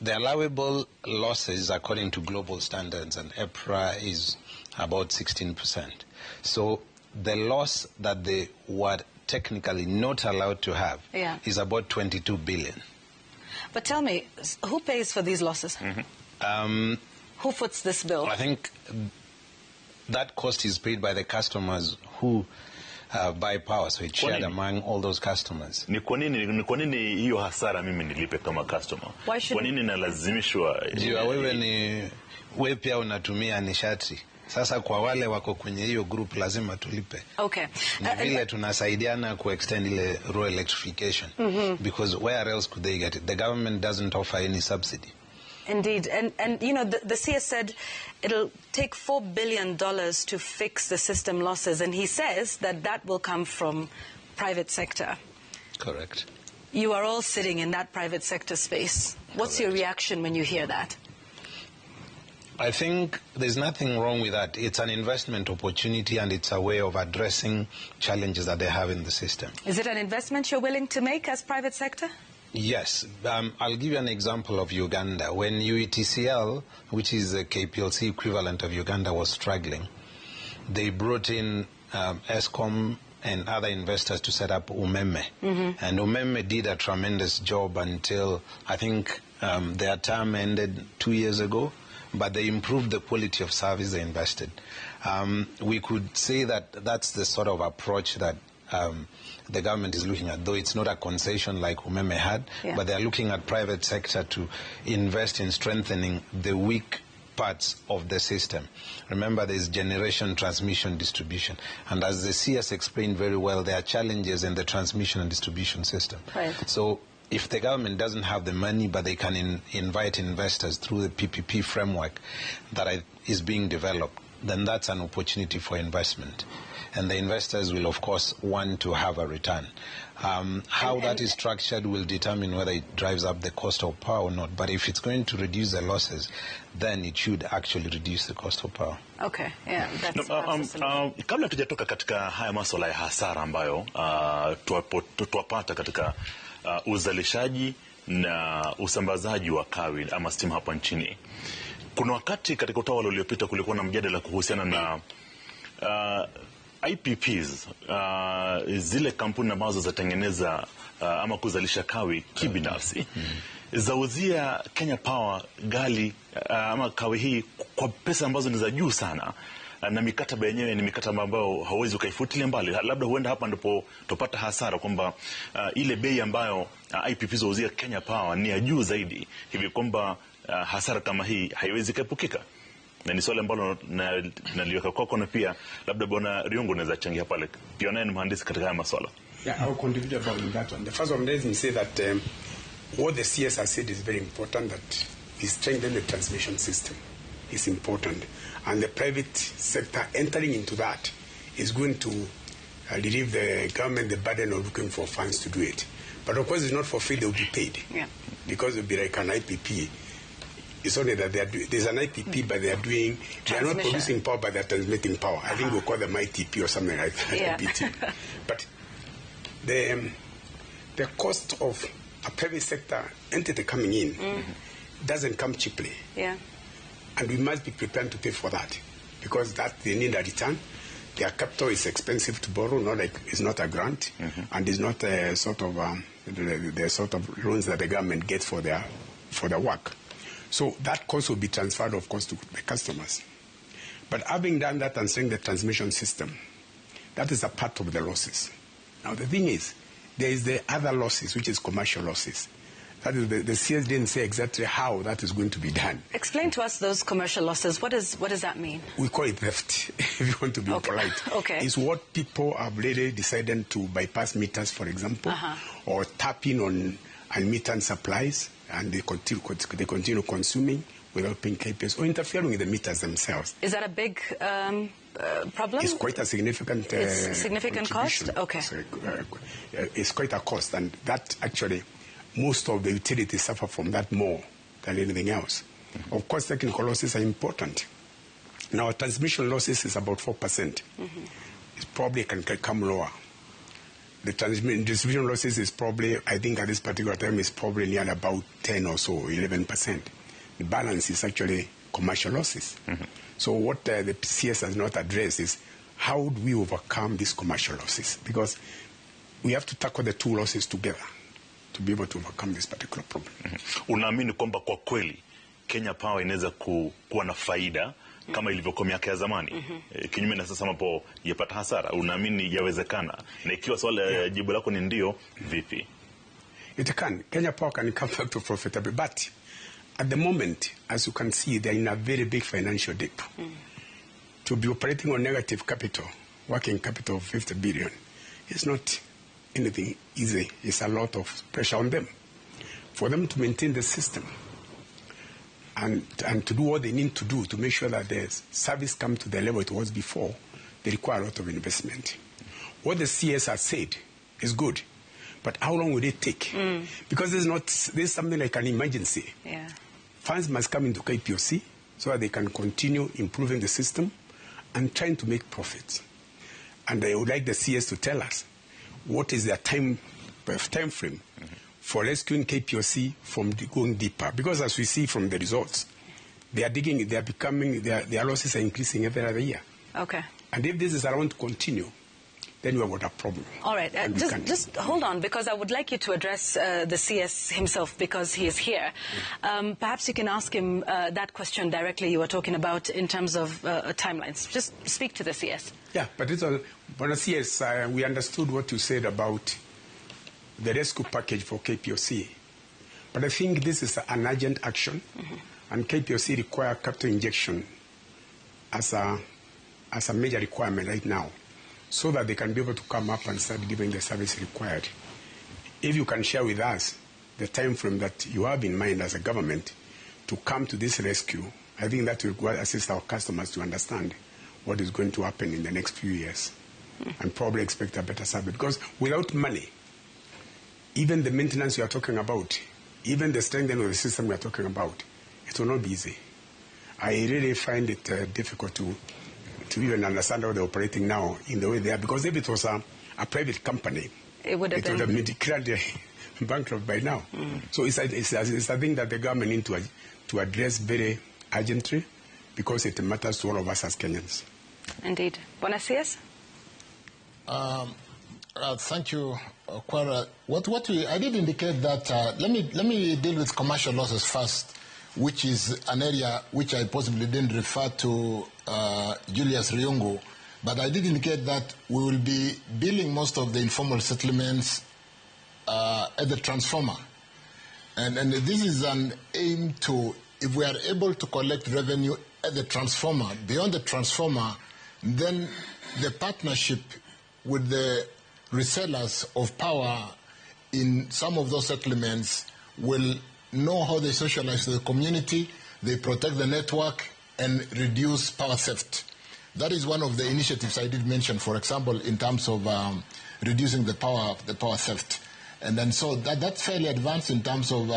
the allowable losses, according to global standards and EPRA, is about 16%. So the loss that they were technically not allowed to have is about 22 billion. But tell me, who pays for these losses? Who foots this bill? I think that cost is paid by the customers who buy power, so it's shared among all those customers. Ni kwa nini hiyo hasara mimi nilipe kama customer? Kwa nini nalazimishwa? Jua wewe ni wewe pia unatumia nishati. Sasa kwa wale wako kwenye hiyo group lazima tulipe. Okay. Ni vile tunasaidiana ku extend ile rural electrification. Because where else could they get it? The government doesn't offer any subsidy. Indeed. And you know, the CS said it'll take $4 billion to fix the system losses. And he says that that will come from private sector. Correct. You are all sitting in that private sector space. What's your reaction when you hear that? I think there's nothing wrong with that. It's an investment opportunity and it's a way of addressing challenges that they have in the system. Is it an investment you're willing to make as private sector? Yes. I'll give you an example of Uganda. When UETCL, which is the KPLC equivalent of Uganda, was struggling, they brought in ESCOM and other investors to set up Umeme. And Umeme did a tremendous job until, I think, their term ended 2 years ago. But they improved the quality of service they invested. We could say that that's the sort of approach that the government is looking at, though it's not a concession like Umeme had, but they're looking at private sector to invest in strengthening the weak parts of the system. Remember, there's generation, transmission, distribution. And as the CS explained very well, there are challenges in the transmission and distribution system. Right. So if the government doesn't have the money, but they can invite investors through the PPP framework that is being developed, then that's an opportunity for investment. And the investors will, of course, want to have a return. How that is structured will determine whether it drives up the cost of power or not. But if it's going to reduce the losses, then it should actually reduce the cost of power. Okay, yeah, that's kabla tujatoka katika haya masuala ya hasara ambayo tuwapata katika uzalishaji na usambazaji wa kawi ama stima hapa nchini. Kuna wakati katika utawala uliopita kulikuwa na mjadala kuhusiana na IPPs, zile kampuni ambazo zatengeneza ama kuzalisha kawi kibinafsi, zauzia Kenya Power gali ama kawi hii kwa pesa ambazo ni za juu sana, na mikataba yenyewe ni mikataba ambayo hauwezi ukaifutilia mbali. Labda huenda hapa ndipo tupata hasara kwamba ile bei ambayo IPPs zauzia Kenya Power ni ya juu zaidi, hivi kwamba hasara kama hii haiwezi kuepukika. Na ni swali ambalo naliweka kwako, na pia labda Bwana Riungu anaweza changia pale. Pia naye ni mhandisi katika haya masuala. Yeah, I'll contribute about that one. The first one is say that what the CS has said is very important, that we strengthen the transmission system. Is important. And the private sector entering into that is going to relieve the government the burden of looking for funds to do it. But of course, it's not for free, they will be paid. Yeah. Because it will be like an IPP. It's only that they are there's an IPP, but they are doing, they are not producing power, but they are transmitting power. I think we'll call them ITP or something like that. Yeah. IPT. But the cost of a private sector entity coming in doesn't come cheaply. Yeah. And we must be prepared to pay for that, because that they need a return. Their capital is expensive to borrow, not like it's not a grant, and it's not a sort of the sort of loans that the government gets for their work. So that cost will be transferred, of course, to the customers. But having done that and saying the transmission system, that is a part of the losses. Now the thing is, there is the other losses, which is commercial losses. That is, the CS didn't say exactly how that is going to be done. Explain to us those commercial losses. What does that mean? We call it theft, if you want to be polite. Okay. It's what people have really decided to bypass meters, for example, or tap in on unmetered supplies, and they continue consuming without paying KPLC or interfering with the meters themselves. Is that a big problem? It's quite a significant significant cost? Okay. It's quite a cost, and that actually, most of the utilities suffer from that more than anything else. Mm-hmm. Of course, technical losses are important. Now, transmission losses is about 4%. Mm-hmm. It probably can come lower. The distribution losses is probably, I think at this particular time, is probably near about 10 or so, 11%. The balance is actually commercial losses. Mm-hmm. So what the CS has not addressed is how do we overcome these commercial losses? Because we have to tackle the two losses together to be able to overcome this particular problem. Mm-hmm. Unaamini kwamba kwa kweli Kenya Power inaweza kuwa na faida kama ilivyokuwa miaka ya zamani? Mm-hmm. Kinyume na sasa ambapo yapata hasara, unaamini yawezekana? Na ikiwa swali jibu lako ni ndio, vipi? It can. Kenya Power can come back to profitability, but at the moment, as you can see, they're in a very big financial dip. Mm. To be operating on negative capital, working capital of 50 billion, is not anything easy. It's a lot of pressure on them. For them to maintain the system and to do what they need to do to make sure that the service comes to the level it was before, they require a lot of investment. What the CS has said is good, but how long will it take? Mm. Because this is something like an emergency. Yeah. Funds must come into KPLC so that they can continue improving the system and trying to make profits. And I would like the CS to tell us what is their time frame for rescuing KPLC from going deeper. Because as we see from the results, they are digging, they are becoming, their losses are increasing every other year. Okay. And if this is allowed to continue, then we have got a problem. All right. Just hold on, because I would like you to address the CS himself, because he is here. Perhaps you can ask him that question directly you were talking about in terms of timelines. Just speak to the CS. Yeah, but it's all, Bwana CS, we understood what you said about the rescue package for KPLC. But I think this is an urgent action, and KPLC require capital injection as a major requirement right now, so that they can be able to come up and start giving the service required. If you can share with us the time frame that you have in mind as a government to come to this rescue, I think that will assist our customers to understand what is going to happen in the next few years and probably expect a better service. Because without money, even the maintenance we are talking about, even the strengthening of the system we are talking about, it will not be easy. I really find it difficult to even understand how they're operating now in the way they are. Because if it was a private company, it would have been declared bankrupt by now. So it's a thing that the government needs to address very urgently, because it matters to all of us as Kenyans. Indeed. Buenos dias. Thank you, Kwara. I did indicate that, let me deal with commercial losses first, which is an area which I possibly didn't refer to Julius Riungu, but I did indicate that we will be billing most of the informal settlements at the transformer. And this is an aim to, if we are able to collect revenue at the transformer, beyond the transformer, then the partnership with the resellers of power in some of those settlements will know how they socialize to the community, they protect the network, and reduce power theft. That is one of the initiatives I did mention, for example, in terms of reducing the power theft. And then so that's fairly advanced in terms of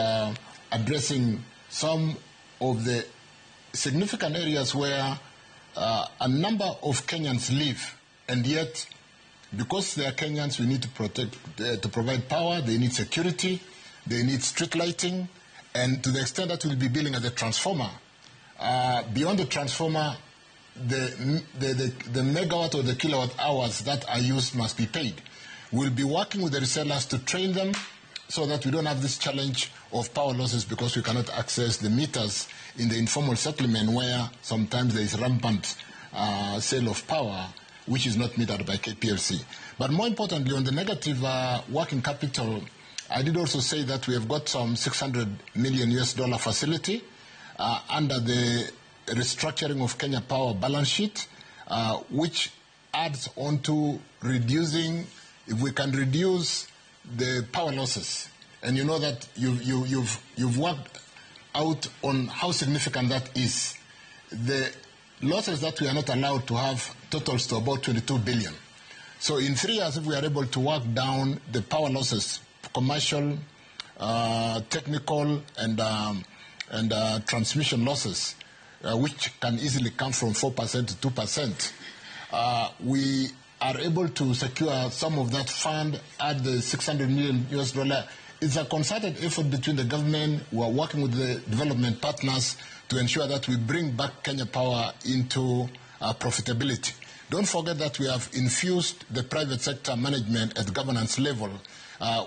addressing some of the significant areas where a number of Kenyans live, and yet because they are Kenyans, we need to protect, to provide power, they need security, they need street lighting, and to the extent that we'll be building at the transformer, beyond the transformer, the megawatt or the kilowatt hours that are used must be paid. We'll be working with the resellers to train them so that we don't have this challenge of power losses because we cannot access the meters in the informal settlement where sometimes there is rampant sale of power, which is not metered by KPLC. But more importantly, on the negative working capital, I did also say that we have got some $600 million US dollar facility under the restructuring of Kenya Power balance sheet, which adds on to reducing, if we can reduce the power losses. And you know that you've worked out on how significant that is. The losses that we are not allowed to have totals to about 22 billion. So in 3 years, if we are able to work down the power losses, commercial, technical, and transmission losses, which can easily come from 4% to 2%, we are able to secure some of that fund at the $600 million US dollar. It's a concerted effort between the government. We are working with the development partners to ensure that we bring back Kenya Power into profitability. Don't forget that we have infused the private sector management at governance level.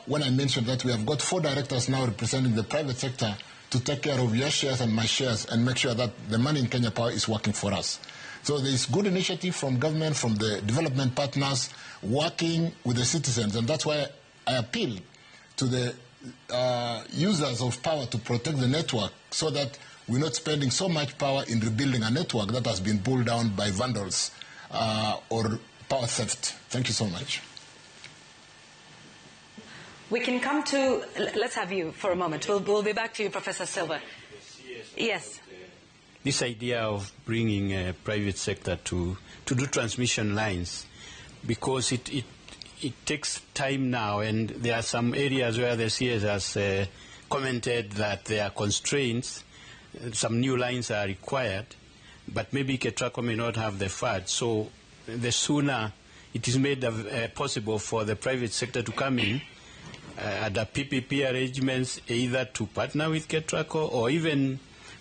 When I mentioned that we have got 4 directors now representing the private sector to take care of your shares and my shares and make sure that the money in Kenya Power is working for us. So there is good initiative from government, from the development partners, working with the citizens. And that's why I appeal to the users of power to protect the network so that we're not spending so much power in rebuilding a network that has been pulled down by vandals or power theft. Thank you so much. We can come to, let's have you for a moment. We'll be back to you, Professor Silva. Yes. This idea of bringing a private sector to do transmission lines, because it takes time now, and there are some areas where the CS has commented that there are constraints, some new lines are required, but maybe KETRACO may not have the funds. So the sooner it is made possible for the private sector to come in at the PPP arrangements, either to partner with KETRACO or even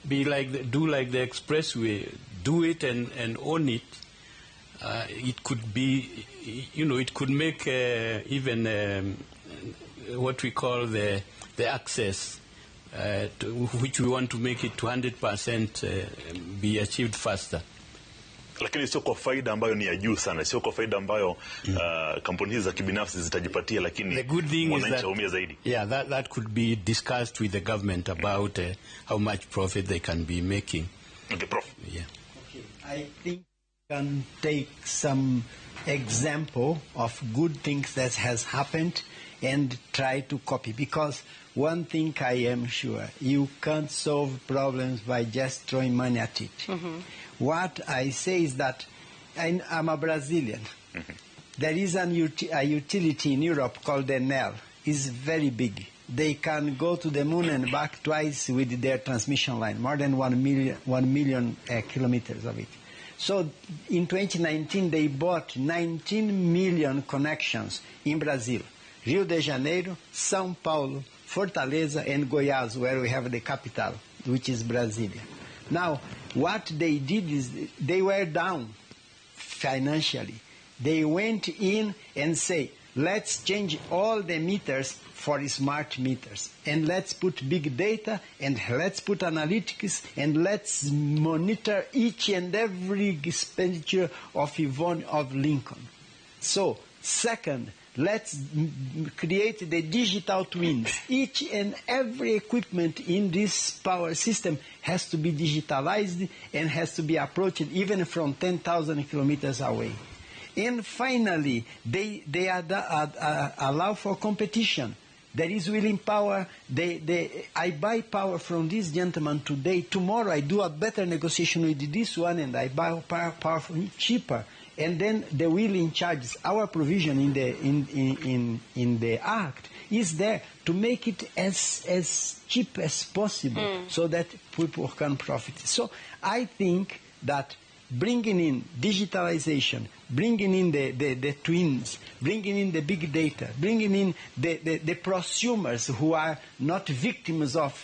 be like do like the expressway, do it and own it. It could be, you know, it could make even what we call the access, to which we want to make it 200% be achieved faster. Lakini sio kwa faida ambayo ni ya juu sana, sio kwa faida ambayo kampuni hizi za kibinafsi zitajipatia, lakini mwananchi aumia zaidi. Yeah, that could be discussed with the government about how much profit they can be making. Okay, Prof. Yeah. Okay, I think we can take some example of good things that has happened and try to copy, because one thing I am sure, you can't solve problems by just throwing money at it. Mm-hmm. What I say is that I'm a Brazilian. Mm-hmm. There is a utility in Europe called Enel. It's very big. They can go to the moon and back twice with their transmission line, more than 1 million kilometers of it. So in 2019, they bought 19 million connections in Brazil. Rio de Janeiro, São Paulo, Fortaleza, and Goiás, where we have the capital, which is Brasilia. Now, what they did is they were down financially. They went in and say, let's change all the meters for smart meters, and let's put big data, and let's put analytics, and let's monitor each and every expenditure of Yvonne of Lincoln. So, second, let's create the digital twins. Each and every equipment in this power system has to be digitalized and has to be approached even from 10,000 kilometers away. And finally, they allow for competition. There is willing power. I buy power from this gentleman today. Tomorrow I do a better negotiation with this one and I buy power from him cheaper. And then the wheeling charges, our provision in the Act is there to make it as cheap as possible so that people can profit. So I think that bringing in digitalization, bringing in the twins, bringing in the big data, bringing in the prosumers who are not victims of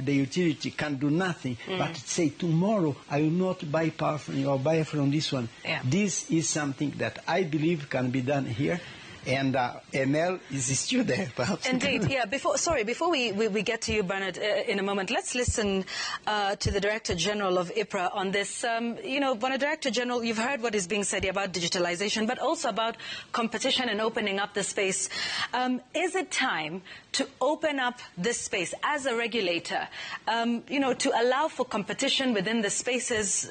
the utility, can do nothing, but say, tomorrow I will not buy power from you or buy from this one. Yeah. This is something that I believe can be done here. And ML is still there, perhaps. Indeed, yeah. Before we get to you, Bernard, in a moment, let's listen to the Director General of EPRA on this. You know, Bwana Director General, you've heard what is being said here about digitalization, but also about competition and opening up the space. Is it time to open up this space as a regulator, you know, to allow for competition within the spaces,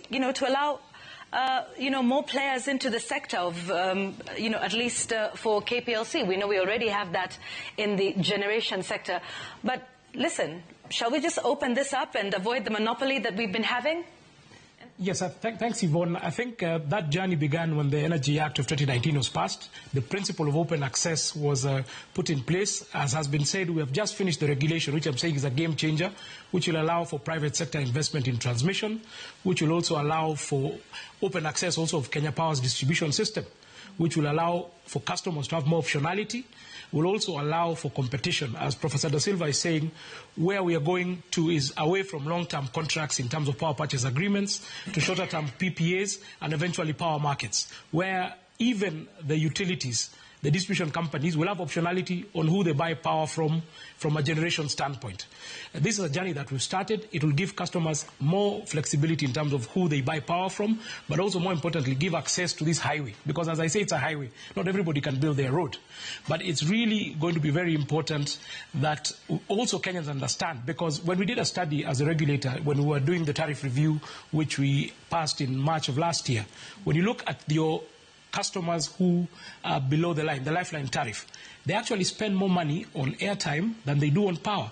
you know, to allow you know, more players into the sector of, you know, at least for KPLC. We know we already have that in the generation sector. But listen, shall we just open this up and avoid the monopoly that we've been having? Yes, thanks, Yvonne. I think that journey began when the Energy Act of 2019 was passed. The principle of open access was put in place. As has been said, we have just finished the regulation, which I'm saying is a game changer, which will allow for private sector investment in transmission, which will also allow for open access also of Kenya Power's distribution system, which will allow for customers to have more optionality, will also allow for competition. As Professor Da Silva is saying, where we are going to is away from long-term contracts in terms of power purchase agreements to shorter-term PPAs and eventually power markets, where even the utilities, the distribution companies, will have optionality on who they buy power from a generation standpoint. This is a journey that we've started. It will give customers more flexibility in terms of who they buy power from, but also more importantly, give access to this highway. Because as I say, it's a highway. Not everybody can build their road. But it's really going to be very important that also Kenyans understand, because when we did a study as a regulator, when we were doing the tariff review, which we passed in March of last year, when you look at your customers who are below the line, the lifeline tariff, they actually spend more money on airtime than they do on power.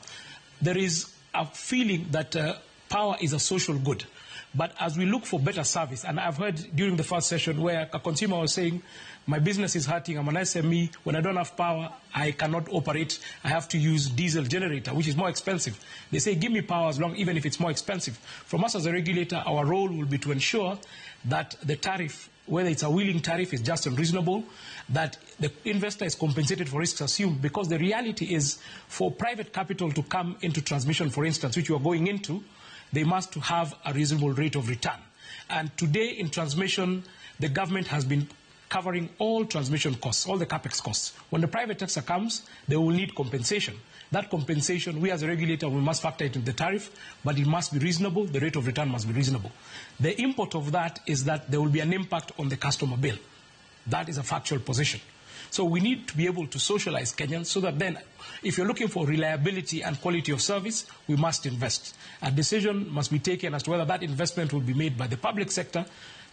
There is a feeling that power is a social good. But as we look for better service, and I've heard during the first session where a consumer was saying, my business is hurting, I'm an SME, when I don't have power, I cannot operate, I have to use diesel generator, which is more expensive. They say, give me power as long, even if it's more expensive. From us as a regulator, our role will be to ensure that the tariff, whether it's a wheeling tariff, is just and reasonable, that the investor is compensated for risks assumed, because the reality is for private capital to come into transmission, for instance, which you are going into, they must have a reasonable rate of return. And today in transmission, the government has been covering all transmission costs, all the capex costs. When the private sector comes, they will need compensation. That compensation, we as a regulator, we must factor it into the tariff, but it must be reasonable. The rate of return must be reasonable. The import of that is that there will be an impact on the customer bill. That is a factual position. So we need to be able to socialize Kenyans so that then, if you're looking for reliability and quality of service, we must invest. A decision must be taken as to whether that investment will be made by the public sector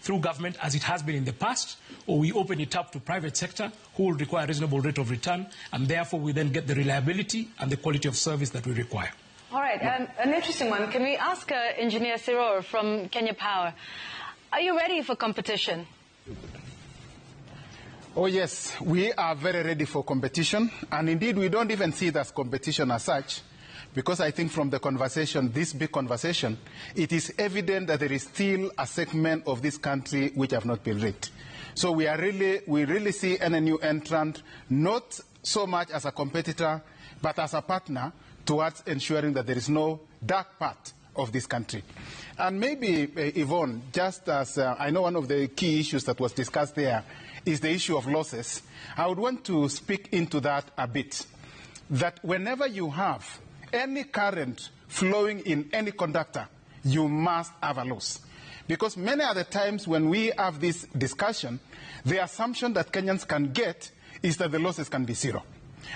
through government, as it has been in the past, or we open it up to private sector who will require a reasonable rate of return, and therefore we then get the reliability and the quality of service that we require. All right, an interesting one. Can we ask Engineer Siror from Kenya Power, are you ready for competition? Oh yes, we are very ready for competition, and indeed we don't even see it as competition as such, because I think from the conversation, this big conversation, it is evident that there is still a segment of this country which have not been reached. So we really see any new entrant not so much as a competitor, but as a partner towards ensuring that there is no dark part of this country. And maybe, Yvonne, just as I know one of the key issues that was discussed there is the issue of losses, I would want to speak into that a bit. That whenever you have any current flowing in any conductor, you must have a loss. Because many other times when we have this discussion, the assumption that Kenyans can get is that the losses can be zero.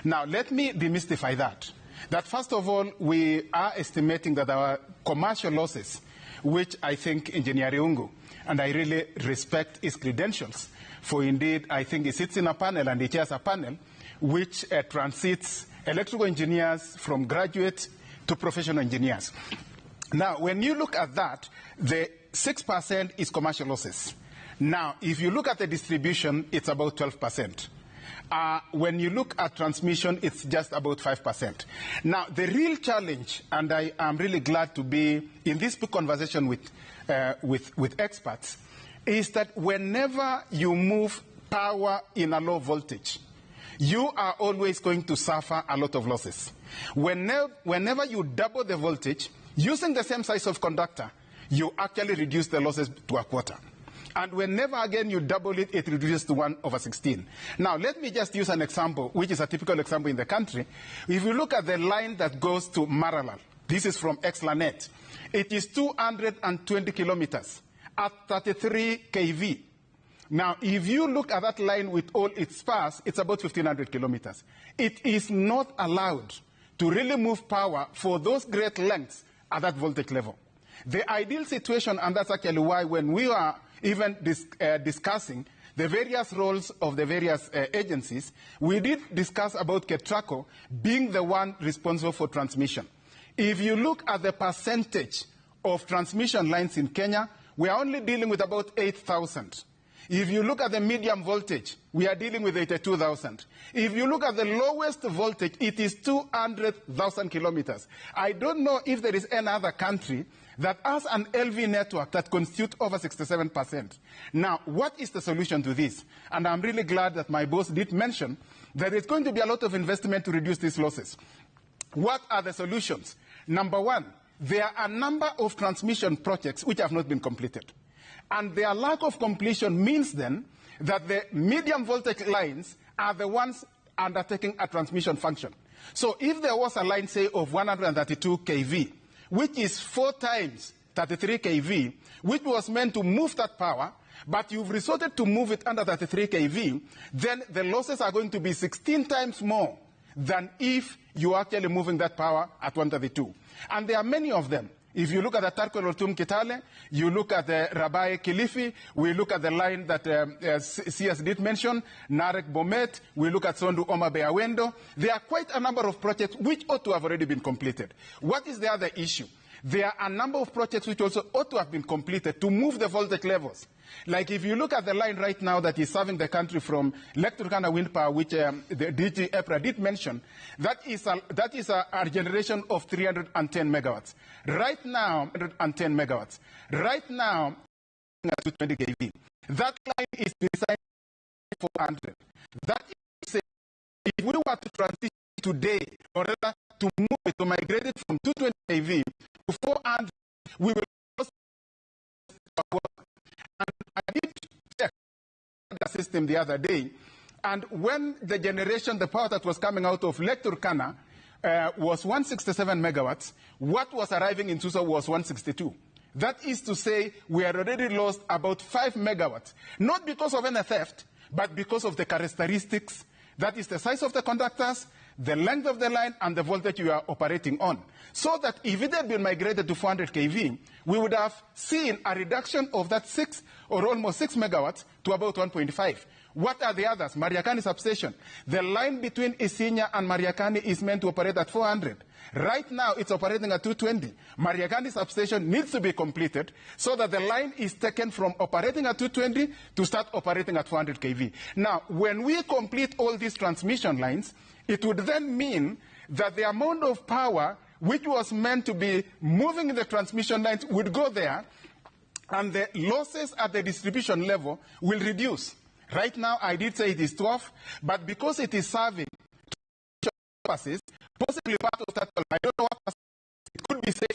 Now, let me demystify that. That first of all, we are estimating that our commercial losses, which I think Engineer Riungu, and I really respect his credentials, for indeed, I think he sits in a panel and he chairs a panel which transits electrical engineers from graduate to professional engineers. Now, when you look at that, the 6% is commercial losses. Now, if you look at the distribution, it's about 12%. When you look at transmission, it's just about 5%. Now, the real challenge, and I am really glad to be in this big conversation with experts, is that whenever you move power in a low voltage, you are always going to suffer a lot of losses. Whenever you double the voltage, using the same size of conductor, you actually reduce the losses to a quarter. And whenever again you double it, it reduces to 1/16. Now, let me just use an example, which is a typical example in the country. If you look at the line that goes to Maralal, this is from Exlanet, it is 220 kilometers at 33 kV. Now, if you look at that line with all its spars, it's about 1,500 kilometers. It is not allowed to really move power for those great lengths at that voltage level. The ideal situation, and that's actually why when we are even discussing the various roles of the various agencies, we did discuss about Ketraco being the one responsible for transmission. If you look at the percentage of transmission lines in Kenya, we are only dealing with about 8,000. If you look at the medium voltage, we are dealing with 82,000. If you look at the lowest voltage, it is 200,000 kilometers. I don't know if there is any other country that has an LV network that constitutes over 67%. Now, what is the solution to this? And I'm really glad that my boss did mention that there's going to be a lot of investment to reduce these losses. What are the solutions? Number one, there are a number of transmission projects which have not been completed. And their lack of completion means then that the medium voltage lines are the ones undertaking a transmission function. So if there was a line, say, of 132 kV, which is 4 times 33 kV, which was meant to move that power, but you've resorted to move it under 33 kV, then the losses are going to be 16 times more than if you're actually moving that power at 132. And there are many of them. If you look at the Tarkwa Lotum Kitale, you look at the Rabai Kilifi, we look at the line that CS did mention, Narek Bomet, we look at Sondu Oma Bay Awendo. There are quite a number of projects which ought to have already been completed. What is the other issue? There are a number of projects which also ought to have been completed to move the voltage levels. Like if you look at the line right now that is serving the country from Lake Turkana Wind Power, which the DG EPRA did mention, that is a generation of 310 megawatts. Right now, 110 megawatts. Right now, 220 kV. That line is designed for 400. That is, if we were to transition today, or rather to move it, to migrate it from 220 kV to 400, we will lose our work. And I did check the system the other day, and when the generation, the power that was coming out of Lake Turkana was 167 megawatts, what was arriving in Suswa was 162. That is to say, we had already lost about 5 megawatts, not because of any theft, but because of the characteristics, that is the size of the conductors, the length of the line, and the voltage you are operating on. So that if it had been migrated to 400 kV, we would have seen a reduction of that 6 or almost 6 megawatts to about 1.5. What are the others? Mariakani substation. The line between Isinya and Mariakani is meant to operate at 400. Right now, it's operating at 220. Mariakani substation needs to be completed so that the line is taken from operating at 220 to start operating at 400 kV. Now, when we complete all these transmission lines, it would then mean that the amount of power which was meant to be moving in the transmission lines would go there, and the losses at the distribution level will reduce. Right now, I did say it is 12, but because it is serving purposes, possibly part of that, I don't know what percent, it could be, say,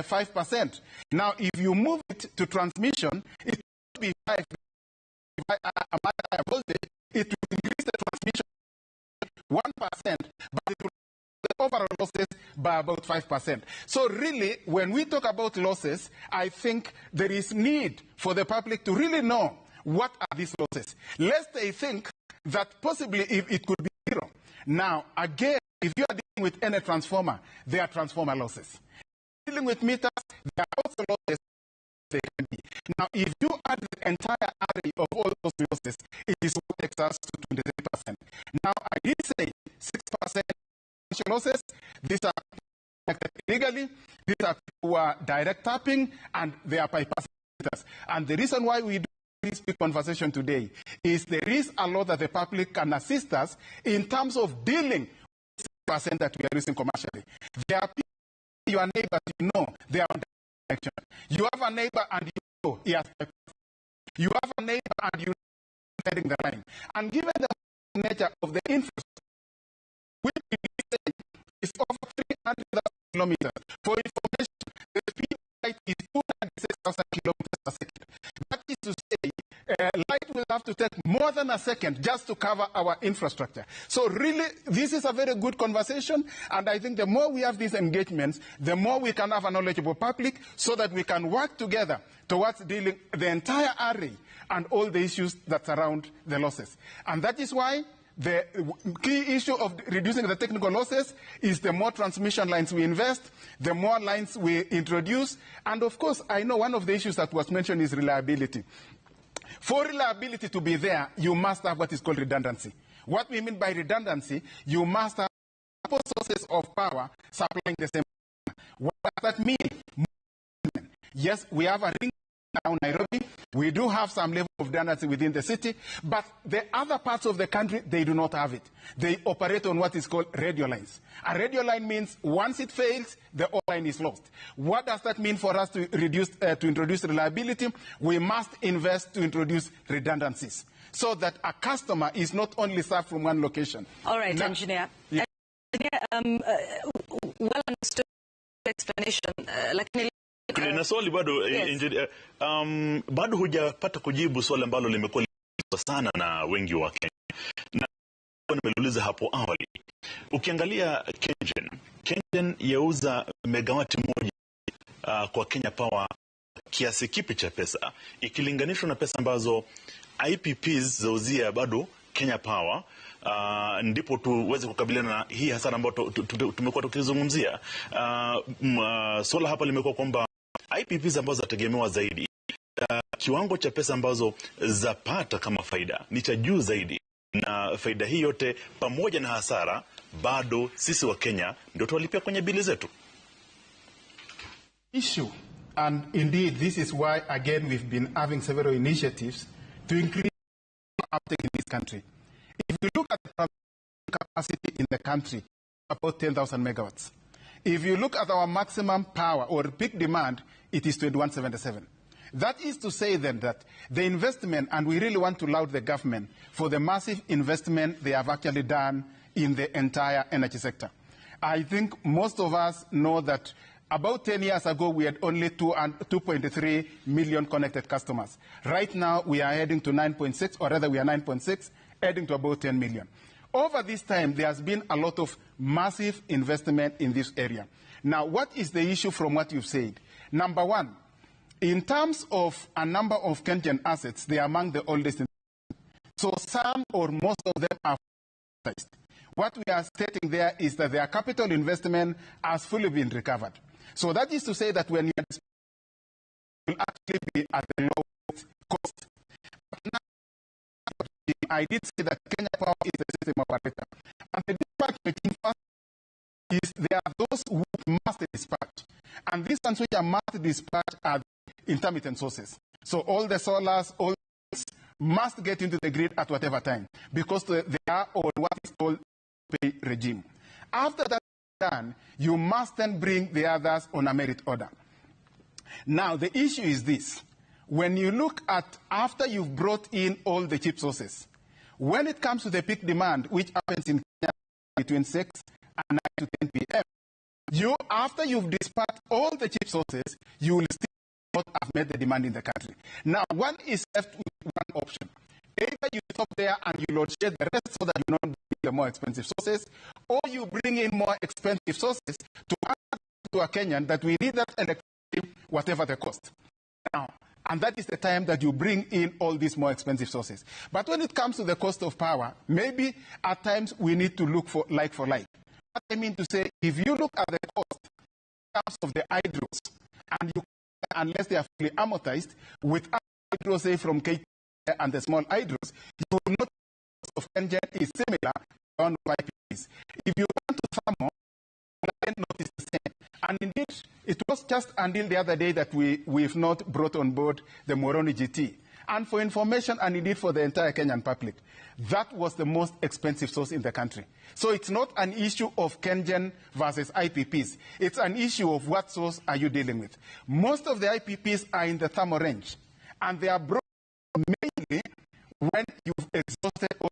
5%. Now, if you move it to transmission, it could be 5. If I add voltage, it will increase the transmission 1%, but it will the overall losses by about 5%. So really, when we talk about losses, I think there is need for the public to really know what are these losses, lest they think that possibly if it could be zero. Now, again, if you are dealing with any transformer, there are transformer losses. Dealing with meters, there are also losses they can be. Now, if you add the entire array of all those losses, it is what takes us to 23%. Now, I did say 6% losses. These are connected illegally. These are people who are direct tapping, and they are bypassing meters. And the reason why we do this big conversation today is there is a lot that the public can assist us in terms of dealing with 6% that we are using commercially. There are people, your neighbors, you know, they are on connection. You have a neighbor and you know he has bypassed. You have a neighbor and you know he's the line. And given the nature of the infrastructure, which is over 300,000 kilometers. For information, the speed of light is 296,000 kilometers per second. to take more than a second just to cover our infrastructure. So really, this is a very good conversation, and I think the more we have these engagements, the more we can have a knowledgeable public so that we can work together towards dealing the entire array and all the issues that surround the losses. And that is why the key issue of reducing the technical losses is the more transmission lines we invest, the more lines we introduce. And of course, I know one of the issues that was mentioned is reliability. For reliability to be there, you must have what is called redundancy. What we mean by redundancy, you must have multiple sources of power supplying the same. What does that mean? Yes, we have a ring down Nairobi. We do have some level of redundancy within the city, but the other parts of the country, they do not have it. They operate on what is called radio lines. A radio line means once it fails, the old line is lost. What does that mean for us to reduce, to introduce reliability? We must invest to introduce redundancies so that a customer is not only served from one location. All right, now, engineer. Yeah. Engineer, well understood explanation. Lakini Na swali bado, Yes. engineer, bado hujapata kujibu swali ambalo limekuwa sana na wengi wa Kenya na nimeliuliza hapo awali. Ukiangalia KenGen, KenGen yauza megawati moja kwa Kenya Power kiasi kipi cha pesa ikilinganishwa na pesa ambazo IPPs zauzia bado Kenya Power, ndipo tuweze kukabiliana na hii hasara ambayo tumekuwa tukizungumzia. Swala hapa limekuwa kwamba IPPs ambazo zategemewa zaidi, kiwango cha pesa ambazo zapata kama faida ni cha juu zaidi, na faida hii yote pamoja na hasara bado sisi wa Kenya ndio tuwalipia kwenye bili zetu. Issue. And indeed, this is why, again, we've been having several initiatives to increase uptake in this country. If you look at the capacity in the country, about 10,000 megawatts. If you look at our maximum power or peak demand, it is 2177. That is to say then that the investment, and we really want to laud the government for the massive investment they have actually done in the entire energy sector. I think most of us know that about 10 years ago, we had only 2.3 million connected customers. Right now, we are heading to 9.6, or rather we are 9.6, heading to about 10 million. Over this time, there has been a lot of massive investment in this area. Now, what is the issue from what you've said? Number one, in terms of a number of KenGen assets, they are among the oldest. So some or most of them are amortized. What we are stating there is that their capital investment has fully been recovered. So that is to say that when you will actually be at the lowest cost. But now, I did say that Kenya Power is the system operator. And the dispatch between first is there are those who must dispatch. And these ones which are must dispatch are intermittent sources. So all the solars, all must get into the grid at whatever time, because they are on what is called pay regime. After that done, you must then bring the others on a merit order. Now, the issue is this. When you look at after you've brought in all the cheap sources, when it comes to the peak demand, which happens in Kenya between 6 and 9 to 10 p.m., you, after you've dispatched all the cheap sources, you will still not have met the demand in the country. Now, one is left with one option. Either you stop there and you load shed the rest so that you don't bring the more expensive sources, or you bring in more expensive sources to add to a Kenyan that we need that electricity, whatever the cost. Now, and that is the time that you bring in all these more expensive sources. But when it comes to the cost of power, maybe at times we need to look for like for like. What I mean to say, if you look at the cost in terms of the hydros, and you, unless they are fully amortized, with hydros, say, from KT and the small hydros, you will not the cost of KenGen is similar on IPPs. If you want to thermal, notice the same. And indeed, it was just until the other day that we've not brought on board the Muhoroni GT. And for information, and indeed for the entire Kenyan public, that was the most expensive source in the country. So it's not an issue of KenGen versus IPPs. It's an issue of what source are you dealing with. Most of the IPPs are in the thermal range, and they are brought mainly when you've exhausted all.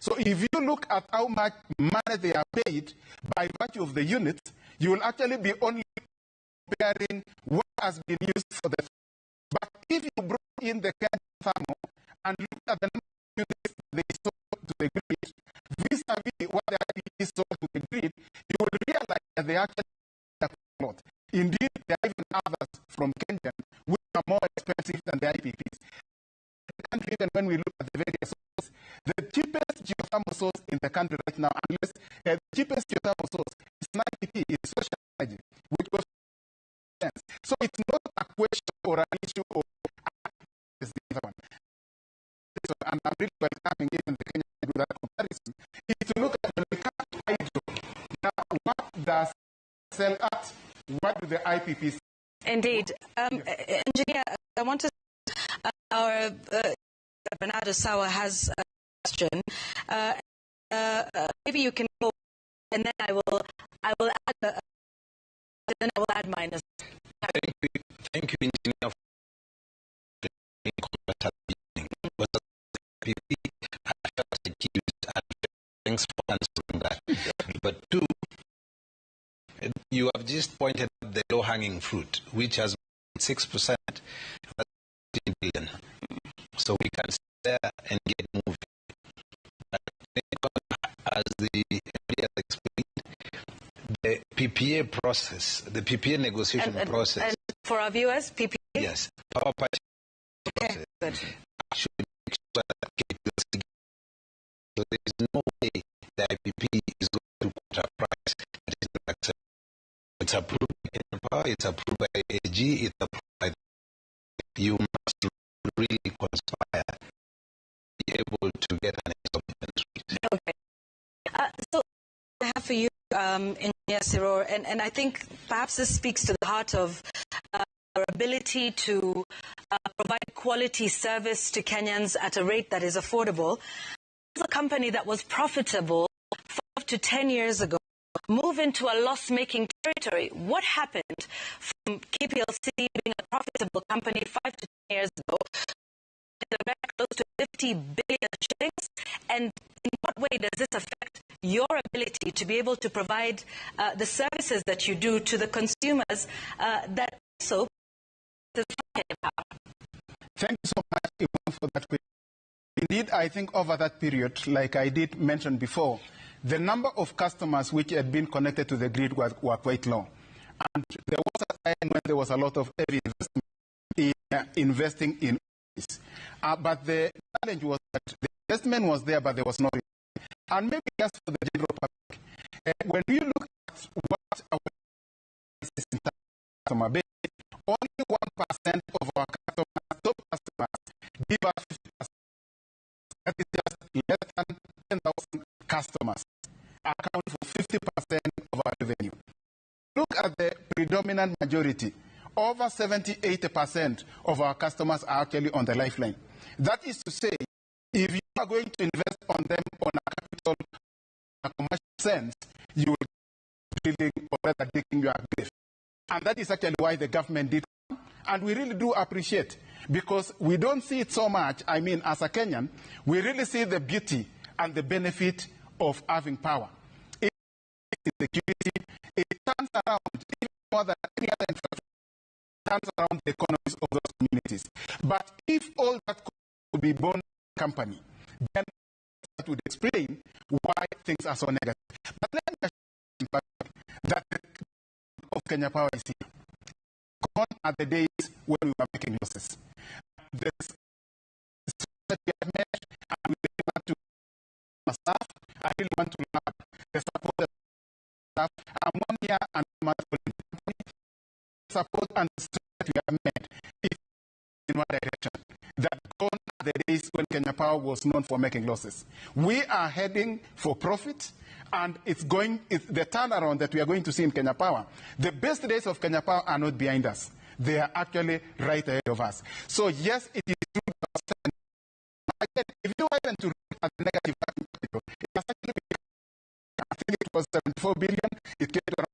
So if you look at how much money they are paid by virtue of the units, you will actually be only comparing what has been used for the. But if you brought in the Kenyan thermal and look at the number of units they sold to the grid, vis-a-vis what the IPP sold to the grid, you will realize that they actually have a lot. Indeed, there are even others from Kenya which are more expensive than the IPPs. The country, even when we look at the various sources, the cheapest geothermal source in the country right now, unless the cheapest geothermal source is an IPP, is social energy, which goes sense. So it's not a question or an issue of is the other one. So, and I'm really welcoming even the Kenyan to do that comparison. Is to look at when we come to hydro. Now, what does sell at? What do the IPPs? Indeed. Engineer, I want to our Bernardo Sawa has a question. Maybe you can go, and then I will add. Then I will add mine. Thank you, Engineer. Thanks for answering that. But two, you have just pointed out the low-hanging fruit, which has 6%, billion. So we can sit there and get moving. But as the MD has explained, the PPA process, the PPA negotiation process. And for our viewers, PPA? Yes, power purchase process. Good. Actually make sure that so there is no way the IPP is going to quote a price that is not acceptable. It's approved by Power, it's approved by AG, it's approved by. You must really conspire to be able to get an exorbitant rate. Okay. So I have for you, Engineer Siror, and I think perhaps this speaks to the heart of our ability to provide quality service to Kenyans at a rate that is affordable. As a company that was profitable 5 to 10 years ago, move into a loss-making territory. What happened from KPLC being a profitable company 5 to 10 years ago to the red close to 50 billion shillings? And in what way does this affect your ability to be able to provide the services that you do to the consumers that also the power? Thank you so much, Yvonne, for that question. Indeed, I think over that period, like I did mention before, the number of customers which had been connected to the grid were quite low. And there was a time when there was a lot of heavy investment in investing in this. But the challenge was that the investment was there, but there was no return. And maybe just for the general public, when we look at what our customer base, only 1% of our customers, top customers, give us 50%. That is just less than 10,000 customers account for 50% of our revenue. Look at the predominant majority. Over 70-80% of our customers are actually on the lifeline. That is to say, if you are going to invest on them on a capital, a commercial sense, you will be drilling or rather digging your grave. And that is actually why the government did. And we really do appreciate, because we don't see it so much. I mean, as a Kenyan, we really see the beauty and the benefit of having power. It is security. It turns around, even more than any other infrastructure, it turns around the economies of those communities. But if all that could be born company, then that would explain why things are so negative. But let me assure you that the of Kenya Power is here. Gone are the days when we were making losses. This that we have met, and we really want to staff. I really want to love the support of staff. I'm 1 year and a month old in the company. Support and that we have met is in one direction. That gone are the days when Kenya Power was known for making losses. We are heading for profit, and it's the turnaround that we are going to see in Kenya Power. The best days of Kenya Power are not behind us. They are actually right ahead of us. So yes, it is true. Again, if you happen to look at the negative working capital, it has actually become, I think it was 74 billion. It came to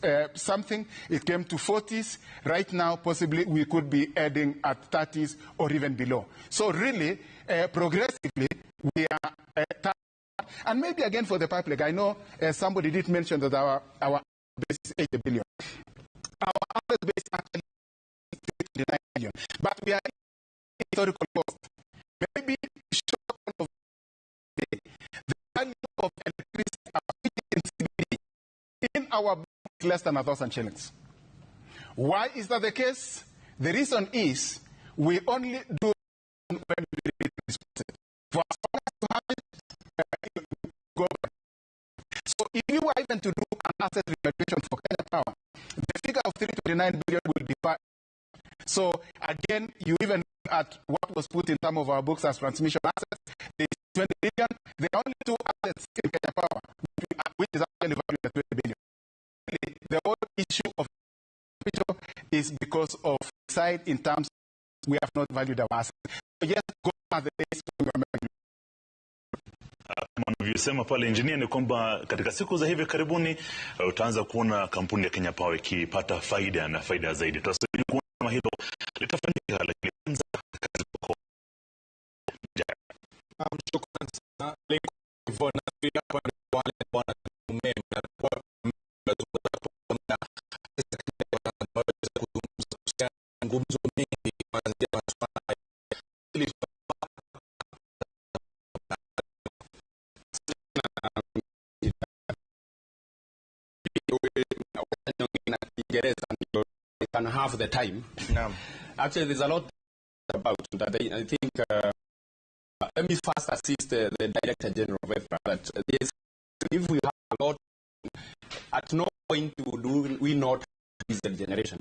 around something. It came to 40s. Right now, possibly we could be heading at 30s or even below. So really, progressively, we are and maybe again for the public, I know somebody did mention that our base is 80 billion. Our other base actually is 29 billion. But we are historical cost. Maybe of electricity in CBD in our bank less than 1,000 shillings. Why is that the case? The reason is we only do when we it. For as long as you have it, go back. So if you were even to do an asset revaluation for Kenya Power, the figure of 329 billion will differ. So again, you even look at what was put in some of our books as transmission assets, there is 20 billion. There are only two assets in Kenya Power, which is actually valued at 20 billion. The whole issue of capital is because of side in terms we have not valued our assets. So yes, go are the days when we are making. Kama anavyosema pale engineer ni kwamba katika siku za hivi karibuni utaanza kuona kampuni ya Kenya Power ikipata faida na faida zaidi. Tutasubiri kuona kama hilo litafanyika, lakini kwanza kazi kwako. Shukran sana Yvonne. Nafikiri hapa ni wale ambao umeme na kwa kuzungumza kuhusiana na ngumzo mingi kuanzia masuala ya Kiingereza ndio can have the time. Naam. Actually, there's a lot about that. I think let me first assist the Director General of EPRA that there's, if we have a lot, at no point do we not have diesel generation.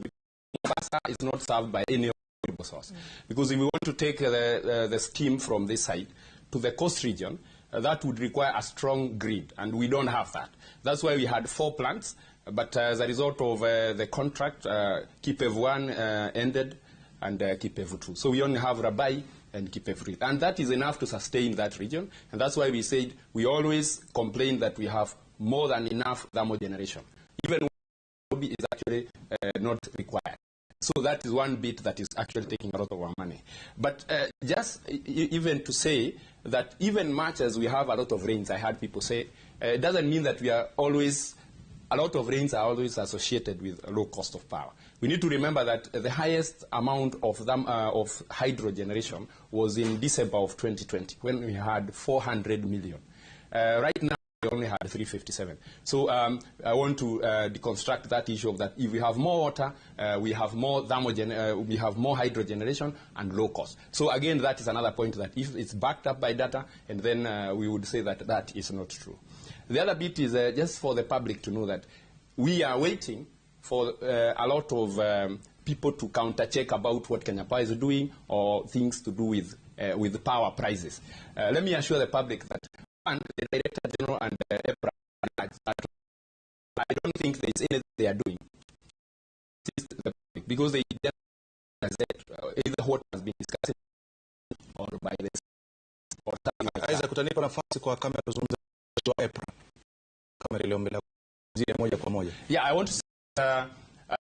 Mombasa is not served by any renewable source. Because if we want to take the steam from this side to the coast region, that would require a strong grid, and we don't have that. That's why we had 4 plants, but as a result of the contract, Kipevu 1 ended and Kipevu 2. So we only have Rabai and Kipevu 3. And that is enough to sustain that region, and that's why we said we always complain that we have more than enough thermal generation, even when is actually not required. So that is one bit that is actually taking a lot of our money. But just even to say that even much as we have a lot of rains, I heard people say, it doesn't mean that we are always, a lot of rains are always associated with a low cost of power. We need to remember that the highest amount of hydro generation was in December of 2020, when we had 400 million. Right now, we only had 357. So I want to deconstruct that issue of that if we have more water, we have more thermal we have more hydro generation and low cost. So again, that is another point that if it's backed up by data, and then we would say that that is not true. The other bit is just for the public to know that we are waiting for a lot of people to counter-check about what Kenya Power is doing or things to do with power prices. Let me assure the public that one, the Director General and EPRA, I don't think there is anything they are doing because they either what has been discussed or by the or something like that. Isaac, utanipa nafasi kwa kamera kuzungumza wa EPRA. Kamera iliyo mbele moja kwa moja. Yeah, I want to say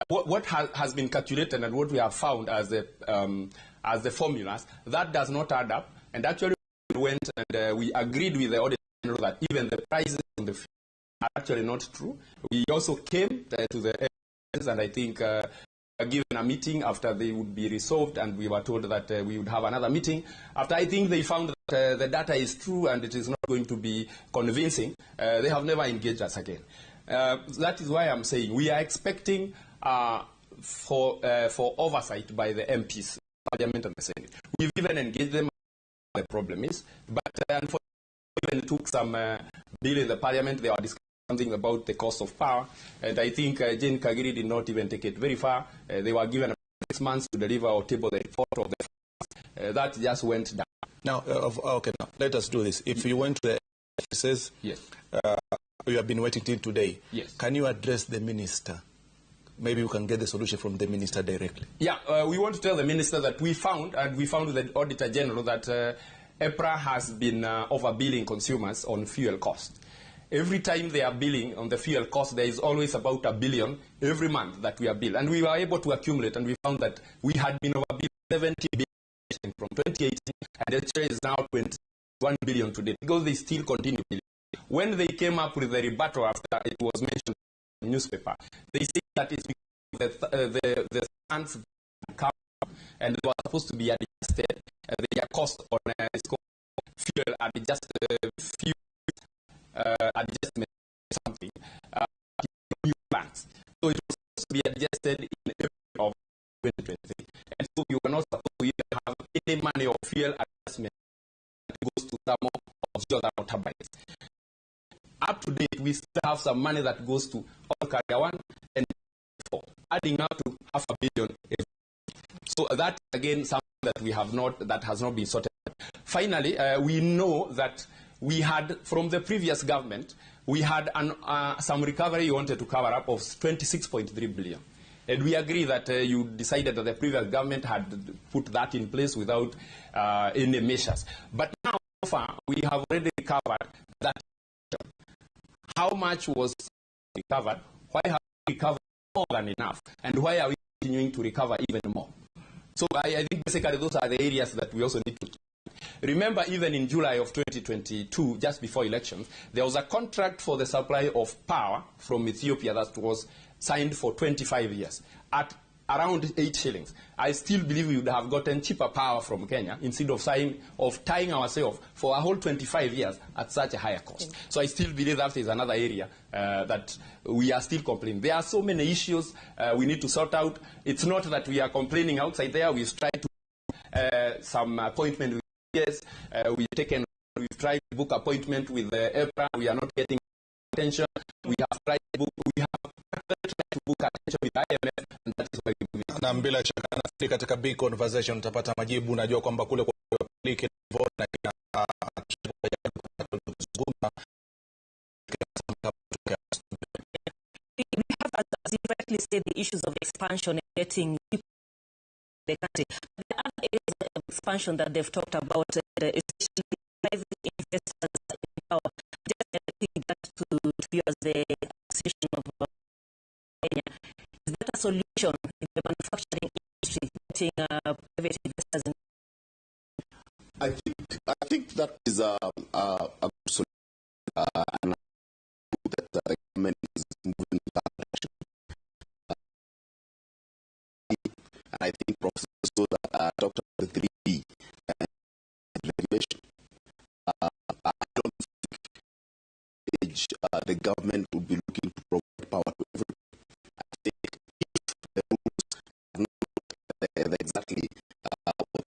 what has been calculated and what we have found as the formulas, that does not add up. And actually we went and we agreed with the Auditor General that even the prices on the are actually not true. We also came to the and I think given a meeting after they would be resolved, and we were told that we would have another meeting. After I think they found that the data is true and it is not going to be convincing, they have never engaged us again. That is why I'm saying we are expecting for oversight by the MPs, Parliament and the Senate. We've even engaged them. The problem is, but unfortunately, even took some bill in the Parliament. They were discussing something about the cost of power, and I think Jane Kagiri did not even take it very far. They were given 6 months to deliver or table the report of the that just went down. Now, okay, now let us do this. If you went to the offices, yes, you have been waiting till today. Yes. Can you address the minister? Maybe you can get the solution from the minister directly. Yeah, we want to tell the minister that we found, and we found with the Auditor General, that EPRA has been overbilling consumers on fuel cost. Every time they are billing on the fuel cost, there is always about $1 billion every month that we are billed. And we were able to accumulate, and we found that we had been overbilled 70 billion from 2018, and actually is now 21 billion today, because they still continue billing. When they came up with the rebuttal after it was mentioned in the newspaper, they said that it's because the funds come and they were supposed to be adjusted, their cost on it's called fuel adjusted fuel adjustment something, new plants. So it was supposed to be adjusted in April of 2023. And so we were not supposed to even have any money or fuel adjustment that goes to thermal or geothermal turbines. Up to date, we still have some money that goes to Olkaria 1 and 4, adding up to 500 million. So that, again, something that we have not, that has not been sorted. Finally, we know that we had, from the previous government, we had some recovery you wanted to cover up of 26.3 billion. And we agree that you decided that the previous government had put that in place without any measures. But now, so far, we have already recovered that. How much was recovered? Why have we recovered more than enough? And why are we continuing to recover even more? So I think basically those are the areas that we also need to remember. Even in July of 2022, just before elections, there was a contract for the supply of power from Ethiopia that was signed for 25 years at around 8 shillings. I still believe we would have gotten cheaper power from Kenya instead of tying ourselves for a whole 25 years at such a higher cost. Okay. So I still believe that is another area that we are still complaining. There are so many issues we need to sort out. It's not that we are complaining outside there. We've tried to some appointment with yes, we've tried to book appointment with the EPRA. We are not getting attention. We have tried to book, attention with IMF, and that is why we move. Na bila shaka nafikiri katika big conversation utapata majibu. Najua kwamba kule kwa public na kuzungumza. We have, as you rightly say, the issues of expansion and getting people in the country. There are other areas of expansion that they've talked about, especially private investors in power. Just think that to you as the association of Kenya. Is that a solution in the manufacturing industry, getting private investors in? I think that is a good solution, and I think that the government is moving in that direction. And I think Professor Soda talked about the 3D regulation. I don't think the government would be looking to provide power to everybody. I think if the rules are not exactly what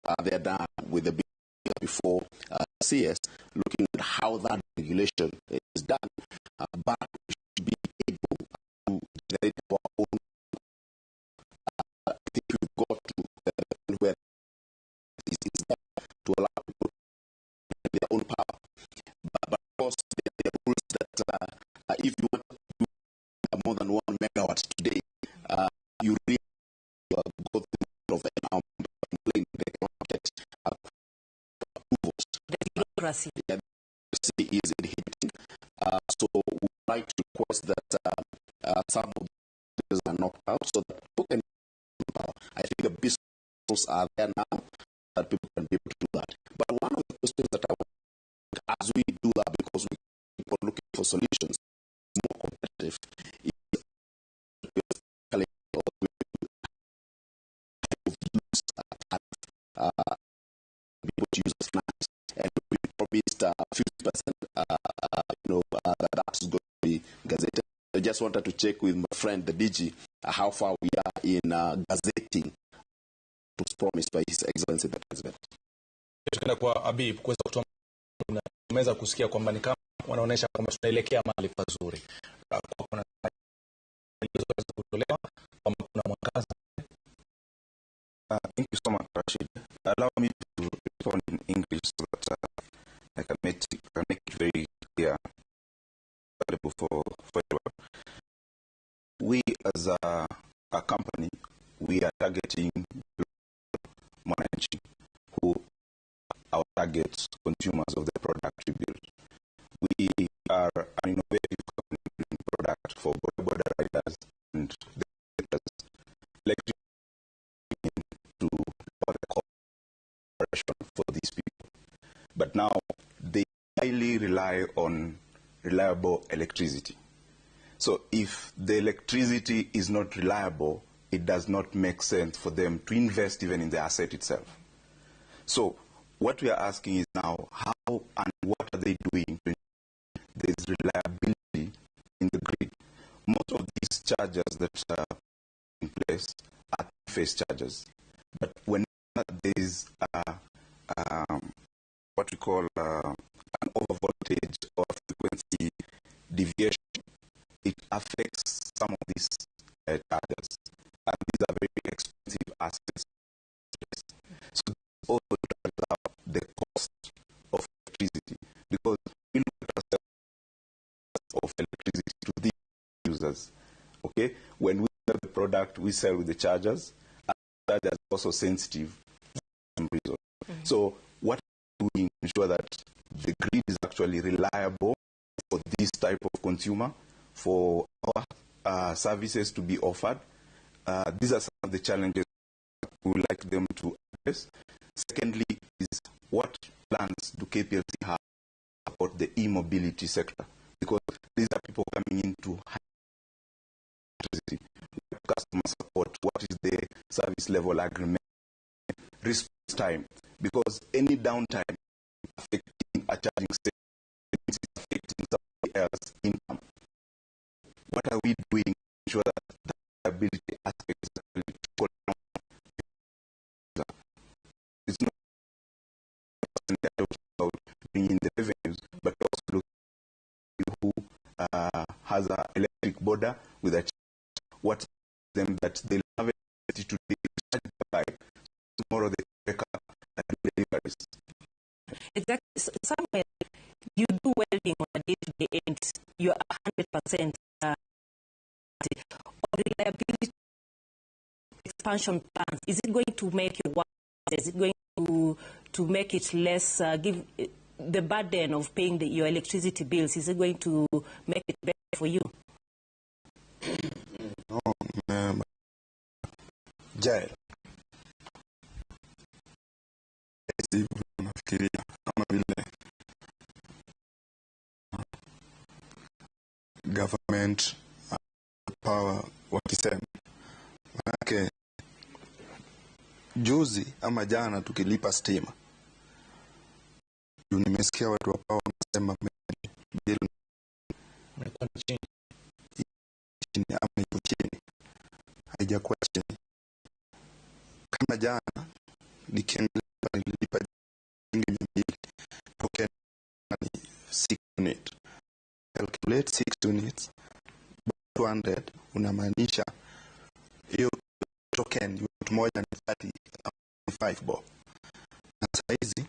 are there done with the before CS, looking at how that regulation is done, but we should be able to generate our own. I think we've got to the point where it is there to allow people to generate their own power. But of course, there are rules that if you want to do more than 1 megawatt today, you really go through of an complaint. They cannot get approvals. The bureaucracy. Yeah, the bureaucracy is inhibiting. So we would like to request that some of these are knocked out so that people can power. I think the businesses are there now that people can be able to do that. But one of the questions that I want, as we do that, because we keep on looking for solutions more competitive, is people to use as finance, and we promised 50%. That's going to be gazetted. I just wanted to check with my friend the DG how far we are in gazetting was promised by His Excellency the President. Tukaenda kwa Habib kuweza kutoa, tumeweza kusikia kwamba ni kama wanaonesha kwamba tunaelekea mahali pazuri. Kuna kutolewa kwamba kuna mwangaza. Thank you so much, Rashid. Allow me to respond in English so that I can make it very clear for everyone. We as a company, we are targeting mwananchi, who are our target consumers of the product we build. We are an innovative company building product for border riders and the electric to lower the cost for these people. But now they highly rely on reliable electricity. So if the electricity is not reliable, it does not make sense for them to invest even in the asset itself. So what we are asking is now, how and what are they doing to there is reliability in the grid. Most of these chargers that are in place are three-phase chargers. But when there is what we call an overvoltage or frequency deviation, it affects some of these chargers. And these are very expensive assets. So this also drives up the cost of electricity, because we look at ourselves of electricity to the users. Okay, when we sell the product, we sell with the chargers, and the chargers are also sensitive for some reason. Mm-hmm. So what we do to ensure that the grid is actually reliable for this type of consumer, for our services to be offered. These are some of the challenges we would like them to address. Secondly, is what plans do KPLC have about the e-mobility sector? Because these are people coming into electricity. Customer support, what is the service level agreement? Response time, because any downtime affecting a charging station is affecting somebody else's income. What are we doing to ensure that the ability aspect is actually down? It's not about bringing the revenues, but also look who has an electric border with a charge. What them that they'll have electricity today to charge the bike, tomorrow they wake up and do deliveries. Exactly. Somewhere you do welding on a day-to-day and you're 100% on reliability expansion plans. Is it going to make you work? Is it going to make it less, give the burden of paying your electricity bills? Is it going to make it better for you? No, Jael, nafikiria kama vile government power wakisema, manake juzi ama jana tukilipa stima, nimesikia watu wa power wanasema bill imekuwa chini ama iko chini. Haijakuwa chini. Kama jana nikiangalia nililipa shilingi 200 token ni 6 unit. Calculate 6 units 200 unamaanisha hiyo token unit moja ni 35 bob. Na saizi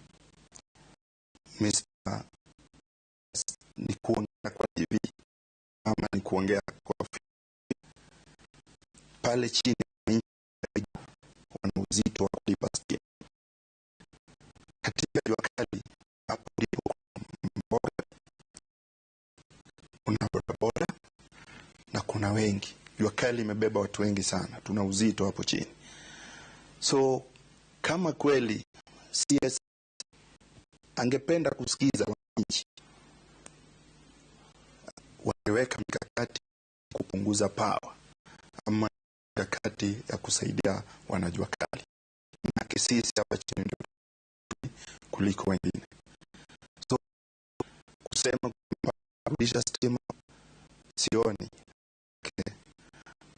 Mr. ni kuongea kwa TV ama ni kuongea kwa pale chini wana uzito wa kulipa stima. Katika jua kali hapo ndipo mboga, kuna bodaboda na kuna wengi. Jua kali imebeba watu wengi sana, tuna uzito hapo chini. So kama kweli CS angependa kusikiza wananchi, wangeweka mikakati kupunguza power ama mikakati ya kusaidia wanajua kali, na sisi hapa chini ndio kuliko wengine. So kusema kurudisha stima sioni.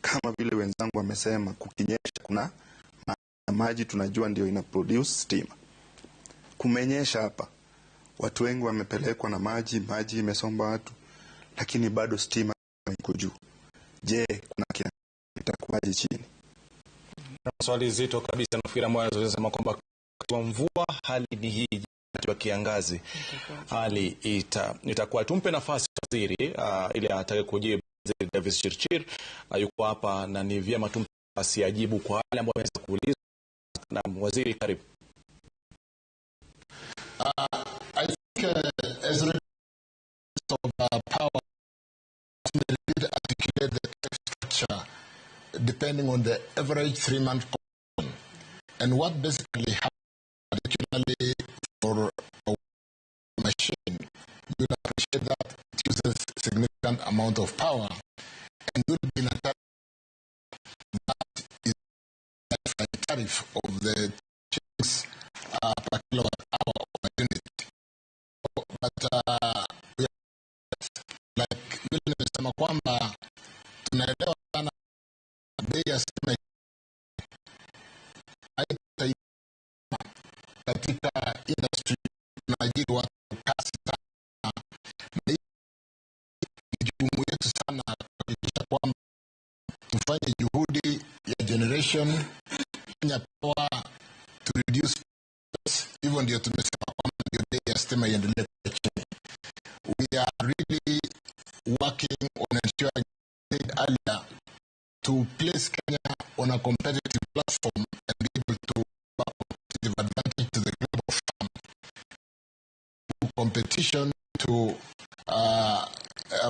Kama vile wenzangu wamesema, kukinyesha kuna maji, tunajua ndio ina produce stima. Kumenyesha hapa, watu wengi wamepelekwa na maji, maji imesomba watu, lakini bado stima iko juu. Je, kuna itakuwaje chini? Swali zito kabisa. Nafikiri ambayo anasema kwamba kwa mvua hali ni hii, wa kiangazi hali itakuwa. Tumpe nafasi waziri ili atake kujibu. Waziri Davis Chirchir yuko hapa na ni vyema tumpe nafasi ajibu kwa wale ambao wameweza kuuliza. Na waziri, karibu. I think as a result of power, we articulate the structure depending on the average 3-month consumption. And what basically happens, particularly for a machine, you'll appreciate that it uses significant amount of power, and you'll be in a tariff that is a tariff of the shillings per kilowatt hour per unit. But we Kusema kwamba tunaelewa sana bei ya stima haitasaidia katika industry tunaajiri watu kasi sana, na hii ni jukumu yetu sana kuhakikisha kwamba tufanye juhudi ya generation Kenya Power to reduce costs. Hivyo ndio tumesema kwamba ndio bei ya stima iendelee kuwa chini. We are really working on ensuring, said earlier, to place Kenya on a competitive platform and be able to have a competitive advantage to the global firm competition to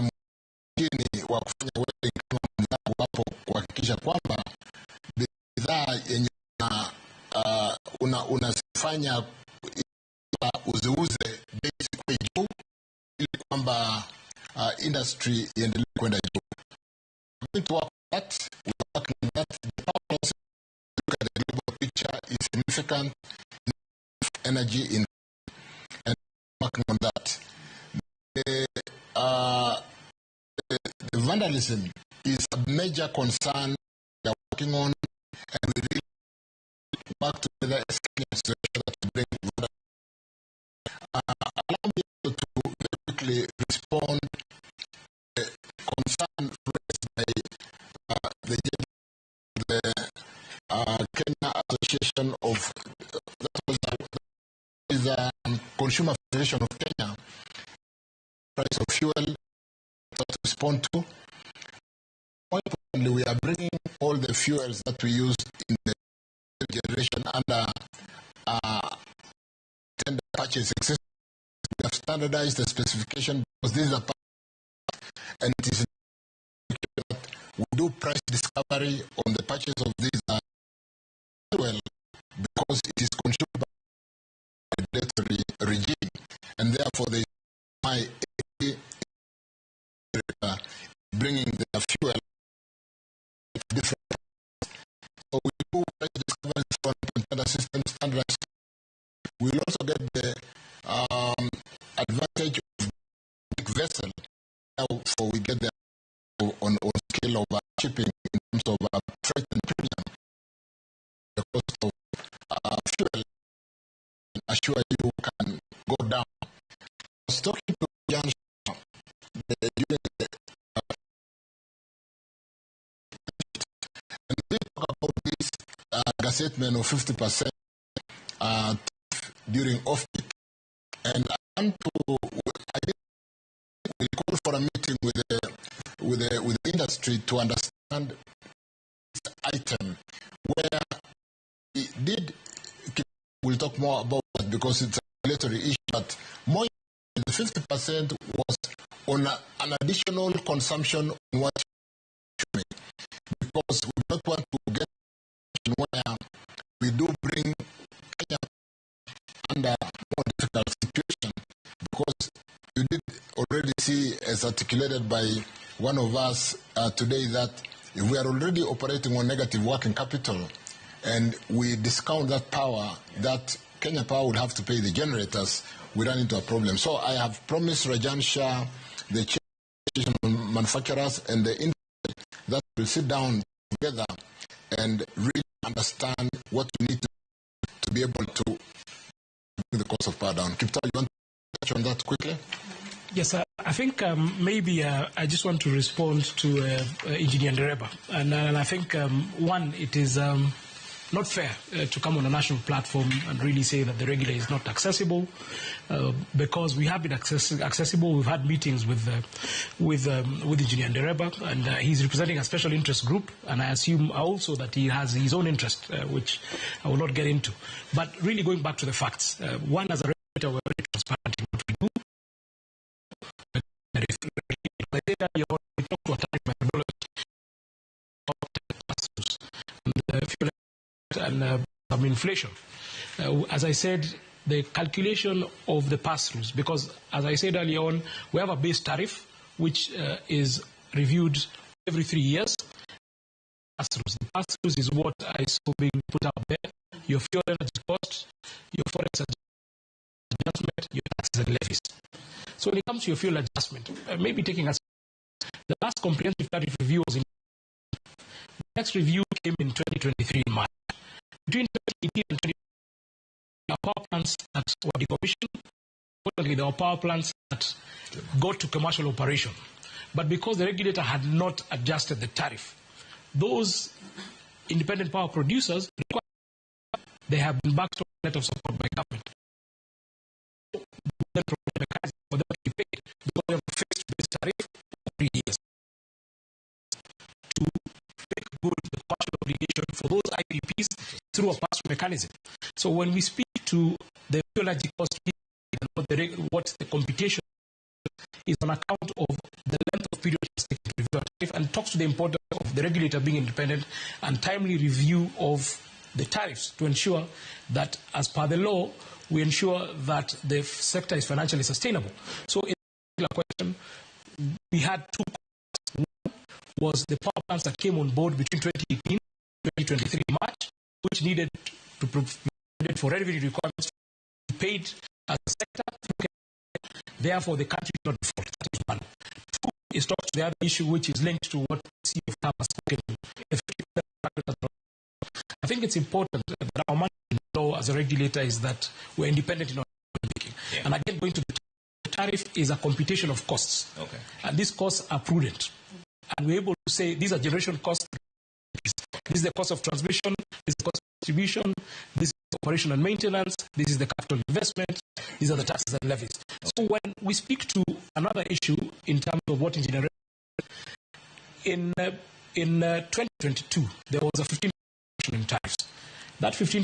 mwingine wa kufanya welding kama mwenzangu hapo kuhakikisha kwamba bidhaa yenye unafanya uziuze bei zikuwe juu ili kwamba industry iendelee kwenda juu. We're going to work on that. We are working on that. The power loss, look at the global picture, is significant energy in and working on that. The vandalism is a major concern we are working on, and we really work together as Kenyans to ensure that we bring vandalism. Allow me to very quickly respond to the concern raised by the Kenya Association of, that was is Consumer Federation of Kenya, price of fuel to respond to. More importantly, we are bringing all the fuels that we use in the generation under tender purchasing system. We have standardized the specification because these are and it is that we do price discovery on the purchase of these fuel because it is consumed by the regulatory regime, and therefore they my bringing their fuel different. So we do price discovery on tender system standardized. We will also get the advantage of big vessel. Therefore, we get the on scale of shipping in terms of freight and premium. The cost of fuel, I assure you, can go down. I was talking to Jan during the and we talk about this gazettement of 50% during off-peak. And I want to, I think we call for a meeting with the industry to understand this item where we did, we'll talk more about that because it's a regulatory issue, but more the 50% was on an additional consumption on what you're consuming, because we don't want to get where we do bring Kenya under more difficult situation, because you did already see, as articulated by one of us today, that if we are already operating on negative working capital and we discount that power, that Kenya Power would have to pay the generators, we run into a problem. So I have promised Rajan Shah, the chair of manufacturers and the industry, that we'll sit down together and really understand what we need to be able to bring the cost of power down. Kiptoo, you want to touch on that quickly? Yes, I think maybe I just want to respond to Engineer Ndereba. And I think, one, it is not fair to come on a national platform and really say that the regulator is not accessible, because we have been accessible. We've had meetings with Engineer Ndereba, and he's representing a special interest group, and I assume also that he has his own interest, which I will not get into. But really going back to the facts, one, as a regulator, we're very transparent in what we do. We talk to a target methodology and some inflation. As I said, the calculation of the pass-throughs, because as I said earlier on, we have a base tariff which is reviewed every 3 years. Pass-throughs. The pass-throughs is what I saw being put up there. Your fuel energy cost, your forex adjustment, your taxes and levies. So when it comes to your fuel adjustment, maybe taking us The last comprehensive tariff review was in the next review came in 2023 in March. Between 2018 and 2020, our power plants that were decommissioned, importantly, there were power plants that got to commercial operation. But because the regulator had not adjusted the tariff, those independent power producers, they have been backed up with of support by government. For them to be paid, because they have fixed this tariff for 3 years. To make good the commercial obligation for those IPPs through a pass-through mechanism. So when we speak to the energy cost, what the computation is on account of the length of period it's taken to review a tariff, and talks to the importance of the regulator being independent and timely review of the tariffs to ensure that, as per the law, we ensure that the sector is financially sustainable. So in particular question, we had two costs. One was the power plants that came on board between 2018 and 2023 March, which needed to provide for revenue requirements to be paid as a sector. Therefore, the country did not default. That is one. Two is talks to the other issue, which is linked to what CEO has spoken to. I think it's important that our mandate law as a regulator is that we're independent in our making. Yeah. And again, going to the tariff is a computation of costs. Okay. And these costs are prudent. And we're able to say these are generation costs. This is the cost of transmission, this is the cost of distribution, this is operation and maintenance, this is the capital investment, these are the taxes and levies. Okay. So when we speak to another issue in terms of what engineering, in 2022, there was a 15% in tariffs. That 15%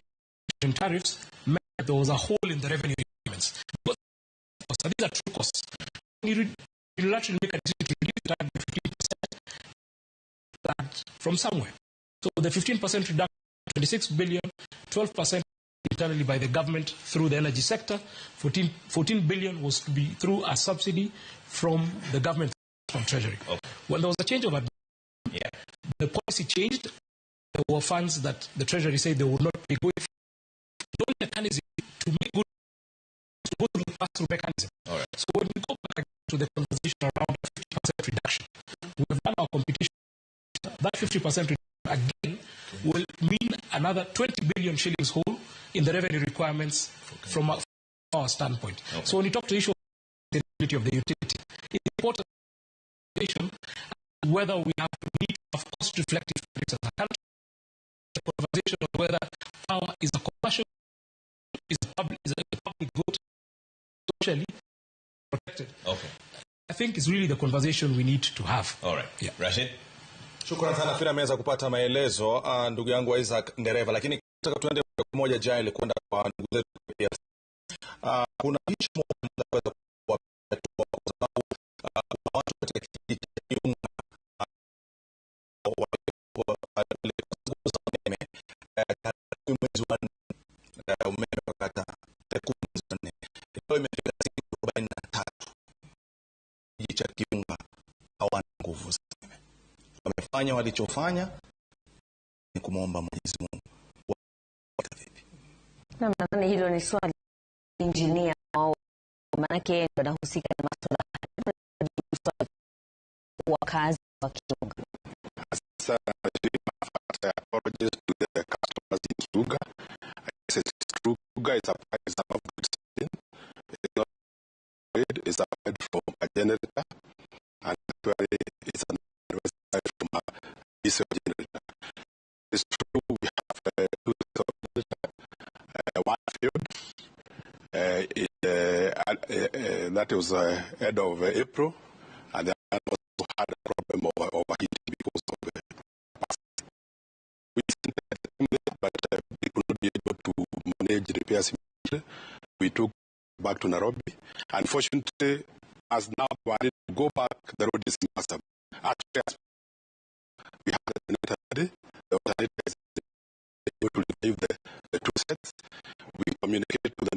in tariffs meant that there was a hole in the revenue requirements. Because these are true costs. You unilaterally make a decision to reduce the tariff by 15% from somewhere. So the 15% reduction, 26 billion, 12% internally by the government through the energy sector, 14 billion was to be through a subsidy from the government from Treasury. Okay. When there was a change of administration, the policy changed. There were funds that the Treasury said they would not be going. The only mechanism to make good to go through the pass-through mechanism. All right. So when we go back to the conversation around 50% reduction, we have done our computation. That 50% reduction again will mean another 20 billion shillings hole in the revenue requirements from our standpoint. Okay. So when you talk to the issue of the sustainability of the utility, it's important whether we have to need to have cost-reflective tariffs as a country. The conversation of whether power is a commercial, is a public good, socially protected. Okay. I think it's really the conversation we need to have. All right. Yeah. Rashid? Shukran sana, nafikiri ameweza kupata maelezo ndugu yangu Isaac Ndereva, lakini nataka tuende moja jail kwenda kwa ndugu zetu PLC. Kuna issue moja naweza kwa sababu kuna watu katika kijiji cha Kiunga walikosa umeme tarehe mwezi wa 4, umeme wakata tarehe 10 mwezi wa 4. Leo imefika siku 43 kijiji cha Kiunga hawana nguvu za umeme. Wamefanya walichofanya ni kumwomba Mwenyezi Mungu. Vipi? Na nadhani hilo ni swali engineer wao, maana yeye ndo anahusika na masuala haya wakazi wa Kiunga. Apologies to the customers in Kiunga. I said Kiunga is a good system. It's not grid, it's applied from a generator, and actually it's an from a diesel generator. It's true we have two sets of generator. One field that was end of April, and the other also had a problem of overheating because of the capacity. We sent the team there, but they could not be able to manage repairs immediately. We took back to Nairobi. Unfortunately, as now we are ready to go back, the road is impassable. Actually, as we have the generator ready, the alternator is able to retrieve the two sets. We communicate to the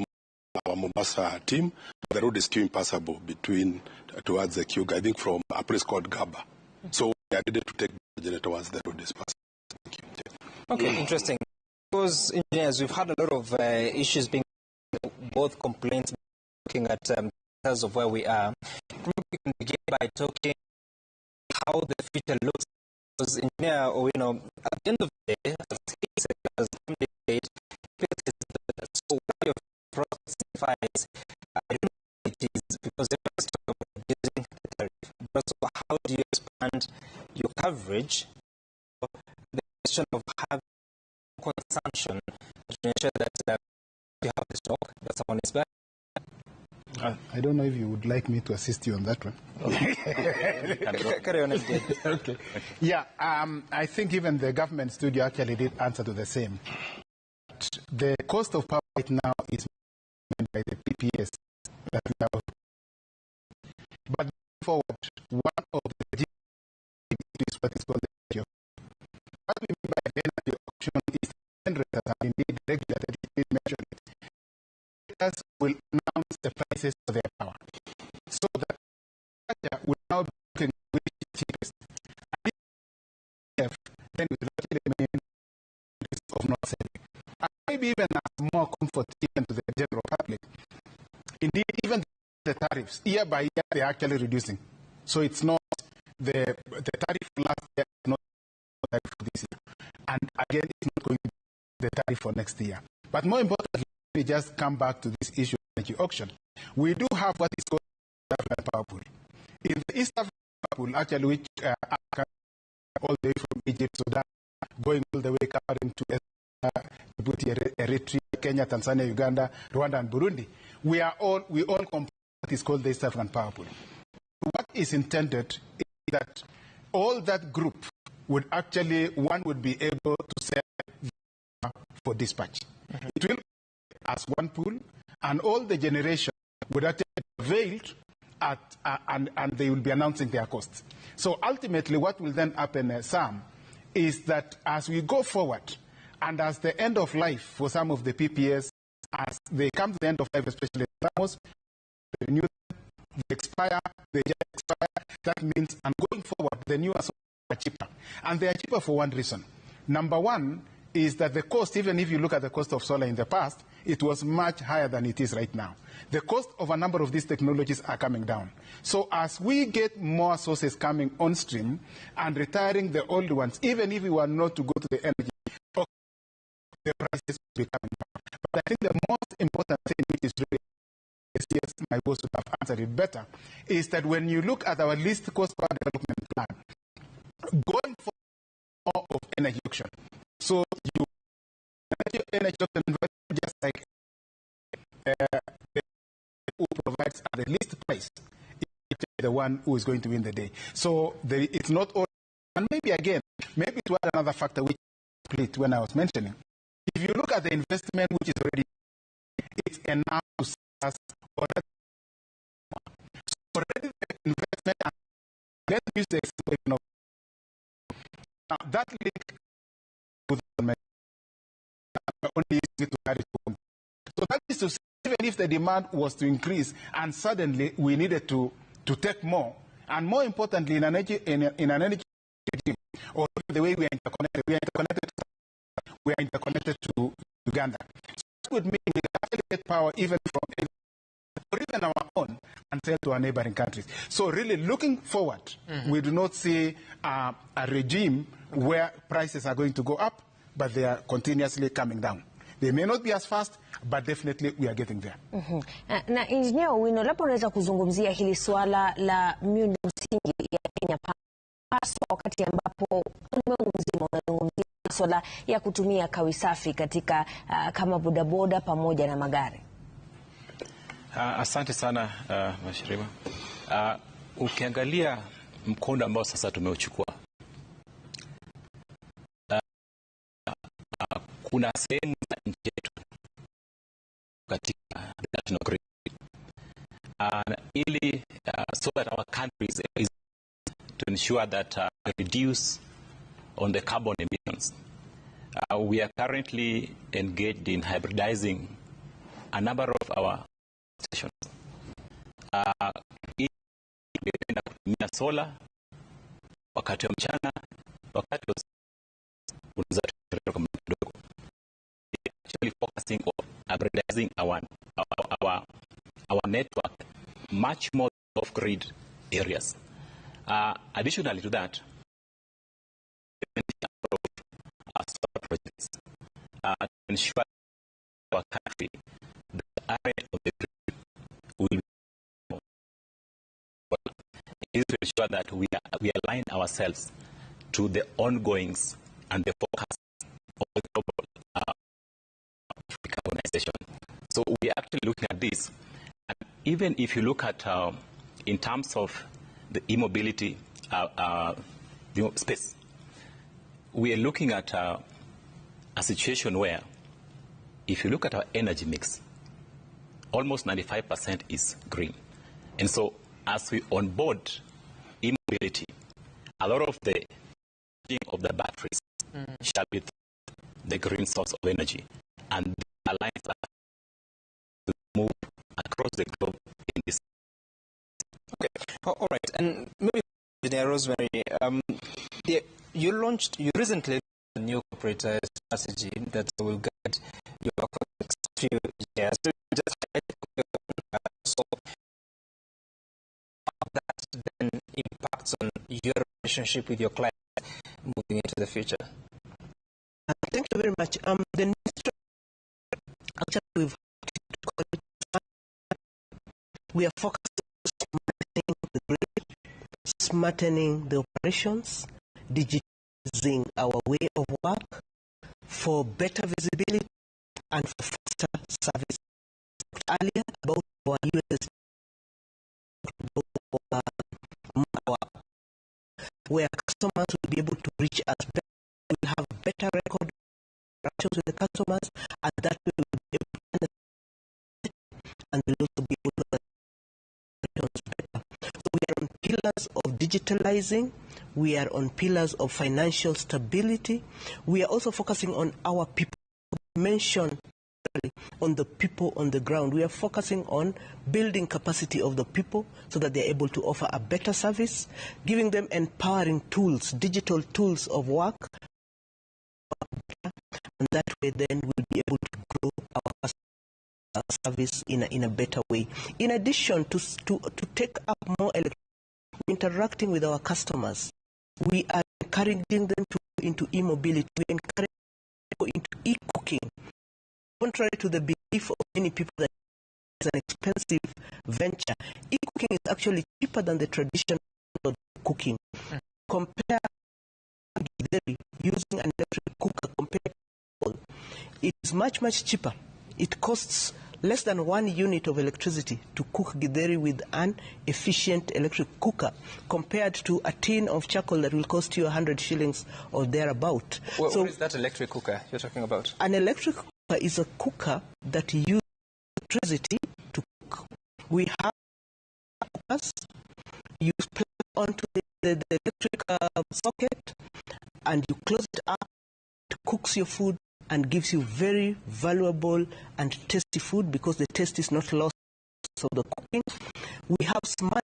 our Mombasa team. The road is still impassable between towards the Kiunga, I think from a place called Gaba. So we are ready to take the generator once the road is passed. Thank you. Okay, interesting. Because engineers, we've had a lot of issues being both complaints looking at terms of where we are. We can begin by talking how the future looks. Because Engineer Owino, at the end of the day, as he said, as said, so what your process signifies, I don't know if it is because everyone's talking about reducing the tariff, but also how do you expand your coverage? The question of having consumption to ensure that you have the stock that someone is buying. I don't know if you would like me to assist you on that one. Okay. Carry on. Okay. Yeah, I think even the government studio actually did answer to the same. The cost of power right now is by the PPS that we have. But forward, one of the is what is called the energy auction. What we mean by the energy auction is generators are indeed regulated, it mentioned it. Generators will announce the prices of their power. So that will now be looking which is cheapest. And if then we will actually mean of not selling. And maybe even as more comfort even to the general public. Indeed, even the tariffs, year by year, they are actually reducing. So it's not the tariff last year is not the tariff for this year. And again, it's not going to be the tariff for next year. But more importantly, let me just come back to this issue of energy auction. We do have what is called the African Power Pool. In the East African Power Pool, actually, which all the way from Egypt, Sudan, going all the way covering to Djibouti, Eritrea, Kenya, Tanzania, Uganda, Rwanda, and Burundi. We all compose what is called the East African Power Pool. What is intended is that all that group would actually, one would be able to sell for dispatch. Mm-hmm. It will as one pool, and all the generation would actually be availed at, and they will be announcing their costs. So ultimately, what will then happen, Sam, is that as we go forward, and as the end of life for some of the PPS, as they come to the end of life, especially the thermos, they renew them, they expire, they just expire. That means, and going forward, the newer are cheaper. And they are cheaper for one reason. Number one is that the cost, even if you look at the cost of solar in the past, it was much higher than it is right now. The cost of a number of these technologies are coming down. So as we get more sources coming on stream and retiring the old ones, even if we were not to go to the energy, the prices will be coming down. But I think the most important thing, which is really, yes, my boss would have answered it better, is that when you look at our least cost power development plan, going for more of energy auction. So you energy auction just like who provides at the least price is the one who is going to win the day. So it's not all, and maybe again, maybe to add another factor which split when I was mentioning. If you look at the investment which is already, it's enough to us already. So already the investment, let's use the example of now that link only easy to carry to. So that is to say, even if the demand was to increase and suddenly we needed to take more, and more importantly, in an energy regime, or the way we are interconnected, to Uganda. So that would mean we can actually get power even from or even our own and sell to our neighboring countries. So really looking forward, we do not see a regime where prices are going to go up, but they are continuously coming down. They may not be as fast, but definitely we are getting there. Na Engineer Owino, labda unaweza kuzungumzia hili swala la miundo msingi ya Kenya Power, hasa wakati ambapo ulimwengu mzima unazungumzia swala ya kutumia kawi safi katika kama bodaboda pamoja na magari. Asante sana Mashirima. Ukiangalia mkondo ambao sasa tumeuchukua, kuna sehemu za nchi yetu katika national grid, ili so that our country is to ensure that reduce on the carbon emissions. We are currently engaged in hybridizing a number of our stations. Tungependa kutumia solar wakati wa mchana, wakati wa unaweza kwa muda kidogo. Actually focusing on hybridizing our network much more off-grid areas. Additionally to that, solar projects to ensure our country the array of the grid will be is to ensure that we align ourselves to the ongoings and the focus of the global decarbonization. So we are actually looking at this. And even if you look at in terms of the e-mobility space, we are looking at a situation where if you look at our energy mix, almost 95% is green. And so as we onboard e-mobility, a lot of the of the batteries shall be the green source of energy, and aligns us to move across the globe in this. Okay, all right, and maybe Engineer Rosemary, you recently a new corporate strategy that will guide your work for the next few years. So just so how that then impacts on your relationship with your clients moving into the future. Thank you very much. The new strategy, actually, we've called it, we are focused on smartening the grid, smartening the operations, digitizing our way of work for better visibility and for faster service. Earlier about our USS, about our, where customers will be able to reach us better, we'll have better record interactions with the customers, and that we will be able to understand, and we'll also be able to understand better. So we are on pillars of digitalizing, we are on pillars of financial stability. We are also focusing on our people. Mention on the people on the ground. We are focusing on building capacity of the people so that they're able to offer a better service, giving them empowering tools, digital tools of work, and that way then we'll be able to grow our service in a better way. In addition to take up more electricity, interacting with our customers, we are encouraging them to go into e-mobility. We encourage them to go into e-cooking. Contrary to the belief of many people that it's an expensive venture, e-cooking is actually cheaper than the traditional cooking. Compare using an electric cooker compared to coal, it is much, much cheaper. It costs less than 1 unit of electricity to cook githeri with an efficient electric cooker compared to a tin of charcoal that will cost you 100 shillings or thereabout. Well, so what is that electric cooker you're talking about? An electric cooker is a cooker that uses electricity to cook. We have cookers. You plug onto the electric socket and you close it up. It cooks your food and gives you very valuable and tasty food because the taste is not lost of the cooking. We have smart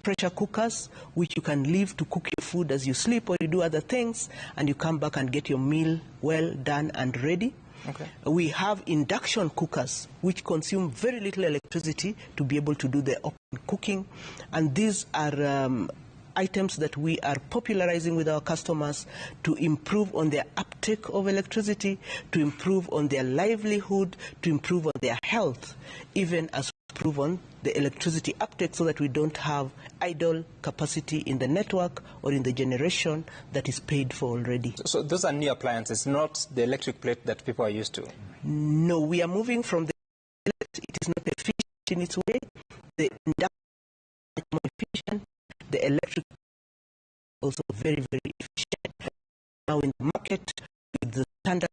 pressure cookers which you can leave to cook your food as you sleep or you do other things, and you come back and get your meal well done and ready. Okay. We have induction cookers which consume very little electricity to be able to do the open cooking, and these are items that we are popularizing with our customers to improve on their uptake of electricity, to improve on their livelihood, to improve on their health, even as we improve on the electricity uptake so that we don't have idle capacity in the network or in the generation that is paid for already. So those are new appliances, not the electric plate that people are used to? No, we are moving from the plate. It is not efficient in its way. The induction is more efficient. The electric also very, very efficient. Now in the market, with the standard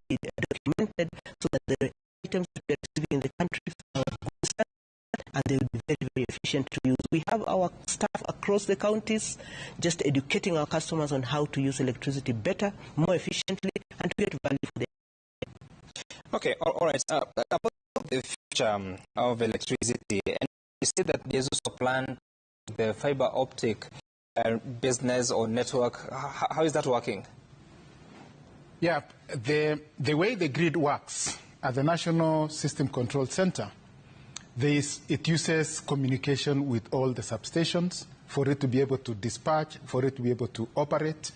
documented so that the items that we are receiving in the country are good standard and they will be very, very efficient to use. We have our staff across the counties just educating our customers on how to use electricity better, more efficiently, and to get value for their. Okay, all right. About the future of electricity, and you said that there's also a plan, the fiber optic business or network. How is that working? Yeah, the way the grid works at the National System Control Center, it uses communication with all the substations for it to be able to dispatch, for it to be able to operate.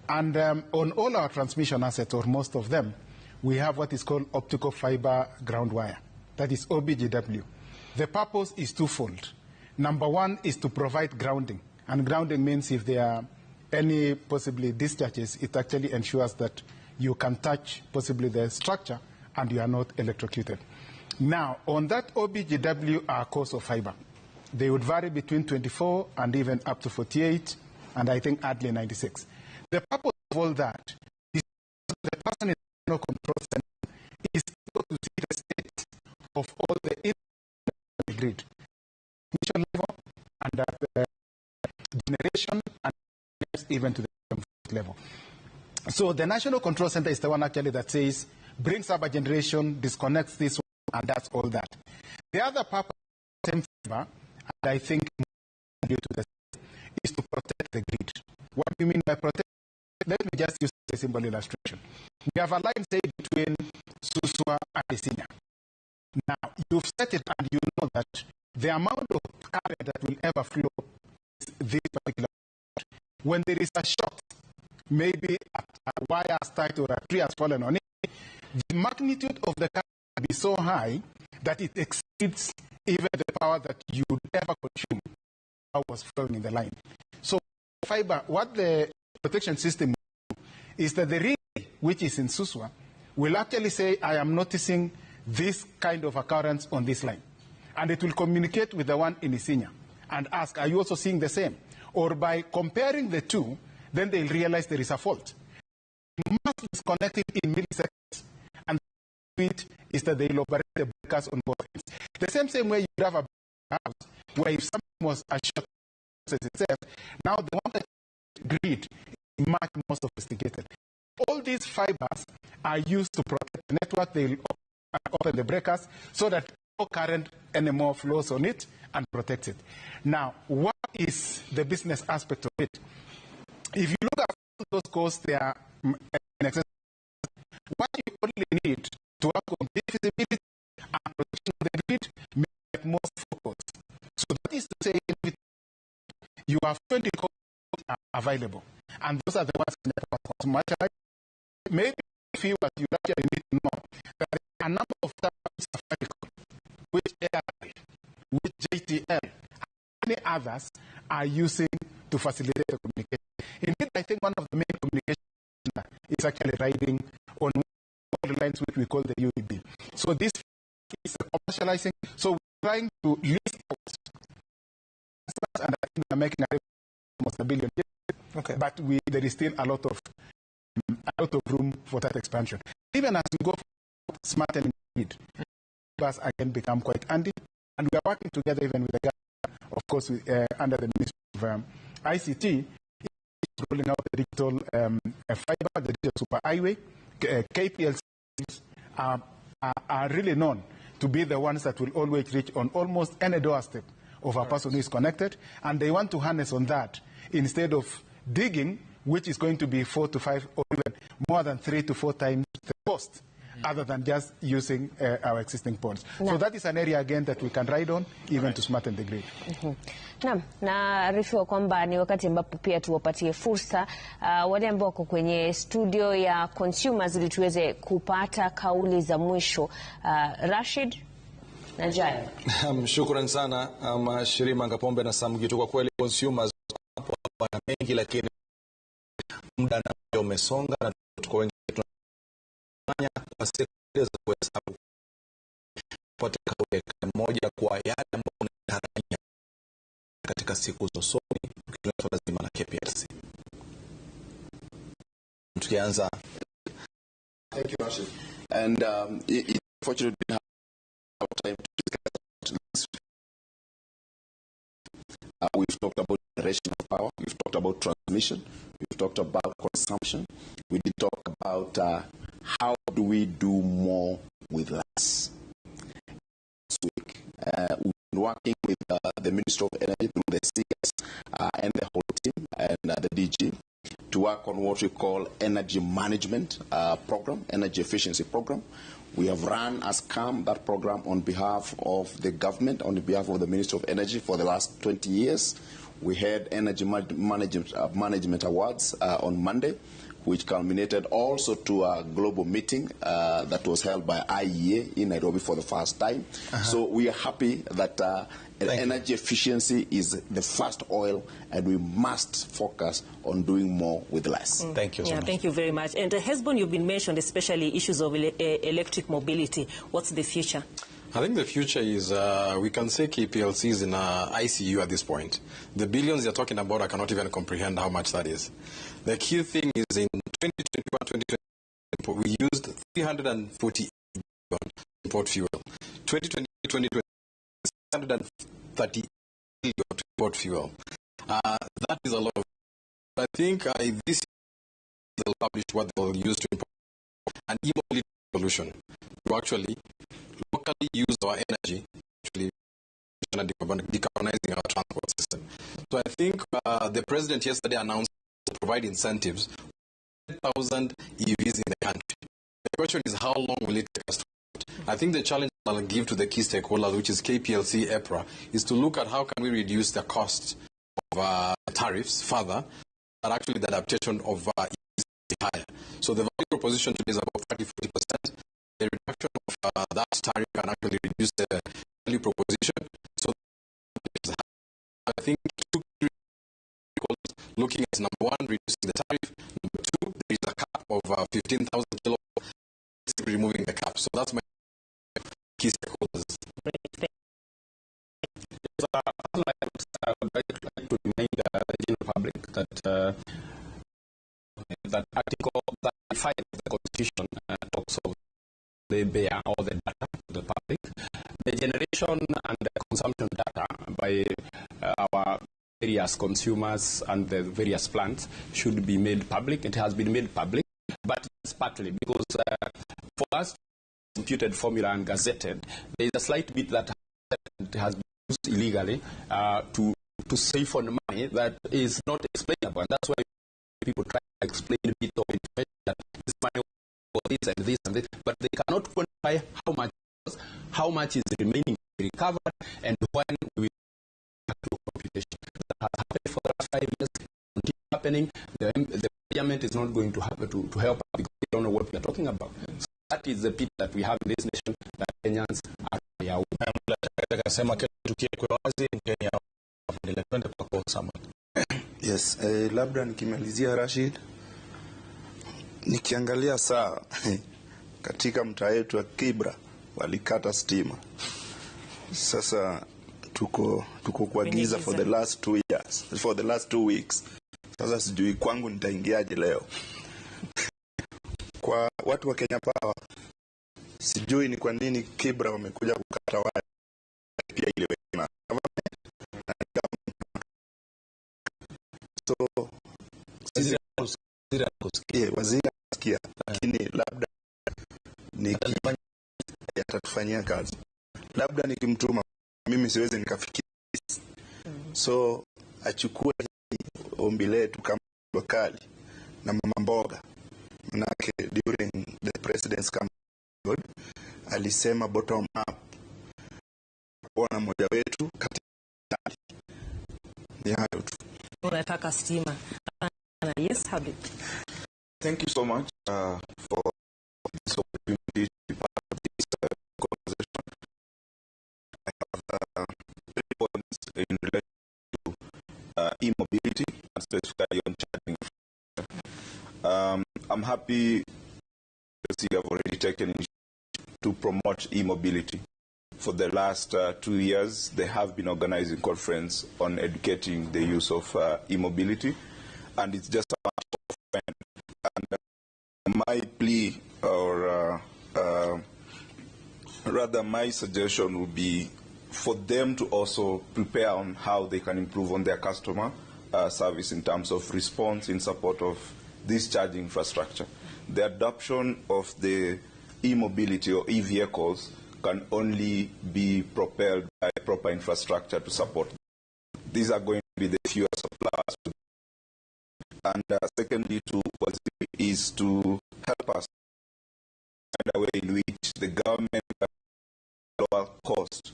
And on all our transmission assets, or most of them, we have what is called optical fiber ground wire. That is OBGW. The purpose is twofold. Number one is to provide grounding. And grounding means if there are any possibly discharges, it actually ensures that you can touch possibly the structure and you are not electrocuted. Now, on that OBGW are course of fiber. They would vary between 24 and even up to 48, and I think hardly 96. The purpose of all that is the person in the control center is able to see the state of all the grid, transmission level, and at the generation, and even to the level. So the National Control Center is the one actually that says, brings up a generation, disconnects this one, and that's all that. The other purpose, same fiber, and I think due to the is to protect the grid. What do you mean by protect? Let me just use a simple illustration. We have a line, say, between Suswa and Isinya. Now, you've set it and you know that the amount of current that will ever flow is this particular amount. When there is a short, maybe a wire has tied or a tree has fallen on it, the magnitude of the current will be so high that it exceeds even the power that you would ever consume was flowing in the line. So fiber, what the protection system will do is that the relay, which is in Suswa, will actually say, I am noticing this kind of occurrence on this line. And it will communicate with the one in Isinya and ask, are you also seeing the same? Or by comparing the two, then they'll realize there is a fault. You must disconnect it in milliseconds. And it is that they'll operate the breakers on both ends. The same way you have a house where if something was a short itself, now the one that grid is much more sophisticated. All these fibers are used to protect the network. They'll open the breakers so that no current anymore flows on it and protects it. Now, what is the business aspect of it? If you look at those costs, they are in excess. What you only need to have complete feasibility and protection of the grid make more focus. So that is to say, you have 20 codes available, and those are the ones that are much. Maybe few, but you actually need to know that there are a number of Safaricom, which ARI, which JTL, and many others are using to facilitate the communication. Indeed, I think one of the main communication is actually riding on the lines which we call the UEB. So this is commercializing. So we're trying to list out, and I think we're making almost $1 billion. Okay. But there is still a lot of room for that expansion. Even as we go for smart and grid, bus again become quite handy, and we are working together even with the government, of course, with, under the Ministry of ICT, rolling out the digital fiber, the digital superhighway. KPLCs are really known to be the ones that will always reach on almost any doorstep of a person who is connected, and they want to harness on that instead of digging, which is going to be 4 to 5 or even more than 3 to 4 times the cost, other than just using our existing ponds. No. So that is an area again that we can ride on even to smarten the grid. Naam, naarifiwa kwamba ni wakati ambapo pia tuwapatie fursa wale ambao wako kwenye studio ya consumers ili tuweze kupata kauli za mwisho. Rashid na Jaya. Shukran sana Shirima Ngapombe na Sam Gitu. Kwa kweli consumers hapo wana mengi, lakini muda na umesonga na tuko wengi tunafanya kwa sekunde za kuhesabu pote kauli moja kwa yale ambayo unatarajia katika siku za usoni ukiwa lazima na KPLC. Tukianza. Thank you, Rashid. And unfortunately we didn't have time to discuss this. We've talked about generation of power, we've talked about transmission, we've talked about consumption, we did talk about how do we do more with less. This week, we've been working with the Minister of Energy through the CS and the whole team and the DG to work on what we call energy management program, energy efficiency program. We have run as CAM that program on behalf of the government, on behalf of the Ministry of Energy for the last 20 years. We had Energy Management Awards on Monday, which culminated also to a global meeting that was held by IEA in Nairobi for the first time. So we are happy that energy efficiency is the first oil, and we must focus on doing more with less. Thank you so much. Thank you very much. And Hesbon, you've been mentioned, especially issues of electric mobility. What's the future? I think the future is, we can say KPLC is in ICU at this point. The billions you're talking about, I cannot even comprehend how much that is. The key thing is in 2021, 2022, we used 348 billion to import fuel. 2020, 2020, 630 billion to import fuel. That is a lot of. I think this they'll publish what they'll use to import an e-mobility solution to actually locally use our energy, actually decarbonizing our transport system. So I think the president yesterday announced to provide incentives 10,000 EVs in the country. The question is, how long will it take us to do it? I think the challenge I'll give to the key stakeholders, which is KPLC, EPRA, is to look at how can we reduce the cost of tariffs further, but actually the adaptation of EVs is higher. So the value proposition today is about 30-40%. The reduction of that tariff can actually reduce the value proposition. So I think two looking at number one, reducing the tariff. Number two, there is a cap of 15,000 kilowatts, removing the cap. So that's my key stakeholders. Yes, I would like to remind the general public that that Article 35 of the Constitution talks of they bear all the data to the public. The generation and the consumption data by our various consumers and the various plants should be made public. It has been made public, but it's partly because for us, computed formula and gazetted, there is a slight bit that has been used illegally to save on money that is not explainable. And that's why people try to explain a bit of information that this money for this and this and this, but they cannot quantify how much is remaining to be recovered and when we will have to computation. That has happened for the last 5 years, continue happening. The parliament is not going to have to help us because they don't know what we are talking about. So that is the pit that we have in this nation, that Kenyans are their own. Yes, labda nikimalizia Rashid, nikiangalia saa katika mtaa wetu wa Kibra walikata stima. Sasa tuko kwa giza for the last 2 years, for the last 2 weeks. Sasa sijui kwangu nitaingiaje leo. Kwa watu wa Kenya Power, sijui ni kwa nini Kibra wamekuja kukata waya pia ile wema. So sisi waziri anasikia, lakini labda atatufanyia kazi, labda nikimtuma mimi siwezi nikafikia. So achukue ombi letu kama wakali na mama mboga, manake during the president's campaign alisema bottom up, kuona mmoja wetu katika ni hayo tu. Unataka stima. Yes, Habib. Thank you so much for this opportunity to be part of this conversation. I have 3 points in relation to e-mobility and specifically on charging. I'm happy to see you have already taken initiative to promote e-mobility. For the last 2 years, they have been organizing conference on educating the use of e-mobility, and it's just a matter of when. And my plea, or rather my suggestion, would be for them to also prepare on how they can improve on their customer service in terms of response in support of this charging infrastructure. The adoption of the e-mobility or e-vehicles can only be propelled by proper infrastructure to support. These are going to be the fuel suppliers. And secondly, to is to help us find a way in which the government can lower cost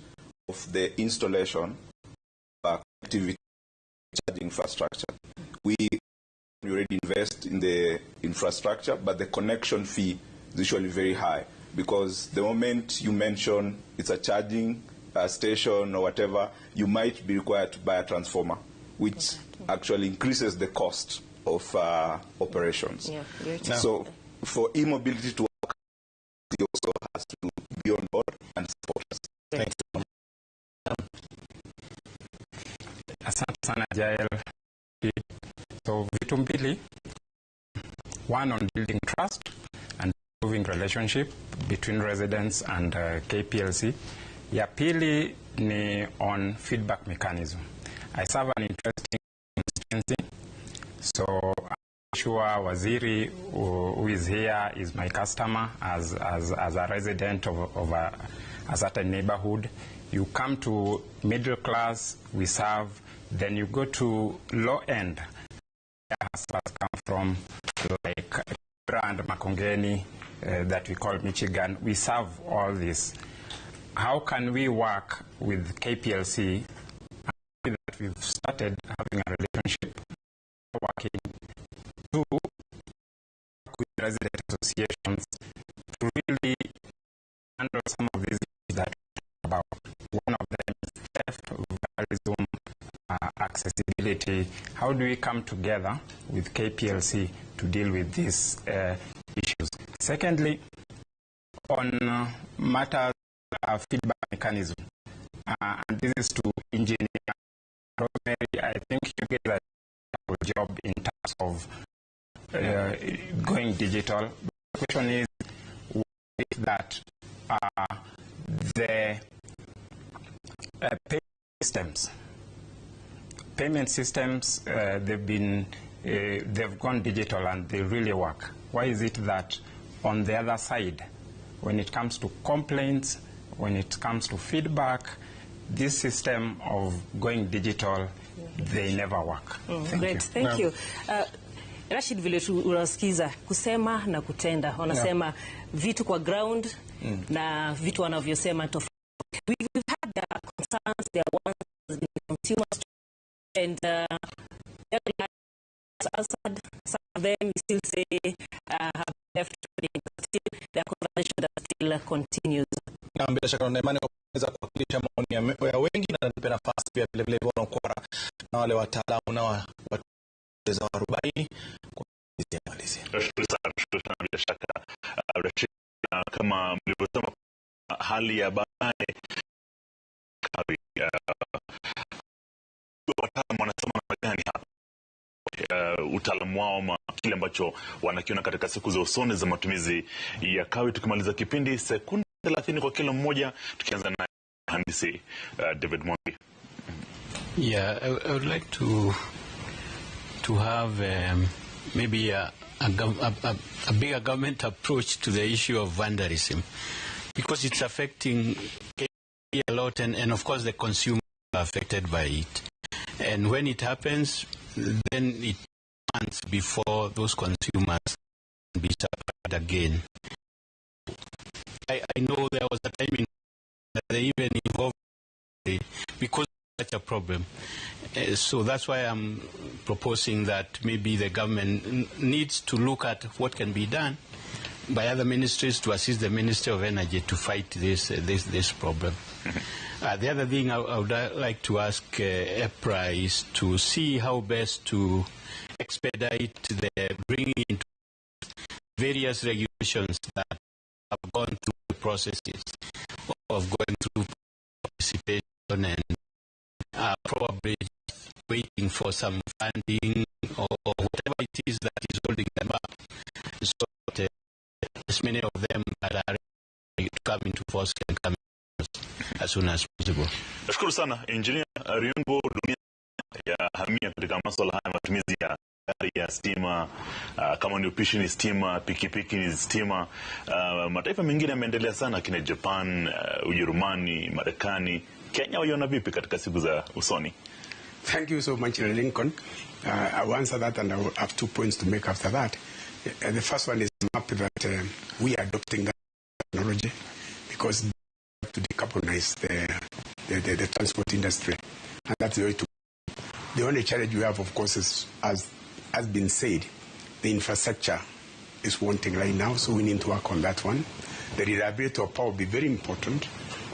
of the installation of activity charging infrastructure. We already invest in the infrastructure, but the connection fee is usually very high, because the moment you mention it's a charging station or whatever, you might be required to buy a transformer, which actually increases the cost of operations. Yeah, so for e-mobility to work, it also has to be on board and support us. Thank you. Asante sana Jael. So vitu mbili, one on building trust and improving relationship between residents and KPLC. Ya pili ni on feedback mechanism. I serve an interesting constituency, so I'm sure Waziri who is here is my customer as a resident of a certain neighborhood. You come to middle class, we serve. Then you go to low end, where hustlers come from, like brand Makongeni that we call Michigan. We serve all this. How can we work with KPLC that we've started having a relationship, working to work with resident associations to really handle some of these issues that we talk about? One of them is theft, vandalism, accessibility. How do we come together with KPLC to deal with these issues? Secondly, on matters of feedback mechanism, and this is to engineer Rosemary, I think you get a good job in terms of going digital. The question is, why is that the payment systems, they've gone digital and they really work. Why is it that on the other side, when it comes to complaints, when it comes to feedback, this system of going digital, they never work. Thank Great, you. Thank you. Rashid, vile unasikiza kusema na kutenda, wanasema vitu kwa ground na vitu wanavyosema tofauti. We've had their concerns, their wants, the consumers, and answered. Some of them still say have left, but still their conversation that still continues. Na bila shaka na imani kuweza kuwakilisha maoni ya wengi, na nipe nafasi pia vile vile Yvonne Okwara na wale wataalamu na watu wa 40 kwa malizia. Nashukuru sana, nashukuru sana bila shaka Rashid, kama mlivyosema hali ya baadaye wataalamu wanasema namna gani hapa, utaalamu wao ama kile ambacho wanakiona katika siku za usoni za matumizi ya kawi. Tukimaliza kipindi sekunde 30 kwa kila mmoja, tukianza na mhandisi David Mwangi. Yeah, I would like to have maybe a bigger government approach to the issue of vandalism, because it's affecting a lot, and of course the consumer are affected by it. And when it happens, then it months before those consumers can be supplied again. I know there was a time in that they even involved because of such a problem. So that's why I'm proposing that maybe the government needs to look at what can be done by other ministries to assist the Ministry of Energy to fight this problem. The other thing I would like to ask EPRA is to see how best to expedite the bringing into various regulations that have gone through the processes of going through participation and are probably waiting for some funding or whatever it is that is holding them up, so that as many of them that are ready to come into force can come as soon as possible. Nashukuru sana Engineer Riungu. Dunia ya hamia katika masuala haya matumizi ya gari ya stima, kama ni upishi ni stima, pikipiki ni stima. Mataifa mengine yameendelea sana kina Japan, Ujerumani, Marekani. Kenya waiona vipi katika siku za usoni? Thank you so much, Lincoln. I will answer that, and I will have 2 points to make after that. The first one is map that we are adopting that technology because to decarbonize the transport industry, and that's the way to. The only challenge we have, of course, is, as has been said, the infrastructure is wanting right now, so we need to work on that one. The reliability of power will be very important,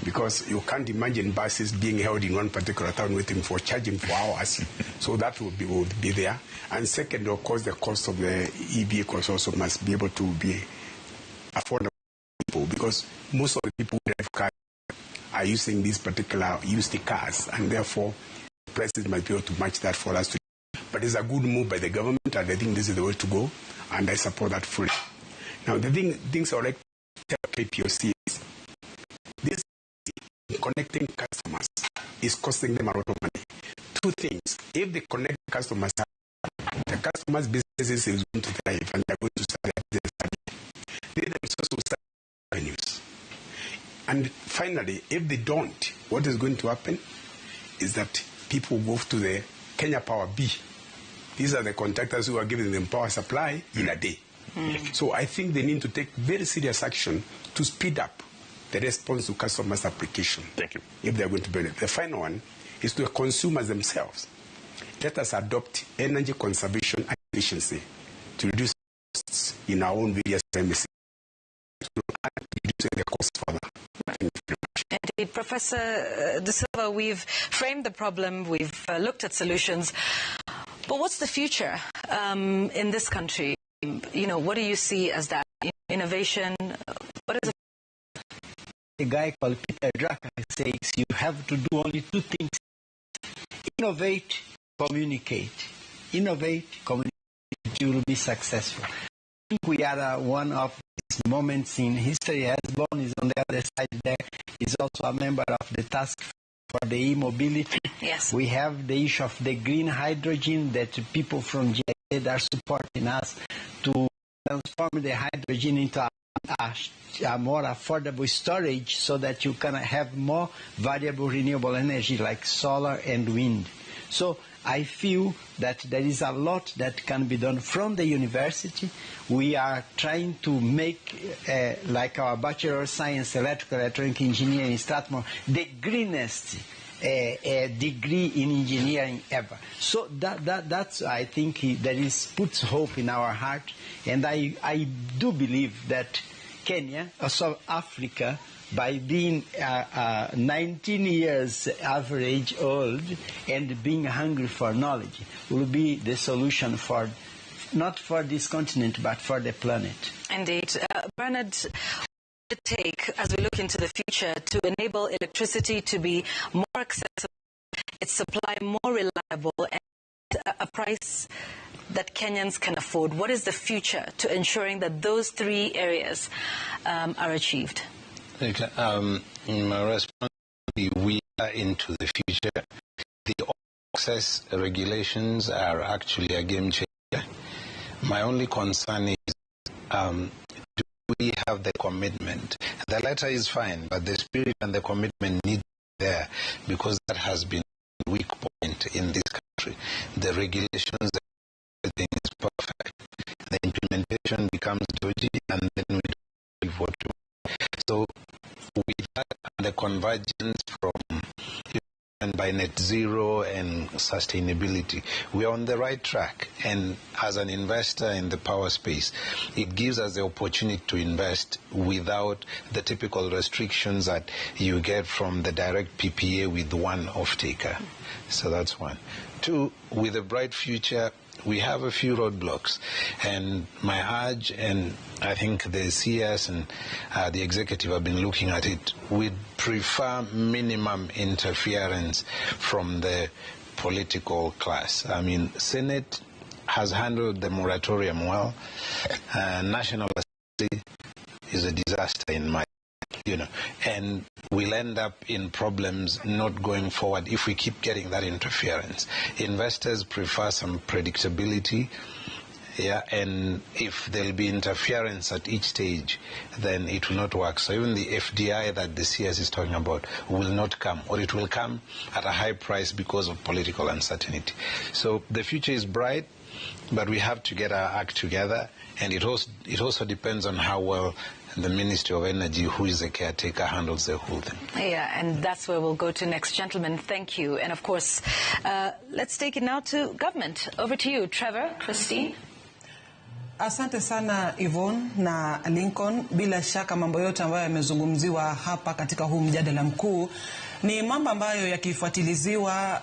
because you can't imagine buses being held in one particular town waiting for charging for hours. So that will be there. And second, of course, the cost of the e-vehicles also must be able to be affordable, because most of the people who drive cars are using these particular used cars, and therefore prices must be able to match that for us to. But it's a good move by the government, and I think this is the way to go, and I support that fully. Now, the things I would like to tell KPLC is this connecting customers is costing them a lot of money. Two things. If they connect customers, the customers' businesses is going to thrive, and they're going to start their business. They themselves will start revenues. And finally, if they don't, what is going to happen is that people go to the Kenya Power B. These are the contractors who are giving them power supply in a day. So I think they need to take very serious action to speed up the response to customers' application. Thank you. If they are going to build it. The final one is to the consumers themselves. Let us adopt energy conservation and efficiency to reduce costs in our own various premises, to reduce the cost further. Indeed. Professor De Silva, we've framed the problem, we've looked at solutions, but what's the future in this country? You know, what do you see as that? Innovation? What is it? A guy called Peter Drucker says you have to do only two things: innovate, communicate. Innovate, communicate, you will be successful. I think we are one of these moments in history. Hesbon is on the other side there. He's also a member of the task for the e-mobility. Yes. We have the issue of the green hydrogen that people from GIZ are supporting us to transform the hydrogen into a more affordable storage so that you can have more variable renewable energy like solar and wind. So I feel that there is a lot that can be done from the university. We are trying to make, like our Bachelor of Science, Electrical Electronic Engineering in Strathmore, the greenest degree in engineering ever. So that's, I think, that is puts hope in our heart. And I do believe that Kenya, South Africa, by being 19 years average old and being hungry for knowledge, will be the solution for, not for this continent, but for the planet. Indeed. Bernard, what does it take, as we look into the future, to enable electricity to be more accessible, its supply more reliable, and a price that Kenyans can afford? What is the future to ensuring that those three areas are achieved? In my response, we are into the future. The access regulations are actually a game changer. My only concern is, do we have the commitment? The letter is fine, but the spirit and the commitment need to be there, because that has been a weak point in this country. The regulations, everything is perfect. The implementation becomes dodgy, and then we don't have what to. So with that and the convergence from and by net zero and sustainability, we are on the right track. And as an investor in the power space, it gives us the opportunity to invest without the typical restrictions that you get from the direct PPA with one off-taker. So that's one. Two, with a bright future, we have a few roadblocks, and my urge, and I think the CS and the executive have been looking at it, we'd prefer minimum interference from the political class. I mean, Senate has handled the moratorium well. National Assembly is a disaster in my, you know, and we'll end up in problems not going forward if we keep getting that interference. Investors prefer some predictability, yeah, and if there'll be interference at each stage, then it will not work. So even the FDI that the CS is talking about will not come, or it will come at a high price because of political uncertainty. So the future is bright, but we have to get our act together, and it also depends on how well The Ministry of Energy, who is the caretaker, handles the whole thing. Yeah, and that's where we'll go to next. Gentlemen, thank you. And of course, let's take it now to government. Over to you, Trevor, Christine. Asante sana, Yvonne na Lincoln. Bila shaka mambo yote ambayo yamezungumziwa hapa katika huu mjadala mkuu ni mambo ambayo yakifuatiliziwa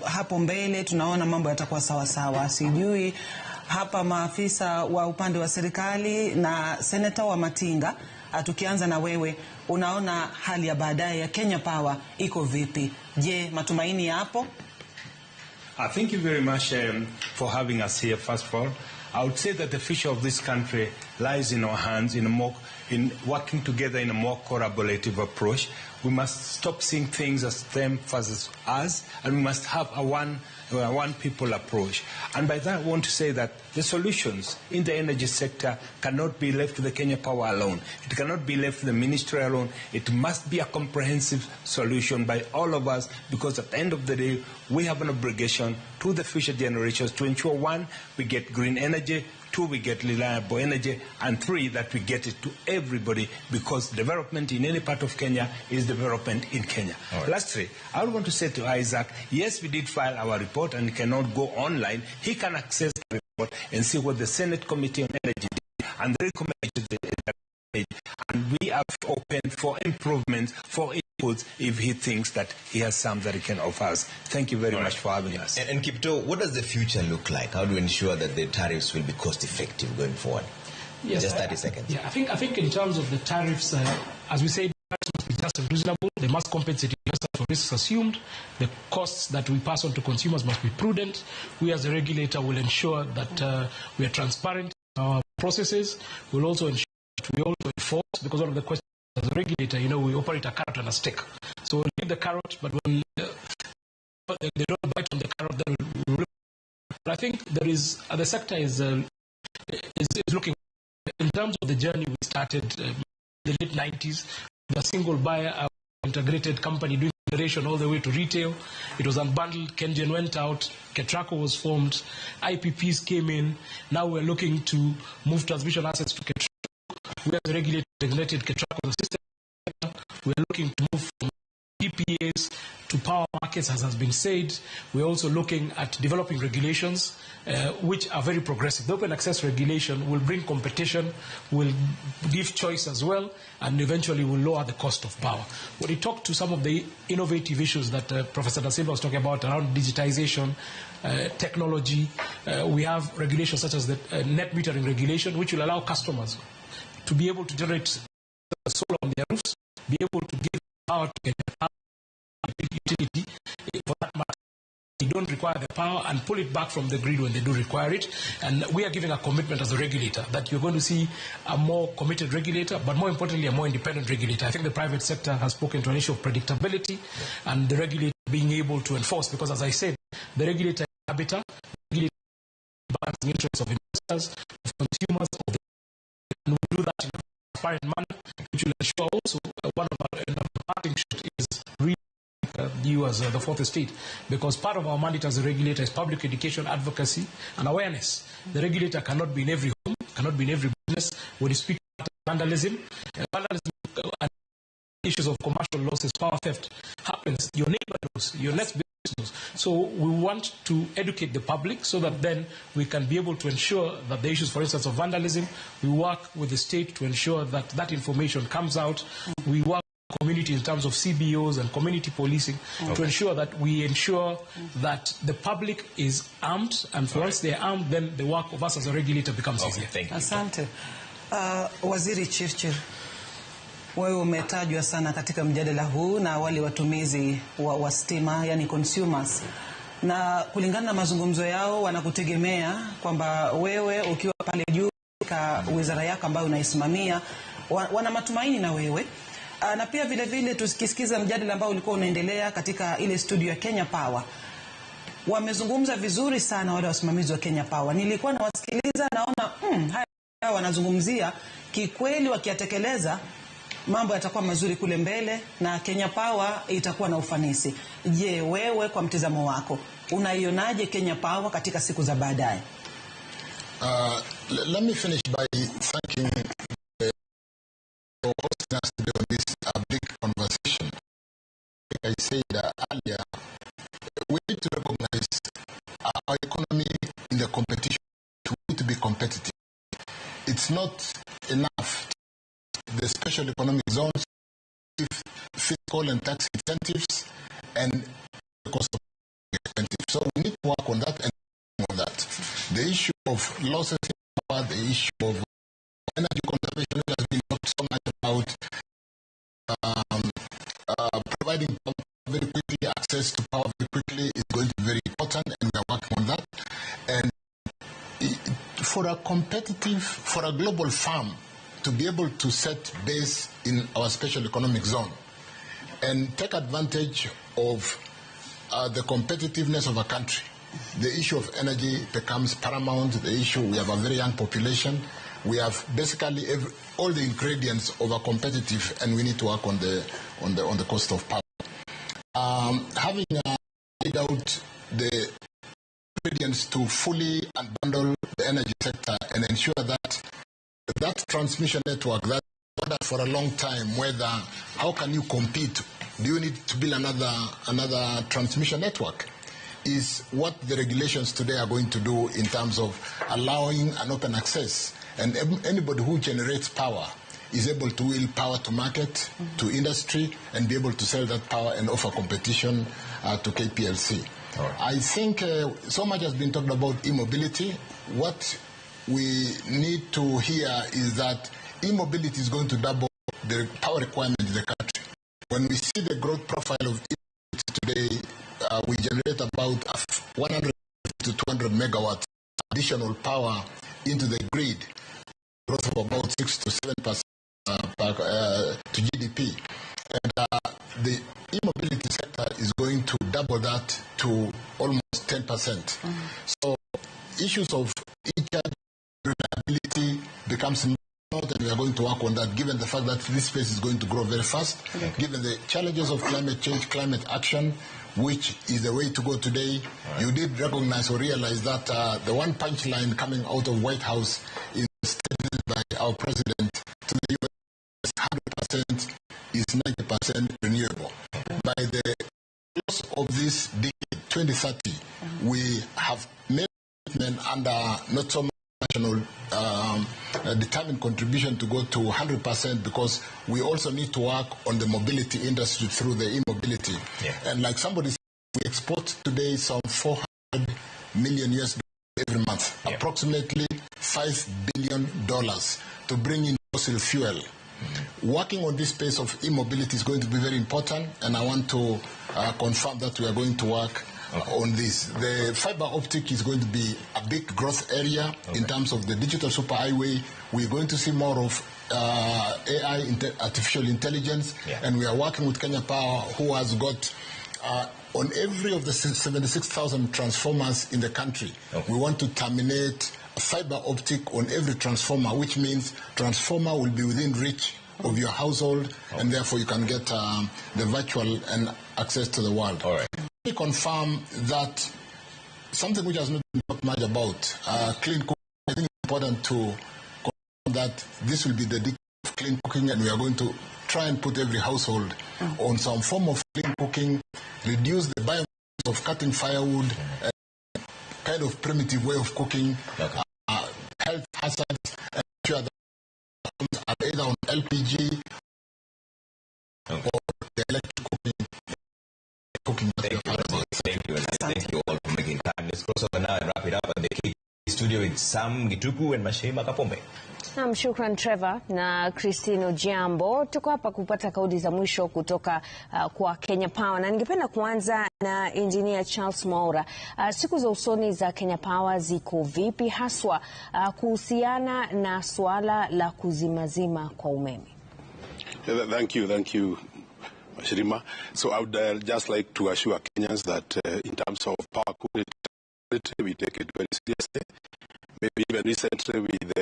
hapo mbele tunaona mambo yatakuwa sawa sawa. Sijui hapa maafisa wa upande wa serikali na seneta wa Matinga, tukianza na wewe, unaona hali ya baadaye ya Kenya Power iko vipi? Je, matumaini yapo? Thank you very much for having us here, first of all. I would say that the future of this country lies in our hands in working together in a more collaborative approach. We must stop seeing things as them versus us, and we must have a one people approach. And by that, I want to say that the solutions in the energy sector cannot be left to the Kenya Power alone. It cannot be left to the ministry alone. It must be a comprehensive solution by all of us, because at the end of the day, we have an obligation to the future generations to ensure, one, we get green energy, two, we get reliable energy, and three, that we get it to everybody, because development in any part of Kenya is development in Kenya. Right. Lastly, I would want to say to Isaac, yes, we did file our report and cannot go online. He can access the report and see what the Senate Committee on Energy did and the recommendations. And we are open for improvements, for inputs, if he thinks that he has some that he can offer us. Thank you very much for having us. And Kiptoo, what does the future look like? How do we ensure that the tariffs will be cost effective going forward? Yes, just 30 seconds. Yeah, I think in terms of the tariffs, as we say, tariffs must be just and reasonable. They must compensate investors for risks assumed. The costs that we pass on to consumers must be prudent. We as a regulator will ensure that we are transparent in our processes. We'll also ensure that we also enforce, because one of the questions as a regulator, you know, we operate a carrot and a stick. So we'll give the carrot, but when they don't bite on the carrot, then we'll. But I think there is, the sector is looking, in terms of the journey we started in the late 90s, the single buyer, integrated company doing generation all the way to retail. It was unbundled. KenGen went out. Ketraco was formed. IPPs came in. Now we're looking to move transmission assets to Ketraco. We as a regulator designated Ketraco as a system. We are looking to move from PPAs to power markets, as has been said. We're also looking at developing regulations which are very progressive. The open access regulation will bring competition, will give choice as well, and eventually will lower the cost of power. When you talk to some of the innovative issues that Professor Da Silva was talking about around digitization, technology, we have regulations such as the net metering regulation, which will allow customers to be able to generate solar on their roofs, be able to give power to Kenya Power utility, for that matter. They don't require the power and pull it back from the grid when they do require it. And we are giving a commitment as a regulator that you're going to see a more committed regulator, but more importantly, a more independent regulator. I think the private sector has spoken to an issue of predictability and the regulator being able to enforce, because as I said, the regulator is arbiter, the regulator balancing interests of investors, of consumers, of the, and we do that in a transparent manner, which will ensure also one of our parting shot is really you as the fourth estate, because part of our mandate as a regulator is public education, advocacy, and awareness. The regulator cannot be in every home, cannot be in every business. When you speak about vandalism, and issues of commercial losses, power theft happens. Your neighbor knows, your next business knows. So we want to educate the public so that then we can be able to ensure that the issues, for instance, of vandalism, we work with the state to ensure that that information comes out. We work community in terms of CBOs and community policing to ensure that we ensure that the public is armed, and for once they're armed, then the work of us as a regulator becomes easier. Thank you. Asante. Waziri Chirchir, wewe umetajwa sana katika mjadala huu na wale watumizi wa stima, yani consumers, na kulingana na mazungumzo yao wanakutegemea kwamba wewe ukiwa pale juu katika wizara yako ambayo unaisimamia, wana matumaini na wewe. Na pia vile vile tusikisikiza mjadala ambao ulikuwa unaendelea katika ile studio ya Kenya Power. Wamezungumza vizuri sana wale wasimamizi wa Kenya Power. Nilikuwa nawasikiliza, naona haya wanazungumzia kikweli, wakiyatekeleza mambo yatakuwa mazuri kule mbele na Kenya Power itakuwa na ufanisi. Je, wewe kwa mtizamo wako unaionaje Kenya Power katika siku za baadaye? Let me finish by thanking I said earlier, we need to recognize our economy in the competition. We need to be competitive. It's not enough. The special economic zones give fiscal and tax incentives and the cost of expensive. So we need to work on that and on that. The issue of losses in power, the issue of energy conservation has been talked so much about, providing very quickly, access to power very quickly is going to be very important, and we are working on that. And for a competitive, for a global firm to be able to set base in our special economic zone and take advantage of the competitiveness of a country, the issue of energy becomes paramount. The issue, we have a very young population. We have basically all the ingredients of a competitive, and we need to work on the cost of power. Having laid out the ingredients to fully unbundle the energy sector and ensure that that transmission network that for a long time, whether how can you compete? Do you need to build another transmission network? Is what the regulations today are going to do in terms of allowing an open access, and anybody who generates power is able to wheel power to market, to industry, and be able to sell that power and offer competition to KPLC. Right. I think so much has been talked about e-mobility. What we need to hear is that e-mobility is going to double the power requirement in the country. When we see the growth profile of e-mobility today, we generate about 100 to 200 megawatts additional power into the grid, growth of about 6 to 7% to GDP. And the e-mobility sector is going to double that to almost 10%. Mm-hmm. So issues of e-charge reliability becomes important, and we are going to work on that, given the fact that this space is going to grow very fast, okay, given the challenges of climate change, climate action, which is the way to go today. Right. You did recognize or realize that the one punchline coming out of White House is stated by our president to the US, 100% is 90% renewable. By the close of this decade, 2030, we have made a commitment under not so much national determined contribution to go to 100%, because we also need to work on the mobility industry through the e-mobility. Yeah. And like somebody said, we export today some $400 million US every month, yeah, approximately $5 billion to bring in fossil fuel. Mm-hmm. Working on this space of e-mobility is going to be very important, and I want to confirm that we are going to work on this. The fiber optic is going to be a big growth area in terms of the digital superhighway. We're going to see more of AI, artificial intelligence, and we are working with Kenya Power, who has got on every of the 76,000 transformers in the country. We want to terminate fiber optic on every transformer, which means transformer will be within reach of your household, and therefore you can get the virtual and access to the world. All right. Let me confirm that something which has not been talked much about, clean cooking. I think it's important to confirm that this will be the decade of clean cooking, and we are going to try and put every household on some form of clean cooking, reduce the biomass of cutting firewood, and kind of primitive way of cooking, health hazards, and ensure that homes are either on LPG or the electric cooking. Thank you. Thank you, and thank you all for making time. Let's cross over now and wrap it up at the KTN studio with Sam Gituku and Mashirima Kapombe. Naam, shukran Trevor na Christine Ojiambo. Tuko hapa kupata kauli za mwisho kutoka kwa Kenya Power, na ningependa kuanza na Engineer Charles Mwaura. Siku za usoni za Kenya Power ziko vipi haswa kuhusiana na suala la kuzimazima kwa umeme? Thank you, Mashirima. So I would just like to assure Kenyans that in terms of power quality, we take it very seriously. Maybe even recently with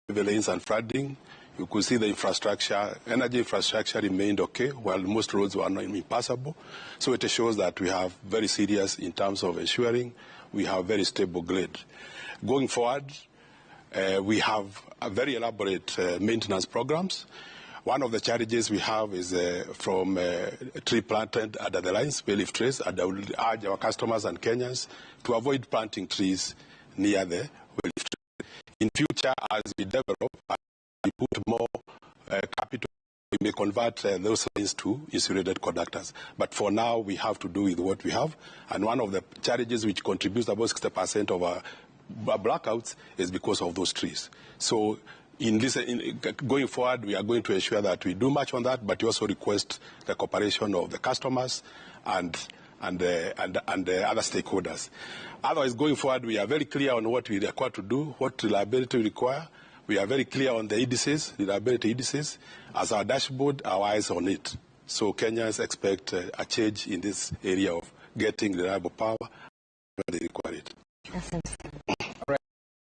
the rains and flooding, you could see the infrastructure, energy infrastructure remained okay, while most roads were not impassable. So it shows that we have very serious in terms of ensuring we have very stable grid. Going forward, we have a very elaborate maintenance programs. One of the challenges we have is from tree planted under the lines, bayleaf trees, and I would urge our customers and Kenyans to avoid planting trees near the bayleaf trees. In future, as we develop, we put more capital, we may convert those lines to insulated conductors. But for now, we have to do with what we have. And one of the challenges which contributes about 60% of our blackouts is because of those trees. So going forward, we are going to ensure that we do much on that, but we also request the cooperation of the customers and the other stakeholders. Otherwise, going forward, we are very clear on what we require to do, what reliability we require. We are very clear on the indices, reliability indices. As our dashboard, our eyes on it. So Kenyans expect a change in this area of getting reliable power when they require it. All right.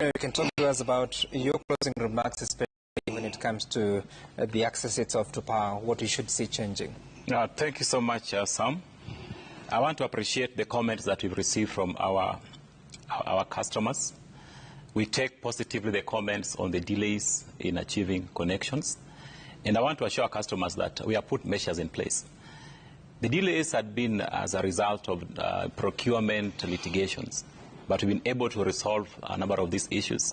You can talk to us about your closing remarks, especially when it comes to the access itself to power, what you should see changing. Thank you so much, Sam. I want to appreciate the comments that we've received from our customers. We take positively the comments on the delays in achieving connections. And I want to assure our customers that we have put measures in place. The delays had been as a result of procurement litigations, but we've been able to resolve a number of these issues.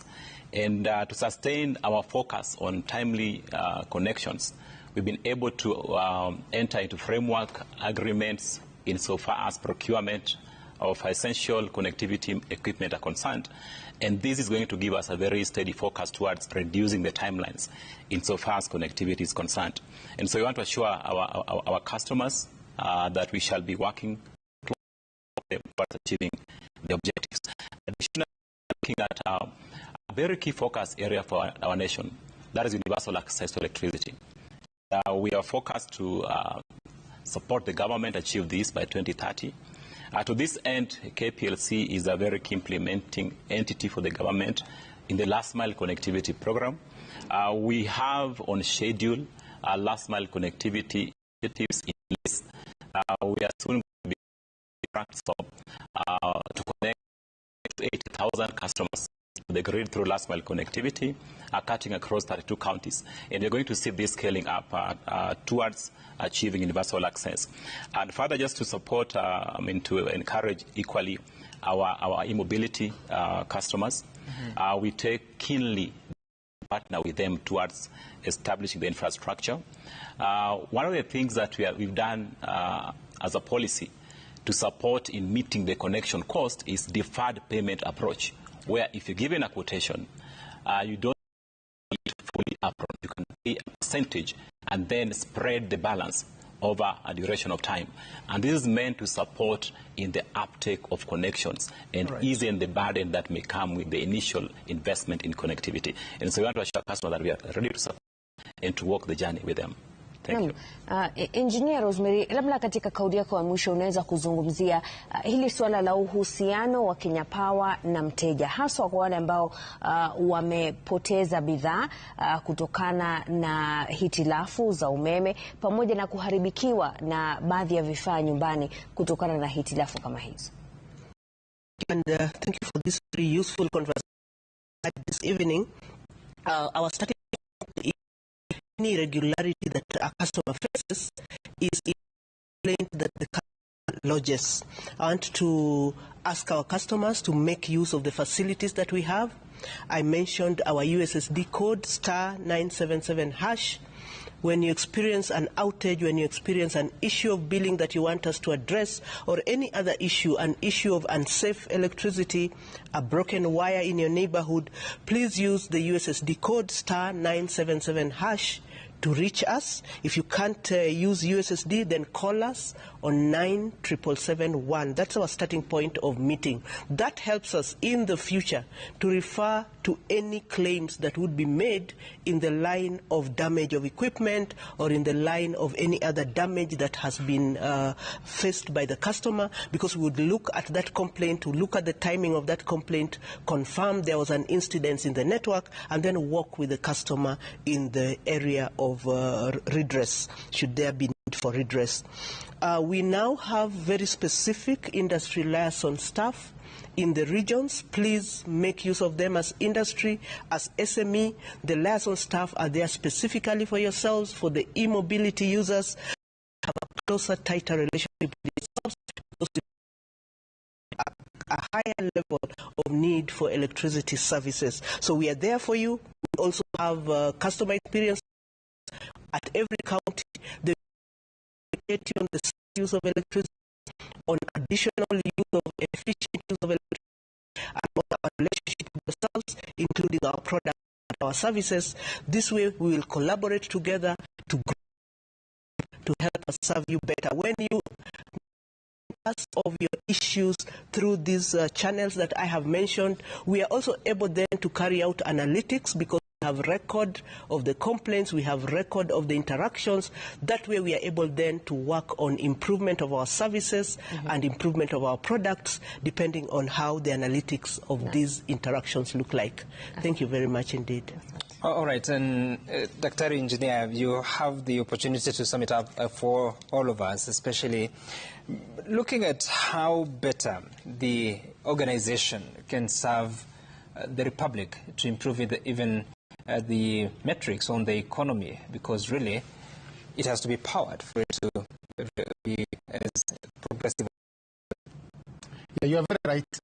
And to sustain our focus on timely connections, we've been able to enter into framework agreements insofar as procurement of essential connectivity equipment are concerned. And this is going to give us a very steady focus towards reducing the timelines insofar as connectivity is concerned. And so we want to assure our customers that we shall be working towards achieving the objectives. Additionally, looking at a very key focus area for our nation, that is universal access to electricity. We are focused to support the government achieve this by 2030. To this end, KPLC is a very key implementing entity for the government in the last mile connectivity program. We have on schedule our last mile connectivity initiatives in place. We are soon going to be to connect 80,000 customers to the grid through last mile connectivity, cutting across 32 counties. And we're going to see this scaling up towards achieving universal access. And further, just to support, to encourage equally our e-mobility customers, we take keenly partner with them towards establishing the infrastructure. One of the things that we've done as a policy to support in meeting the connection cost is deferred payment approach, where if you're given a quotation, you don't pay it fully upfront. You can pay a percentage and then spread the balance over a duration of time. And this is meant to support in the uptake of connections and easing the burden that may come with the initial investment in connectivity. And so we want to assure customers that we are ready to support and to walk the journey with them. Thank you. Engineer Rosemary, labda katika kauli yako ya mwisho unaweza kuzungumzia hili suala la uhusiano wa Kenya Power na mteja, haswa kwa wale ambao wamepoteza bidhaa kutokana na hitilafu za umeme pamoja na kuharibikiwa na baadhi ya vifaa nyumbani kutokana na hitilafu kama hizo. And thank you for this very useful conversation this evening. Our starting any irregularity that a customer faces is a complaint that the customer lodges. I want to ask our customers to make use of the facilities that we have. I mentioned our USSD code, *977#. When you experience an outage, when you experience an issue of billing that you want us to address, or any other issue, an issue of unsafe electricity, a broken wire in your neighborhood, please use the USSD code *977# to reach us. If you can't use USSD, then call us on 97771. That's our starting point of meeting. That helps us in the future to refer to any claims that would be made in the line of damage of equipment or in the line of any other damage that has been faced by the customer, because we would look at that complaint, to look at the timing of that complaint, confirm there was an incident in the network, and then work with the customer in the area of redress should there be for redress. We now have very specific industry liaison staff in the regions. Please make use of them as industry, as SME. The liaison staff are there specifically for yourselves, for the e-mobility users. Have a closer, tighter relationship with yourselves, because a higher level of need for electricity services. So we are there for you. We also have customer experience at every county. They educate you on the use of electricity, on additional use of efficient use of electricity, and on our relationship with ourselves, including our product and our services. This way, we will collaborate together to grow, to help us serve you better. When you us of your issues through these channels that I have mentioned, we are also able then to carry out analytics, because we have record of the complaints, we have record of the interactions. That way we are able then to work on improvement of our services and improvement of our products, depending on how the analytics of these interactions look like. Thank you very much indeed. All right, and Dr. Engineer, you have the opportunity to sum it up for all of us, especially looking at how better the organization can serve the Republic to improve it, even the metrics on the economy, because really it has to be powered for it to be as progressive. Yeah, you are very right,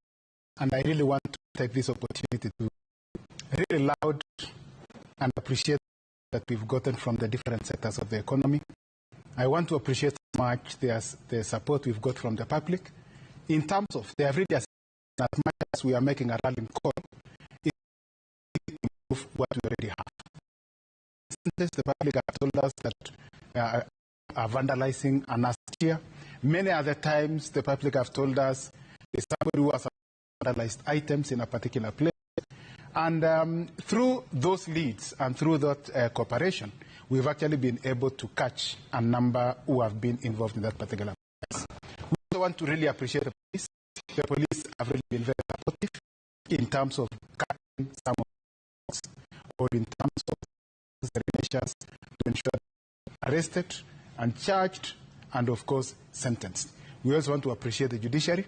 and I really want to take this opportunity to really loud and appreciate that we've gotten from the different sectors of the economy. I want to appreciate much the support we've got from the public in terms of they have really, as much as we are making a rallying call, it improve what we already have. The public have told us that are vandalizing Anastia. Many other times the public have told us there's somebody who has vandalized items in a particular place. And through those leads and through that cooperation, we've actually been able to catch a number who have been involved in that particular place. We also want to really appreciate the police. The police have really been very supportive in terms of cutting some of the or in terms of the measures to ensure arrested and charged and, of course, sentenced. We also want to appreciate the judiciary,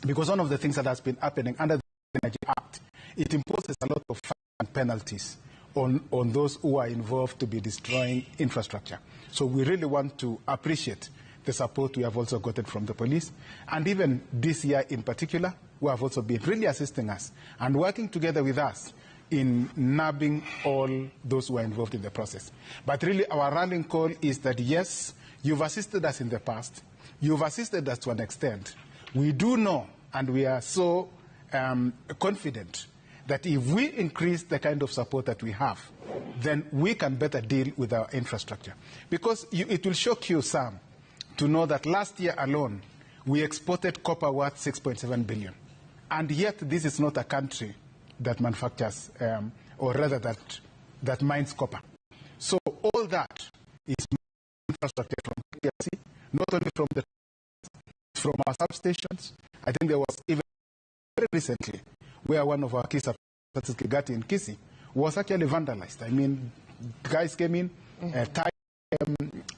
because one of the things that has been happening under the Energy Act, it imposes a lot of fines and penalties on those who are involved to be destroying infrastructure. So we really want to appreciate the support we have also gotten from the police. And even this year in particular, who have also been really assisting us and working together with us in nabbing all those who are involved in the process. But really our rallying call is that, yes, you've assisted us in the past. You've assisted us to an extent. We do know, and we are so confident that if we increase the kind of support that we have, then we can better deal with our infrastructure. Because it will shock you, Sam, to know that last year alone, we exported copper worth 6.7 billion. And yet this is not a country that manufactures, or rather that mines copper. So all that is infrastructure from KPLC, not only from our substations. I think there was even very recently where one of our key substations, Kigati in Kisii, was actually vandalized. I mean, guys came in, tied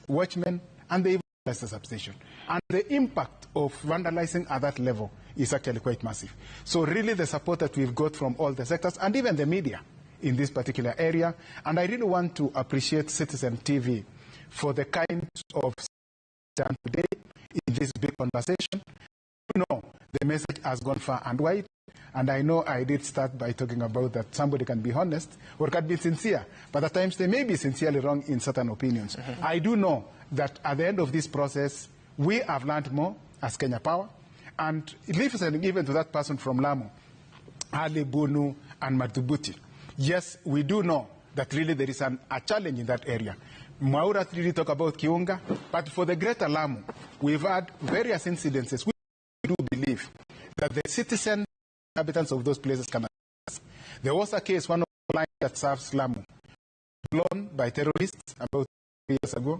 watchmen, and they vandalized the substation. And the impact of vandalizing at that level is actually quite massive. So really the support that we've got from all the sectors and even the media in this particular area, and I really want to appreciate Citizen TV for the kind of done today in this big conversation. You know, the message has gone far and wide, and I know I did start by talking about that somebody can be honest or can be sincere, but at times they may be sincerely wrong in certain opinions. I do know that at the end of this process, we have learned more as Kenya Power, and listening even to that person from Lamu, Ali Bunu and Madhubuti. Yes, we do know that really there is a challenge in that area. Mwaura really talk about Kiunga, but for the greater Lamu, we've had various incidences. We do believe that the citizen inhabitants of those places can assist. There was a case, one of the lines that serves Lamu, blown by terrorists about 3 years ago.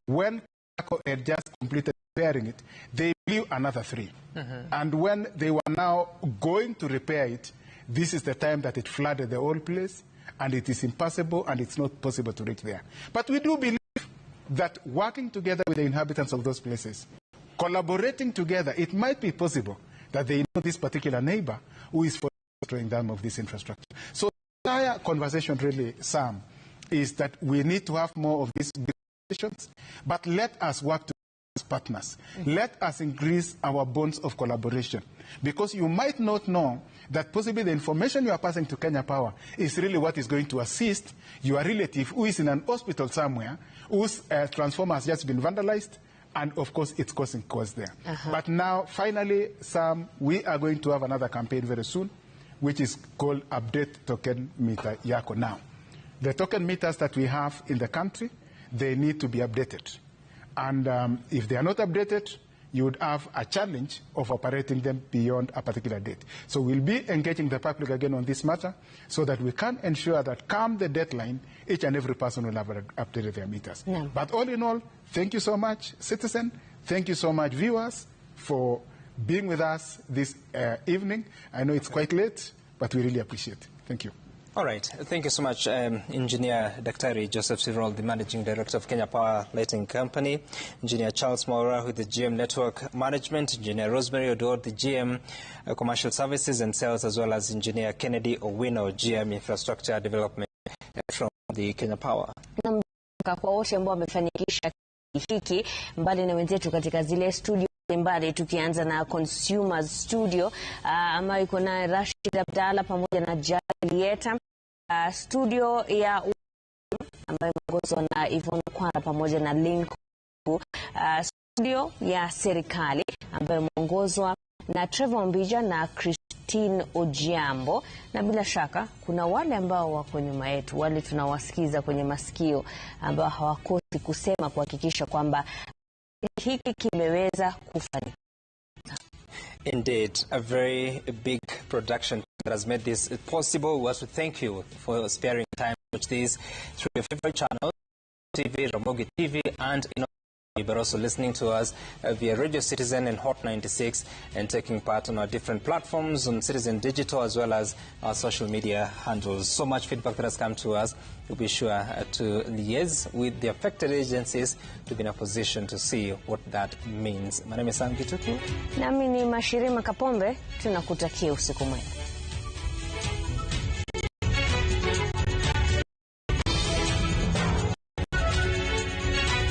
When Kako had just completed repairing it, they blew another 3. And when they were now going to repair it, this is the time that it flooded the whole place, and it is impossible, and it's not possible to reach there. But we do believe that working together with the inhabitants of those places, collaborating together, it might be possible that they know this particular neighbor who is destroying them of this infrastructure. So the entire conversation really, Sam, is that we need to have more of these conversations, but let us work together as partners. Let us increase our bonds of collaboration, because you might not know that possibly the information you are passing to Kenya Power is really what is going to assist your relative who is in an hospital somewhere, whose transformer has just been vandalized, and of course it's causing cause there. But now, finally, Sam, we are going to have another campaign very soon, which is called Update Token Meter Yako Now. The token meters that we have in the country, they need to be updated. And if they are not updated, you would have a challenge of operating them beyond a particular date. So we'll be engaging the public again on this matter so that we can ensure that come the deadline, each and every person will have updated their meters. No. But all in all, thank you so much, citizen. Thank you so much, viewers, for being with us this evening. I know it's quite late, but we really appreciate it. Thank you. All right. Thank you so much, Engineer Daktari Joseph Sirol, the Managing Director of Kenya Power Lighting Company, Engineer Charles Mwaura with the GM Network Management, Engineer Rosemary Oduor, the GM Commercial Services and Sales, as well as Engineer Kennedy Owino, GM Infrastructure Development from the Kenya Power. Kwa wote ambao wamefanikisha hiki, mbali na wenzetu katika zile studio mbali, tukianza na Consumers Studio ambayo iko naye Rashid Abdalla pamoja na Julieta, studio ya ambayo imeongozwa na Yvonne Kwara pamoja na Link, studio ya serikali ambayo imeongozwa na Trevor Mbija na Christine Ojiambo, na bila shaka kuna wale ambao wako nyuma yetu, wale tunawasikiza kwenye masikio ambao hawakosi kusema kuhakikisha kwamba hiki kimeweza kufanikiwa. Indeed, a very big production that has made this possible. We want to thank you for sparing time to watch this through your favorite channel, TV, Ramogi TV, and but also listening to us via Radio Citizen and Hot 96, and taking part on our different platforms on Citizen Digital as well as our social media handles. So much feedback that has come to us. We'll be sure to liaise with the affected agencies to be in a position to see what that means. My name is Sam Gituku. Nami ni Mashirima Kapombe, tunakutakia usiku mwema.